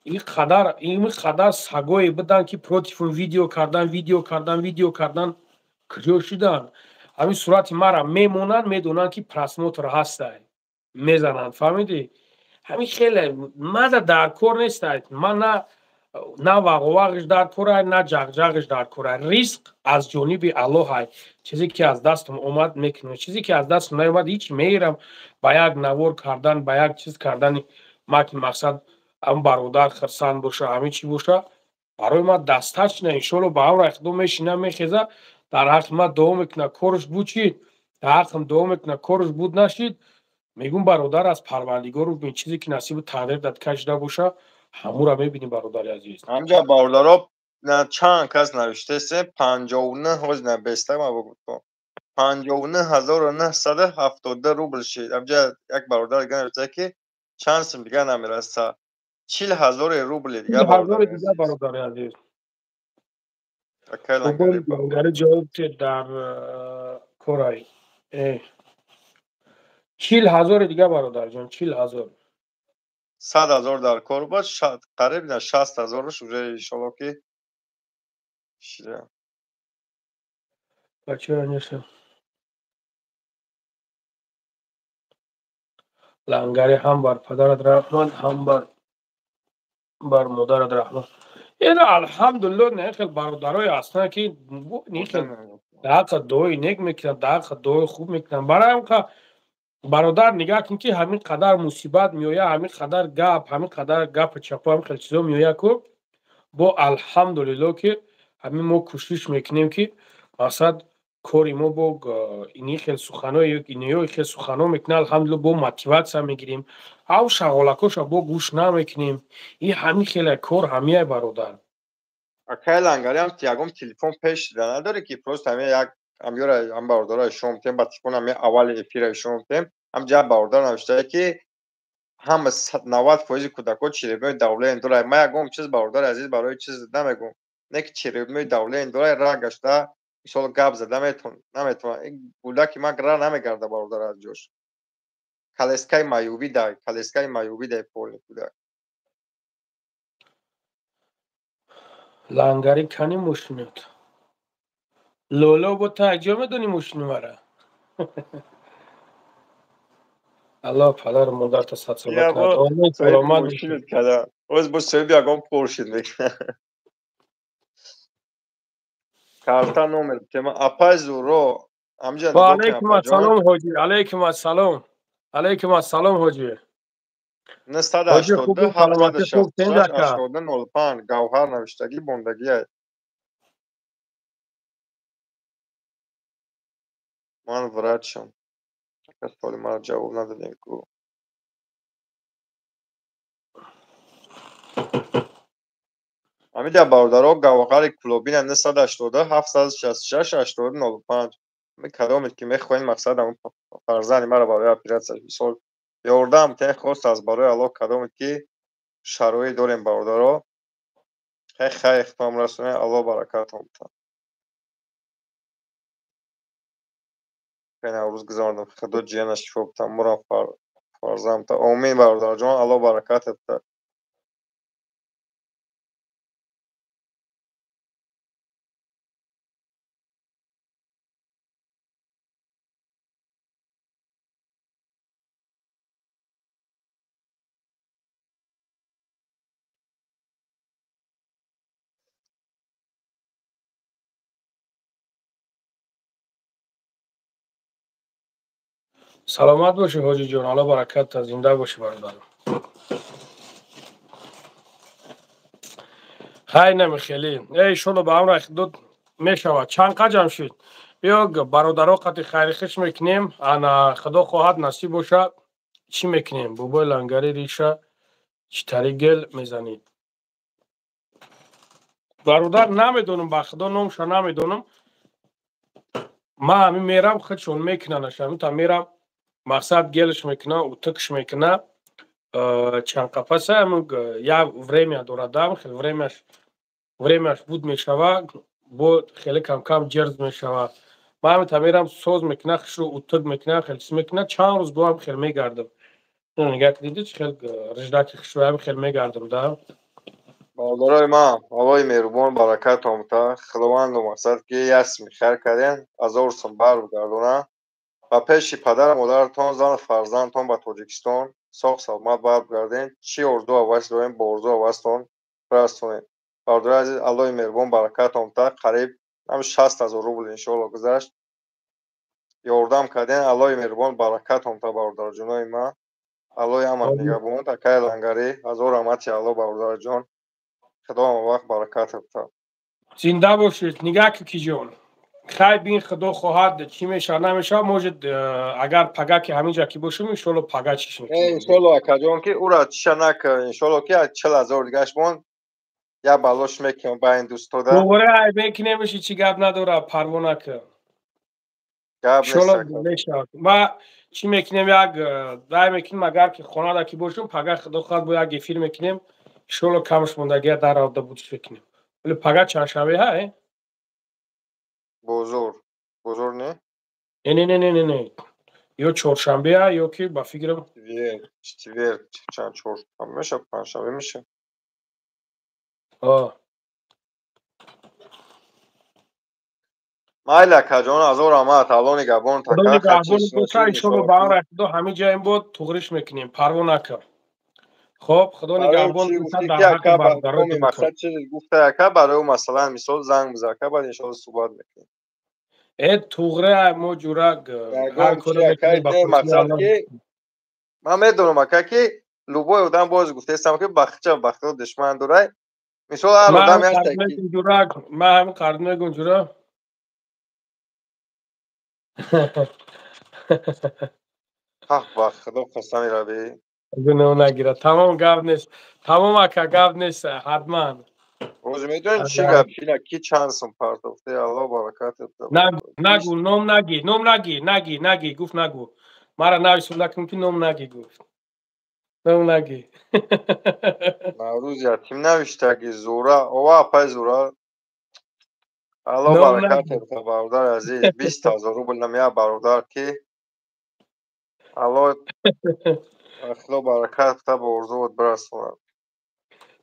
ин қадар, ин қадар сагое буданд, ки против видео кардан, видео кардан, видео кардан, куҷо шуданд? Ҳамин сурати мара мемонанд, медонанд, ки просмотр ҳастай, мезананд. Фаҳмидӣ? Ҳамин хеле мада дар кор нестай. Ман на вағовағиш дар корай, на ҷағҷағиш дар корай. Ризқ аз ҷониби Аллоҳай. Чизе ки аз дастам омад, мекунам, чизе ки аз дастам наомад, ҳеч меирам. Ба як навор кардан, ба як чиз кардани ма ки мақсад ҳам бародар хирсанд боша, ҳамин чӣ боша, барои ман достаточно. Иншолло, ба ҳамраи Худо мешина, мехеза, дар ҳаққи ман дуо мекуна, корш буд чӣ, дар ҳаққам дуо мекуна, корш буд нашид, мегӯм, бародар, аз Парвардигору бин, чизе ки насибу тақдир дат кашида боша, ҳамура мебинӣ, бародари азиз. Ҳамҷа бародаро, чанд кас навиштасе, 59 ҳоз набеста, ма бигуфтам, 59 972 рубл шид. Ҳамҷа як бародар дига навишта, ки чанд сум дига намераса, 40 ҳазори рубли дига. Дига, бародари азиз, ҷавоб дар корай, 40 ҳазори дига, бародарҷон, 40 ҳазор. 100 ҳазор дар кор буд, қариб на 60 ҳазорш уже, иншолло, ки шида. Бачаҳо нестам. Лангари, ҳам бар падарат раҳмат, ҳам бар модарат раҳмат. Ина, алҳамдулилло, не хел бародарое ҳастанд, ки не хел дар ҳаққа дуои нек мекунанд, дар ҳаққа дуои хуб мекунанд. Барои ҳам Бародар, нигаҳ кун, ки ҳамин қадар мусибат меояд, ҳамин қадар гап, ҳамин қадар гапу чапо, ҳамин хел чизо меояд ку, бо алҳамдулилло, ки ҳамин мо кӯшиш мекунем, ки мақсад кори мо бо ини хел сухано, иниё хел сухано мекунад, алҳамдулилло, бо мотиватсия мегирем. Ав шағолакоша бо гӯш намекунем. И ҳамин хеле кор ҳамияй, бародар. Акай Лангариам, ягон телефон пеш шида надорӣ, ки просто ҳамин як ҳамёра ҳам бародаро ишон мтем, ба телефон ҳамин аввали эфира ишон мтем, ҳам ҷа бародар навиштае, ки ҳама 90% кӯдакҳо черепной давление дорад. Ман ягон чиз, бародари азиз, барои чиз намегӯм, не ки черепной давление дорад, ра гашта, мисол, гап зада наметавонад. Ин кӯдаки ман ра намегарда, бародар, аз ҷош. Коляскаи маъюбӣ дай, коляскаи маъюбӣ дай полный кӯдак. Лангари, кани мошинот? Лоло, бо та ҷо медонӣ мошини мара? Аллоҳ падару модарта садсола кунад. Омин, саломат. Оз бо соҳиби ягон поршид мекунад. Карта номер тема, апай Зуро, ҳамҷа. Ва алайкум ассалом, ҳоҷи, алайкум ассалом, алайкум ассалом, ҳоҷи. 982 766 82 05, Гавҳар навиштагӣ бондагиай. Ман врачам. Суоли маро ҷавоб надодем ку. Ҳамида, бародаро, Гавҳари Кулобина, 982 766 82 05. Кадомед ки мехоҳед, мақсад, ҳамн фарзанди маро барои оператсия, мисол, ёрдам тен хост, аз барои Аллоҳ, кадомед ки шароит дорем, бародаро, хай хайр хитом расонед, Аллоҳ баракатон битад. Наврӯз гузарондам, Худо ҷияна шифо битад, мурам фарзанд битад. Омин, бародарҷон, Аллоҳ баракатат битад. Саломат бошӣ, ҳоҷиҷон, Алло баракат, зинда бошӣ, бародарам. Хай, намехелӣ э, иншолло, ба амри Худо мешавад. Чанд қаҷам шуд? Биё, бародаро, қати хайрихиш мекунем. Ана, Худо хоҳад, насиб боша, чӣ мекунем? Бобои Лангари, риша чӣ тари гел мезанӣ? Бародар, намедонам, ба Худо, номша намедонам. Ман ҳамин мерам, худшон мекунанаша. Ҳамита мерам, мақсад, гелш мекуна, утыкш мекуна. Чанд қапаса як время дорадам, хел времяш буд мешава, бо хеле камкам ҷерз мешава. Ман ҳамита мерам, соз мекуна, хушрӯ утык мекуна, хел чиз мекуна. Чанд рӯз бо ҳам хел мегардам. Нигаҳ диди, чӣ хел риждаки хушрӯ, ҳам хел мегардам да. Бародарои ман, Аллоҳи меҳрубон баракатон бита. Худованду, мақсад, ки ясми хайр кардем, ҳазор сум баргардона ба пеши падару модаратон, зану фарзандтон ба Тоҷикистон соғ саломат баргардем. Чӣ орзу ҳавас дорем, бо орзу ҳавастон расонем. Бародари азиз, Аллоҳи меҳрубон баракатон бита. Қариб ҳам 60 000 рубл, иншоалло, гузашт, ёрдам кардем. Аллоҳи меҳрубон баракатон бита, бародарҷонои ман. Аллоҳи ҳама нигаҳбон. Акаи Лангарӣ, ҳазор раҳмати Аллоҳ, бародарҷон, Худо ҳамавақт баракат бита. Зинда бошед. Нигаҳ ки ҷон, хай бин, Худо хоҳад, чӣ мешавад, намешавад. Может, агар пага ки ҳамин ҷа ки бошем, иншоалло, пага чиш мекунем. Иншоалло, акаҷон, ки ура чиша нак, иншоалло, ки 40 000 дигаш мон, як балош мекунем ба ин дӯстода. Дубора ай мекунемш, чӣ гап надора, парво накун. Гап. Мешавад, ма чӣ мекунем, як дай мекунем. Агар ки хонада ки бошем, пага, Худо хоҳад, бо як эфир мекунем, иншоалло, камш мондагия дар равда будш мекунем. Вале пага чандшанбе ҳай? Бозор, бозор не? Не, не, не, не, не, ё чоршанбе ё ки ба фикрам. Четверг, чанд, чоршанбе меша, панҷшанбе меша. А. Майли, акаҷон, ҳазор раҳмат, Алло нигаҳбон. Иншолло, ба амри Худо, ҳамин ҷаем буд, туғриш мекунем, парво накун. Хоб, Худо нигаҳбон. Мақсад чиз гуфта, ака, барои масалан, мисол, занг биза, ака, баъд иншолло суҳбат мекунем. Туғре мо ҷура ҳар коре мекунем ба мақсад ки ман медонам, ака, ки любой одам боз гуфтаистам, ки бахча бахто душман дорай. Мисол, ҳар одам ҳаста ки ҷура, ман ҳамин қард мегӯм, ҷура. Ҳақ ба худо қасами раби. Гуноҳ нагирад. Тамом, гап нест. Тамом, ака, гап нест, ҳатман. Рӯз медонед чӣ гап чина, ки чанд сум партофте, Алло баракат. Нагу, ном наги, ном наги, наги, наги, гуфт нагу. Мара нависонда кун, ки ном наги гуфт. Ном наги. Наврӯз ятим навиштаги Зура, ова апай Зура. Алло баракат, бародар азиз, 20 000 рубл намея, бародар, ки Алло худо баракат та ба орзуот бирасонад.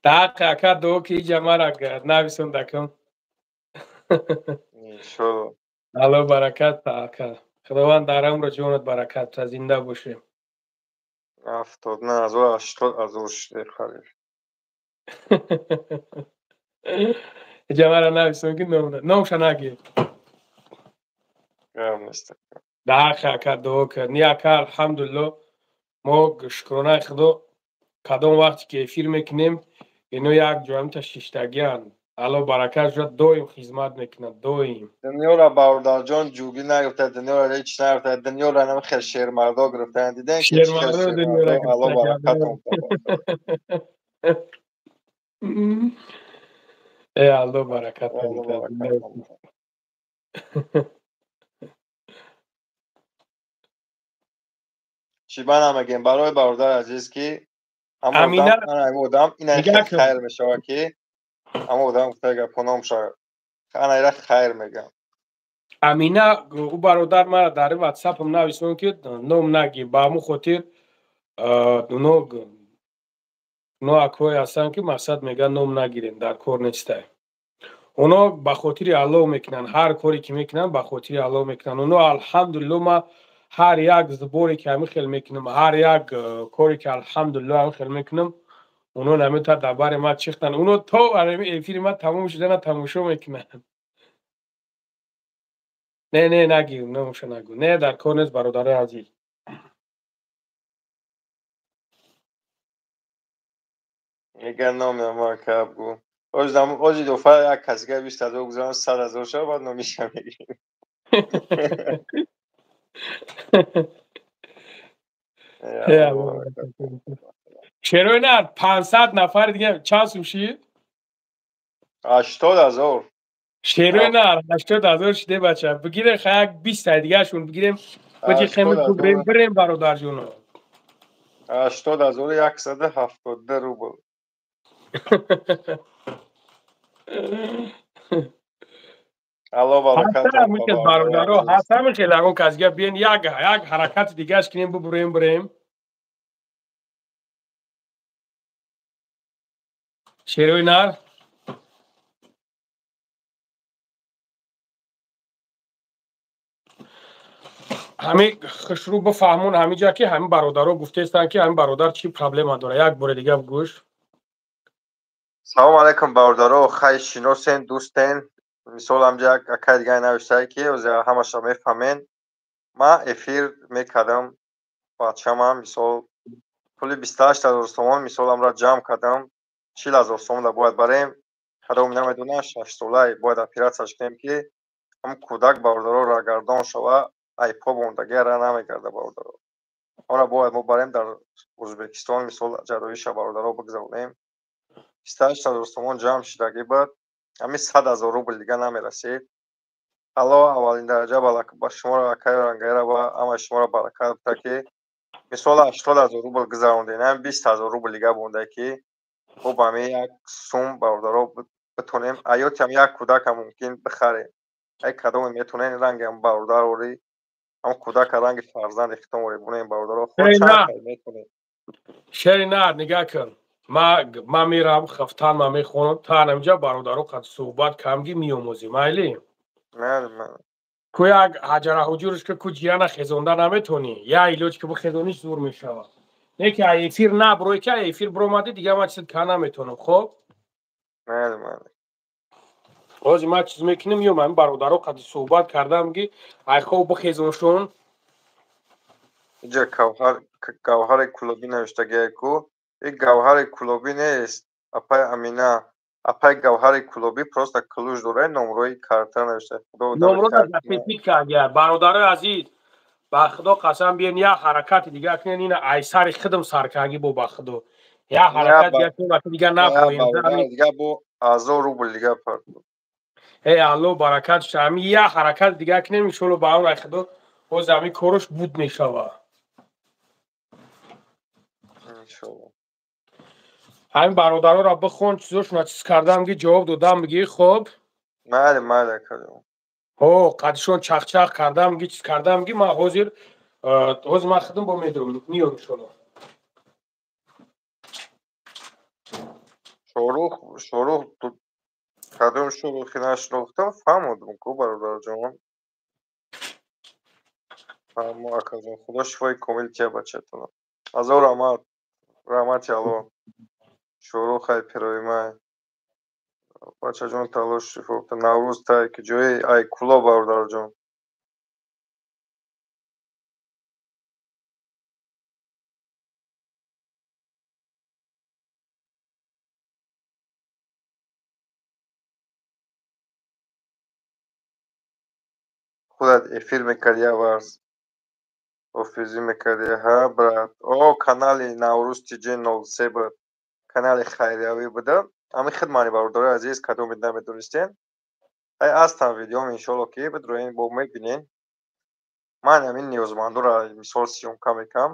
Даҳ ака, дуо ки иҷа мара нависонда кун. Иншолло. Алло баракат ака. Худованд дар умру ҷонат баракат та, зинда бошем. 79 0, 80 0 шуде харид. Иҷа мара нависон, ки номша нагир. Гап нест. Даҳ ака, дуо кард. Ни ака, алҳамдулилло, мо шукронаи худо, кадом вақте ки эфир мекунем, ино як ҷоамта шиштагианд. Алло баракат шуд, доим хизмат мекунад, доим. Дунёра, бародарҷон, ҷугӣ нагирифта, дунёра ҳеч нагирифта, дунёра нам хел шермардо гирифтаанд. Дидем ки чӣ хел шермардо, Алло баракатон. Э, Алло баракат. Алло баракатон. Чӣ ба намегем барои бародари азиз, ки ҳамон одам ина хайр мешавад, ки ҳамон одам гуфта гапҳо номша анаира хайр мегам. Амина, ӯ бародар мара дар ватсапам нависон, ки ном наги. Ба ҳамун хотир уно акҳое ҳастанд, ки мақсад мегӯянд, ном нагирем, дар кор нестай. Оно ба хотири Аллоҳ мекунанд, ҳар коре ки мекунанд, ба хотири Аллоҳ мекунанд. Оно, алҳамдулилло, ма ҳар як сборе ки ҳамин хел мекунам, ҳар як коре ки, алҳамдулилло, ҳамин хел мекунам, оно намета дар бари ма чихтанд. Оно то эфири ма тамом шудана тамошо мекунанд. Не, не, нагир, номша нагӯ, не, дар кор нест, бародарои азиз. Меган номи ма каб гу. Ози дофа як касига 20 000 гузарам, 100 000 шава, баъд номиша мегирем. Чаро на 500 нафар дига чанд сум шид? 80 000. Шерои на 80 000 шиде, бача. Бигирем, ха, як 20 дигашон бигирем, биҷихем, бирем, бирем, бародарҷоно. 80 172 рубл. Алло баракат. Бародаро, ҳастам хел ягон касига биен, як як ҳаракати дигаш кинем, бубурем, бирем. Шерои нар. Ҳами хушрӯ бифаҳмон ҳамиҷа, ки ҳамин бародаро гуфтаистанд, ки ҳамин бародар чӣ проблема дора. Як бори дига гӯш. Салому алайкум, бародаро, хай шиносен, дӯстен. Мисол, ҳамҷа як акай дигаре навиштае, ки ҳамаша мефаҳмен. Ман эфир мекардам, бачамам, мисол, пули 28 000 сомон, мисол, амра ҷамъ кардам, 40 000 сомонда бояд барем. Кадом намедонам, 6-солаи бояд оператсияш кунем, ки ҳам кӯдак, бародаро, рагардон шава, айпо мондагиара намегарда, бародаро. Ора бояд мо барем дар Ӯзбекистон, мисол, ҷарроҳиша, бародаро, бигзаронем. 28 000 сомон ҷамъ шудагӣ буд, ҳамин 100 000 рубл дига намерасид. Алло аввалин дараҷа ба шуморо, акаи Рангайра, ва ҳамаи шуморо баракат буда, ки мисол 80 000 рубл гузарондем, ҳамин 20 000 рубл дига монда, ки хуб, ҳамин як сум, бародаро, битонем аёти ҳам як кӯдака мумкин бихарем. Ай кадоме метонем, ранги ҳам бародар ори, ҳам кӯдака ранги фарзанди хитом ори бунем, бародаро, метонем. Шери нар, нигаҳ кун, ма мерам хафтан, ма мехонам, та ҳаминҷа бародаро қад суҳбат камги меомӯзӣ, майли? Ку як ҳаҷара ҳуҷурш, ки ку ҷияна хезонда наметонӣ, я илоҷ ки бихезониш зур мешавад. Не ки ай эфир наброй, ки ай эфир биромадӣ, дига ман чиз ка наметонам, хоб? Ҳозир ман чиз мекунем, ё ман бародаро қади суҳбат кардам, ки ай хоб бихезоншон. Иҷа Гавҳари Кулобӣ навиштагия ку. И Гавҳари Кулобӣ нест, апай Амина. Апай Гавҳари Кулобӣ просто кулуш дора, номрои карта навишта. Номро запретить кардия. Бародарои азиз, ба худо қасам, биен як ҳаракати дига кунен, ина ай сари худам саркагӣ бо, ба худо. Як ҳаракат дига кунем, дига напоем. Дига бо 1000 рубл дига парт. Эй Алло баракат ша, ами як ҳаракат дига кунем, иншолло ба он ай худо боз ами кораш буд мешава. Иншолло. Ҳамин бародароро бихон, чизошона чиз кардам, ки ҷавоб додам, бигӣ хоб. Майли, майли, акаҷон. Ҳо, қадишон чахчах кардам, ги чиз кардам, ги ман ҳозир ман худам бо медурам, миём иншолло. Шорух, Шорух, кадом Шорухи нашинохтам, фаҳмодам ку, бародарҷон. Фаҳмо, акаҷон, худо шифои комил тия бачатона. Ҳазор раҳмат, раҳмати Аллоҳ. Шорух ай пироимай. Бачаҷон, талош шифо. Наврӯз тай ки ҷои ай куло, бародарҷон. Худат эфир мекарди аварз. Офизӣ мекарди, ҳа, брат. О, канали Наврӯз ТЖ 03 буд. Канали хайриявӣ буда. Ами хидмани бародарои азиз, кадомед намедонистен. Ай астам видеом, иншолло ки бидроен бо мебинен. Ман ҳамин ниёзмандора мисол съёмка мекам.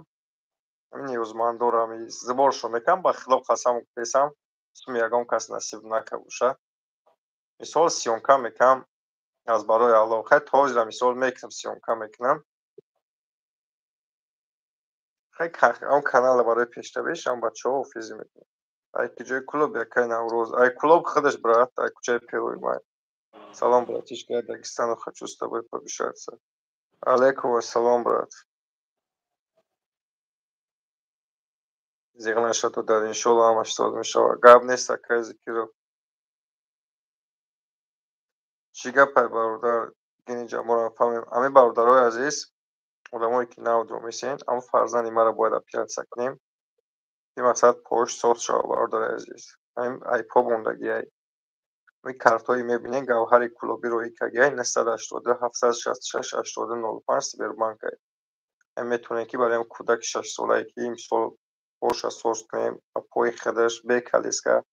Ҳамин ниёзмандора ами зборшо мекам, ба хилоф қасам гуфтесам, суми ягон кас насиб накабуша. Мисол съёмка мекам аз барои Аллоҳ. Хай то ҳозира мисол мекунам, съёмка мекунам. Хай он канала барои пешравиш ам бачаҳо офизӣ мекунам. Ай ки ҷои клуб якай Наврӯз. Ай клуб худаш, брат, ай кӯчаи Первый май. Салом, братишка, я Дагестану, хочу с тобой пообщаться. Алейкум ассалом, брат. Зиғ нашад, дар иншолло ҳамаш соз мешавад. Гап нест, акай Зикиров. Чӣ гапай, бародар? Гини ҷаморо фаҳмем. Ами бародарои азиз, одамое ки нав дромисен, ам фарзанди маро бояд оператсия кунем. Ин мақсад пош соз шава, бародари азиз. Ами ай по мондагӣ ай. Ами картҳое мебинен, Гавҳари Кулобӣ роӣ кагиай 982 766 82 05 Сбербанк ай. Ами метавонем ки барои кӯдаки шашсолае ки мисол поша соз кунем, ба пои худаш бе калиска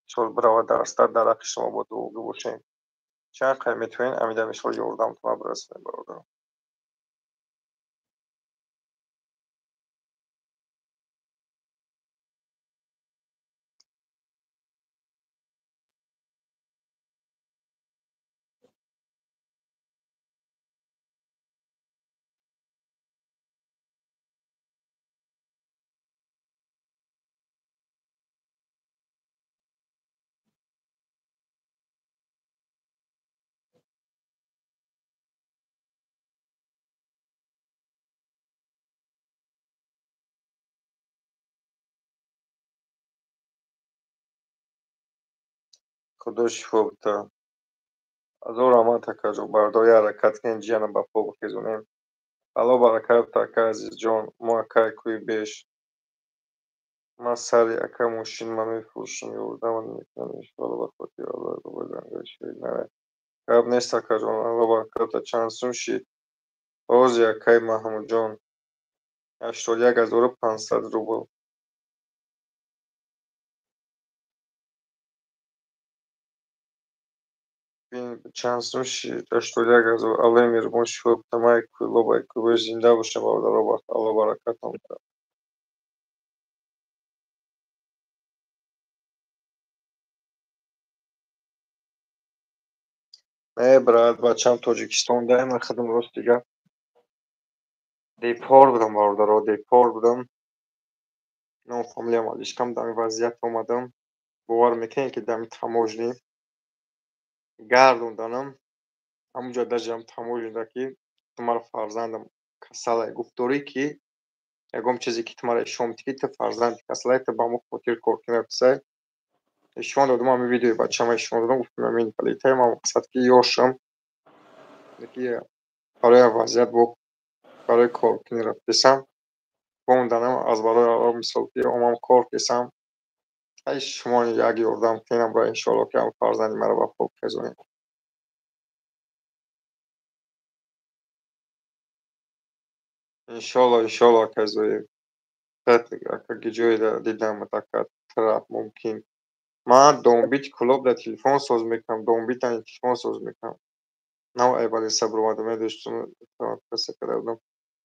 мисол бирава дарста, дар ҳаққи шумо бо дуогӯ бошем. Чанд қай метавонед амида мисол ёрдамтона бирасонед, бародарам. Худо шифо бита. Ҳазор раҳмат, акаҷон. Бародари ҳаракат кунем, ҷияна ба по бихезонем. Алло баракат бита, акай азизҷон. Мо акай кӯи беш. Ман сари ака мошин ма мефурӯшам, ёрдама мекунам, иншоалло ба хотири Аллоҳ бобои зангари ширин нарай. Гап нест, акаҷон. Алло баракат бита. Чанд сум шид? Ҳози акай Маҳмудҷон. 81 500 рубл. Чанд сум шид? 81 000. Аллоҳи меҳрубон шифо бита. Май кӯлоб, ай кӯбеш зинда бошем, бародаро. Алло баракатон бита. Не, брат, бачам Тоҷикистон дай, ман худам рост дига депорт будам, бародаро, депорт будам. Ном фамилиям алишкам, дар ин вазъият омадам. Бовар мекунед, ки дар таможни гардонданам, ҳамунҷо даже ҳам таможнида ки ту маро фарзандам касалай гуфт, дорӣ ки ягон чизе ки ту маро ишон бидӣ, ки ту фарзанди касалай, ту ба мо хотир кор кунӣ, писай. Нишон додам ҳамин видеои бачама нишон додам, гуфтам ҳамин инвалидтай, ман мақсад ки ёшам, ки барои вазъият бо барои коркунӣ рафтесам, бомданам аз барои мисол ки омам кор кесам. Ай шумо як ёрдам кунем, барои иншоалло ки фарзанди маро ба пок хезонем. Иншоалло, иншоалло, акай Зоир. Ака ҷое дидам ака тараф мумкин. Ман домбити клуб дар телефон соз мекунам, домбитани телефон соз мекунам. Нав айбалиса буромада медоштум, каса карда будам.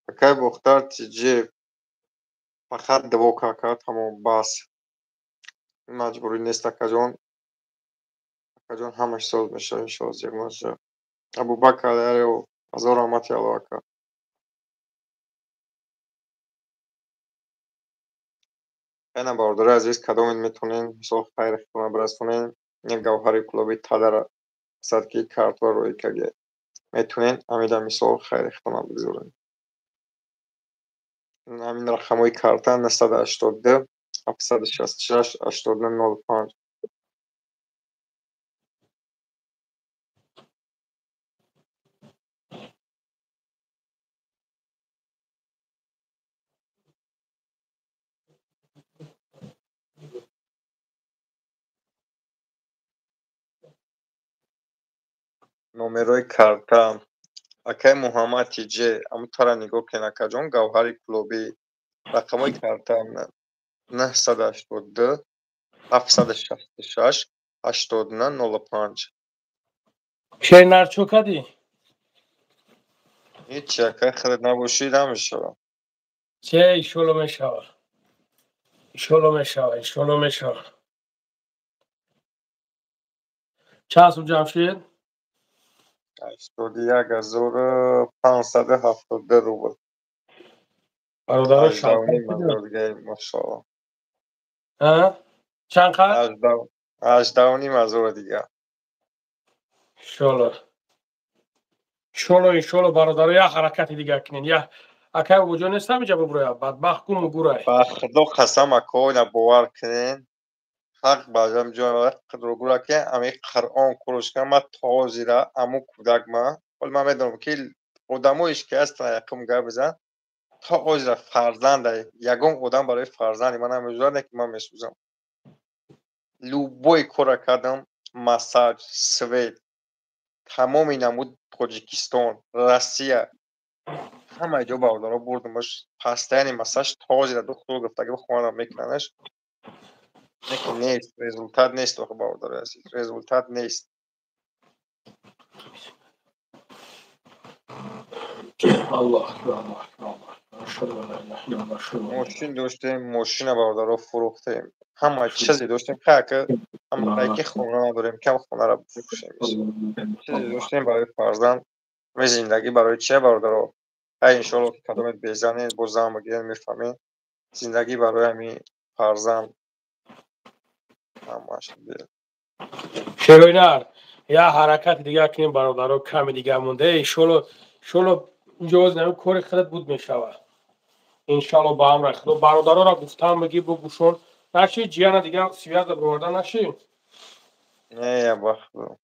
Акай Бохтар тиҷе фақат двока ака, тамом, бас. Маҷбурӣ нест акаҷон. Акаҷон ҳамаш соз мешавад иншоалло, зиқ нашавад. Абубакр Алиев, ҳазор раҳмати Аллоҳ ака. Ана бародари азиз, кадомин метавонен мисол хайр худтона бирасонен, як гавҳари клуби тадара мақсад ки картҳоро рӯй кардед. Метавонен ҳамида мисол хайри худтона бигзорен. Ҳамин рақамҳои карта 982 766 89 05. Номерои карта акай Муҳаммад тиҷе, амутара нигоҳ кунед акаҷон, гавҳари клубӣ. Рақамҳои карта 982 766 89 05. Шернар чо кардӣ? Ҳечи акай, худат набошӣ намешавад. Че, иншоалло мешавад. Иншоалло мешавад, иншоалло мешавад. Чанд сум Ҷамшед? 81572 рубл. Бародаро машоалло. Чанд қад? 18,5 ҳазор дига. Иншоалло. Иншоалло, иншоалло бародаро, як ҳаракати дига кунед. Я акай Бобоҷон нестам иҷа буброя, бадбахт гуму гурай. Ба худо қасам ако, ина бовар кунед. Ҳақ баъзан ҷои қудрогура ки ами Қуръон куруш кунам, ман то ҳозира аму кӯдак ма, ҳоли ман медонам ки одамоеш ки ҳастанд якум гап бизан, то ҳозира фарзанда ягон одам барои фарзанди ман намезӯрад, не ки ман месӯзам. Любой кора кардам, массаж, свет, тамоми намуд Тоҷикистон, Россия, ҳамаи ҷо бародаро бурдамаш, постоянный массаж то ҳозира духтур гуфтаги хонадам мекунанаш. Неки нест, результат нест, охи бародари азиз, результат нест. Аллоҳ акбар, Аллоҳ акбар, Аллоҳ акбар. Ашҳаду ан ла илаҳа иллаллоҳ, ашҳаду анна Мошин доштем, мошина бародаро фурӯхтем. Ҳама чизе доштем, ка ҳама ки хона надорем, кам хонаро бифурӯшем. Чизе доштем барои фарзанд, ме зиндагӣ барои чия бародаро? Ай иншоалло ки кадомет безанед, бо зан бигиред, мефаҳмед. Зиндагӣ барои ҳамин фарзанд ҳамаш. Шероинар, як ҳаракати дига кунем бародаро, ками дига монда. Иншоалло, иншоалло инҷо нами кори худат буд мешавад. Иншоалло ба амри Худо бародароро гуфтам бигӣ бугӯшон. Наши ҷияна дига связа бироварда наши? Не, я ба Худо.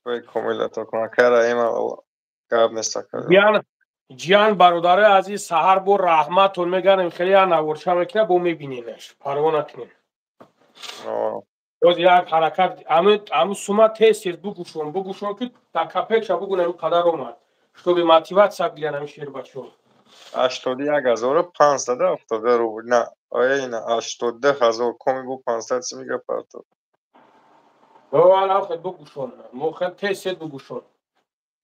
Шои комил ато кун. Акай Раҳим, гап нест ака. Ҷиян бародарои азиз, саҳар бо раҳматон меганем, хеле як наворча мекунад, бо мебиненаш. Парво накунем. Боз як ҳаракат, ами сума тез тез бугӯшон, бугӯшон ки дар капекша бугӯнем қадар омад. Чтобы мотиватсия бигиранд ами шербачо. 81572 рубл. На, ина 82 000 коми бо 500 си мига парто. Ала хел бугӯшон. Мо хел тез тез бугӯшон.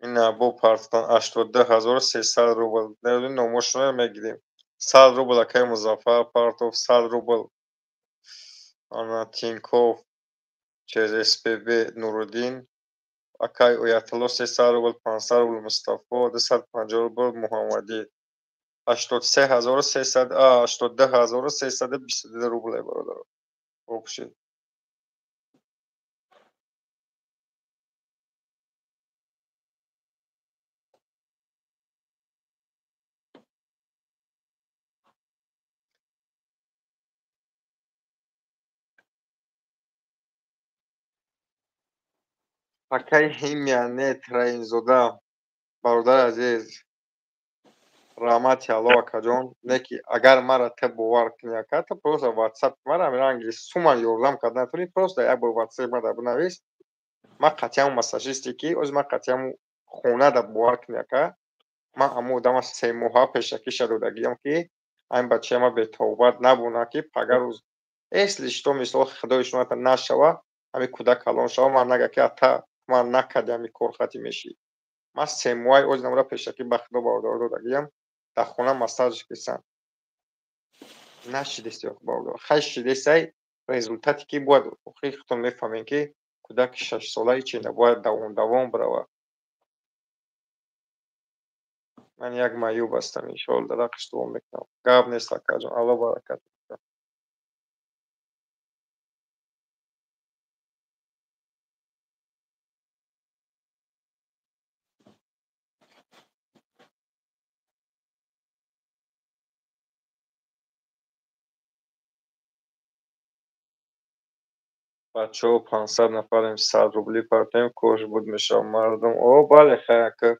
Ина бо партон 82 300 рубл. Номошона мегирем. 100 рубл акай Музаффар Партов, 100 рубл ана Тинков через СПБ Нуруддин, акай Оятулло 300 рубл, 500 рубл Мустафо, 250 рубл Муҳаммадӣ. 83 300, 82 322 рубл бародаро. Общий. Акай Ҳимя нет Раимзода, бародари азиз, раҳмати Аллоҳ, акаҷон. Не ки агар мара ту бовар кунӣ, ака, ту просто ватсап мара ранги суман ёрдам карда натавонӣ, просто як бор ватсап мара бинавис. Ман қатъиан массажисте ки оз ман қатъиан хона да бовар кунӣ, ака, ман ҳамон одама 3 моҳа пешакиша додагиам, ки ҳамин бачаи ма бетобат набуна, ки пага рӯз, если что, мисол, худои шумо нашава, ҳамин кӯдак калон шава, ман нага ки ата, ман накарди, ҳамин корхати мешӣ. Ман 3 моҳаи оз намра пешакӣ ба худо, бародаро, додагиам, дар хона массаж кисан нашидести, бародар, хай шидесай. Результате ки бояд охири худтон мефаҳмем, ки кӯдаки 6-солаи чи набояд давом давом бирава. Ман як маъюб ҳастам, иншоалло, дар ҳаққиш дуо мекунам. Гап нест, акаҷон, Алло баракат. Бачаҳо, 500 нафарем, 100 рубли партем, кош буд мешавад мардум. О, бале, хай, ака.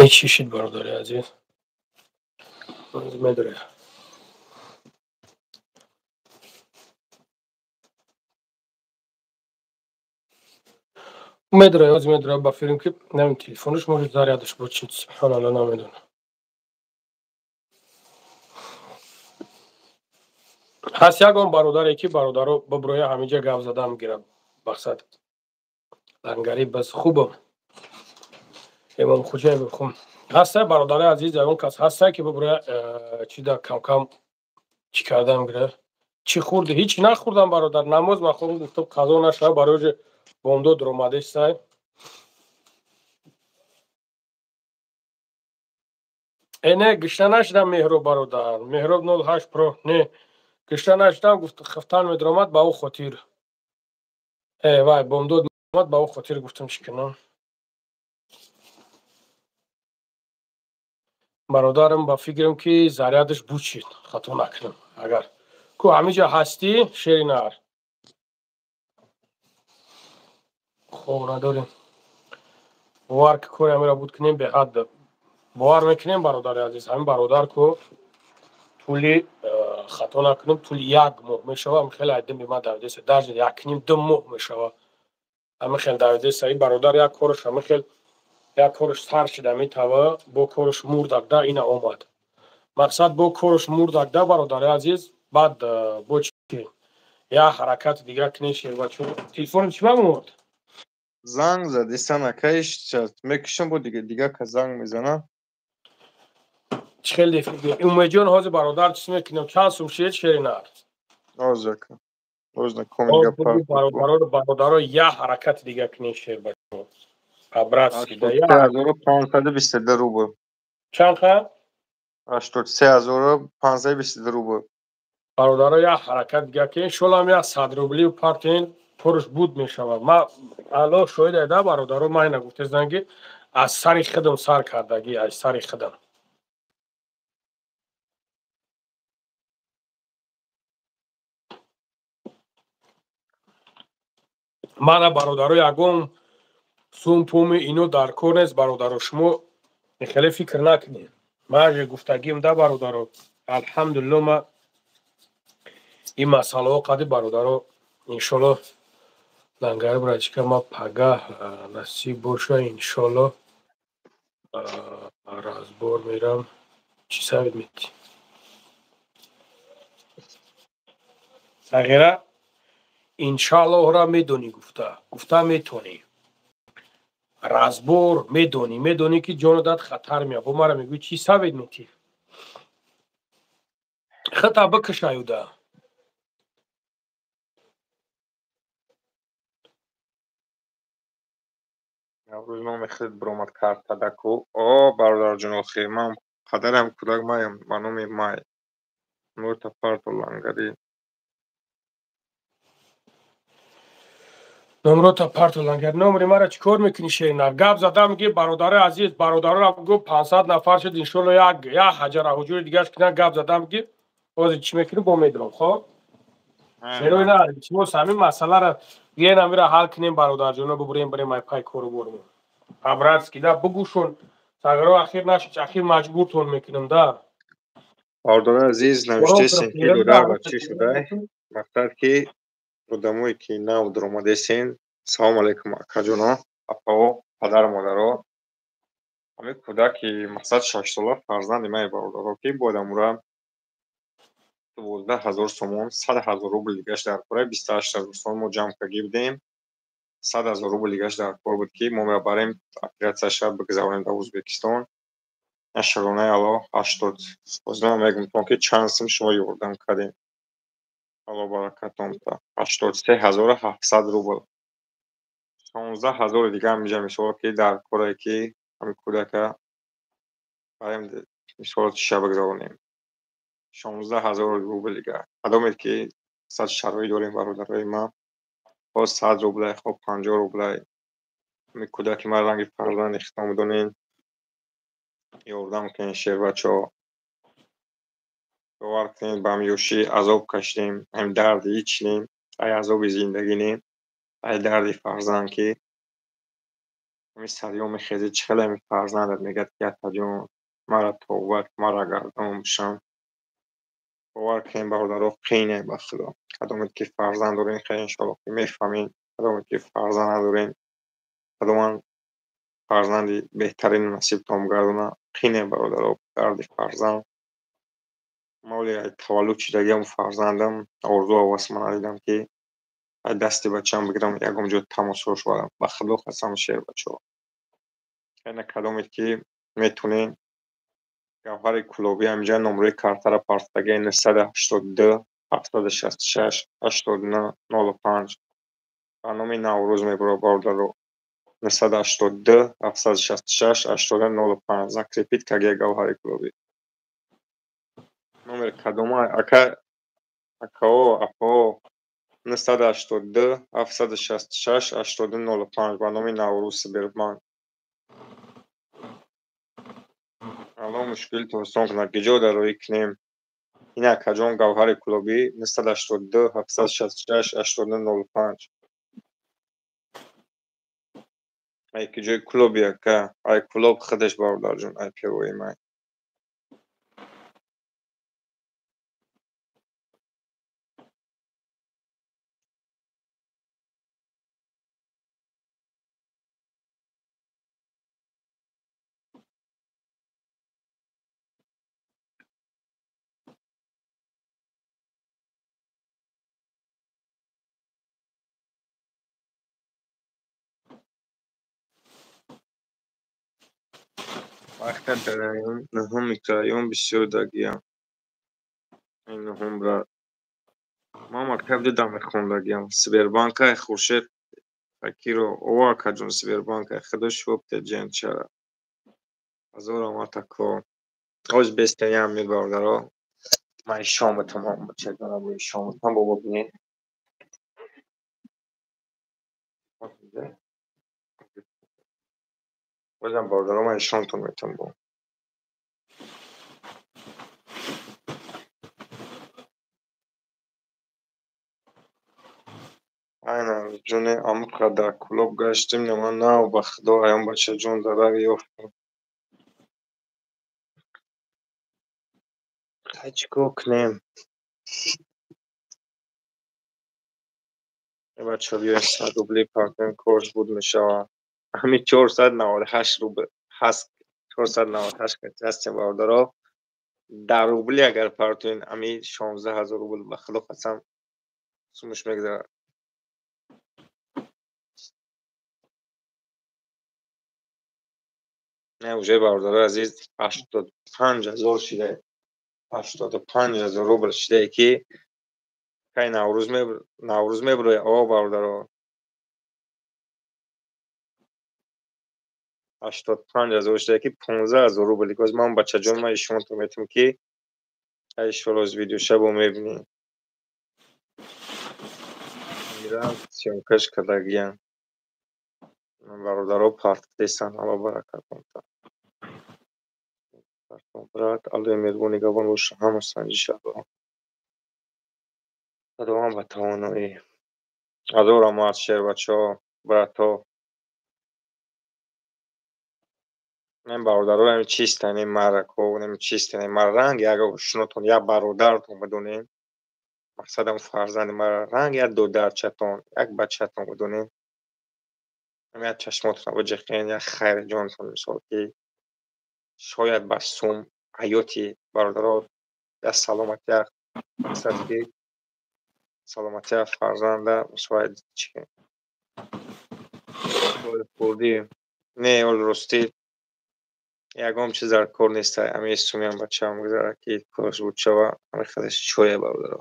Чӣ шид, бародари азиз, медоре? Медоре, оз медоре, ба филм ки намин телефонаш может зарядаш буд, чи, субҳаналло, намедонам. Ҳаст ягон бародаре ки бародаро биброя, ҳаминҷа гап задам гирад, мақсад лангари бас хубам. Имом Хуҷаев хум ҳаста, бародари азиз, ягон кас ҳаста ки биброя, чи да камкам чӣ кардам гирад? Чӣ хӯрди? Ҳеҷ нахӯрдам, бародар, намоз махӯрм, гуфтам қазо нашава, барои бомдод ромадестай. Э, не, гишта нашидам, Меҳроб, бародар, Меҳроб 08 про, не, гишта нашидам, гуфт хифтан медромад, ба ӯ хотир, э вай, бомдод омад, ба ӯ хотир гуфтам чӣ кунам. Бародарам, ба фикрам ки зарядаш бучид, хато накунам. Агар ку ҳамиҷа ҳастӣ, шери нар хоб надорем, бовар ки кори ҳамира буд кунем, беҳад бовар мекунем, бародари азиз. Ҳамин бародар ку тӯли, хато накунам, тӯли як моҳ мешава, ҳамин хеле айдими ман давидеса, даже якним ду моҳ мешава, ҳамин хел давидеса. Ин бародар як кораш ҳамин хел як кораш сар шида метава, бо кораш мурдагда ина омад, мақсад бо кораш мурдагда, бародари азиз. Баъд бо чи як ҳаракати дига кунем, шербачо, телефони чӣ мамурд? Занг задисан, акаиш, мекушам, бо дига ка занг мезанам. Чӣ хел Умедҷон, ҳозир, бародар, чиз мекунем, чанд сум шед, шеринар? Ҳозир, ака, бародаро, як ҳаракати дига кунем, шербачо. 522 рубл. Чанд ха? 83 522 рубл. Бародаро, як ҳаракат дига кунем, шолам як 100 рублию партен, пурш буд мешавад. Ма алло шоҳид айда, бародаро, ман ина гуфтездан ки аз сари худам сар кардагӣ, аз сари худам. Мана бародаро ягон сум пуми ино дар кор нест бародаро, шумо хеле фикр накунед. Ман же гуфтагим да бародаро, алҳамдулилло ма ин масъалаҳо қади бародаро иншолло лангари братчика ма пагаҳ насиб боша иншолло разбор мерам. Чӣ савид метӣ? Сағира иншаллоҳра медонӣ гуфта, гуфта метонӣ. Разбор медонӣ, медонӣ ки ҷону дад хатар меяд. Бо мара мегӯӣ чӣ савид метӣ? Хата бикушаюда. Наврӯз номи худ биромад картадаку. О, бародарҷон, охир ман падарам кӯдак маям ба номи Май. Нурта парто лангари. Номрота парто лангари. Номри мара чӣ кор мекунӣ шеринар? Гап задам ки бародарои азиз, бародароро гу 500 нафар шуд, иншолло як ҳаҷара ҳуҷури дигаш кунан. Гап задам ки ҳозир чӣ мекунӣ бо медорам, хоб? Шерои на, шумо ҳамин масъаларо биёен амира ҳал кунем бародарҷоно, бубурем барем ай пай кору бормон. По-братски да бугӯшон сағиро ахир нашид, ахир маҷбуртон мекунам да. Бародарои азиз, навиштесен ки додар ба чӣ шудай? Мақсад ки одамое ки нав дуромадесен, салом алейкум акаҷоно, апао, падару модаро. Ҳамин кӯдаки мақсад 6 сола фарзанди ман бародаро ки бояд амура 12 000 сомон, 100 000 рубл дигаш дар кора, 28 000 сомон мо ҷамъ карда будем. 100 000 рубл дигаш дар кор буд ки мо мебарем оператсияша бигзаронем дар Ӯзбекистон. Нашаронаи Аллоҳ 80. Ҳозир ман мегӯям ки чанд сум шумо ёрдам кардем. Аллоҳ баракатон та. 83 700 рубл. 16 000 дига ҳам инҷа мисол ки дар корае ки ҳамин кӯдака барем мисол чиша бигзаронем. 16 000 рубл дига. Кадомед ки сад шароит дорем бародарои ман, хоҳ 100 рублай, хоҳ 50 рублай. Ҳамин кӯдаки ман ранги фарзанди худтон бидонед, ёрдам кунед шербачаҳо. Бовар кунед ба ҳамин ёшӣ азоб кашидем, ҳамин дарди ҳеч нем, ай азоби зиндагӣ нем, ай дарди фарзанд ки ҳамин сарё мехезӣ, чӣ хеле ҳамин фарзандат мегӯяд ки атаҷон мара тобат, мара гардон бошам. Бовар кунед бародаро, қине ба Худо. Кадомед ки фарзанд дорен, хеле иншоалло ки мефаҳмед. Кадомед ки фарзанд надорен, Худованд фарзанди беҳтарин насибтон гардона. Қине бародаро, дарди фарзанд. Моли ай таваллуд шудагиам фарзандам орзу ҳавас ман надидам ки ай дасти бачаам бигирам ягон ҷо тамошо шавам. Ба Худо қасам шербачаҳо. Ана кадомед ки метонед Гавҳари Кулобӣ ҳаминҷа номрои картаро партофтагӣ 982 766 89 05 ба номи Наврӯз мебарад бародаро. 982 766 89 05 закрепить кагия Гавҳари Кулобӣ. Номер кадома ака акао апао 982 766 89 05 ба номи Наврӯз Сбербанк. Аллоҳ мушкилто осон кунад. Киҷо дароӣ кунем? Ин акаҷон Гавҳари Кулобӣ 982 766 89 05. Ай киҷои Кулоби ака? Ай Кулоб худаш бародарҷон, ай первои май. Вақта дар район нуҳум микрорайон бисёр дагиям. Ай нуҳум брат. Ман мактаб дидам мехондагиям. Сбербанк ай Хуршед Факиро. О акаҷон Сбербанк ай худо шубте ҷенчара. Ҳазор раҳмат ако. Ҳоз бестаям мир бародаро. Ман шоматон бачагона бо шоматон бобо бинед. Бозам бародаро ман шомтон метавон бо. Айнан ҷоне амуқа дар Кӯлоб гаштем, ман нав ба худо аён бачаҷон дарак ёфтам. Хай чӣ кор кунем? Бачаҳо биёем 100 рубли партоем, корш буд мешавад. Ҳамин 498 рубл ҳаст, 498 ҳастем бародаро. Дар рубли агар партоем, ҳамин 16 ҳазор рубл ба худо қасам сумаш мегузарад. Не, уже бародарои азиз, 85 ҳазор шидае. 85 ҳазор рубл шидае ки кай Наврӯз мебурояд. О бародаро, 85 ҳазор шидае ки 15 ҳазор рубл. Боз ман бачаҷон ман ишонтон метавонам ки иншоаллоҳ аз видеоша бо мебинем. Мирам съёмкаш кардагиян. Бародаро партдесан, Аллоҳ баракат кунад. Брат, Аллоҳи меҳрубон нигаҳбон боша, ҳама санҷиша дорам. Худованд ба тавоноӣ. Ҳазор раҳмат шербачаҳо, братҳо. Ин бародаро ҳами чистанд, ин маракҳо, ҳами чистанд, ин ранг як ошнотон, як бародаратон бидонем. Мақсадам фарзанди мара ранг як додарчатон, як бачатон бидонем. Ҳами як чашмотонро биҷиқен, як хайриҷонтон мисол ки шояд ба сум ҳаёти бародаро як саломатӣ, як мақсад ки саломатӣ фарзанда мусоид чӣ хурдӣ. Не, ол ростӣ ягон чиз дар кор нест. Ҳамин сумиам бачаам гузарад ки кораш буд шава, ҳамин хелеш чое бародаро.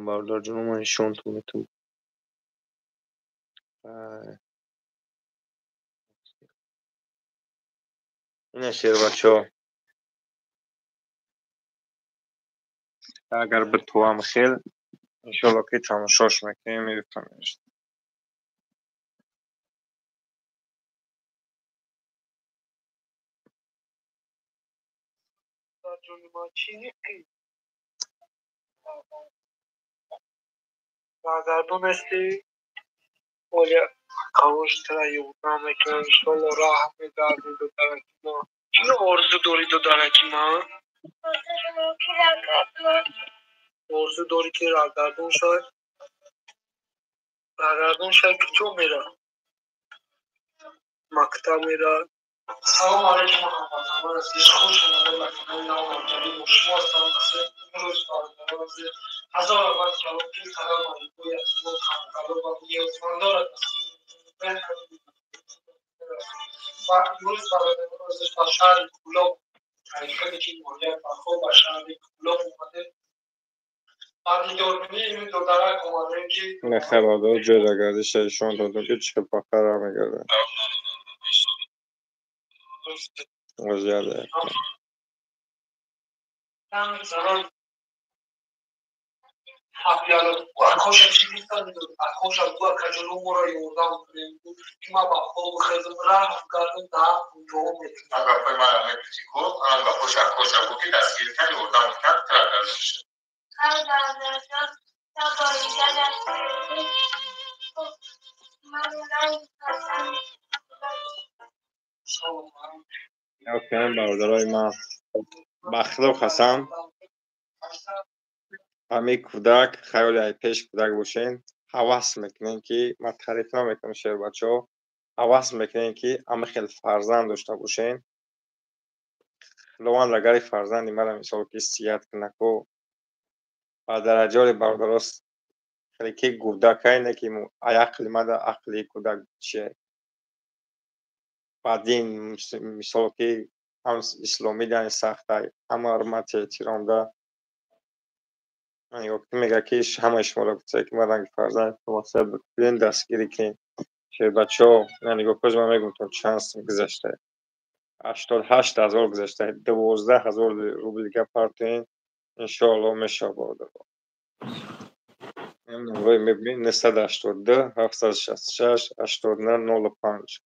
Бародар ҷоно, ман ишонтон метавонам. Ина шербачаҳо, агар битовам хел иншоалло ки тамошош мекунем, мефаҳмем. Баргардон ҳастӣ, оля қавош тара ёрдам мекунам, иншоалло раҳм мегардӣ додараки ма. Чиро орзу дорӣ додараки ма? Орзу дорӣ ки раҳгардон шавӣ? Раҳгардон шавӣ, куҷо мера? Мактаб мера? Салом алейкум ҳамватанон азиз, хуш омадед ба канали Навмарҷанӣ. Бо шумо ҳастам Насир. Имрӯз бародарон азиз, ҳазор раҳмат калом ки қадар маҳбубои азизон камбағало ва ниёзмандора ва имрӯз бародарон азиз ба шаҳри Кӯлоб, тариқате ки ноҳияи Фархор, ба шаҳри Кӯлоб омадем. Ба дидорбинии ин додарак омадем ки Не, хай бародаро, ҷои рагардиша ишон додам ки чӣ хел пахтара мегардад. Акоша чӣ гуфтан? Акоша гу акаҷоно моро ёрдам кунем, ки ман ба хоб хезам, раҳм кардам, даҳ дуо мекунам. Гапҳои маро мегуфтӣ ку, анам гапҳоша акоша гу ки дастгирӣ кан, ёрдам кунад, тра гардон шуд. Бародарои ман, ба худо қасам, ҳамин кӯдак хаёли ай пеш кӯдак бошен, ҳавас мекунем ки ман таъриф намекунам шербачаҳо, ҳавас мекунем ки ҳама хел фарзанд дошта бошен. Худованд агари фарзанди мара мисол ки сиҳат кунаку ба дараҷаи бародаро хеле ки гурдакай не ки ай ақли мада ақли кӯдак чие, ба дин мисол ки ҳам исломӣ дан сахтай, ҳама ҳурмати эҳтиромда. Мега ки ҳамаи шуморо гуфта ки ман ранги фарзанд мақсад бикунем, дастгирӣ кунем. Шербачаҳо, на нигоҳ кун, ман мегӯям то чанд сум гузашта, 88 ҳазор гузашта, 12 ҳазор рубл дига партоем, иншоалло мешавад бародаро. Номрои мебинед 982 766 89 05.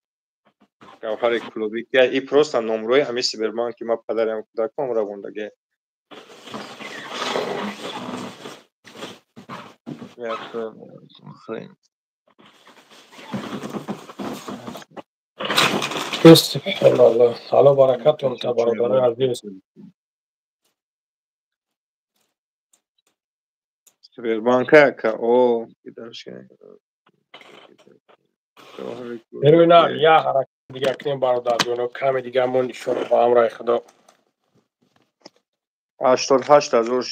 Гавҳари клуби ки и просто номрои ҳамин Сбербанк ки ман падари ҳам кӯдакам равондаге. Субҳоналлоҳ. Алло баракатум та бародарои азиз. Сбербанка ка о Берӯй на я ҳаракат дига кунем бародарҷоно, каме дига мо нишоно ба амраи Худо. 88 ҳазор.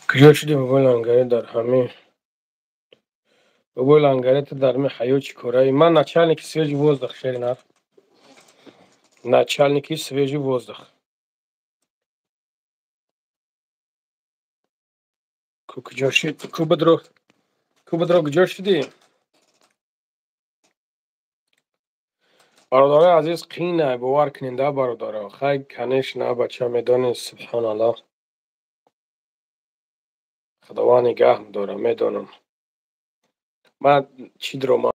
Куҷо шуди бобои лангари дар ҳамин бобои лангари ту дар ҳамин ҳаё чӣ кораи? Ман начальники свежий воздух, шери нар. Начальники свежий воздух. Ку куҷо шуд? Ку бидро? Ку бидро куҷо шудӣ? Бародарои азиз, қина бовар кунед, бародаро. Хай, конечно, бача медонед, субҳоналлоҳ. Худованд нигаҳ дора, медонам. Ман чӣ дрома?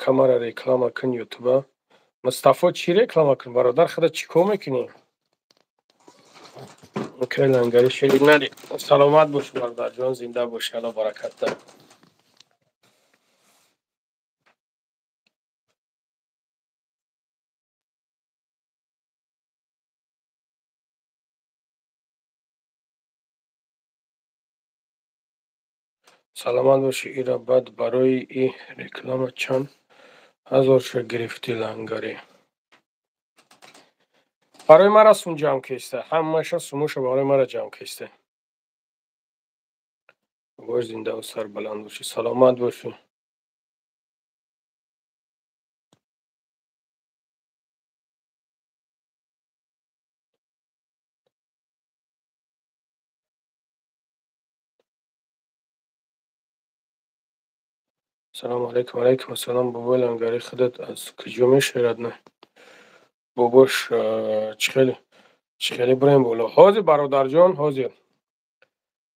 Камара реклама кун ютуба. Мустафо чӣ реклама кун бародар, худа чӣ кор мекунӣ? Окей, лангари шери нари. Саломат бош бародарҷон, зинда бош, Алло баракат да. Саломат бошӣ. Ира баъд барои и реклама чанд ҳазорша гирифтӣ лангари? Барои мара сум ҷамъ кеста, ҳамаша сумуша барои мара ҷамъ кеста. Бош зиндаву сарбаланд бошӣ, саломат бошӣ. Салому алайкум, алайкум ассалом. Бобои лангари худат аз куҷо мешавад? На бобош чӣ хеле бирем боло. Ҳозир бародарҷон, ҳозир.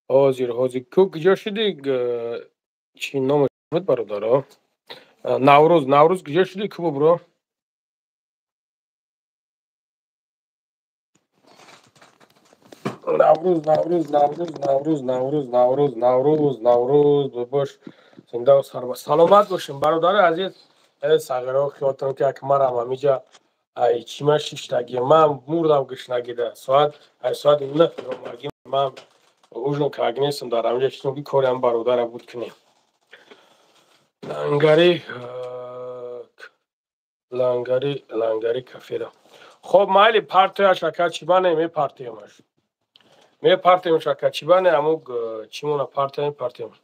Ҳозир, ҳозир. Ку куҷо шудӣ? Чӣ номаш буд бародаро? Наврӯз, Наврӯз куҷо шудӣ? Ку бобро? Наврӯз, Наврӯз, Наврӯз, Наврӯз, Наврӯз, Наврӯз, Наврӯз, Наврӯз, бобош зиндаву сарбаланд. Саломат бошем бародари азиз. Э сағиро хиёлтон ки як марам ҳамиҷа ай чӣ ма шиштагӣ. Ман мурдам гушнагида. Соат ай соати 9 омадӣ ман ужин карда нестам дар ҳамиҷа чизом ки кори ҳам бародара буд кунем. Лангари лангари лангари кафера. Хоб майли партияш ака чӣ бане мепартиямаш. Мепартиямаш ака чӣ бане аму чӣ мона партия мепартиямаш.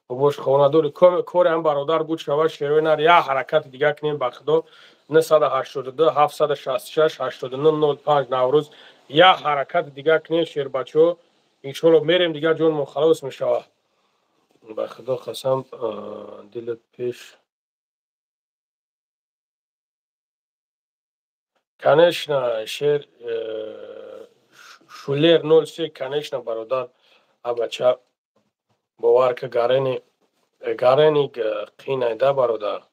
Бобош хонадори кори ҳам бародар буд шава шерои нар я ҳаракати дига кунем ба Худо 982 766 89 05 Наврӯз я ҳаракати дига кунем шербачо иншоалло мерем дигар ҷонмон халос мешавад. Ба Худо қасам дилат пеш конечно шер шулер 03 конечно бародар абача бовар ка гарени гарени қинайда бародар.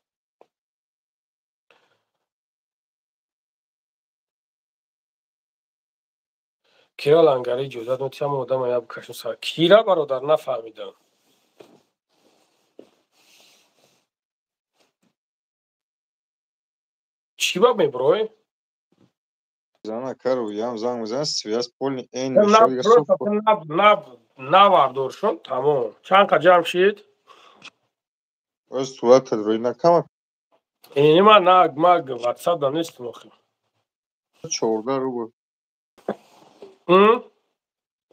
Кира лангари иҷозат метиҳам одама я бикашам сар. Кира бародар нафаҳмидам. Чӣ ба меброй? Зана кару ям занг мезанад, связь полный эн Навардор шуд, тамом. Чанд қа ҷамъ шид? Оз сурат рӯй накама. Ин ма на ма WhatsApp да нестам охи. 14 рубл.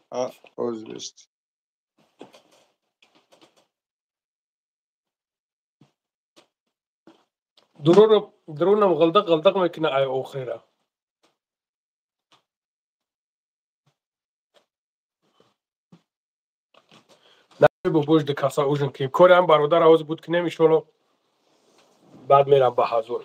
А, озбест. Дурунам ғилдиқ ғилдиқ мекуна ай охира. Бобош ду каса ужин кунем. Кори ҳам бародар ҳозир буд кунем иншоалло. Баъд мерам ба ҳазор.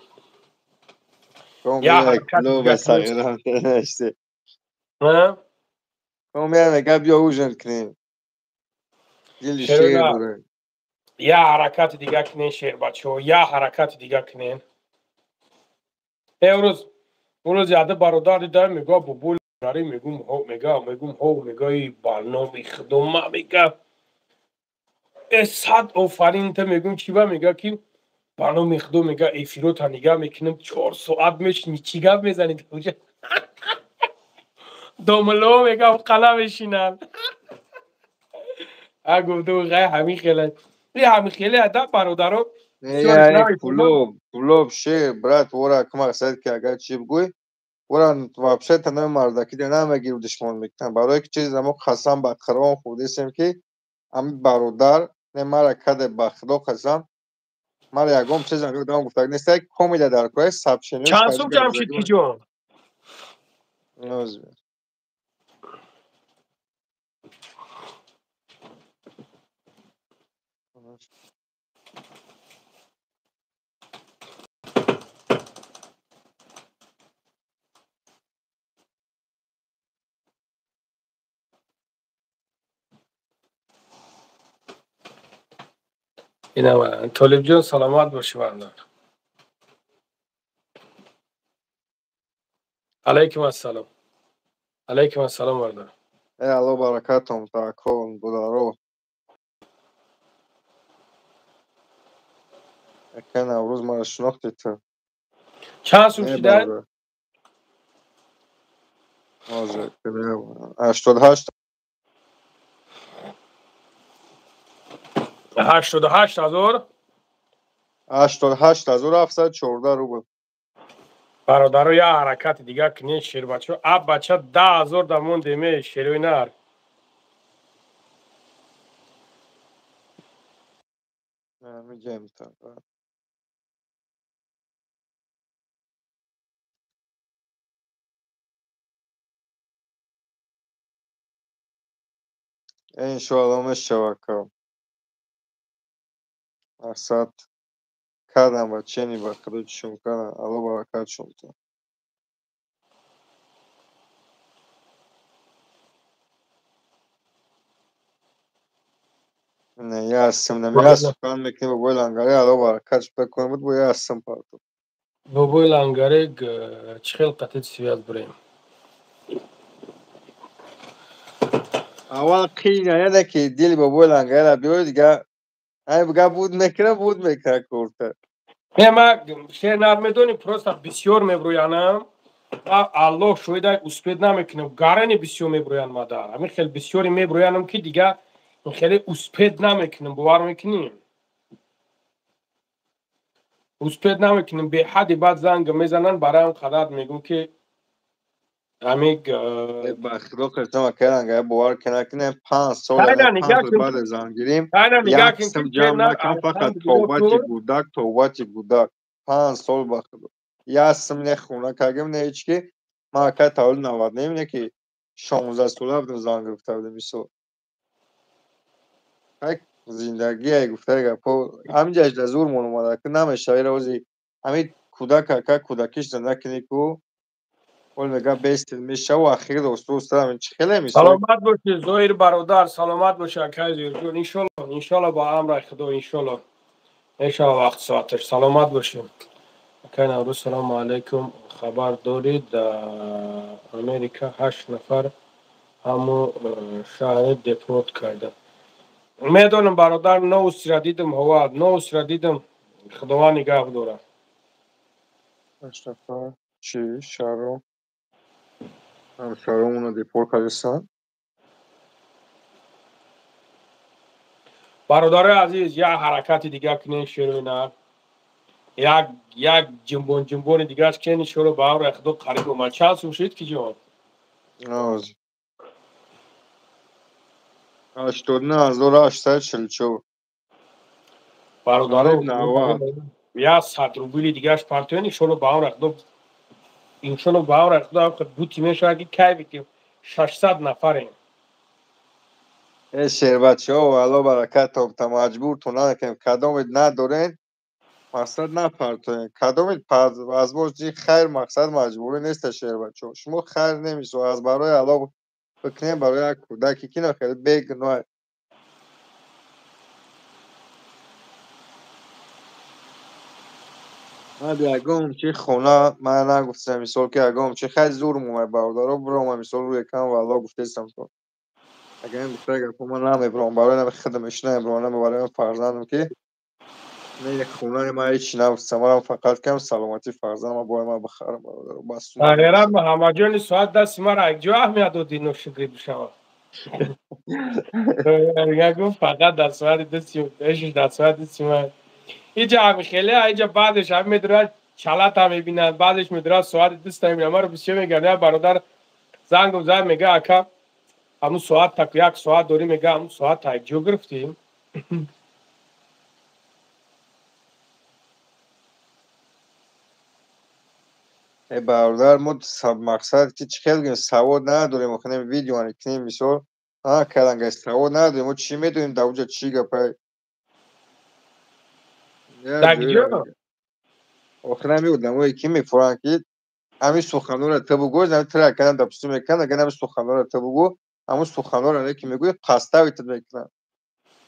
Я ҳаракати дига кунен шербачаҳо, я ҳаракати дига кунен. Имрӯз имрӯз яде бародар дидам, мега бобои лангари, мегум ҳо, мега мегум ҳо, мега и ба номи худо ма мега э сад офарин та мегум чӣ ба мега ки ба номи худо мега эфирота нигаҳ мекунам 4 соат мешини чӣ гап мезанӣ уҷа домло мега қала мешинанд. А гуфту ғай ҳамин хеле ҳамин хеле ада бародаро. Пулоб, пулоб шер, брат, вора мақсад ки агар чӣ бигӯй, вора вообще танои мардаки де намегиру душмон мекунам. Барое ки чиз мо қасам ба Қуръон хӯрдесем ки ами бародар не мара каде ба Худо қасам мара ягон чиз ам гуфтаг нест, комида дар кӯҳ сабшени. Чанд сум ҷамшид киҷон? Толибҷон саломат бошӣ бародар. Алайкум ассалом. Алайкум ассалом бародар. Э Алло баракатум таакон бударо. Ака Наврӯз мара шинохтӣ ту. Чанд сум шида? Ҳозир 88. 88 000. 88 714 рубл. Бародаро, я ҳаракати дига кунен шербачо. А бача 10 000 да мондеме шерои нар. Миҷем та. Иншоалло мешава ка. Мақсад кардам ва чени ба худо чишон кардам. Алло баракатшон та. Не, ясм, не я сухан мекунем бобои лангари, Алло баракатш бикунем буд бо ясм парту. Бобои лангари чӣ хел қатъи связь бурем? Аввал қийна яне ки дили бобои лангариро биёй дига ай га буд мекунам буд мекунам курта. Не, ма шер нар медонӣ, просто бисёр мебрӯянам. Аллоҳ шоҳида успеть намекунам. Гарани бисёр мебрӯян мадар. Ҳамин хел бисёре мебрӯянам ки дига хеле успеть намекунам, бовар мекунӣ? Успеть намекунам, беҳадди баъд занг мезананд, бароям қадар мегӯм ки ҳамин ба худо қасам акай лангари бовар кунакунем 5 сол баъд зангирим як қисм ҷамъ накам фақат тобати гудак тобати гудак 5 сол ба худо як сим не хона кардем не ҳеч ки ман акай таваллуд навад не ки 16 сола будам занг гирифта будем мисол зиндагие гуфтаи гапҳо ҳаминҷаш да зурмон омада ки намешава рози ҳамин кӯдак ака кӯдакиш зинда кунӣ ку ол мега бестил мешава ахир досто устадам чӣ хеле мисол. Саломат бошӣ Зоҳир бародар, саломат бошӣ акай Зоҳирҷон. Иншолло, иншолло ба амри Худо иншолло мешава вақт соаташ. Саломат бошӣ. Акай Наврӯз салому алайкум. Хабар дорӣ дар Америка ҳашт нафар ҳамо шаҳре депорт карда. Медонам бародар, новостиро дидам, ҳова новостиро дидам. Худованд нигаҳ дорад. Ҳашт нафар чӣ шаҳрро ҳамшаҳромонро депорт кардастанд? Бародарои азиз, як ҳаракати дига кунем шерои нар. Як ҷимбон ҷимбони дигараш ки иншоалло ба амри Худо қариб омад. Чанд сум шуд ки ҷон? 89844. Бародаро, 100 рубли дигараш партоен, иншоалло ба амри Худо, иншоалло ба амри Худо бути мешавад ки кайфе ки 600 нафарем. Э шербачаҳо, Алло баракатон, та маҷбуртон накунем. Кадомед надорен, мақсад напартоен. Кадомед возможности хайр, мақсад маҷбурӣ нест шербачаҳо. Шумо хайр немисо, аз барои Алло бикунем барои як кӯдаке ки хеле бегуноҳ. Ман ягон чи хона ман нагуфтам, мисол ки ягон чи хайр зурм омад бародаро, биромад мисол рӯи экран ва Алло гуфтестам то. Агар ин гуфта гапо ман намебарам, барои нами худам намебарам, намебарам фарзандам ки не хонаи ман ҳеч нагуфтам, манам фақат кам саломатии фарзандам бояд ман бихарам бародаро, бас. Ғайрат Муҳаммадҷони соат дасти маро якҷо аҳамият додӣ, ношукрӣ бишавад. Гуфт фақат дар соати 2:36, дар соати 2:35. Иҷа ҳами хеле, иҷа баъдеш ҳами медурад чалата мебинанд, баъдеш медурад соати 2 мебинанд. Маро бисёр мегӯянд, я бародар зангом зад, мега ака ҳамун соат так як соат дорӣ, мега ҳамун соат так ҷо гирифтӣ. Э бародар, мо мақсад ки чӣ хел гӯем, савод надорем, охинем видео кунем, мисол каланга савод надорем, мо чӣ медонем дар уҷа чӣ гапай? Дар охирам одамое ки мефуранд ки ҳамин суханонро ту бугӯ, тра кардам дар пусту мекунанд, агар ҳамин суханонро ту бугӯ, ҳамун суханонро не ки мегӯӣ паставитат мекунанд.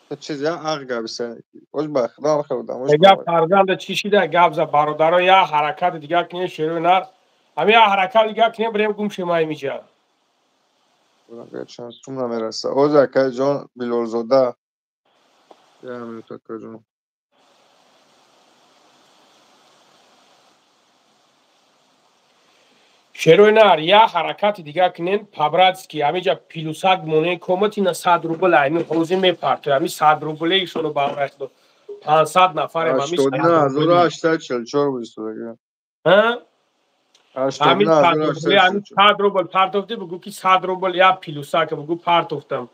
Ту чиз я ақ гаписа. Оз ба худо ҳам хел одамош. Мега фарзанда чӣ шида гап за бародаро, я ҳаракати дигар кунем, шерои нар. Ҳамин я ҳаракат дигар кунем, бирем гум шем ҳамиҷа. Чанд сум намераса. Оз акай ҷон Билолзода. Я минут акай ҷон. Шерои нар, я ҳаракати дигар кунем, по-братски ҳамиҷа плюсак монем, комати на 100 рубл ҳамин ҳозир мепартоем, ҳамин 100 рубле ишоно ба амрахто 500 нафарем, ҳамин 89844 буд истодага. Ҳа? Ҳамин 100 рубл партофтӣ, бугӯ ки 100 рубл я плюсак бугӯ партофтам.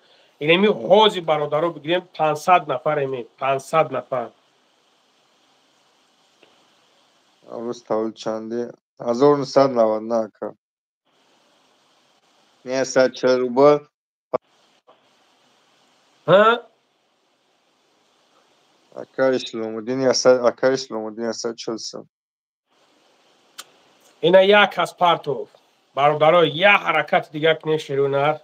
Инами ҳозир бародаро бигирем 500 нафарем, 500 нафар. Рӯз тавлид чанди? 1999 ака. 940 рубл. Ҳа? Ака Исломуддин, ака Исломуддин 140 сом. Ина як аз партов. Бародаро, як ҳаракати дигар кунем шерунар.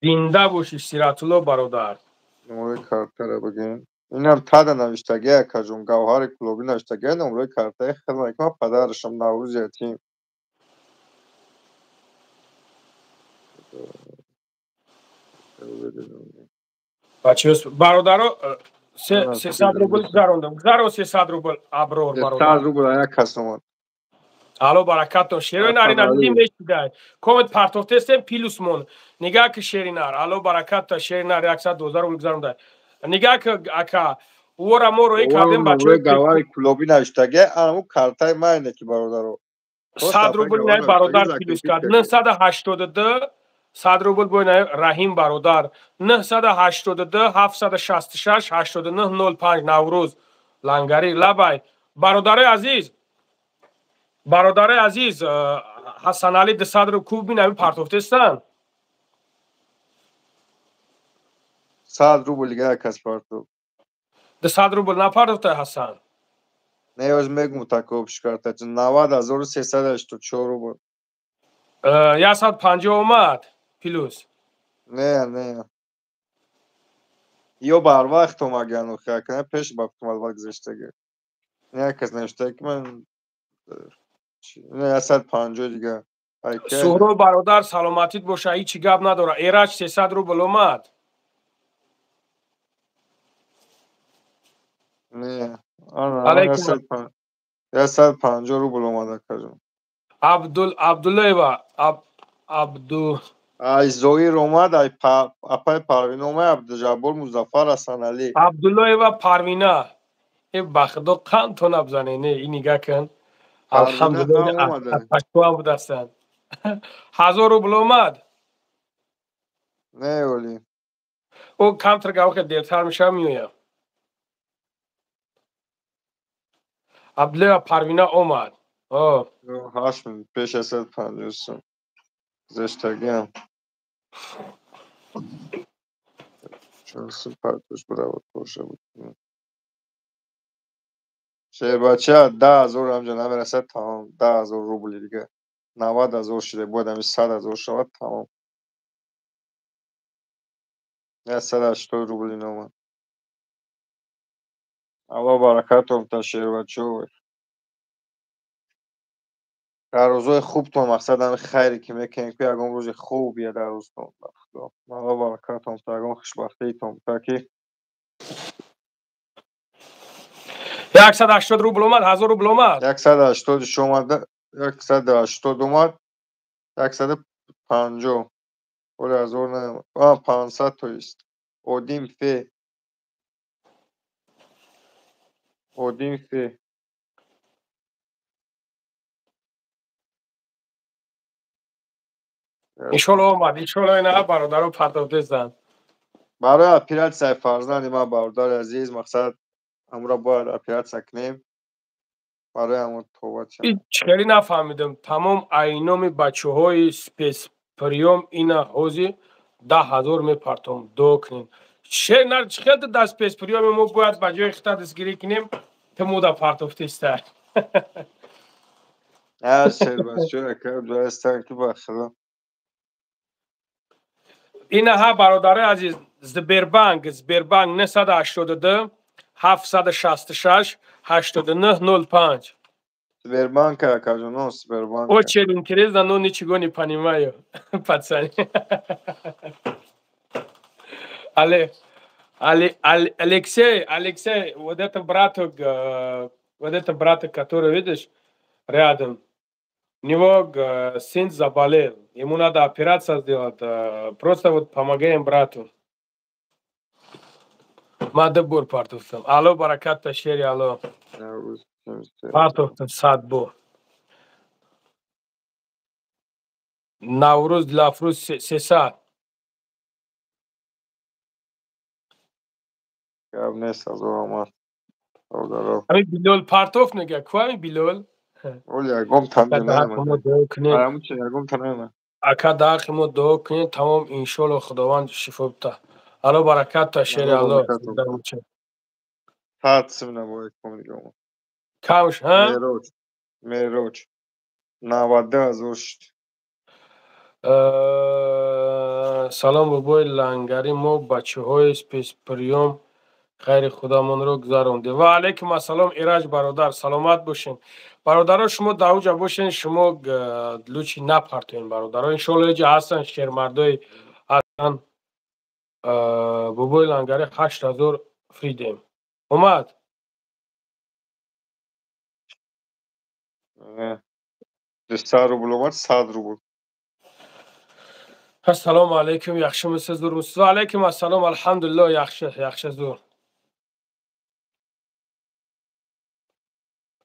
Зинда бошӣ Сиратулло бародар. Номери картаро бигӯем. Инам тада навиштагӣ акаҷон, Гавҳари Кулобӣ навиштагӣ, номери картаи хидмат ман падарашам Наврӯз ятим. Бародаро, 300 рубл гузарондам. Гузаро 300 рубл Аброр бародар. 300 рубл як кас омад. Алло баракатон. Шерои нар ина дидим мешидай. Комент партофтестем плюсмон. Нигаҳ ки шери нар. Алло баракатта шери нар 112 рубл гузаронда. Нигаҳ ки ака ӯра мо роӣ кардем бачаҳо. Гавҳари Кулобӣ навиштагӣ, ҳамун картаи ман ки бародаро. 100 рубл най бародар плюс кард. 982 100 рубл бой най Раҳим бародар. 982 766 89 05 Наврӯз Лангари лабай. Бародарои азиз, бародарои азиз, Ҳасаналӣ 200 рубл куб бин ҳамин партофтестан. 100 рубл дига як кас партофт. 200 рубл напартофта Ҳасан? Не, оз мегум такобш карта. 90384 рубл. 150 омад плюс. Не, не. Ё барвақт омаган охи, акна пеш ба ктумал гузаштага. Не, кас навишта ки ман не 150 дига. Суҳроб бародар саломатит боша, ҳеҷ гап надора. Эраҷ 300 рубл омад. Не, ана 150 рубл омад акаҷон. Абдуллоева, Абду Ай Зоир омад, ай апай Парвина омад, Абдуҷаббор, Музаффар, Ҳасаналӣ. Абдуллоева Парвина. Э, ба худо қанд набзане, не, и нигаҳ кун. Алҳамдулилла, пашкуам будастанд. 1000 рубл омад? Не, оли. О, камтар гавхе дертар мешавам, меоям. Абдуллоева Парвина омад. О. 8 минут пеш 150 сум. Гузаштагиам. Чонси партош буравад боша буд. Шербача 10 000 ҳамҷа намерасад, тамом, 10 000 рубли дига. 90 000 шуда, бояд ҳами 100 000 шавад, тамом. 180 рубли номад. Алло баракатон та, шербачо. Дар рӯзҳои хубтон, мақсад ҳами хайре ки мекунем, ки ягон рӯзи хуб бия дар рӯзтон, ба худо. Алло баракатон та, ягон хушбахтиитон та ки 180 рубл омад, 1000 рубл омад. 180 омад, 180 омад, 150. Оли ҳазор наомад. А, 500, то есть. Одим фе. Одим фе. Иншолло омад, иншолло ина бародаро партофтестанд. Барои оператсияи фарзанди ман, бародари азиз, мақсад ҳамура бояд оператсия кунем. Барои ҳамон тобача. Чӣ нафаҳмидам. Тамом айноми бачаҳои спецприём ина ҳозир 10 000 мепартом, дуо кунем. Чӣ хел дар спецприёми мо бояд ба ҷои хита дастгирӣ кунем, ту мода партофтеста. Шербачо ака ҳастанд ки, ба худо. Ина ҳа, бародарои азиз, Сбербанк, Сбербанк 982 766 89 05. Сбербанк, акаҷоно, Сбербанк. Очень интересно, но ничего не понимаю, пацаны. Але, Але, Алексей, Алексей, вот это браток, вот это браток, который видишь рядом, у него сын заболел, ему надо операцию сделать, просто вот помогаем брату. Ма ду бор партофтам. Алло, баракат та, шери, алло. Партофтам 100 бор. Наврӯз Дилафрӯз 300. Гап нест, ҳазор омад. Ами Билол партоф нега, ку ами Билол? Оли ягом та ягом та наёмад. Ака, дар мо дуо кунед, тамом, иншолло Худованд шифо бита. Алло баракат та, шери, алло. 100 сум набояд ком дига омад. Камш, ҳа? Мероҷ, Мероҷ. 92 000 шуд. Салом, бобои лангарӣ, мо бачаҳои спецприём хайри худамонро гузарондем. Ва алайкум ассалом, Ираҷ бародар, саломат бошен. Бародаро, шумо дар уҷа бошен, шумо лучше напартоен, бародаро. Иншолло иҷа ҳастанд, шермардои ҳастанд. Бобои лангарӣ, 8000 фридем. Омад? 200 рубл омад, 100 рубл. Ассалому алайкум, yaxshimisiz, zo'rmisiz? Va alaykum assalom, alhamdulillah, yaxshi, yaxshi, zo'r.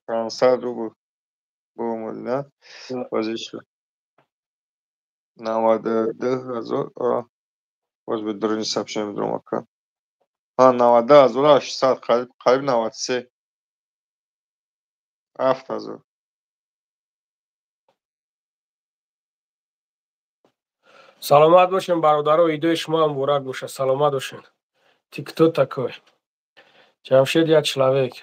500 рубл омад, на? Бозиш 92 000. Боз ба дуруни сообщение медурам, ака. А, 92 800, қариб 93. 7000. Саломат бошен, бародаро, идои шумо ҳам муборак бошад, саломат бошен. Ты кто такой? Ҷамшед, я человек.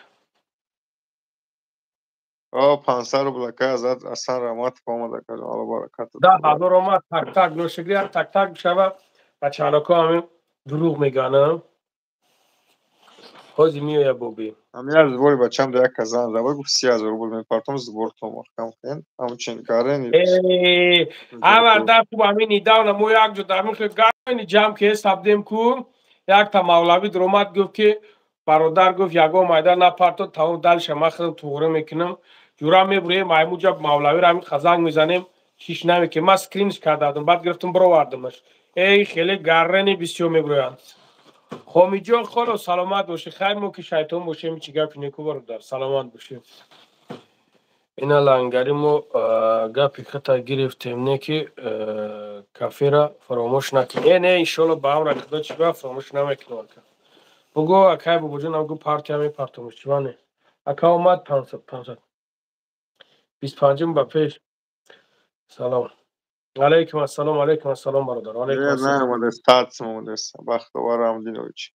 О, 500 рубл, ака, азат Асан Раматов омад, ака, Алло баракат. 10 000 омад, так так, ношигри так так бишава, ба чаноко ҳамин дурӯғ мегӯянд. Ҳозир меоя боби. Ҳамин як сбори бачам да як казан давай гуфт, 30 000 рубл мепартом, сбортон маҳкам кунед. Ҳамчин карен. Аварда хуб, ҳамин недавно мо як ҷо дар михе гани ҷамъ ки ҳесабдем ку, якта мавлавӣ дуромад, гуфт ки бародар, гуфт, ягон майда напарто, тамом, дальше ман худам туғра мекунам. Ҷура мебурем, аймуҷа мавлавиро ҳамин хазанг мезанем. Чиш намекунем. Ман скринш кардам, баъд гирифтам бировардамаш. Эй, хеле гаррани бисёр мебироянд. Хомиҷон холо саломат бошӣ. Хайр, мо ки шайтон бошем, чӣ гапи неку бародар, саломат бошӣ. Ина лангари мо гапи хата гирифтем, не ки кафера фаромӯш накунем. Не, не, иншоалло ба амра худо чӣ ба фаромӯш намекунам ака. Бугӯ акай бобоҷон, бугӯ партия мепартомуш, чӣ ба не? Ака омад 500 25 ба пеш. Салом. Алейкум ассалом, алейкум ассалом бародар. Алейкум ассалом. Бахтовар Рамдинович.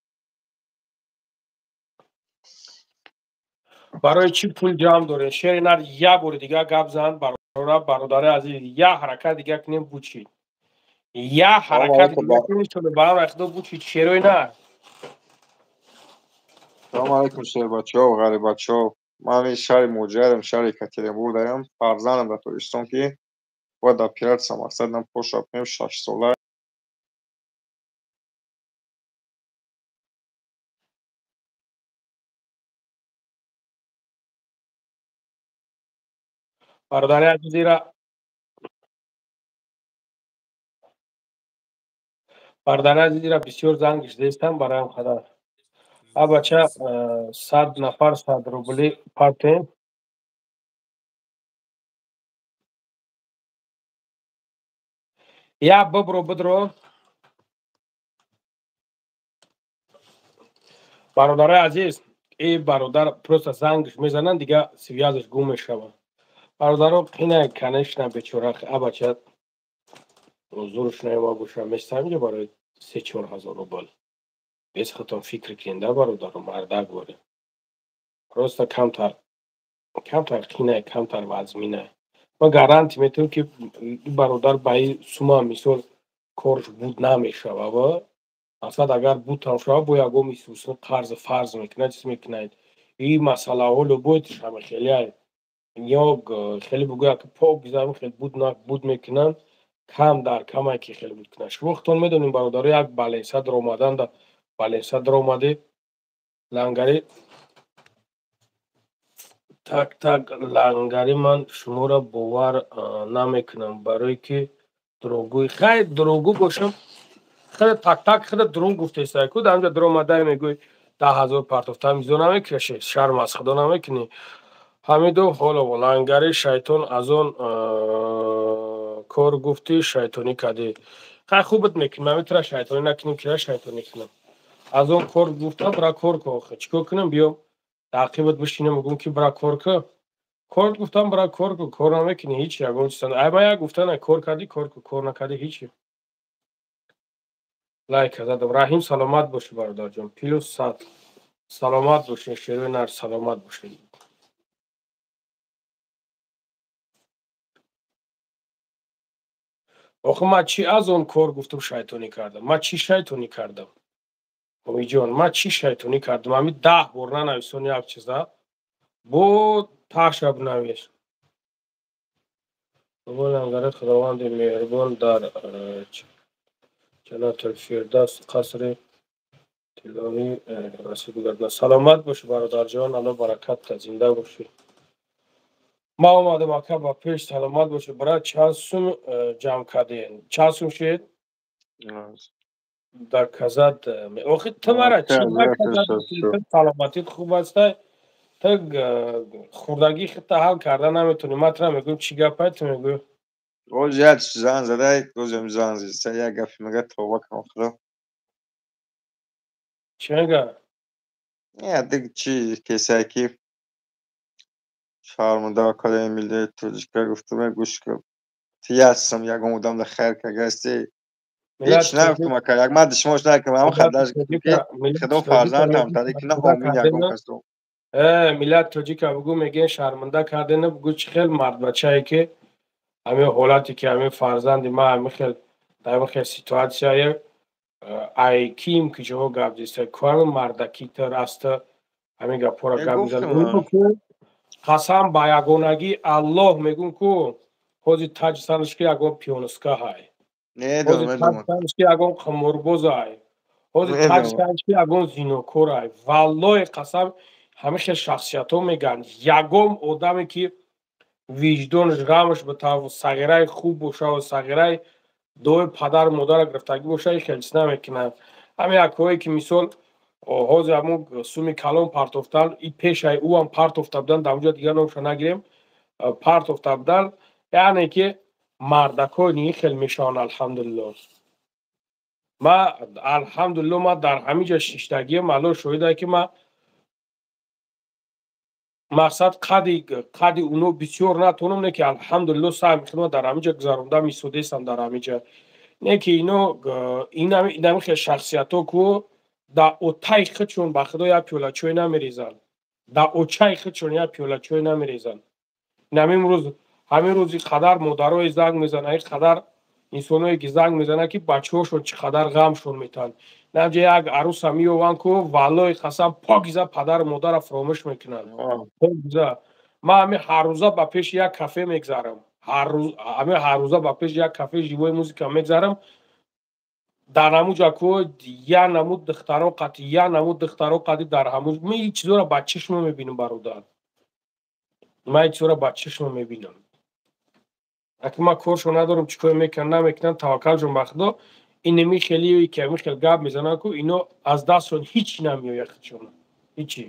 Барои чӣ пул ҷамъ дорем? Шери нар як бори дига гап зан бародари азиз, як ҳаракат дига кунем бучид. Як ҳаракат дига кунем шуд ба амри худо бучид шерои нар. Салом алейкум шербачаҳо, ғарибачаҳо. Ман шаҳри муҳоҷирам, шаҳри Екатеринбург дарам. Фарзандам дар Тоҷикистон ки бояд оператсия мақсадам поша кунем 6 сола. Бародари азизира бародари азизира бисёр занг гирифтаистам бароям қадар. А бача 100 нафар 100 рубли партем. Я бибро бидро. Бародари азиз, и бародар просто зангш мезананд, дига связаш гум мешавад. Бародаро қина, конечно, бечора а бача зурш наёма боша местам инҷо барои 3-4 ҳазор рубл. Без худтон фикр кунед, да бародаро, мардак боред. Просто камтар камтар қина, камтар вазмина. Ман гарантӣ метавонам ки бародар ба ин сума мисол корш буд намешава. Масалан агар буд там шава, бо ягон исусни қарз фарз мекунад, чиз мекунад. Ин масъалаҳо любойтш ҳама хеле ё хеле бугӯяд ки пок гизарам хеле буд на буд мекунанд, кам дар камай ки хеле буд кунанд. Шумо худтон медонед бародаро, як баленса даромадан да баленса даромади лангари так так лангари ман шуморо бовар намекунам, барое ки дурӯғгӯй. Хайр, дурӯғгӯ бошам, хеле так так хеле дурӯғ гуфтеста ку дар ҳамҷа даромадай мегӯй 10 000 партофта мизо намекашӣ, шарм аз худо намекунӣ. Ҳамидов ҳоло лангари шайтон аз он кор гуфтӣ шайтонӣ кардӣ. Хай хубат мекунӣ, ман метра шайтонӣ накунем, кира шайтонӣ кунам. Аз он кор гуфтам, бира кор кун, охи чӣ кор кунам, биём дар қибат бишинам гум ки бира кор кун. Кор гуфтам, бира кор кун, кор намекунӣ ҳеч ягон чиз. Ай ман як гуфтан, кор кардӣ кор кун, кор накардӣ ҳечи. Лайк задам. Раҳим саломат бошӣ бародарҷон. Плюс 100. Саломат бошед, шерои нар, саломат бошед. Охи ман чӣ аз он кор гуфтам шайтонӣ кардам? Ман чӣ шайтонӣ кардам? Омиҷон, ман чӣ шайтонӣ кардам? Ҳамин 10 бор нанависон як чиза. Бо таша бинавис. Бобо лангари Худованди меҳрубон дар ҷаннатул фирдавс қасри тиллоӣ насиб гардонад. Саломат бошӣ бародарҷон, Аллоҳ баракат диҳад, зинда бошӣ. Ман омадам ака ба пеш, саломат бошӣ. Брат, чанд сум ҷамъ кардем? Чанд сум шуд? Доказать. Охи ту мара чӣ саломатит хуб аста? Ту хурдагии худта ҳал карда наметавонӣ. Ман тура мегӯям чӣ гапай, ту мегӯӣ. Оз як зан задай, озам зан зиста, як гапи мега тавба кунам худо. Чӣ мега? Не, диг чи кесае ки шарманда Академияи миллии тоҷика гуфтам, гӯш кун. Ту як сум ягон одам да хайр кагасти. Ҳеч нагуфтам ака, як ман душмош накунам, ҳам хадаш гуфтам ки худо фарзандам тари ки на омин ягон касо. Миллат тоҷика бугӯ мегӯян шарманда кардена, бугӯ чӣ хел мардбачае ки ҳамин ҳолате ки ҳамин фарзанди ман ҳамин хел дар ҳамин хел ситуатсияе ай ким ки ҷоҳо гап зиста, куҳами мардакитар аста ҳамин гапҳоро гап мезанад. Қасам ба ягонагии Аллоҳ мегӯм ку ҳози таҷ сараш ки ягон пионска ҳай. Ҳози таҷ сараш ки ягон қиморбоз ҳай. Ҳози таҷ сараш ки ягон зинокор ҳай. Валлоҳи қасам ҳамин хел шахсиятҳо мегӯянд. Ягон одаме ки Виҷдонаш ғамаш битав сағираи хуб бошаву сағираи дуои падару модара гирифтагӣ боша, и хел чиз намекунад. Ҳамин якҳое ки мисол ҳозир ҳамун суми калон партофтан, и пешаи ӯам партофта будан, дар онҷо дигар номша нагирем, партофта будан, яъне ки мардакҳои ин хел мешаванд. Алҳамдулилло, ма алҳамдулилло, ма дар ҳамин ҷа шиштагиам, Алло шоҳида, ки ма мақсад қади уно бисёр натонам, не ки алҳамдулилло саҳми худма дар ҳамин ҷа гузарондам, истодестам дар ҳамин ҷа. Не ки ино инами хел шахсиятҳо ку дар отаи худшон ба худо як пиёла чой намерезанд, дар очаи худшон як пиёла чой намерезанд. Ҳамин рӯз, ҳамин рӯзи қадар модарое занг мезанад, ин қадар инсоное ки занг мезанад, ки бачаҳошон чӣ қадар ғамшон метаҳанд. Намҷа як аруса меёванд ку, валлои қасам, покиза падару модара фаромӯш мекунанд. Покиза. Ман ҳамин ҳаррӯза ба пеши як кафе мегзарам, ҳамин ҳаррӯза ба пеши як кафе живои музика мегзарам. Дар ҳамуҷа ку як намуд духтаро қати, як намуд духтаро қати дар ҳамуҷ. Ман ин чизоро ба чишмо мебинам, бародар, ман ин чизоро ба чишмо мебинам. Аки ман коршо надорам, чӣ кор мекунанд, намекунанд, таваккалшон ба худо. Инами хелие ки ҳамин хел гап мезананд ку, ино аз дастшон ҳеҷ намеояд, худшон ҳечи.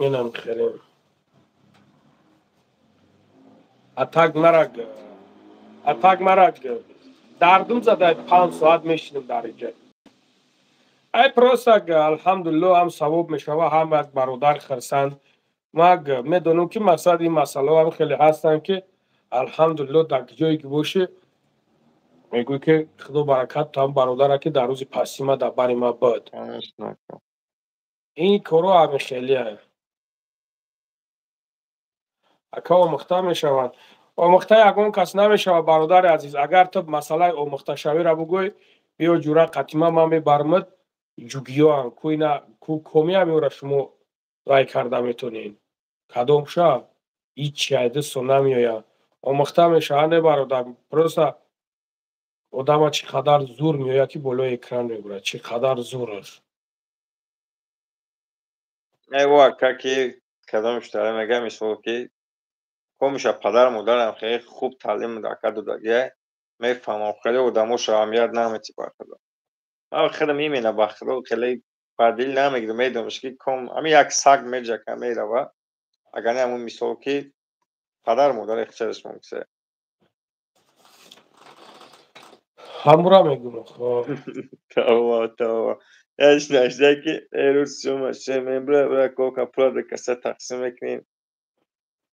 Инам хеле атак марак, атак марак дардум зада, 5 соат мешинам дар инҷа. Ай просто алҳамдулилло, ҳам савоб мешава, ҳам як бародар хирсанд. Ма медонам, ки мақсад ин масъалаҳо ҳам хеле ҳастанд, ки алҳамдулилло, дар ҷое ки бошӣ, мегӯй, ки худо баракат ҳам бародара, ки дар рӯзи пастӣ ма дар бари ма буд. Ин корҳо ҳамин хелия. Ака, омӯхта мешаванд? Омӯхта ягон кас намешавад, бародари азиз. Агар ту масъалаи омӯхташавиро бугӯй, биё ҷура қатима, ман мебармад ҷугиёам ку, ина ку комиам ёра шумо рай карда метонед. Кадом ша ҳичи айдисо намеояд. Омӯхта мешавад не, бародар, просто одама чӣ қадар зур меояд, ки болои экран мебурад, чӣ қадар зураш. Эво, ака, ки кадом шутара мега, мисол ки комиша падару модарам хеле хуб таълим ака додагия, мефаҳмам, хеле одамоша аҳамият намети ба худо. Ман худам имена ба худо хеле ба дил намегирам, медонаш ки ком ҳамин як саг меҷака мерава, агар не ҳамун мисол ки падару модари хичараш мумкисе. Ҳамура мегӯм. Тавба, тавба. Яш нашда ки эрӯз шума шемебра бра кока пула да каса тақсим мекунем.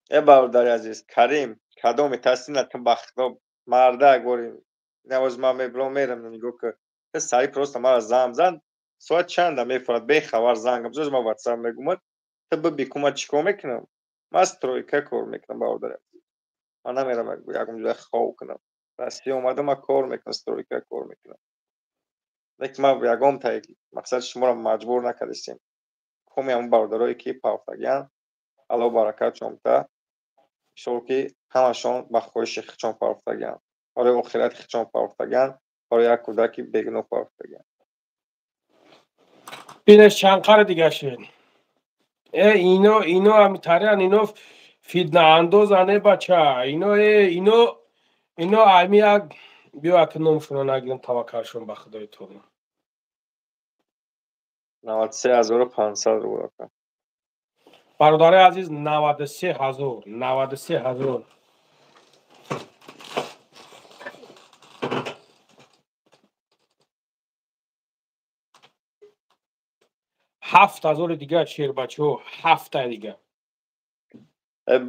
Э, бародари азиз Карим, кадоми тасина ту, ба худо мардак бори навоз, ман мебром, мерам, нигоҳ ки сари просто мара занг зан, соат чанда мефурад, бехабар зангам зоз, ман ватсап мегумад, ту биби ку ман чӣ кор мекунам? Ман стройка кор мекунам, бародари азиз, ман намерам ягон ҷоя хов кунам. Россия омада, ман кор мекунам, стройка кор мекунам. Лекин ман ягон мақсади шуморо маҷбур накардистем. Коми ҳамон бародарое ки пафтагиянд, Алло баракатшон бита, иншолло ки ҳамашон ба хоҳиши худшон пафтагиянд, барои охирати худшон пафтагиянд, барои як кӯдаки бегуноҳ пафтагиянд. Бинеш, чанқари дига шед. Э, ино ҳамитариан, ино фитнаандозан, э бача, ино, э, ино ами як биё, аки номшонро нагирем, таваккалшон ба худои таоло. 93 500 рубл, ака. Бародари азиз, 93 000, 93 000. 7000 дига, шербачаҳо, ҳафта дига.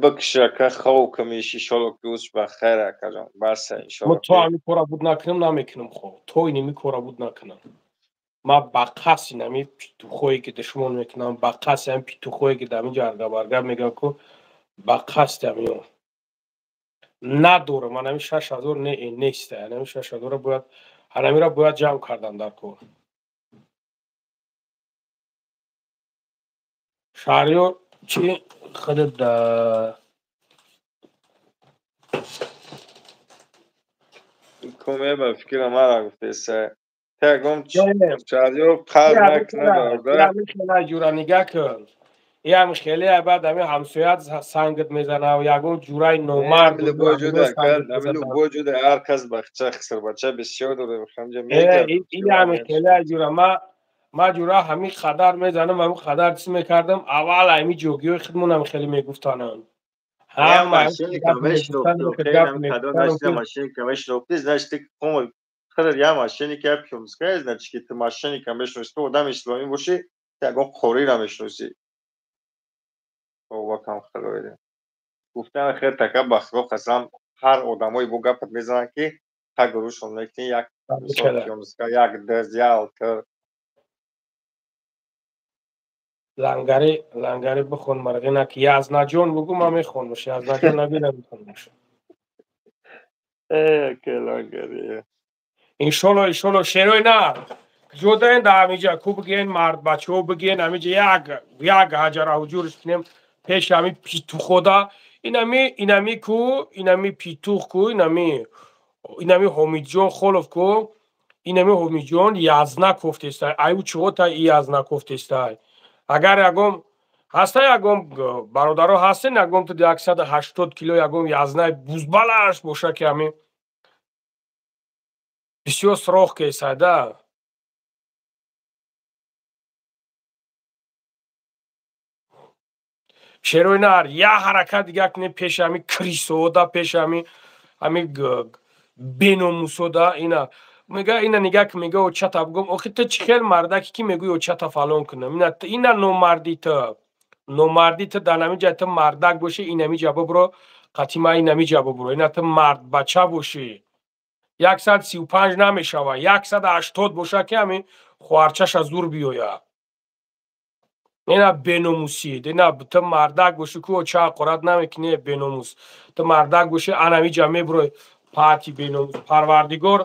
Бикш, ака, хов кумиш, иншолло ки уш ба хайр, акаҷон, баса. Иншолло то ҳами кора буд накунам, намекунам. Хо то инами кора буд накунам, ман ба қасди нами петухое ки душмон мекунам, ба қасди ҳами петухое ки дар инҷа аргабаргаб мегӯям ку, ба қасди ҳамино надорам. Ман ҳами 6000 не, нест, ҳами 6000-ро бояд, ҳанамиро бояд ҷамъ кардан дар кор. Шаҳриёр, чӣ худат? Коме, ба фикрам, мара гуфтеса. Тагом шаҳриёр қадр накунад бародар. Ҷура нигаҳ кун. Ям хеле баъд ҳамин ҳамсоят сангат мезана ва ягон ҷураи номард. Любой ҷуда ҳар кас бахча хисрбача бисёр дорем. Ям хеле ҷура ма ҷура ҳамин қадар мезанам, ҳамин қадар чиз мекардам. Аввал ҳамин ҷогиҳои худмонам хеле мегуфтананд. Я мошенник, я пиёмская, значит, ки ту мошенника мешиносӣ, ту одами исломӣ бошӣ, ту ягон қориро мешиносӣ. Вакам хелоида. Гуфтан хел така ба худо қасам, ҳар одамои бо гапат мезананд, ки та гурӯҳшон мекунӣ, як мисол пиёмска, як дз, як алтр. Лангари, лангари бихон марғина ки Язнаҷон бугу ман мехонмаш, Язнаҷон набина мехонмаш. Э, ке лангари. Иншолло, иншолло, шерои нар. Ҷодаен да ҳамиҷа ку бигӯен мардбачаҳо бигӯен ҳамиҷа як як ҳаҷара ҳуҷурш кунем пеши ҳами питухода. Инами инами ку инами питух ку инами инами Ҳомидҷон Холов ку инами Ҳомидҷон язна кофтестай. Аю чиғота и язна кофтестай. Агар ягон ҳаста ягон бародаро ҳастен ягон ту 180 кило ягон язнаи бузбалаш боша ки ҳами бисёр срох кесай да. Шерои нар як ҳаракат дига кунем пеши ҳами крисода, пеши ҳами ҳами беномусода. Ина мега ина нигаҳ ки мега очата бугум. Охи ту чӣ хел мардаки ки мегӯи очата фалон кунам. Ина ина номардӣ ту. Номардӣ ту дар ҳамин ҷа ту мардак бошӣ, инами ҷа бубро, қатима инами ҷа бубро. Ина ту мардбача бошӣ. 135 намешава, 180 боша ки ҳамин хоҳарчаша зур биёяд. Ина беномусӣ. Ина ту мардак бошӣ ку оча ҳақорат намекунӣ беномус. Ту мардак бошӣ анами ҷа мебурой пати беномус. Парвардигор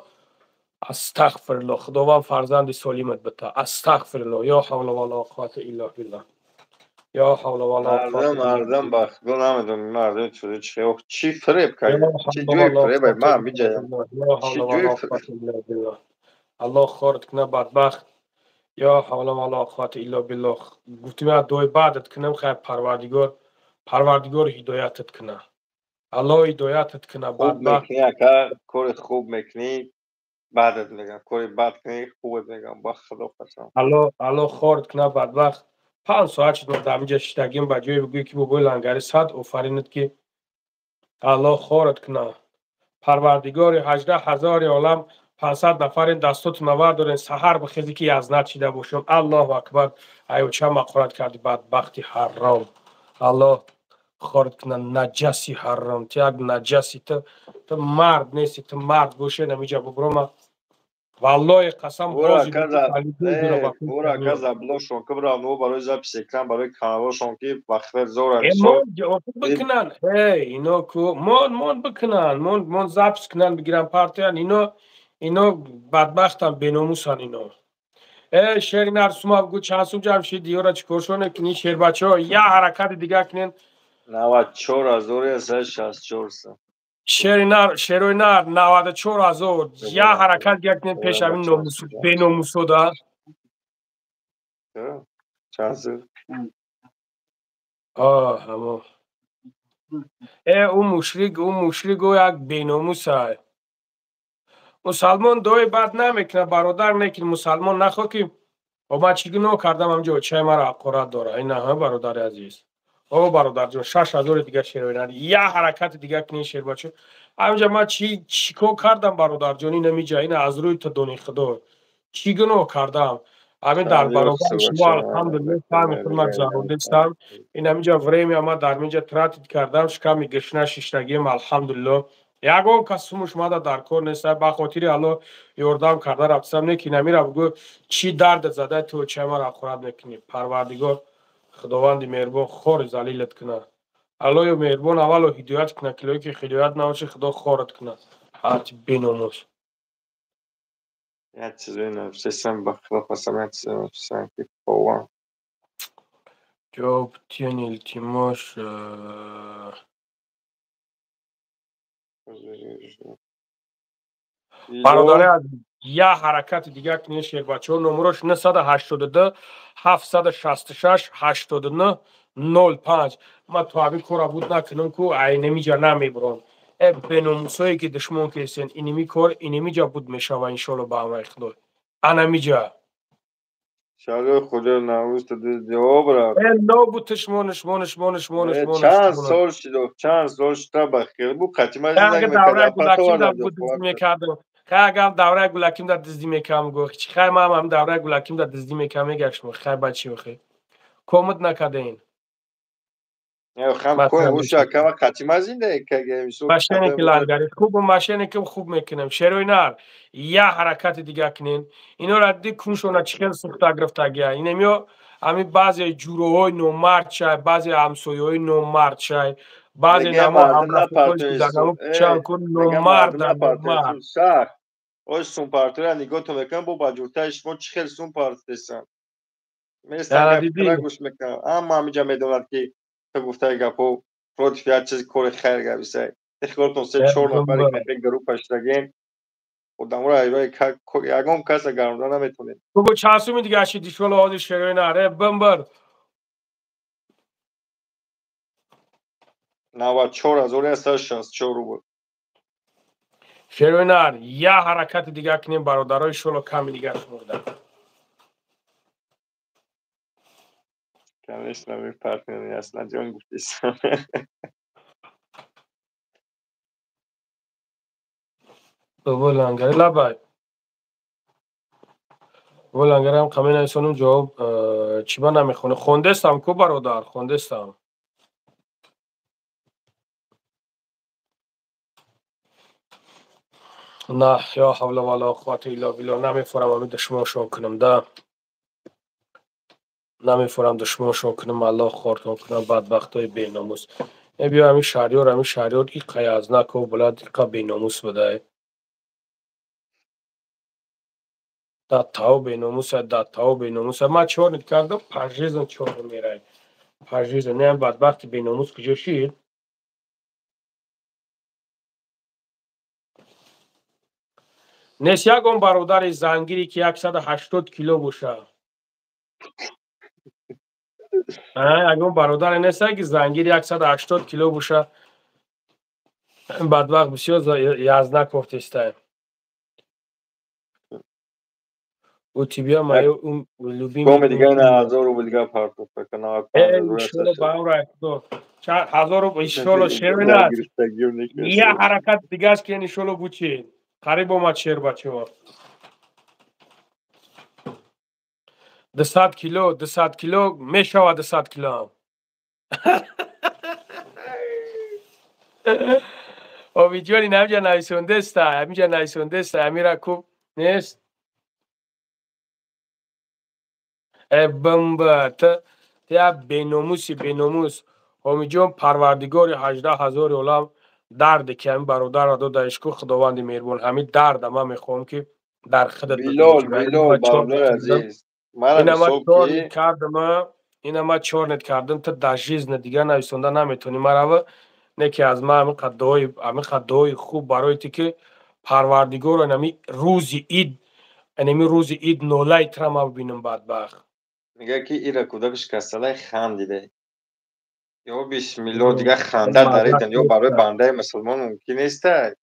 астағфируллоҳ, Худованд фарзанди солимат бита. Астағфируллоҳ, ё ҳавла вала қуввата илла биллаҳ. Ё ҳавла вала қуввата. Мардум ба худо намедонам мардум чӣ чӣ чӣ фиреб кард, чӣ ҷои фиреб ман биҷаям. Ё ҳавла вала қуввата илла биллаҳ. Аллоҳ хорат кунад бадбахт. Ё ҳавла вала қуввата илла биллаҳ. Гуфтим я дуои баъдат кунам, хайр Парвардигор, Парвардигор ҳидоятат кунад. Аллоҳ ҳидоятат кунад бадбахт. Хуб мекунӣ ака, кори хуб мекунӣ, баъдат мегам, кори бад кунӣ, хубат мегам, ба худо қасам. Аллоҳ, Аллоҳ хорат кунад бадбахт. 5 соат шуд дар ҳаминҷа шиштагим, ба ҷое бигӯӣ ки бобои лангари сад офаринат ки Аллоҳ хорат кунад. Парвардигори 18 000 олам 500 нафарин дастотон навар дорен, саҳар бихезӣ ки язнат шида бошем. Аллоҳу акбар. Ай оча мақорат карди бадбахти ҳарром. Аллоҳ хорат кунад наҷаси ҳарром. Ту як наҷаси, ту мард нести, ту мард бошӣ намиҷа буброма. Валлоҳи қасам Бура ака заблошон ки бира но барои запись экран барои каналошон ки бахтар зора бикунанд. Эй, ино ку мон мон бикунанд, мон мон запись кунанд, бигиранд партиян. Ино ино бадбахтан, беномусан ино. Э, шери нар сума бигӯ чанд сум ҷамъ шид, ёра чӣ кор шоне кунӣ шербачаҳо, як ҳаракати дига кунен. 94 164 сум. Шери нар, шерои нар 94 000 як ҳаракат дига кунен пеш ҳамин номус беномусода. Чанд сум? Ҳамо. Э, ӯ мушрик, ӯ мушрик, ӯ як беномусай. Мусалмон дуои бад намекунад бародар, лекин мусалмон нахоҳ ки ман чӣ гуноҳ кардам ҳамҷо очаи маро ҳақорат дора. Ина ҳа бародари азиз. О бародарҷон, 6000 дига шерои нар. Як ҳаракати дига кунӣ шербача. Ҳамҷа ман чӣ чӣ кор кардам бародарҷон, ина миҷа, ина аз рӯи ту дони худо. Чӣ гуноҳ кардам? Ҳамин дар баробари шумо алҳамдулиллоҳ фаҳми худ ман гузарондистам. Ин ҳаминҷа время ман дар минҷа тратить кардам, шиками гушна шиштагием алҳамдулиллоҳ. Ягон кас сумуш мада дар кор нест, ба хотири Аллоҳ ёрдам карда рафтам, не ки намира бигӯ чӣ дардат зада ту очаи маро ҳақорат мекунӣ. Парвардигор Худованди меҳрубон хори залилат кунад. Аллоҳи меҳрубон аввало ҳидоят кунад, килое ки ҳидоят набошад, Худо хорат кунад. Ҳарчи беномус. Як чизе нависам, ба худо қасам, як чизе нависам ки бовар. Ҷавоб тиен илтимос. Бародари азиз, Я ҳаракати дигар кунед, шербачаҳо. Номерош 982 766 89 05. Ман то ҳамин кора буд накунам, ку айнамиҷа намебурам. Э беномусое ки душмон кесен, иними кор инамиҷа буд мешава, иншолло, ба амаи Худо. Анамиҷа. Шаҳрҳои худо наврӯз то ҷавоб рафт. Э нобутиш мониш мониш мониш мониш мониш. Чанд сол шуд, чанд сол шуд, ба хел бу қатима зиндагӣ мекардам. Хай, агар давраи гулаким дар дуздӣ мекардам, гӯ чи хай, ман ҳам давраи гулаким дар дуздӣ мекардам, мегаштм. Хай, бачи охи. Комут накардаин. Машине ки лангари хуб, машине ки хуб мекунем. Шерои нар, я ҳаракати дигар кунен. Инора ди куншона чӣ хел сӯхта гирифтагия. Инамиё ҳами баъзе ҷуроҳои номард шай, баъзе ҳамсояҳои номард шай, баъзе намо ҳамрафиқои номарда номард. Ош сумпартора нигоҳтон мекунам, бо ба ҷуртаи шумо чӣ хел сум партесан. Местан гӯш мекунам. Ҳама ҳамиҷа медонад, ки ту гуфтаи гапҳо против як чиз кори хайр гаписай. Ихтиёртон се чор нафари кафе группа шудагем. Одаморо ягон каса гаронда наметонед. Бо чанд суми дига шид, иншолло, ҳозир шерои нар. Э бимбир. 94 164 рубл. Шерои нар, я ҳаракати дигар кунем, бародаро, иншолло, ками дигар шумода. Конечно, мы партнеры, ясно, ҷон гуфтесам. Бобо лангари лабай. Бобо лангарам қамин нависонум, ҷавоб чӣ ба намехонӣ? Хондестам ку, бародар, хондестам. На, ё ҳавла вала қуввата илла биллоҳ, намефорам ҳами душмоншон кунам да. Намефорам душмоншон кунам, Аллоҳ хортон кунам, бадбахтои беномус. Э биё, ҳамин Шаҳриёр, ҳамин Шаҳриёр иқа язнако булад, иқа беномус будай. Даттао беномуса, даттао беномуса. Ман чёрный кардам, пожизненно чёрный мерай. Пожизненно. Не, бадбахти беномус куҷо шид? Нест ягон бародари зангире, ки 180 кило боша? Ягон бародаре нест, ки зангири 180 кило боша? Бадбахт бисёр язна кофтестай. У тебя моё любимый. Коме дига на ҳазор рубл дига партофта. Иншолло, ба амраи Худо. Ҳазор рубл, иншолло, шервина. Я ҳаракат дигаш ки, иншолло, бучи. Қариб омад шер, бачаҳо. 200 кило, 200 кило мешавад, 200 килоам. Обиҷони, ҳамиҷа нависондеста, ҳамиҷа нависондеста, ҳамира куб нест. Э бмб, т я беномуси беномус. Ҳомиҷон, парвардигори 18 000 олам дарде ки ҳамин бародарро додаиш ку, Худованди меҳрубон, ҳамин дарда ман мехоҳам, ки дар худат. Билол, Билол, бародари азиз. Ина ман чёрный кардам, ина ман чёрный кардам, ту дар жизни дигар нависонда наметавонӣ марава, не ки аз ман ҳамин қад дуои хуб барои ту, ки парвардигоро инами рӯзи ид, инами рӯзи ид нолаи тура ман бибинам, бадбахт. Мегӯяд, ки ира кӯдакаш касалай хандида. Ё бисмилло, дигар ханда дар ин дунё барои бандаи мусулмон мумкин нестай.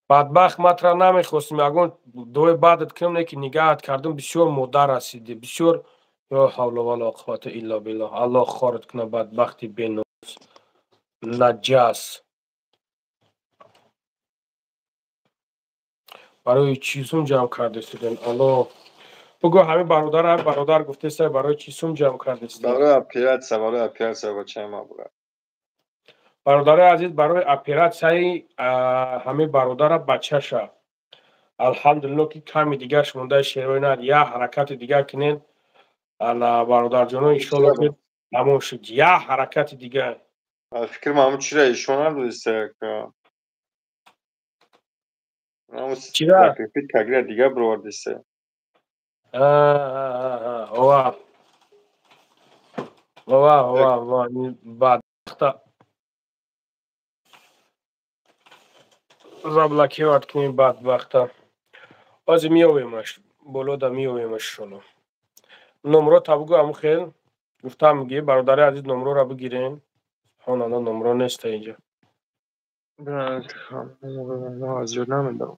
Бадбахт, ман тура намехостем ягон дуои бадат кунам, не ки нигаҳат кардам, бисёр модар расидӣ, бисёр. Ё ҳавла вала қуввата илла биллоҳ, Аллоҳ хорат кунад, бадбахти беномус, наҷас. Барои чӣ сум ҷамъ кардестуден? Аллоҳ бугӯ, ҳамин бародар, ҳамин бародар гуфтеста, барои чӣ сум ҷамъ кардестуден? Барои оператсия, барои оператсия бачаи ман бура. Бародарои азиз, барои оператсияи ҳамин бародара бачаша, алҳамдулилло, ки ками дигарш мондаи. Шерои нар, я ҳаракати дигар кунен, ана бародарҷоно, иншолло, ки тамом шуд. Я ҳаракати дигар. Фикр ман чира ишон надониста. Чира? Кагира дигар бировардиста. Ова. Ова, ова, ова, бадбахта заблокировать кунем, бадбахта. Ози меёвемаш, болода меёвемаш иншолло. Номро та бугӯ, аму хел гуфтам, ки бародари азиз, номрора бигирен. Субҳоналло, номро неста инҷа. Аз ёд намедонам.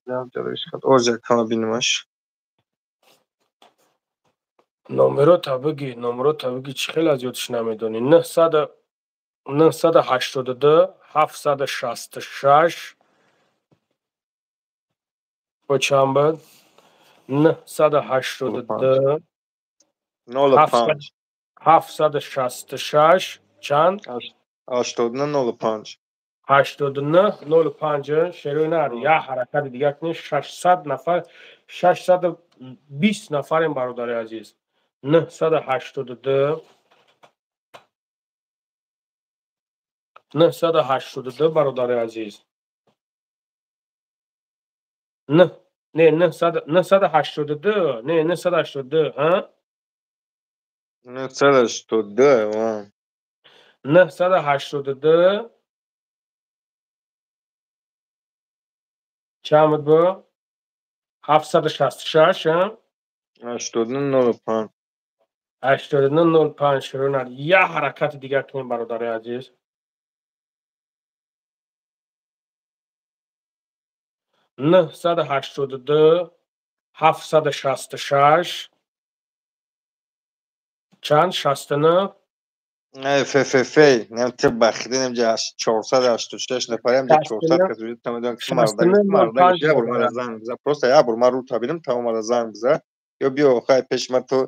Оз як кама бинамаш. Номеро та бигӣ, номро та бигӣ, чӣ хел аз ёдш намедонӣ? 982 766 бо чанд буд? 982 05 766 чанд? 89 05. 89 05. Шерои нар, як ҳаракати дигар кунед, 600 нафар, 620 нафарем, бародари азиз. 982 982, бародари азиз, не, 982, не, 982, ҳа. 982. 982 чанд буд? Бо 766, ҳа. 89 05. 89 05. Шуруъ, як ҳаракати дигар кунем, бародари азиз. 982 766 чанд? 69. Ффф нем ти бахида немҷа 486 нафарем, 400 кас тамадон. Ки мардак, мардак, як бор мара занг биза, просто як бор ман рӯ табинам, тамом, мара занг биза ё биё хай пеши ман. Ту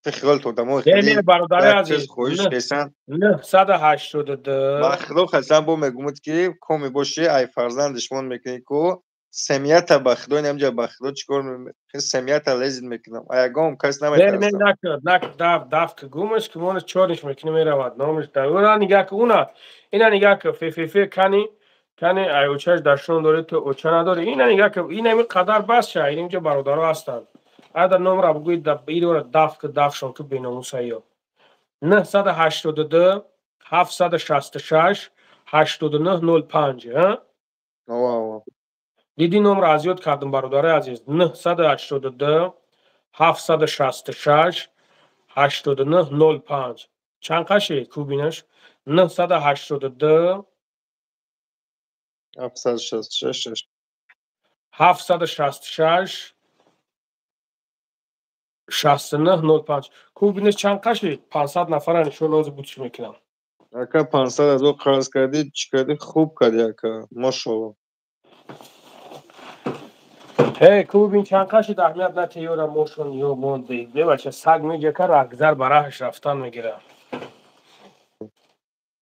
хиёл то дамо. Не, бародари азиз. Хоҳиш кесан. 982. Ба худо қасам, бо мегумуд ки коми боши, ай фарзанди шумон мекунӣ ку семията, ба худо немҷа, ба худо чикор, семията лезид мекунам, а ягон кас наметарсам. Не, накард, накард, даф даф ки гумаш ки монаш чориш мекунӣ, меравад номаш. Уна нигаҳ ки, уна ина нигаҳ ки, ффф кани кани, ай очаш дашнон дори, ту оча надори. Ина нигаҳ ки, инами қадар бас ша, инҷо бародаро ҳастанд. Ада номра бугӯи, идора даф ки, дафшон ки, беномусаё. 982 766 89 05. Диди, номро аз ёд кардам, бародари азиз. 982 766 89 05. Чанд қашед, кубинаш? 982 766. 766 69 05. Кубинаш чанд қашед? 500 нафара иншоалло ҳозир бутиш мекунам. Ака, 500 000 қарз кардӣ, чӣ кардӣ? Хуб кардӣ, ака, мошолло. Эй, кубин чанд қашид? Аҳамият нате, ёра мошон ё монди. Бебача, саг меҷака, рагзар ба раҳаш рафтан мегира.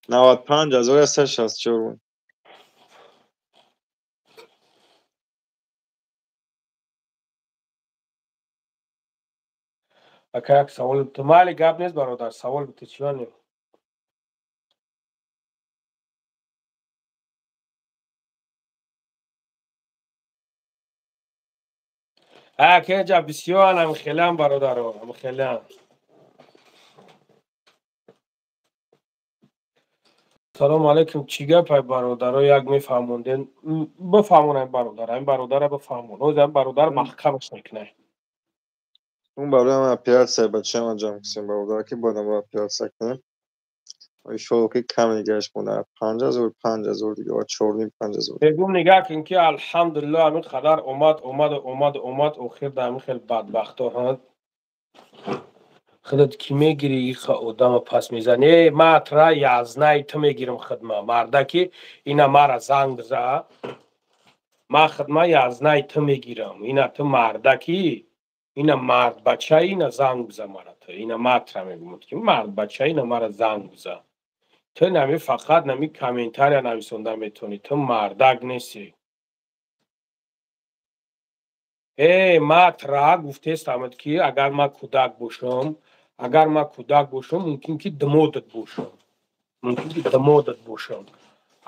95 164 буд. Ака, як савол бите. Майли, гап нест, бародар, савол бите, чӣ? Акеҷа бисёран, ам хелеам, бародаро, ам хелеам. Салому алайкум, чӣ гапай, бародаро, як мефаҳмонден, бифаҳмонай, бародар, ин бародара бифаҳмон, ҳозир ин бародар маҳкамаш мекунай. Он барои ман оператсия бачаам анҷом кунем, бародар, ки бояд оператсия кунем. Иншоалло ки кам нигаҳш монад, 5000, 5000 дига ва чорним 5000. Бегум, нигаҳ кун, ки алҳамдулилло, ҳамин қадар омад, омад, омад, омад, охир дар ҳамин хел бадбахто ҳанд. Худат кӣ мегирӣ, иха одама пас мезанӣ? Э, ма тра язнай ту мегирам хидма, мардаки, ина мара занг биза, ма хидма язнай ту мегирам. Ина ту мардаки, ина мардбача, ина занг биза мара ту, ина матра мегумад ки мардбача, ина мара занг биза. Ту нами фақат нами комментария нависонда метавонӣ, ту мардак нестӣ. Э, матра гуфтестамад, ки агар ман кӯдак бошам, агар ман кӯдак бошам, мумкин ки дмодат бошам, мумкин ки дмодат бошам,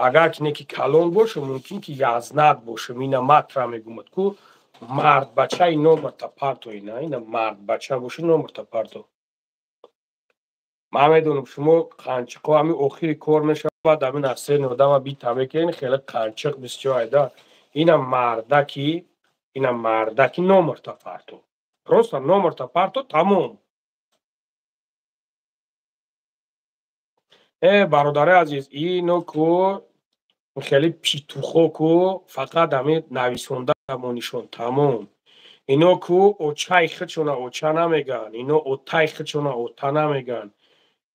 агар ки не ки калон бошам, мумкин ки язнат бошам. Ина матра мегумад ку мардбачаи номерта парто, ина ина мардбача боши, номерта парто. Ман медонам, шумо қанчиқо ҳамин охири кор мешавад, ҳамин асрени одама бита мекунед, хеле қанчиқ бисёр айда. Ина мардаки, Ина мардаки номерта парто. Просто номерта парто, тамом. Э, бародари азиз, ино ку хеле петухо ку фақат ҳамин нависонда монишон, тамом. Ино ку очаи худшона оча намеган, ино отаи худшона ота намеган.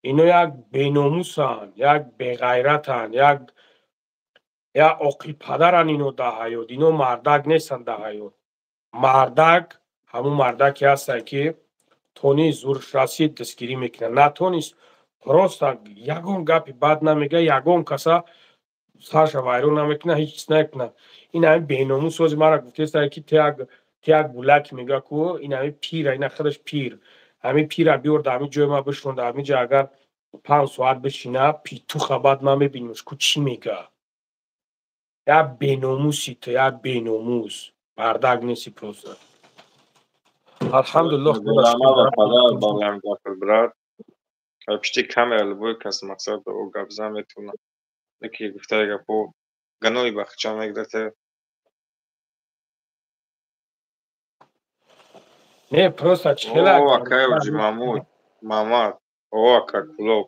Ино як беномусанд, як беғайратанд, як оқилпадаранд ино дар ҳаёт. Ино мардак нестанд дар ҳаёт. Мардак ҳамун мардаке ҳастанд, ки тонист зурш расид, дастгирӣ мекунад, натонист просто ягон гапи бад намега, ягон каса сарша вайрон намекунад, ҳеҷ чиз намекунад. Ин ҳамин беномус ози мара гуфтеста, ки ту як гулак мега ку, ин ҳамин пира, ина худаш пир. Ҳамин пира биёр дар ҳамин ҷои ма бишон, дар ҳамин ҷо агар 5 соат бишина, петуха, баъд ман мебинемш ку чӣ мега. Як беномуси ту, як беномус, мардак неси просто. Алҳамдулиллоҳ. Брат, пишти камера любой кас мақсад о гап зан метавонад, леки гуфтаи гапо ганои бахча мегирате. Не, просто чихела. О, акай оҷи Мамуд Мамад, о, ака Кулоб.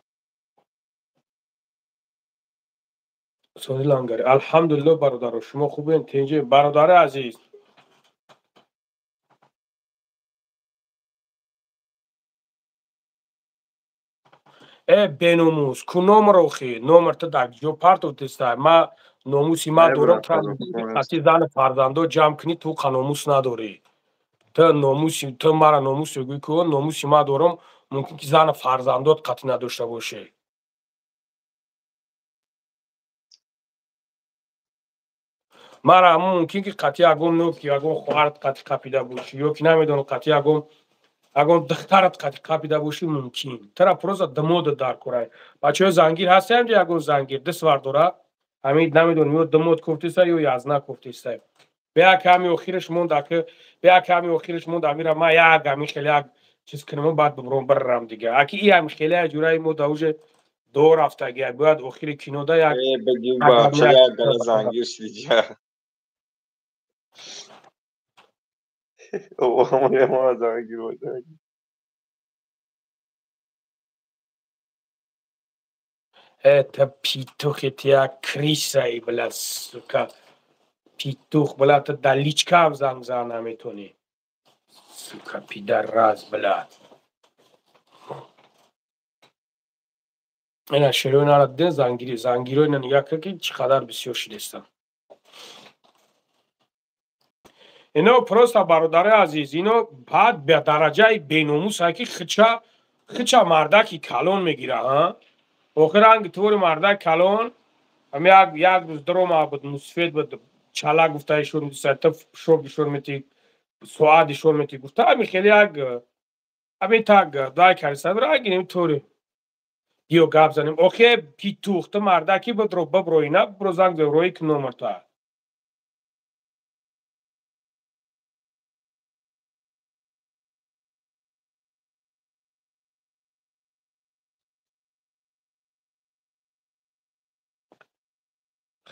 Сони лангари. Алҳамдулиллоҳ, бародаро, шумо хубен, тинҷи, бародари азиз? Э, беномус, ку номер охи, номер ту дар ҷо партофтеста. Ма номуси ма дорам, қати зану фарзандо ҷамъ кунӣ, ту қа номус надорӣ. Ту номуси ту мара номус мегӯӣ ку, номуси ма дорам, мумкин ки зану фарзандот қатъи надошта бошӣ. Мара ҳамун мумкин ки қатъи ягон ки ягон хоҳарат қатъи қапида бошӣ, ё ки намедонам, қатъи ягон духтарат қатъи қапида бошӣ мумкин. Тара просто дмода дар корай. Бачаҳои зангир ҳастаям, ягон зангир даст вардора. Ҳамин намедонам, ё дмод кофтеста, ё язна кофтеста. Бея ками охираш монда ки, бея ками охираш монда, амира ма як ҳамин хеле як чиз кунам, баъд бибуром биррам дига. Аки и ҳами хеле ҷураи мо да уже до рафтаги, бояд охири кинода як Зангир шидиҷа. Зангир. Это петух, это я крыса, и, блядь, сука. Петух, блядь, ты до личка занг за наметони. Сука, пидорас, блядь. Ина шерои нара диден, зангири, зангиро ина нигоҳ кар, ки чӣ қадар бисёр шидестанд. Ино просто, бародари азиз, ино баъд ба дараҷаи беномуса, ки хича мардаки калон мегира, а? Охир ранги твори мардак калон, ам як рӯз дарома буд, мусфед буд, чала гуфта ишор мити, шоб ишор мети, соат ишор мети, гуфта ами хеле як ами так дай кариса рагинем тори. Биё гап занем. Охе петух, ту мардаки бидро бибро, ина бибро, занг зад, рои ки номерта.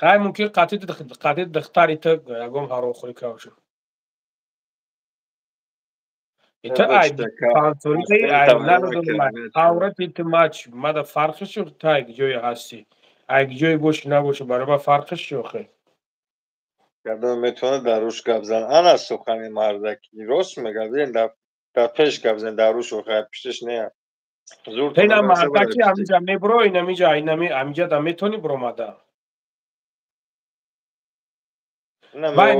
Хай, мумкин қатъи духтари ту ягон ҳаромхӯрӣ карда бошад. Ту ай панҷсолаи, ай намедонам, аврати ту мач мада фарқиш чӣ, ту ай ҷое ҳастӣ, ай ҷое бошӣ набошӣ, барои ман фарқиш чӣ охе? Кадом метавонад дар рӯш гап зан? Ана сухани мардаки рост мегӯяд. Бибин, дар пеш гап зан, дар рӯш охе, пишташ не. Зур. Ина мардаки ҳамиҷа мебро, инамиҷа, инами ҳамиҷа да метавонӣ биромада. Вай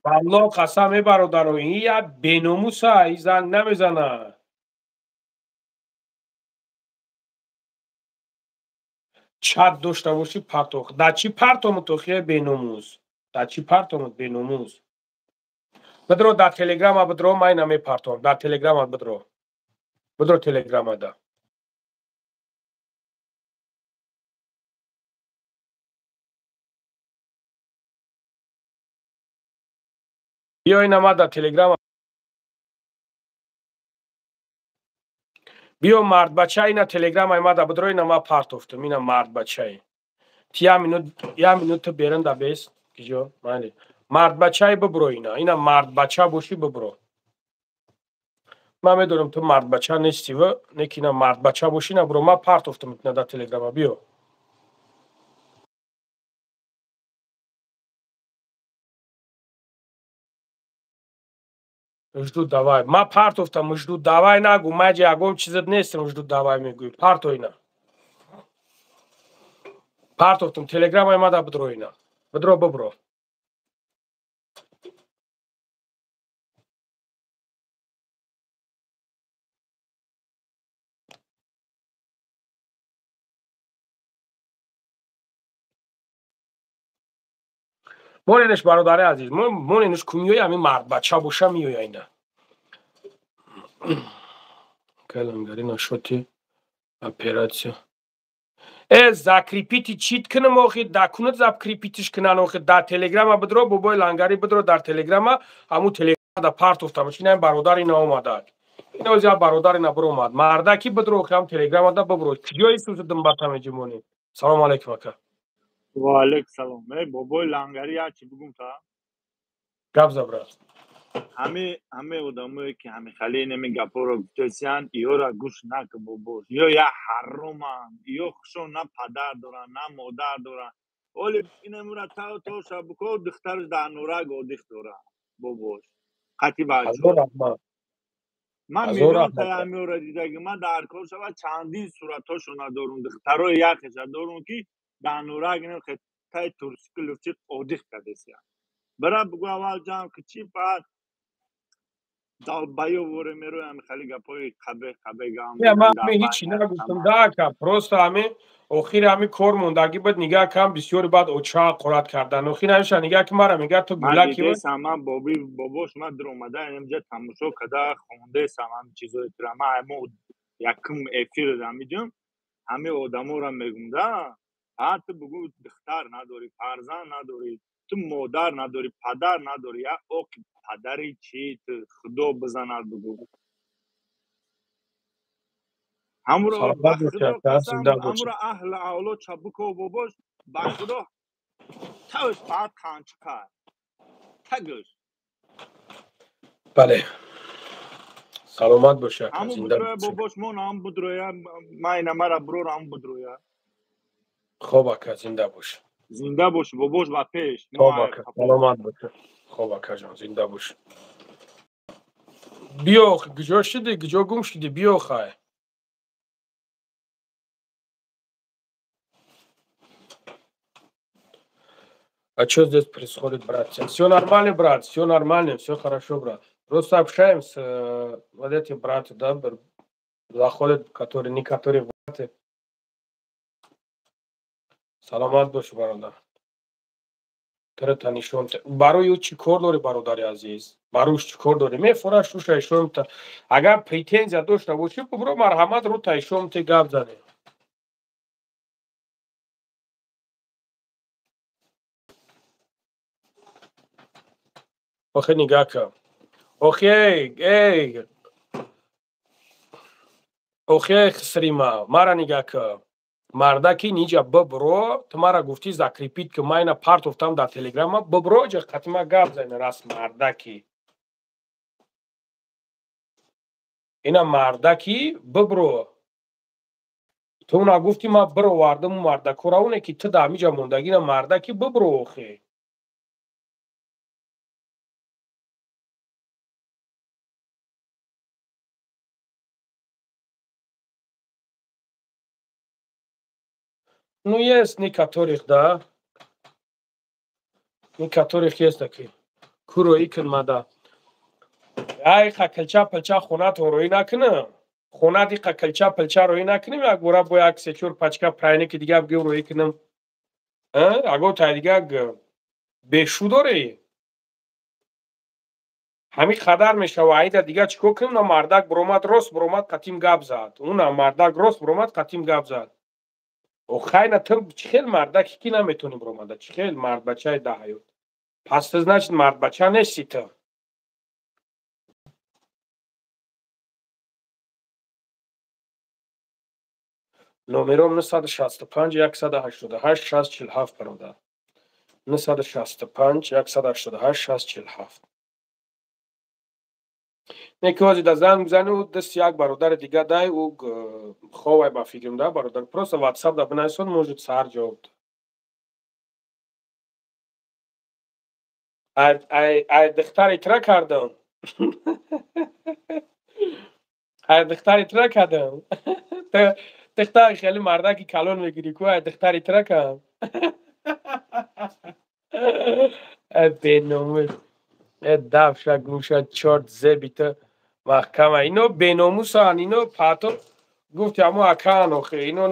валло қасам, е бародаро, ин як беномуса, ин занг намезана. Чат дошта бошӣ, партох. Дар чӣ партомуд охи, беномус? Дар чӣ партомуд, беномус? Бидро дар телеграма, бидро, ман ина мепартом. Дар телеграма бидро. Бидро телеграмада. Биё ина ма дар телеграма. Биё, мардбача, ина телеграмаи ма да бидро, ина ма партофтум, ина мардбачаи. Ти як минут, як минут ту берун да бес, киҷо, майли. Мардбачаи бибро ина. Ина мардбача бошӣ бибро. Ман медонам ту мардбача нестӣ ва неки ина мардбача бошӣ на бро. Ман партофтам ина дар телеграма биё. Жду давай. Ма партофтам, жду давай нагу. Ма ҷа ягон чизат нестам, жду давай мегӯӣ. Парто ина. Партофтам, телеграмаи ма да бидро ина. Бидро бибро. Моненеш бародари азиз, моненеш ку миёя ҳамин мардбача боша миёя ина. Калангари нашоти оператсия. Э, закрепить чит кунам охи, да кунат закрепить ш кунан охи, дар телеграма бидро, бобои лангари бидро дар телеграма, ҳамун телеграма да партофтам. Ина бародар ина омадак. Ина ози бародар ина биромад. Мардаки бидро охи ҳам телеграма да бибро. Куҷои сузу думбата меҷимонӣ? Салом алейкум ака. Ва алейкум салом. Эй бобои лангари як чи бугум та? Гап за брат. Ҳаме одамое ки ҳами хали инами гапҳоро гуфтесиянд, иёра гӯш нака бобош. Иё як ҳароманд, иё хушон на падар доранд, на модар доранд. Оли инамура тав тоша буко духтараш дар нораг одих дорад бобош. Қати бачо. Ман миллион та ҳамиёра дидаги, ман дар кор шава чандин суратҳошона дорум, духтарои яхеша дорум ки дар нораг инам тай турсики луфчи одих кардесиянд. Бира бугу аввал ҷамъ ки чӣ баъд долбоёб воре мероям хали гапҳои қабеҳ қабеҳ гам. Не, ман ҳамин ҳичи нагуфтам да ака, просто ҳамин охири ҳамин кор мондагӣ буд, нигаҳ кам бисёри баъд оча қурат кардан. Охир ҳамеша нигаҳ ки мара мега ту гулаки. Ман дидесам, ман боби бобош ман дуромада инҷа тамошо карда хондесам ҳамин чизҳои тура. Ман ҳамо якум эфир ҳамиҷум ҳамин одаморо мегум да. Ҳа ту бугу духтар надорӣ, фарзанд надорӣ, ту модар надорӣ, падар надорӣ, як оки падари чӣ ту худо бизанад бугу. Ҳамуро ҳамуро аҳли авлод чабуко бобош ба худо тавш баъд қанчиқа тагӯш. Бале. Саломат боша. Ҳаму будроя бобош мон ҳам будроя, ман ина мара бурор ҳам будроя. Хоб ака, зинда бош. Зинда бош бобош ба пеш. Хоб ака, саломат бош. Хоб акаҷон, зинда бош. Биё, куҷо шудӣ, куҷо гум шудӣ? Биё хай. А что здесь происходит, братья? Все нормально, брат, все нормально, все хорошо, брат. Просто общаемся, вот эти братья, да, заходят, которые, не которые браты. Саломат бош, бародар. Тура нишон. Барои ӯ чӣ кор дорӣ, бародари азиз? Барои чӣ кор дорӣ? Мефора шуша ишон та. Агар претензия дошта бошӣ, бубро марҳамат рӯ та ишон те гап занем. Охе нигаҳ кун. Охе, эй, охе хисрима, мара нигаҳ кун. Мардаки ниҷа бибро, ту мара гуфтӣ закрепить ки ман ина партофтам дар телеграма, бибро ҷа қатима гап зани раст мардаки. Ина мардаки бибро. Ту уна гуфтӣ ман бировардам мардакора, оне ки ту дар ҳамиҷа мондагӣ, ина мардаки бибро охе. Ну, есть некоторых, да. Некоторых есть такие. Курои кун мада. Ай, ха калча палча хонатон роӣ накунам. Хонат иқа калча палча роӣ накунем, як бора бо як се чор пачка пряники дига бигем роӣ кунам. Аго тай дига бешу дорӣ? Ҳамин қадар мешава, айда дига чӣ кор кунем? На мардак биромад, рост биромад, қатим гап зад. Уна мардак рост биромад, қатим гап зад. Охайна ту чӣ хел мардаки ки наметонӣ биромада? Чӣ хел мардбачаи да ҳаёт? Пас ту значит мардбача нести ту. Номером 965 188 60 47 бародар. 965 188 647. Не ки ҳозир да занг бизани, ӯ дасти як бародари дига дай, ӯ ховай ба фикрам да бародар. Просто WhatsApp да бинависон, может саҳар ҷавоб да. Ай духтари тра кардам. Ай духтари тра кардам. Духтари хеле мардаки калон мегирӣ ку, ай духтари тра кардам. Ай беномус. Э давша гумша чорт зебита маҳкама. Ино беномусанд, ино пато гуфти ҳамо акаан охе, ино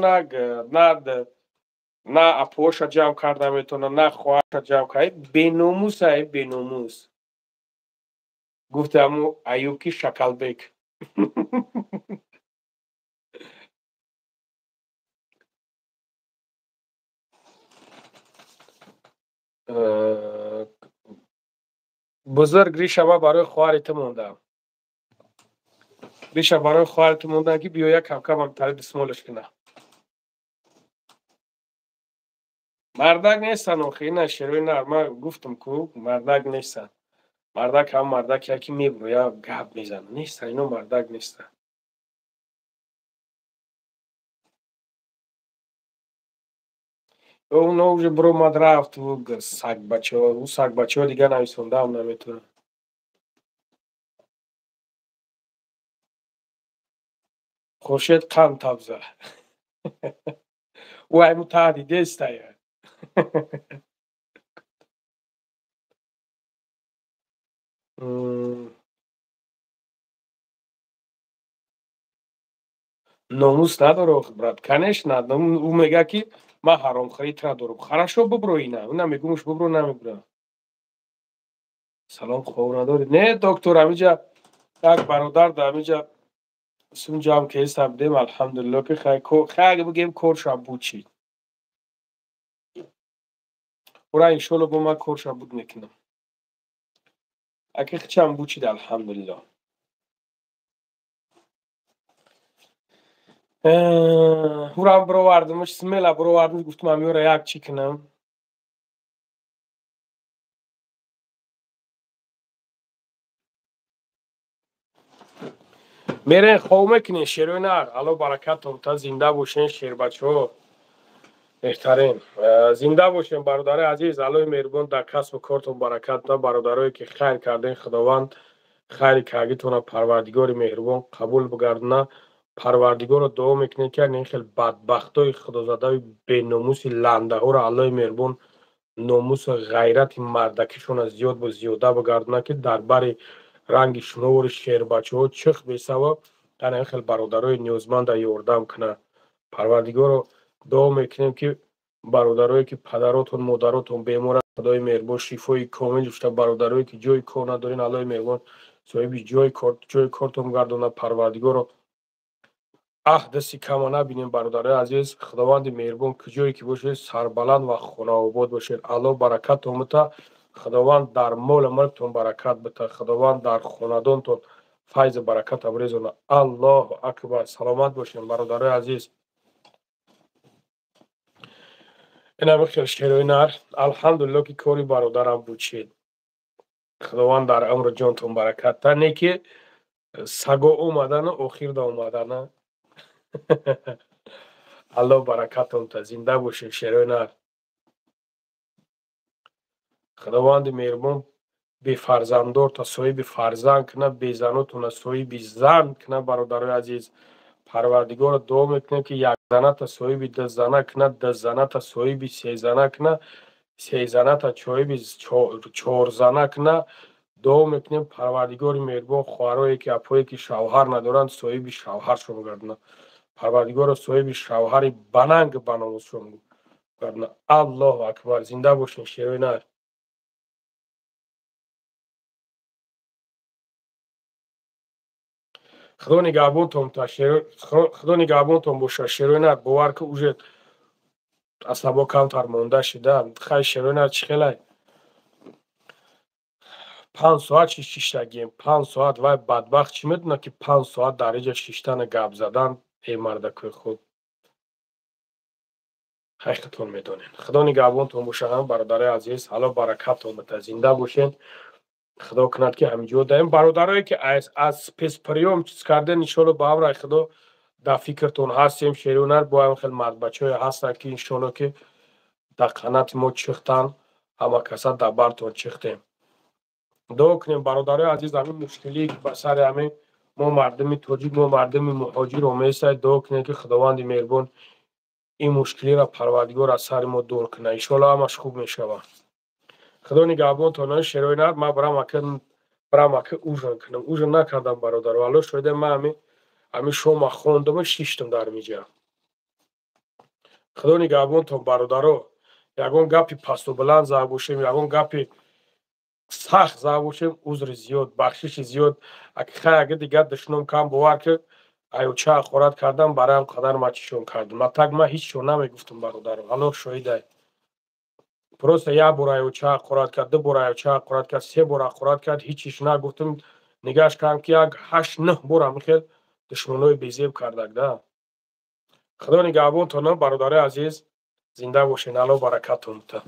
на апоша ҷамъ карда метавонад, на хоҳарша ҷамъ карда. Беномус ай беномус. Гуфти ҳамо Аюб ки Шакалбек. Бузург риша ма барои хоҳари ту мондам. Риша барои хоҳари ту мондам ки биёя камкамам тари дисмолаш кунам. Мардак нестан охи, ина шерои нар, ман гуфтам ку мардак нестан. Мардак ҳам мардак яки мебуроя гап мезанад. Нестан, ино мардак нестан. Оно уже буромад рафт, сагбачаҳо, ӯ сагбачаҳо дигар нависондаам наметавонад. Хуршед қанд табза. Ӯ айму таҳ дидестая. Номус надора охи брат, конечно, ӯ мегӯяд ки ман ҳаромхӯрӣ тра дорам. Хорошо бубро ина. Ина мегӯмуш бубро намебура. Салом хоб надорӣ? Не, доктор, ҳамиҷа як бародар да ҳамиҷа сум ҷамъ кеста будем, алҳамдулилло ки хай бигем коршам буд чӣ. Ура иншолло бо ман коршам буд мекунам. Аки хичам бучид алҳамдулилло. Ҳурам бировардимш, смела бировардимш, гуфтам ҳамёра як чӣ кунам. Мерен хов мекунен шерои нар. Алло баракатон та зинда бошен шербачаҳо. Беҳтарин. Зинда бошен бародари азиз, Аллоҳи меҳрубон дар касбу кортон баракат да. Бародарое ки хайр карден, Худованд хайри кардагитонро Парвардигори меҳрубон қабул бигардона. Парвардигорро дуо мекунем ки ин хел бадбахтои худозадаи беномуси ландаҳоро Аллоҳи меҳрубон номусу ғайрати мардакишонро зиёд бо зиёда бигардона, ки дар бари ранги шумовори шербачаҳо чих бесава дар ин хел бародарои ниёзманда ёрдам кунад. Парвардигорро дуо мекунем ки бародарое ки падаротон модаротон беморанд, Худои меҳрубон шифои комил дошта, бародарое ки ҷои кор надорен, Аллоҳи меҳрубон соҳиби ҷои кортон гардонад. Парвардигорро аҳ дасти кама набинем бародарои азиз. Худованди меҳрубон куҷое ки бошед сарбаланд ва хонаобод бошед. Аллоҳ баракатон бита, Худованд дар молу мулктон баракат бита, Худованд дар хонадонтон файзу баракат абрезонад. Аллоҳу акбар. Саломат бошед бародарои азиз. Инами хел шерои нар. Алҳамдулилло ки кори бародарам бучид. Худованд дар умру ҷонтон баракат та. Не ки саго омадану охирда омадана. Аллоҳ баракатон та. Зинда бошед шерои нар. Худованди меҳрубон бефарзанддор та соҳиби фарзанд кунад, безанотона соҳиби зан кунад. Бародарои азиз, Парвардигорро дуо мекунем ки якзаната соҳиби дузана кунад, дузаната соҳиби сезана кунад, сезаната соҳиби чорзана кунад. Дуо мекунем Парвардигори меҳрубон хоҳарое ки апое ки шавҳар надоранд соҳиби шавҳаршон гардонад. Парвардигорро соҳиби шавҳари бананг баномусшон гардонад. Аллоҳу акбар. Зинда бошед шерои нар. Худо нигаҳбонтон та Худо нигаҳбонтон бошад шерои нар. Бовар ки уже асабо камтар монда шида. Хай шерои нар чӣ хелай? 5 соат шиштагием, 5 соат. Вай бадбахт чӣ медонад ки 5 соат дар иҷа шиштану гап задан, эй мардакои худ. Ҳақиқатон медонед. Худо нигаҳбонтон боша, ҳам бародарои азиз, Алло баракаттон бита, зинда бошед. Худо кунад, ки ҳаминҷо даем. Бародарое, ки аз спецприём чиз карден, иншолло, ба амраи Худо дар фикртон ҳастем. Шерунар бо ҳам хел мардбачаҳое ҳастанд, ки иншолло, ки дар қанати мо чихтан, ҳама каса дар бартон чихтем. Дуо кунем, бародарои азиз, ҳамин мушкилие, ки ба сари ҳамин мо, мардуми тоҷик, мо, мардуми муҳоҷир омесай, дуо кунем, ки Худованди меҳрубон ин мушкилиро, Парвардигор, аз сари мо дур кунад. Иншолло, ҳамаш хуб мешавад. Худо нигаҳбонтон. Шерои нар, ман барам ака ужин кунам. Ужин накардам, бародаро, Алло шоҳида. Ман ҳамин шома хондаму шиштам дар миҷа. Худо нигаҳбонтон, бародаро. Ягон гапи пасту баланд зада бошем, ягон гапи сахт зада бошем, узри зиёд, бахшиши зиёд. Хай, ага дигар душном кам, бовар ки аёча ҳақорат кардам, бароям қадар ма чишон кардам. А так ман ҳеҷ чо намегуфтам, бародаро, Алло шоҳидай. Просто як бор аёча ҳақорат кард, ду бор аёча ҳақорат кард, се бор ҳақорат кард, ҳеҷ чиш нагуфтам. Нигаҳш кардам, ки як ҳашт нӯҳ бор ҳамин хел душманои безеб кардак да. Худо нигаҳбонтонам, бародарои азиз, зинда бошед, Алло баракаттон бита.